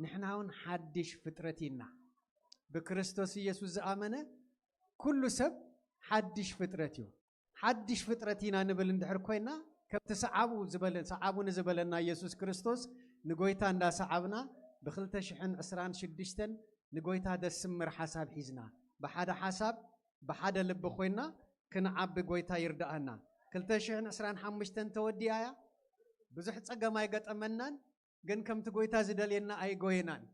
ንሕና እውን ሓድሽ ፍጥረት ኢና። ብክርስቶስ ኢየሱስ ዝኣመነ ኩሉ ሰብ ሓድሽ ፍጥረት እዩ። ሓድሽ ፍጥረት ኢና ንብል እንድሕር ኮይና፣ ከምቲ ሰዓቡ ዝበለ-፣ ሰዓቡ ንዝበለና ኢየሱስ ክርስቶስ ንጎይታ እንዳሰዓብና፣ ብክልተ ሽሕን ዕስራን ሽዱሽተን ንጎይታ ደስምር ሓሳብ ሒዝና፣ ብሓደ ሓሳብ፣ ብሓደ ልቢ ኮይና ክንዓቢ ጎይታ ይርድኣና። ክልተ ሽሕን ዕስራን ሓሙሽተን ተወዲኣ እያ። ብዙሕ ጸገም ኣይገጠመናን፣ ግን ከምቲ ጎይታ ዝደልየና ኣይጎየናን።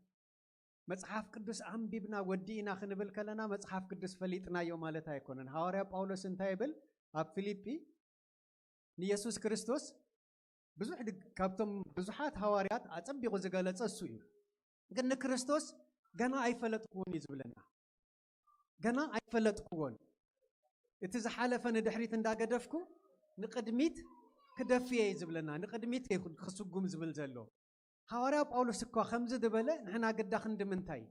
መጽሓፍ ቅዱስ ኣንቢብና ወዲእና ክንብል ከለና መጽሓፍ ቅዱስ ፈሊጥናዮ ማለት ኣይኮነን። ሃዋርያ ጳውሎስ እንታይ ይብል? ኣብ ፊልጲ ንየሱስ ክርስቶስ ብዙሕ ድ-፣ ካብቶም ብዙሓት ሃዋርያት ኣጸቢቑ ዝገለጸ እሱ እዩ። ግን ንክርስቶስ ገና ኣይፈለጥኩዎን እዩ ዝብለና። ገና ኣይፈለጥኩዎን። እቲ ዝሓለፈ ንድሕሪት እንዳገደፍኩ ንቕድሚት ክደፍየ እዩ ዝብለና። ንቕድሚት እዩ ክስጉም ዝብል ዘሎ። ሃዋርያ ጳውሎስ እኳ ከምዚ ዝበለ ንሕና ግዳ ክንዲ ምንታይ?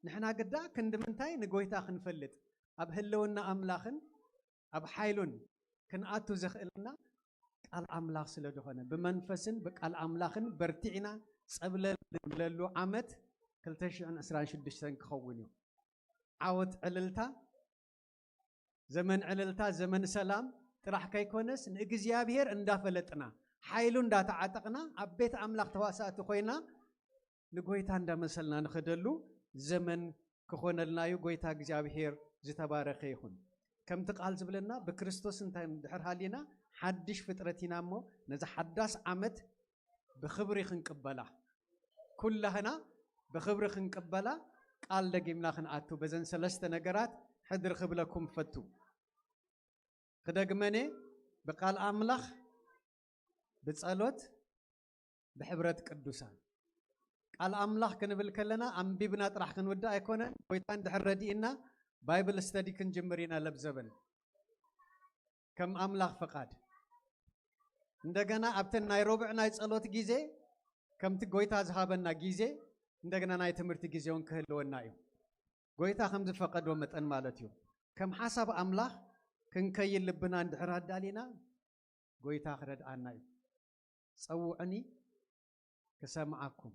ንሕና ግዳ ክንዲ ምንታይ ንጎይታ ክንፈልጥ? ኣብ ህልውና ኣምላኽን ኣብ ሓይሉን ክንኣቱ ዘኽእለና ቃል ኣምላኽ ስለ ዝኾነ፣ ብመንፈስን ብቃል ኣምላኽን በርቲዕና ጸብለል ንብለሉ ዓመት ክልተ ሽሕን ዕስራን ሽዱሽተን ክኸውን እዩ። ዓወት ዕልልታ፣ ዘመን ዕልልታ፣ ዘመን ሰላም ጥራሕ ከይኮነስ፣ ንእግዚኣብሔር እንዳፈለጥና፣ ሓይሉ እንዳተዓጠቕና፣ ኣብ ቤት ኣምላኽ ተዋሳእቲ ኮይና፣ ንጎይታ እንዳመሰልና ንኸደሉ ዘመን ክኾነልና እዩ። ጎይታ እግዚኣብሔር ዝተባረኸ ይኹን። ከምቲ ቃል ዝብለና፣ ብክርስቶስ እንታይ እንድሕር ሃሊና፣ ሓድሽ ፍጥረት ኢና እሞ፣ ነዚ ሓዳስ ዓመት ብኽብሪ ክንቅበላ፣ ኩላህና ብኽብሪ ክንቅበላ ቃል ደጊምና ክንኣቱ፣ በዘን ሰለስተ ነገራት ሕድሪ ክብለኩም ፈቱ። ክደግመኔ፣ ብቃል ኣምላኽ፣ ብጸሎት፣ ብሕብረት ቅዱሳን። ቃል ኣምላኽ ክንብል ከለና ኣንቢብና ጥራሕ ክንውዳእ ኣይኮነን። ጎይታ እንድሕር ረዲእና ባይብል ስተዲ ክንጅምር ኢና ለብዘበን። ከም ኣምላኽ ፈቃድ። እንደገና ኣብተን ናይ ረቡዕ ናይ ጸሎት ግዜ፣ ከምቲ ጎይታ ዝሃበና ግዜ፣ እንደገና ናይ ትምህርቲ ግዜ እውን ክህልወና እዩ። ጎይታ ከም ዝፈቀዶ መጠን ማለት እዩ። ከም ሓሳብ ኣምላኽ ክንከይድ ልብና እንድሕር ኣዳሊና፣ ጎይታ ክረድኣና እዩ። ጸውዑኒ ክሰምዓኩም፣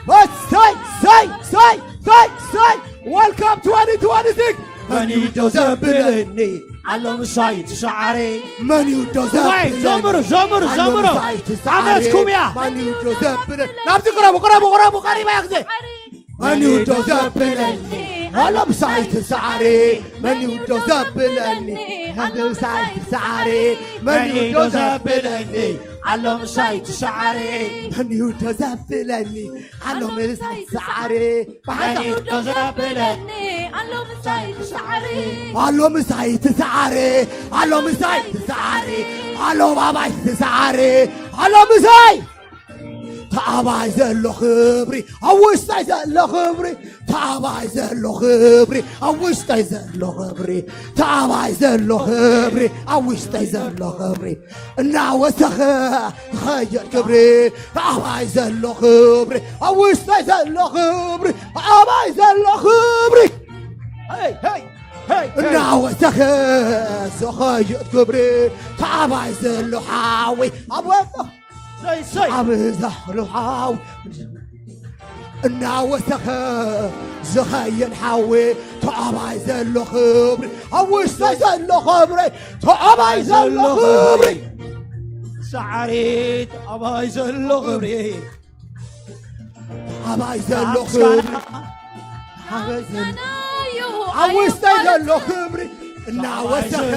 እሰይ፣ እሰይ፣ እሰይ፣ እሰይ፣ እሰይ። Welcome twenty twenty-six። መን እዩ ዶ ዘብለኒ ኣሎ ምሳይ ትሰዓረ? መን እዩ ዶ ዘብለኒ ዘምሩ፣ ዘምሩ፣ ኣሎ ዘምሩ። ምሳይ ትሰዓረ? ዓመትኩም እያ። መን እዩ ዶ ዘብለኒ? ናብዚ ቅረቡ፣ ቅረቡ፣ ቅረቡ፣ ቀሪባ እያ ግዜ። መን እዩ ዶ ዘብለኒ ኣሎ ምሳይ ትሰዓረ? መን እዩ ዶ ዘብለኒ ኣሎ ምሳይ ትሰዓረ? መን እዩ ዶ ዘብለኒ ኣሎ ምሳይ ትሰዓረ? መን እዩ ዶ ዘብለኒ ኣሎ ምሳይ ትሰዓረ? መን እዩ ዶ ዘብለኒ ኣሎ ምሳይ ትሰዓረ? ኣሎ ምሳይ ትሰዓረ፣ ኣሎ ምሳይ ትሰዓረ፣ ኣሎ ባባይ ትሰዓረ፣ ኣሎ ምሳይ ተኣባይ ዘሎ ክብሪ፣ ኣብ ውሽጠይ ዘሎ ክብሪ፣ ተኣባይ ዘሎ ክብሪ፣ ኣብ ውሽጠይ ዘሎ ክብሪ፣ ተኣባይ ዘሎ ክብሪ፣ ኣብ ውሽጠይ ዘሎ ክብሪ፣ እናወሰኸ ኸየድ ክብሪ፣ ተኣባይ ዘሎ ክብሪ፣ ኣብ ውሽጠይ ዘሎ ክብሪ፣ ተኣባይ ዘሎ ክብሪ። ሄይ፣ ሄይ፣ ሄይ፣ ሄይ። እናወሰኸ ዝኸይድ ክብሪ፣ ተኣባይ ዘሎ ሓዊ፣ ኣብ ወሎ ሰይ፣ ሰይ። ኣብ ዛሕሉ ሓዊ፣ እናወሰኸ ዝኸይድ ሓዊ፣ ተኣባይ ዘሎ ክብሪ፣ ኣብ ውሽጠይ ዘሎ ክብሪ፣ ተኣባይ ዘሎ ክብሪ። ሰዓሪ ተኣባይ ዘሎ ክብሪ። ኣባይ ዘሎ ክብሪ፣ ኣባይ ዘሎ፣ ኣብ ውሽጠይ ዘሎ ክብሪ እናወሰኸ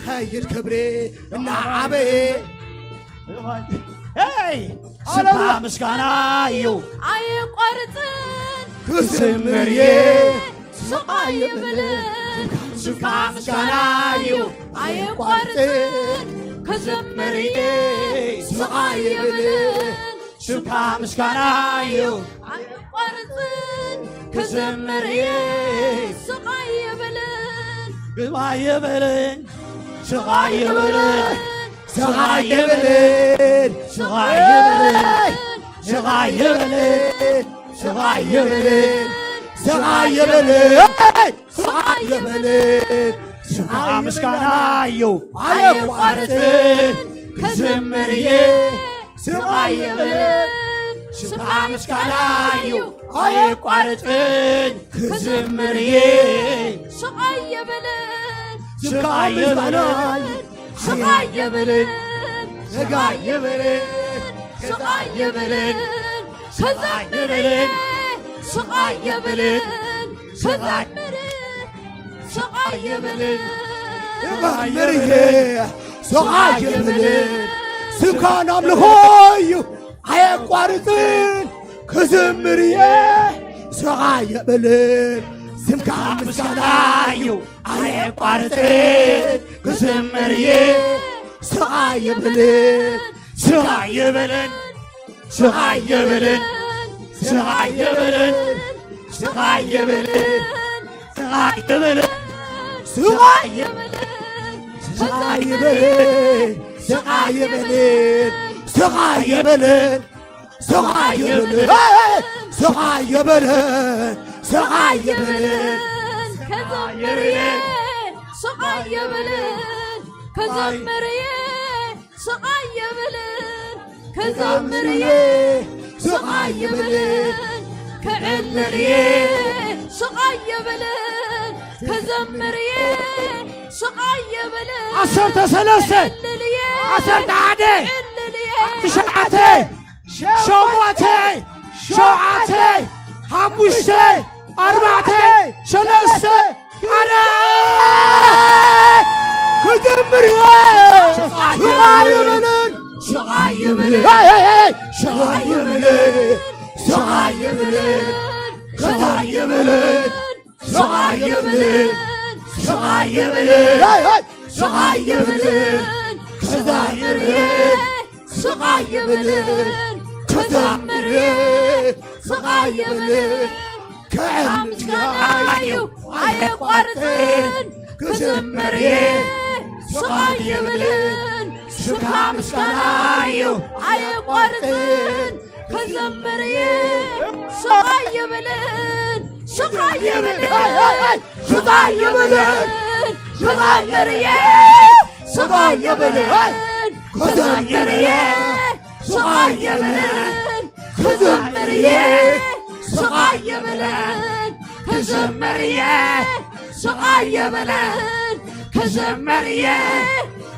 ኸይድ ክብሪ እናዓበየ። ሄይ! ስምካ ምስጋና እዩ። ኣየቋርጽን ክዝምር እየ። ስቕ ኣይብልን። ስምካ ምስጋና እዩ። ኣየቋርጽን ክዝምር እየ። ስቕ ኣይብልን። ስምካ ምስጋና እዩ። ኣየቋርጽን ክዝምር እየ። ስቕ ኣይብልን። ግባ ይብልን። ስቕ ኣይብልን። ስቕ ኣይብልን። ስቕ ኣይብልን። ስቕ ኣይብልን። ስቕ ኣይብልን። ስቕ ኣይብልን። ስቕ ኣይብልን። ስምካ ምስጋና እዩ። ኣየቋርጽን ክዝምር እየ። ስቕ ኣይብልን። ስምካ ምስጋና እዩ። ኣየቋርጽን ክዝምር እየ። ስቕ ኣይብልን። ስምካ ምስጋና እዩ። ስቕ ኣይብልን። ስቕ ኣይብልን። ስቕ ኣይብልን። ክዘምር እየ። ስቕ ኣይብልን። ክዘምር ስቕ ኣይብልን። ክዘምር እየ። ስቕ ኣይብልን። ስምካ ናምልኾ እዩ። ኣየቋርጽን ክዝምር እየ። ስቕ ኣይብልን። ስምካ ምስጋና እዩ። ኣየቋርጽን ክዝምር እየ። ስቕ ኣይብልን። ስቕ ኣይብልን። ስቕ ኣይብልን። ስቕ ኣይብልን። ስቕ ኣይብልን። ስቕ ኣይብልን። ስቕ ኣይብልን። ስቕ ኣይብልን። ስቕ ኣይብልን። ስቕ ኣይብልን። ስቕ ኣይብልን። ስቕ ኣይብልን። ከዘምር እየ። ስቕ ኣይብልን። ከዘምር እየ። ስቕ ኣይብልን። ከዘምር እየ። ስቕ ኣይብልን። ክዕልል እየ። ስቕ ኣይብልን። ከዘምር እየ። ስቕ ኣይብልን። ዓሰርተ ሰለስተ። ክዕልል እየ። ዓሰርተ ሓደ። ክዕልል እየ። ትሽዓተ። ሸሞንተ። ሸውዓተ። ሓሙሽተ። ኣርባዕተ። ሰለስተ። ኣረ ክዝምር እየ። ስቕ ኣይብልን። ስቕ ኣይብልን። ሄይ፣ ሄይ፣ ሄይ። ስቕ ኣይብልን። ስቕ ኣይብልን። ስቕ ኣይብልን። ስቕ ኣይብልን። ስቕ ኣይብልን። ሄይ፣ ሄይ። ስቕ ኣይብልን። ስቕ ኣይብልን። ስቕ ኣይብልን። ክዘምር እየ። ስቕ ኣይብልን። ክዕልል ምስጋና እዩ። ኣየቋርጽን ክዝምር እየ። ስቕ ኣይብልን። ስምካ ምስጋና እዩ። ኣየቋርጽን ክዘምር እየ። ስቕ ኣይብልን። ስቕ ኣይብልን። ስቕ ኣይብልን። ክዘምር እየ። ስቕ ኣይብልን። ክዘምር እየ። ስቕ ኣይብልን። ክዝምር እየ ስቕ ኣይብልን፣ ክዝምር እየ ስቕ ኣይብልን፣ ክዝምር እየ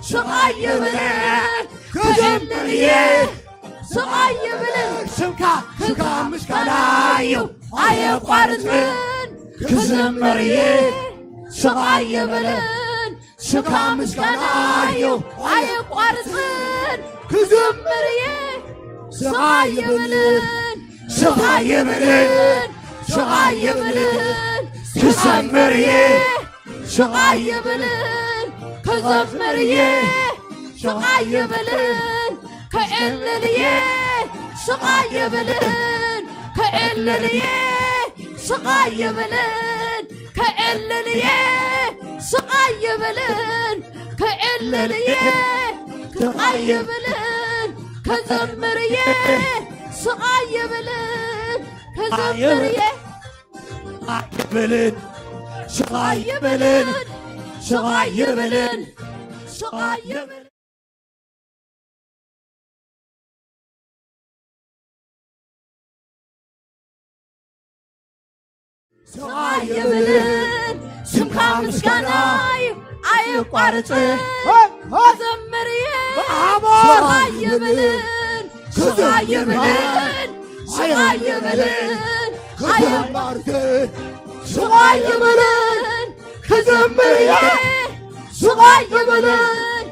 ስቕ ኣይብልን፣ ክዝምር እየ ስቕ ኣይብልን። ስምካ ስምካ ምስጋና እዩ ኣየቋርጽን፣ ክዝምር እየ ስቕ ኣይብልን። ስጋ ምስጋና እዩ ኣየቋርጽን፣ ክዝምር እየ ስቕ ኣይብልን፣ ስቕ ኣይብልን፣ ስቕ ኣይብልን። ክዘምር እየ ስቕ ኣይብልን፣ ክዘምር እየ ስቕ ኣይብልን፣ ክዕልል እየ ስቕ ኣይብልን፣ ክዕልል እየ ስቕ ኣይብልን። ክዕልል እየ ስቕ ኣይብልን፣ ክዕልል እየ ስቕ ኣይብልን፣ ክዘምር እየ ስቕ ኣይብልን፣ ክዘምር እየ ኣይብልን፣ ስቕ ኣይብልን፣ ስቕ ኣይብልን፣ ስቕ ኣይብልን። ስቕ ኣይብልን፣ ስምካ ምስጋና እዩ ኣየቋርጽን። ክዘምር እየ ስቕ ኣይብልን፣ ስቕ ኣይብልን፣ ስቕ ኣይብልን፣ ኣየቋርጽን። ስቕ ኣይብልን፣ ክዘምር እየ ስቕ ኣይብልን፣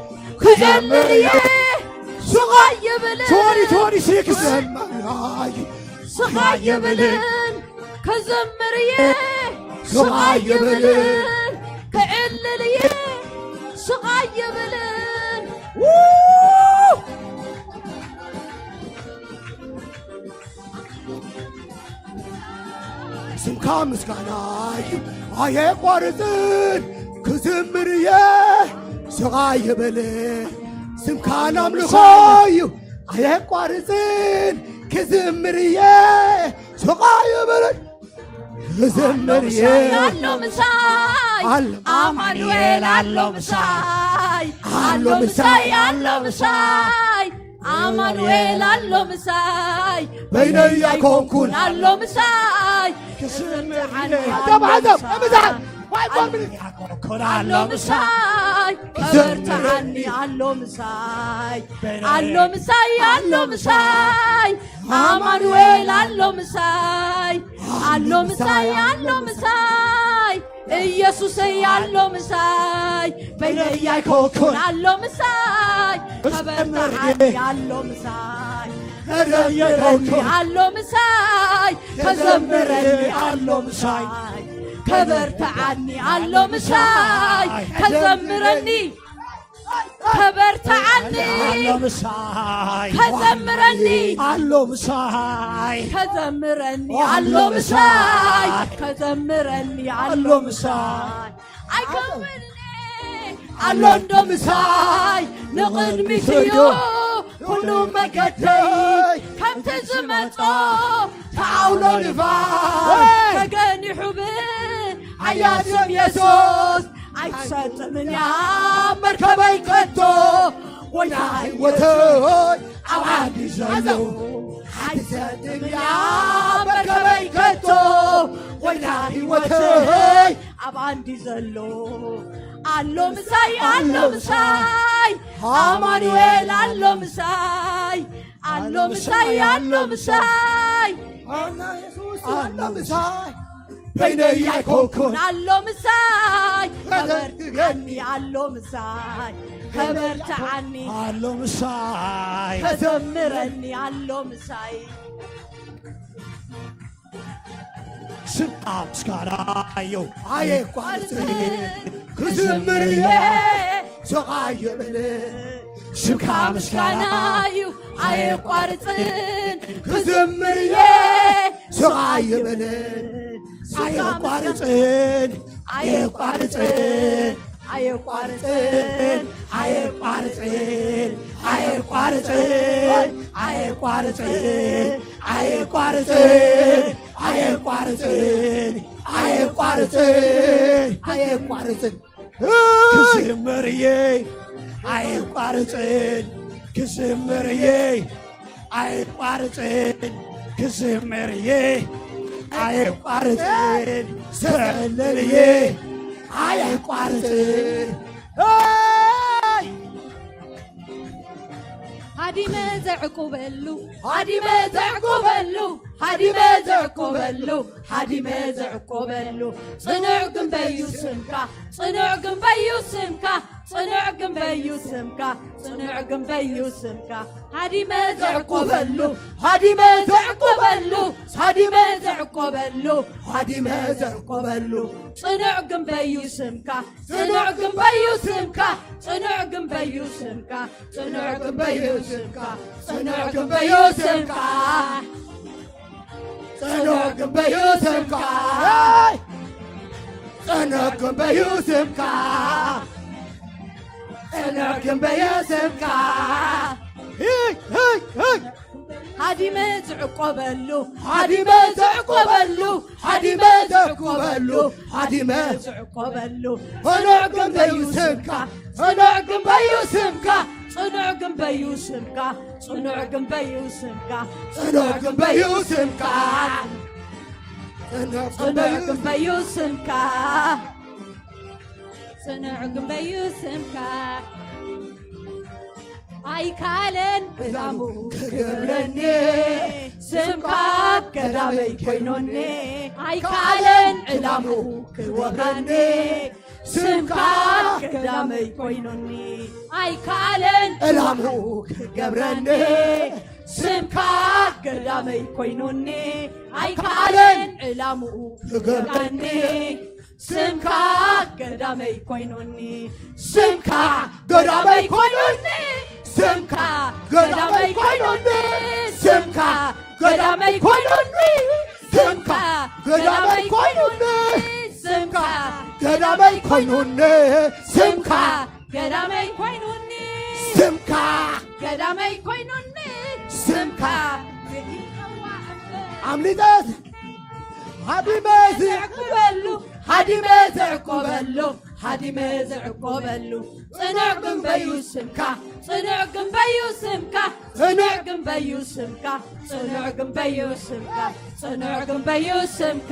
ክዘምር እየ ስቕ ኣይብልን። ሶሪ ሶሪ ሲክስ ስቕ ኣይብልን፣ ክዘምር እየ ስቕ ኣይብልን፣ ክዕልል እየ ስቕ ኣይብልን። ው! ስምካ ምስጋና እዩ ኣየቋርጽን፣ ክዝምር እየ ስቕ ኣይብልን። ስምካ ናምልኾ እዩ ኣየቋርጽን፣ ክዝምር እየ ስቕ ኣይብልን። ክዝምር እየ ኣሎ ምሳይ ኣሎ ኣማኑኤል ኣሎ ምሳይ ኣሎ ምሳይ ኣሎ ምሳይ ኣማኑኤል ኣሎ ምሳይ በይነይ ኣይኮንኩን ኣሎ ምሳይ ክስምር እየ። ዓዘብ፣ ዓዘብ፣ ምሳይ እምዛር። ዋይ፣ ዋይ፣ ምን ኮን ኣሎ ምሳይ ከበርትዓኒ ኣሎ ምሳይ ኣሎ ምሳይ ኣሎ ምሳይ ኣማኑኤል ኣሎ ምሳይ ኣሎ ምሳይ ኣሎ ምሳይ ኢየሱሰይ ኣሎ ምሳይ በይነይ ኣይኮንኩን ኣሎ ምሳይ ከበርትዓኒ ኣሎ ምሳይ ከዘምረኒ ኣሎ ምሳይ ከዘምረኒ ኣሎ ምሳይ ከበርትዓኒ ኣሎ ምሳይ ከዘምረኒ ከበርትዓኒ ኣሎ ምሳይ ከዘምረኒ ኣሎ ምሳይ ከዘምረኒ ኣሎ ምሳይ ከዘምረኒ ኣሎ ምሳይ ኣይከውንኒ ኣሎ እንዶ ምሳይ ንቕድሚት እዩ ኩሉ መገደይ ከምቲ ዝመጾ ተዓውሎ ንፋስ ተገኒሑ ብሓያል ስም የሱስ ኣይትሰጥምን እያ መርከበይ ከቶ ወይና ህይወተይ ኣብ ዓዲ ዘሎ ኣይትሰጥም እያ መርከበይ ከቶ ወይና ህይወተይ ኣብ ዓዲ ዘሎ ኣሎ ምሳይ ኣሎ ምሳይ ኣማኑኤል ኣሎ ምሳይ ኣሎ ምሳይ ኣሎ ምሳይ ኣና የሱስ ኣሎ ምሳይ በይነይ ኣይኮንኩን ኣሎ ምሳይ ከበርትዓኒ ኣሎ ምሳይ ከበርትዓኒ ኣሎ ምሳይ ከዘምረኒ ኣሎ ምሳይ ስምካ ምስጋና እዩ ኣየቋርጽ ክዝምር እየ ስቕ ኣይብል ስምካ ምስጋና እዩ ኣየቋርጽን ክዝምር እየ ስቕ ኣይብል ኣየቋርጽን ኣየቋርጽን ኣየቋርጽን ኣየቋርጽን ኣየቋርጽን ኣየቋርጽን ኣየቋርጽን ኣየቋርጽን ኣየቋርጽን ኣየቋርጽን ክዝምር እየ ኣየቋርጽን ክዝምር እየ ኣየቋርጽን ክዝምር እየ ኣየቋርጽን፣ ክዕልል እየ ኣየቋርጽን። ኣይ! ሃዲመ ዘዕቁበሉ፣ ሃዲመ ዘዕቁበሉ፣ ሃዲመ ዘዕቁበሉ፣ ሃዲመ ዘዕቁበሉ፣ ጽኑዕ ግንበዩ ስምካ፣ ጽኑዕ ግንበዩ ስምካ፣ ጽኑዕ ግንበዩ ስምካ፣ ጽኑዕ ግንበዩ ስምካ፣ ሃዲመ ዘዕቁበሉ፣ ሃዲመ ዘዕቁበሉ፣ ሃዲመ ዘዕቁበሉ፣ ሃዲመ ዘዕቁበሉ፣ ጽኑዕ ግንበዩ ስምካ፣ ጽኑዕ ግንበዩ ስምካ፣ ጽኑዕ ግንበዩ ስምካ፣ ጽኑዕ ግንበዩ ስምካ፣ ጽኑዕ ግንበዩ ስምካ፣ ጽኑዕ ግንበዩ ስምካ፣ ጽኑዕ ግንበዩ ስምካ፣ ጽኑዕ ግንበዩ ስምካ። ህይ፣ ህይ፣ ህይ። ሃዲመ ዝዕቆበሉ፣ ሃዲመ ዘዕቆበሉ፣ ሃዲመ ዘዕቆበሉ፣ ሃዲመ ዘዕቆበሉ፣ ጽኑዕ ግንበዩ ስምካ፣ ጽኑዕ ግንበዩ ስምካ፣ ጽኑዕ ግንበዩ ስምካ፣ ጽኑዕ ግንበዩ ስምካ፣ ጽኑዕ ግንበዩ ስምካ፣ ጽኑዕ ግንበዩ ስምካ፣ ጽኑዕ ግንበዩ ስምካ። ኣይከኣለን ዕላምኡ ክገብረኒ፣ ስምካ ቀዳመይ ኮይኑኒ። ኣይከኣለን ዕላምኡ ክወግረኒ፣ ስምካ ቀዳመይ ኮይኑኒ። ኣይከኣለን ዕላምኡ ክገብረኒ፣ ስምካ ቀዳመይ ኮይኑኒ። ኣይከኣለን ዕላምኡ ክገብረኒ፣ ስምካ ገዳመይ ኮይኑኒ፣ ስምካ ገዳመይ ኮይኑኒ፣ ስምካ ገዳመይ ኮይኑኒ፣ ስምካ ገዳመይ ኮይኑኒ፣ ስምካ ገዳመይ ኮይኑኒ፣ ስምካ ገዳመይ ኮይኑኒ፣ ስምካ ገዳመይ ኮይኑኒ፣ ስምካ ገዳመይ ኮይኑኒ፣ ስምካ ይጸዋዕ እምበር ኣምሊጠስ ሃዲመ ዚ ዘዕቁበሉ፣ ሃዲመ ዘዕቆበሉ፣ ሃዲመ ዘዕቆበሉ፣ ጽኑዕ ግንበዩ ስምካ፣ ጽኑዕ ግንበዩ ስምካ፣ ጽኑዕ ግንበዩ ስምካ፣ ጽኑዕ ግንበዩ ስምካ፣ ጽኑዕ ግንበዩ ስምካ፣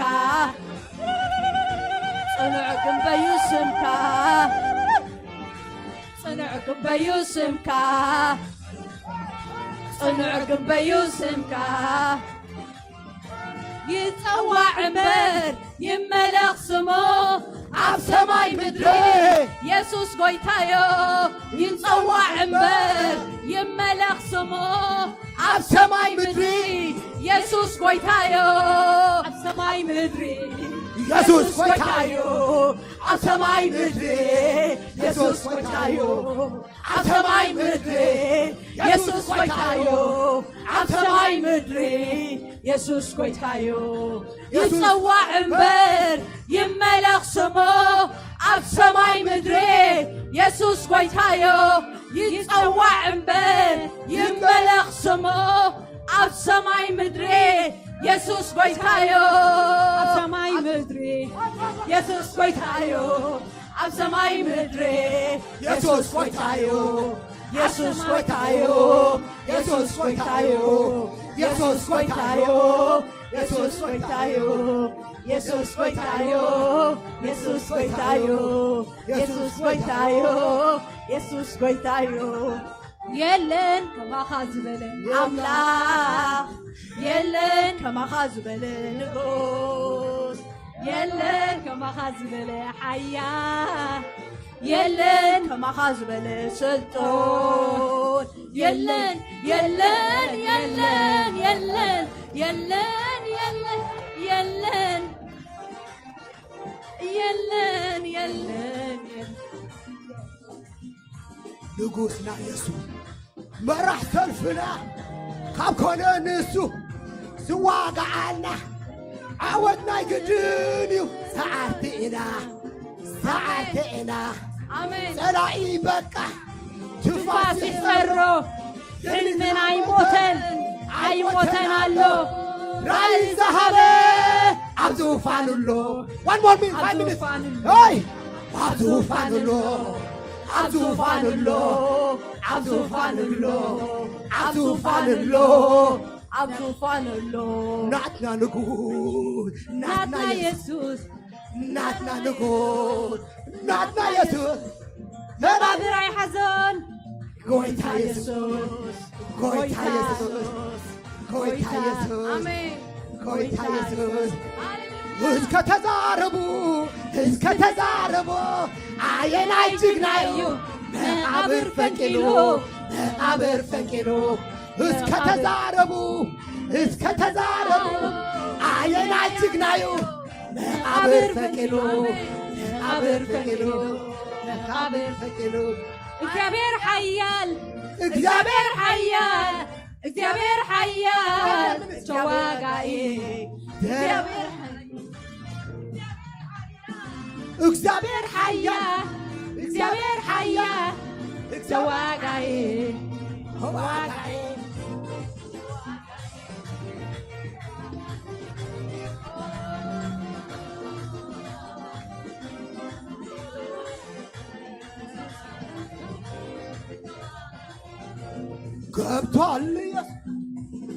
ጽኑዕ ግንበዩ ስምካ፣ ጽኑዕ ግንበዩ ስምካ፣ ጽኑዕ ግንበዩ ስምካ። ይጸዋዕ እምበር ይመለኽ ስሙ ኣብ ሰማይ ምድሪ የሱስ ጎይታዮ። ይጸዋዕ እምበር ይመለኽ ስሙ ኣብ ሰማይ ምድሪ የሱስ ጎይታዮ። ኣብ ሰማይ ምድሪ የሱስ ጎይታዮ። ኣብ ሰማይ ምድሪ የሱስ ጎይታዮ። ኣብ ሰማይ ምድሪ የሱስ ጎይታዮ። ኣብ ሰማይ ምድሪ የሱስ ጎይታዮ። ይጸዋዕ እምበር ይመለኽ ስሙ ኣብ ሰማይ ምድሪ የሱስ ጎይታዮ። ይጸዋዕ እምበር ይመለኽ ስሙ ኣብ ሰማይ ምድሪ የሱስ ጎይታዮ። ኣብ ሰማይ ምድሪ የሱስ ጎይታዮ። ኣብ ሰማይ ምድሪ የሱስ ጎይታዮ። የሱስ ጎይታዮ። የሱስ ጎይታዮ። የሱስ ጎይታዮ። የሱስ ጎይታዮ። የሱስ ጎይታዮ። የሱስ ጎይታዮ። የሱስ ጎይታዮ። የሱስ ጎይታዮ። የለን ከማኻ ዝበለ ኣምላኽ፣ የለን ከማኻ ዝበለ ንጉስ፣ የለን ከማኻ ዝበለ ሓያል፣ የለን ከማኻ ዝበለ ስልጡን፣ የለን፣ የለን፣ የለን፣ የለን፣ የለን፣ የለን፣ የለን፣ የለን፣ የለን፣ የለን። ንጉስና የሱስ መራሕ ሰልፍና ካብ ኮነ ንሱ ዝዋጋዓልና ዓወት ናይ ግድን እዩ። ሰዓርቲ ኢና፣ ሰዓርቲ ኢና። ኣሜን። ጸላኢ በቃ ትንፋስ ትንፋስ ይጸሮ። ሕልምና ኣይሞተን፣ ኣይሞተን ኣሎ። ራእይ ዝሃበ ኣብ ዙፋን ኣሎ። One more minute, five minutes. ዙፋን ኣሎ። ሄይ! ኣብ ዙፋን ኣሎ፣ ኣብ ዙፋን ኣሎ፣ ኣብ ዙፋን ኣሎ፣ ኣብ ዙፋን ኣሎ። ኣብ ዙፋን ኣሎ። ናትና ንጉስ፣ ናትና ናትና ኢየሱስ፣ ኢየሱስ፣ ናትና ንጉስ፣ ናትና ኢየሱስ። መናብር ኣይሓዞን። ጎይታ ኢየሱስ፣ ጎይታ ኢየሱስ፣ ጎይታ ኢየሱስ፣ ኣሜን። ጎይታ ኢየሱስ። እስከ ተዛረቡ፣ እስከ ተዛረቡ፣ ኣየናይ ጅግና እዩ መቃብር ፈንቂሉ፣ መቃብር ፈንቂሉ። እስከ ተዛረቡ፣ እስከ ተዛረቡ፣ ኣየናይ ጅግና እዩ መቃብር ፈንቂሉ፣ መቃብር ፈንቂሉ፣ መቃብር ፈንቂሉ። እግዚኣብሔር ሓያል፣ እግዚኣብሔር ሓያል፣ እግዚኣብሔር ሓያል ተዋጋኢ፣ እግዚኣብሔር እግዚኣብሔር ሓያል፣ እግዚኣብሔር ሓያል ተዋጋኢ፣ ተዋጋኢ። ገብቷል ኢየሱስ፣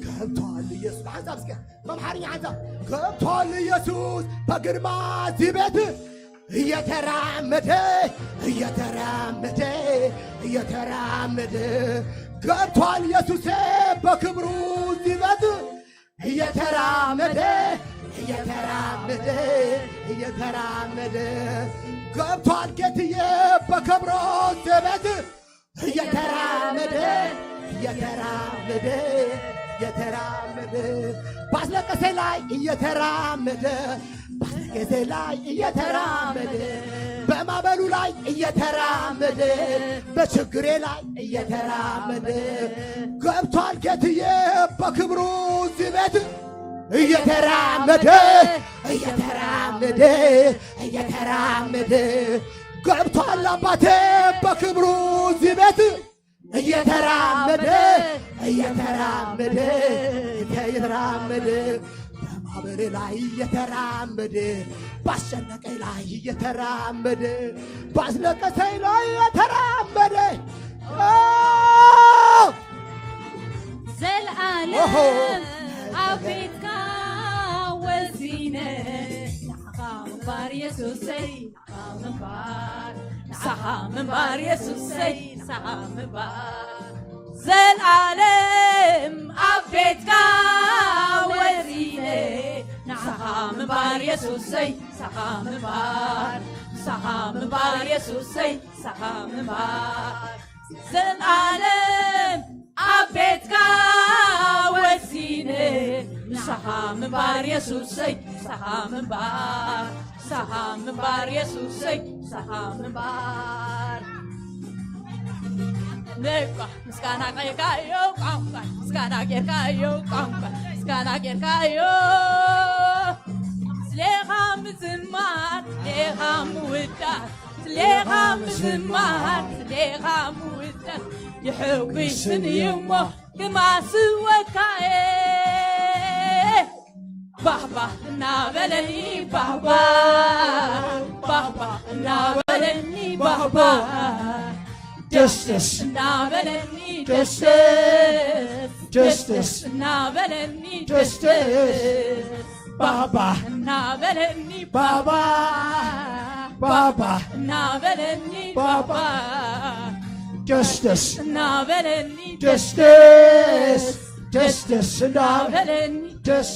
ገብቷል ኢየሱስ። ብሓንሳብ እስከ በምሓርኛ ሓንሳብ፣ ገብቷል ኢየሱስ በግርማ እዚህ ቤት እየተራመደ፣ እየተራመደ፣ እየተራመደ። ገብቷል ኢየሱሴ በክብሩ እዚህ ቤት እየተራመደ፣ እየተራመደ፣ እየተራመደ። ገብቷል ጌትዬ በክብሩ እዚህ ቤት እየተራመደ፣ እየተራመደ፣ እየተራመደ። ባስለቀሰ ላይ እየተራመደ፣ ባስለቀሰ ላይ እየተራመደ፣ በማዕበሉ ላይ እየተራመደ፣ በችግሬ ላይ እየተራመደ። ገብቷል ጌትዬ በክብሩ እዚህ ቤት እየተራመደ፣ እየተራመደ፣ እየተራመደ። ገብቷል አባቴ በክብሩ እዚህ ቤት እየተራመደ፣ እየተራመደ፣ እየተራመደ። በማዕበል ላይ እየተራመደ፣ ባስጨነቀኝ ላይ እየተራመደ፣ ባስለቀሰኝ ላይ እየተራመደ። ኦ! ዘልኣለም ኦሆ! ኣብ ቤትካ ወሲነ፣ ንዓኻ ምንባር የሱሰይ፣ ንዓኻ ምንባር፣ ንዓኻ ምንባር የሱሰይ፣ ንዓኻ ምንባር። ዘልኣለም ኣብ ቤትካ ወሲነ፣ ንዓኻ ምንባር የሱሰይ፣ ንዓኻ ምንባር፣ ንዓኻ ምንባር የሱሰይ፣ ንዓኻ ምንባር። ዘልኣለም ኣብ ቤትካ ወሲነ፣ ምሳኻ ምንባር የሱሰይ፣ ምሳኻ ምንባር፣ ምሳኻ ምንባር የሱሰይ፣ ምሳኻ ምንባር። ነቃ ምስጋና ጌርካዮ ቋንቋ፣ ምስጋና ጌርካዮ ቋንቋ፣ ምስጋና ጌርካዮ። ስሌኻ ምዝማር፣ ስሌኻ ምውዳስ፣ ስሌኻ ምዝማር፣ ስሌኻ ምውዳስ የሕጒስኒ እዩ'ሞ ክማስወካ እየ። ባህባህ እናበለኒ ባህባህ፣ ባህባህ እናበለኒ ባህባህ። ደስ ደስ እናበለኒ ደስ ደስ፣ ደስ ደስ እናበለኒ ደስ ደስ። ባባ እናበለኒ ባባ፣ ባባ እናበለኒ ባባ፣ ደስ ደስ እናበለኒ ደስ ደስ፣ ደስ ደስ እናበለኒ ደስ።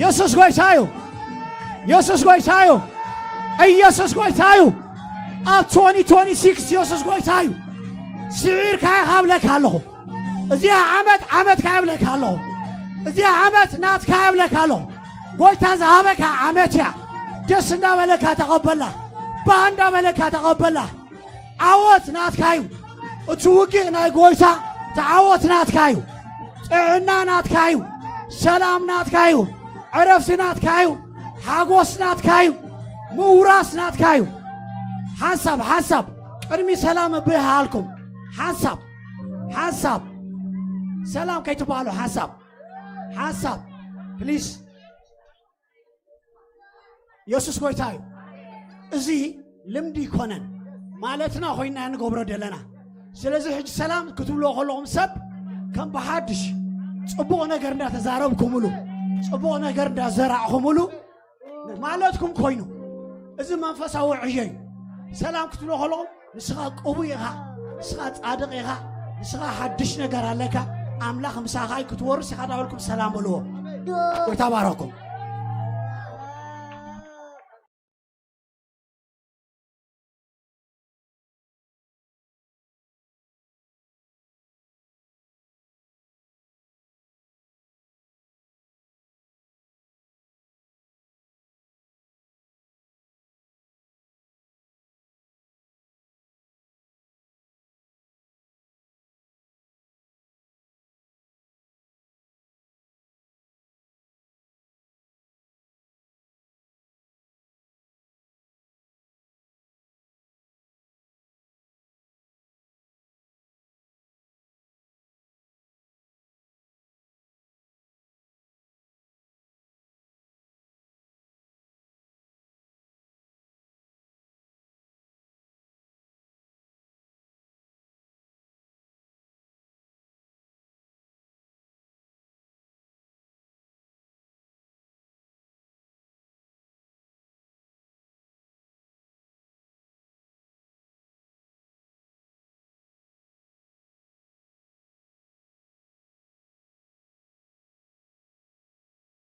የሱስ ጎይታ እዩ። የሱስ ጎይታ እዩ። ኢየሱስ ጎይታ እዩ። ኣብ ትወንቲ ትወንቲ ሲክስ የሱስ ጎይታ እዩ። ስዒርካ ኢኻ እብለካ ኣለኹ። እዚኣ ዓመት ዓመትካ እብለካ ኣለኹ። እዚኣ ዓመት ናትካ እብለካ ኣለኹ። ጎይታ ዝሃበካ ዓመት እያ። ደስ እንዳበለካ ተቐበላ። ባህ እንዳበለካ ተቐበላ። ዓወት ናትካ እዩ። እቲ ውግእ ናይ ጎይታ፣ እቲ ዓወት ናትካ እዩ። ጥዕና ናትካ እዩ። ሰላም ናትካ እዩ። ዕረፍቲ ናትካ እዩ። ሓጎስ ናትካ እዩ። ምውራስ ናትካ እዩ። ሓንሳብ፣ ሓንሳብ ቅድሚ ሰላም እብሃልኩም። ሓንሳብ፣ ሓንሳብ ሰላም ከይትበሃሉ። ሓንሳብ፣ ሓንሳብ ፕሊዝ። የሱስ ጎይታ እዩ። እዚ ልምዲ ይኮነን፣ ማለትና ኮይና ንገብሮ ደለና። ስለዚ ሕጂ ሰላም ክትብልዎ ከለኹም ሰብ ከም ብሓድሽ ጽቡቕ ነገር እንዳተዛረብኩምሉ፣ ጽቡቕ ነገር እንዳዘራዕኹምሉ ማለትኩም ኮይኑ፣ እዚ መንፈሳዊ ዕዮ እዩ። ሰላም ክትብሎ ከለኹም ንስኻ ቅቡእ ኢኻ፣ ንስኻ ጻድቕ ኢኻ፣ ንስኻ ሓድሽ ነገር ኣለካ፣ ኣምላኽ ምሳኻ እዩ ክትወርስ ኢኻ እንዳበልኩም ሰላም በልዎ። ጎይታ ባረኩም።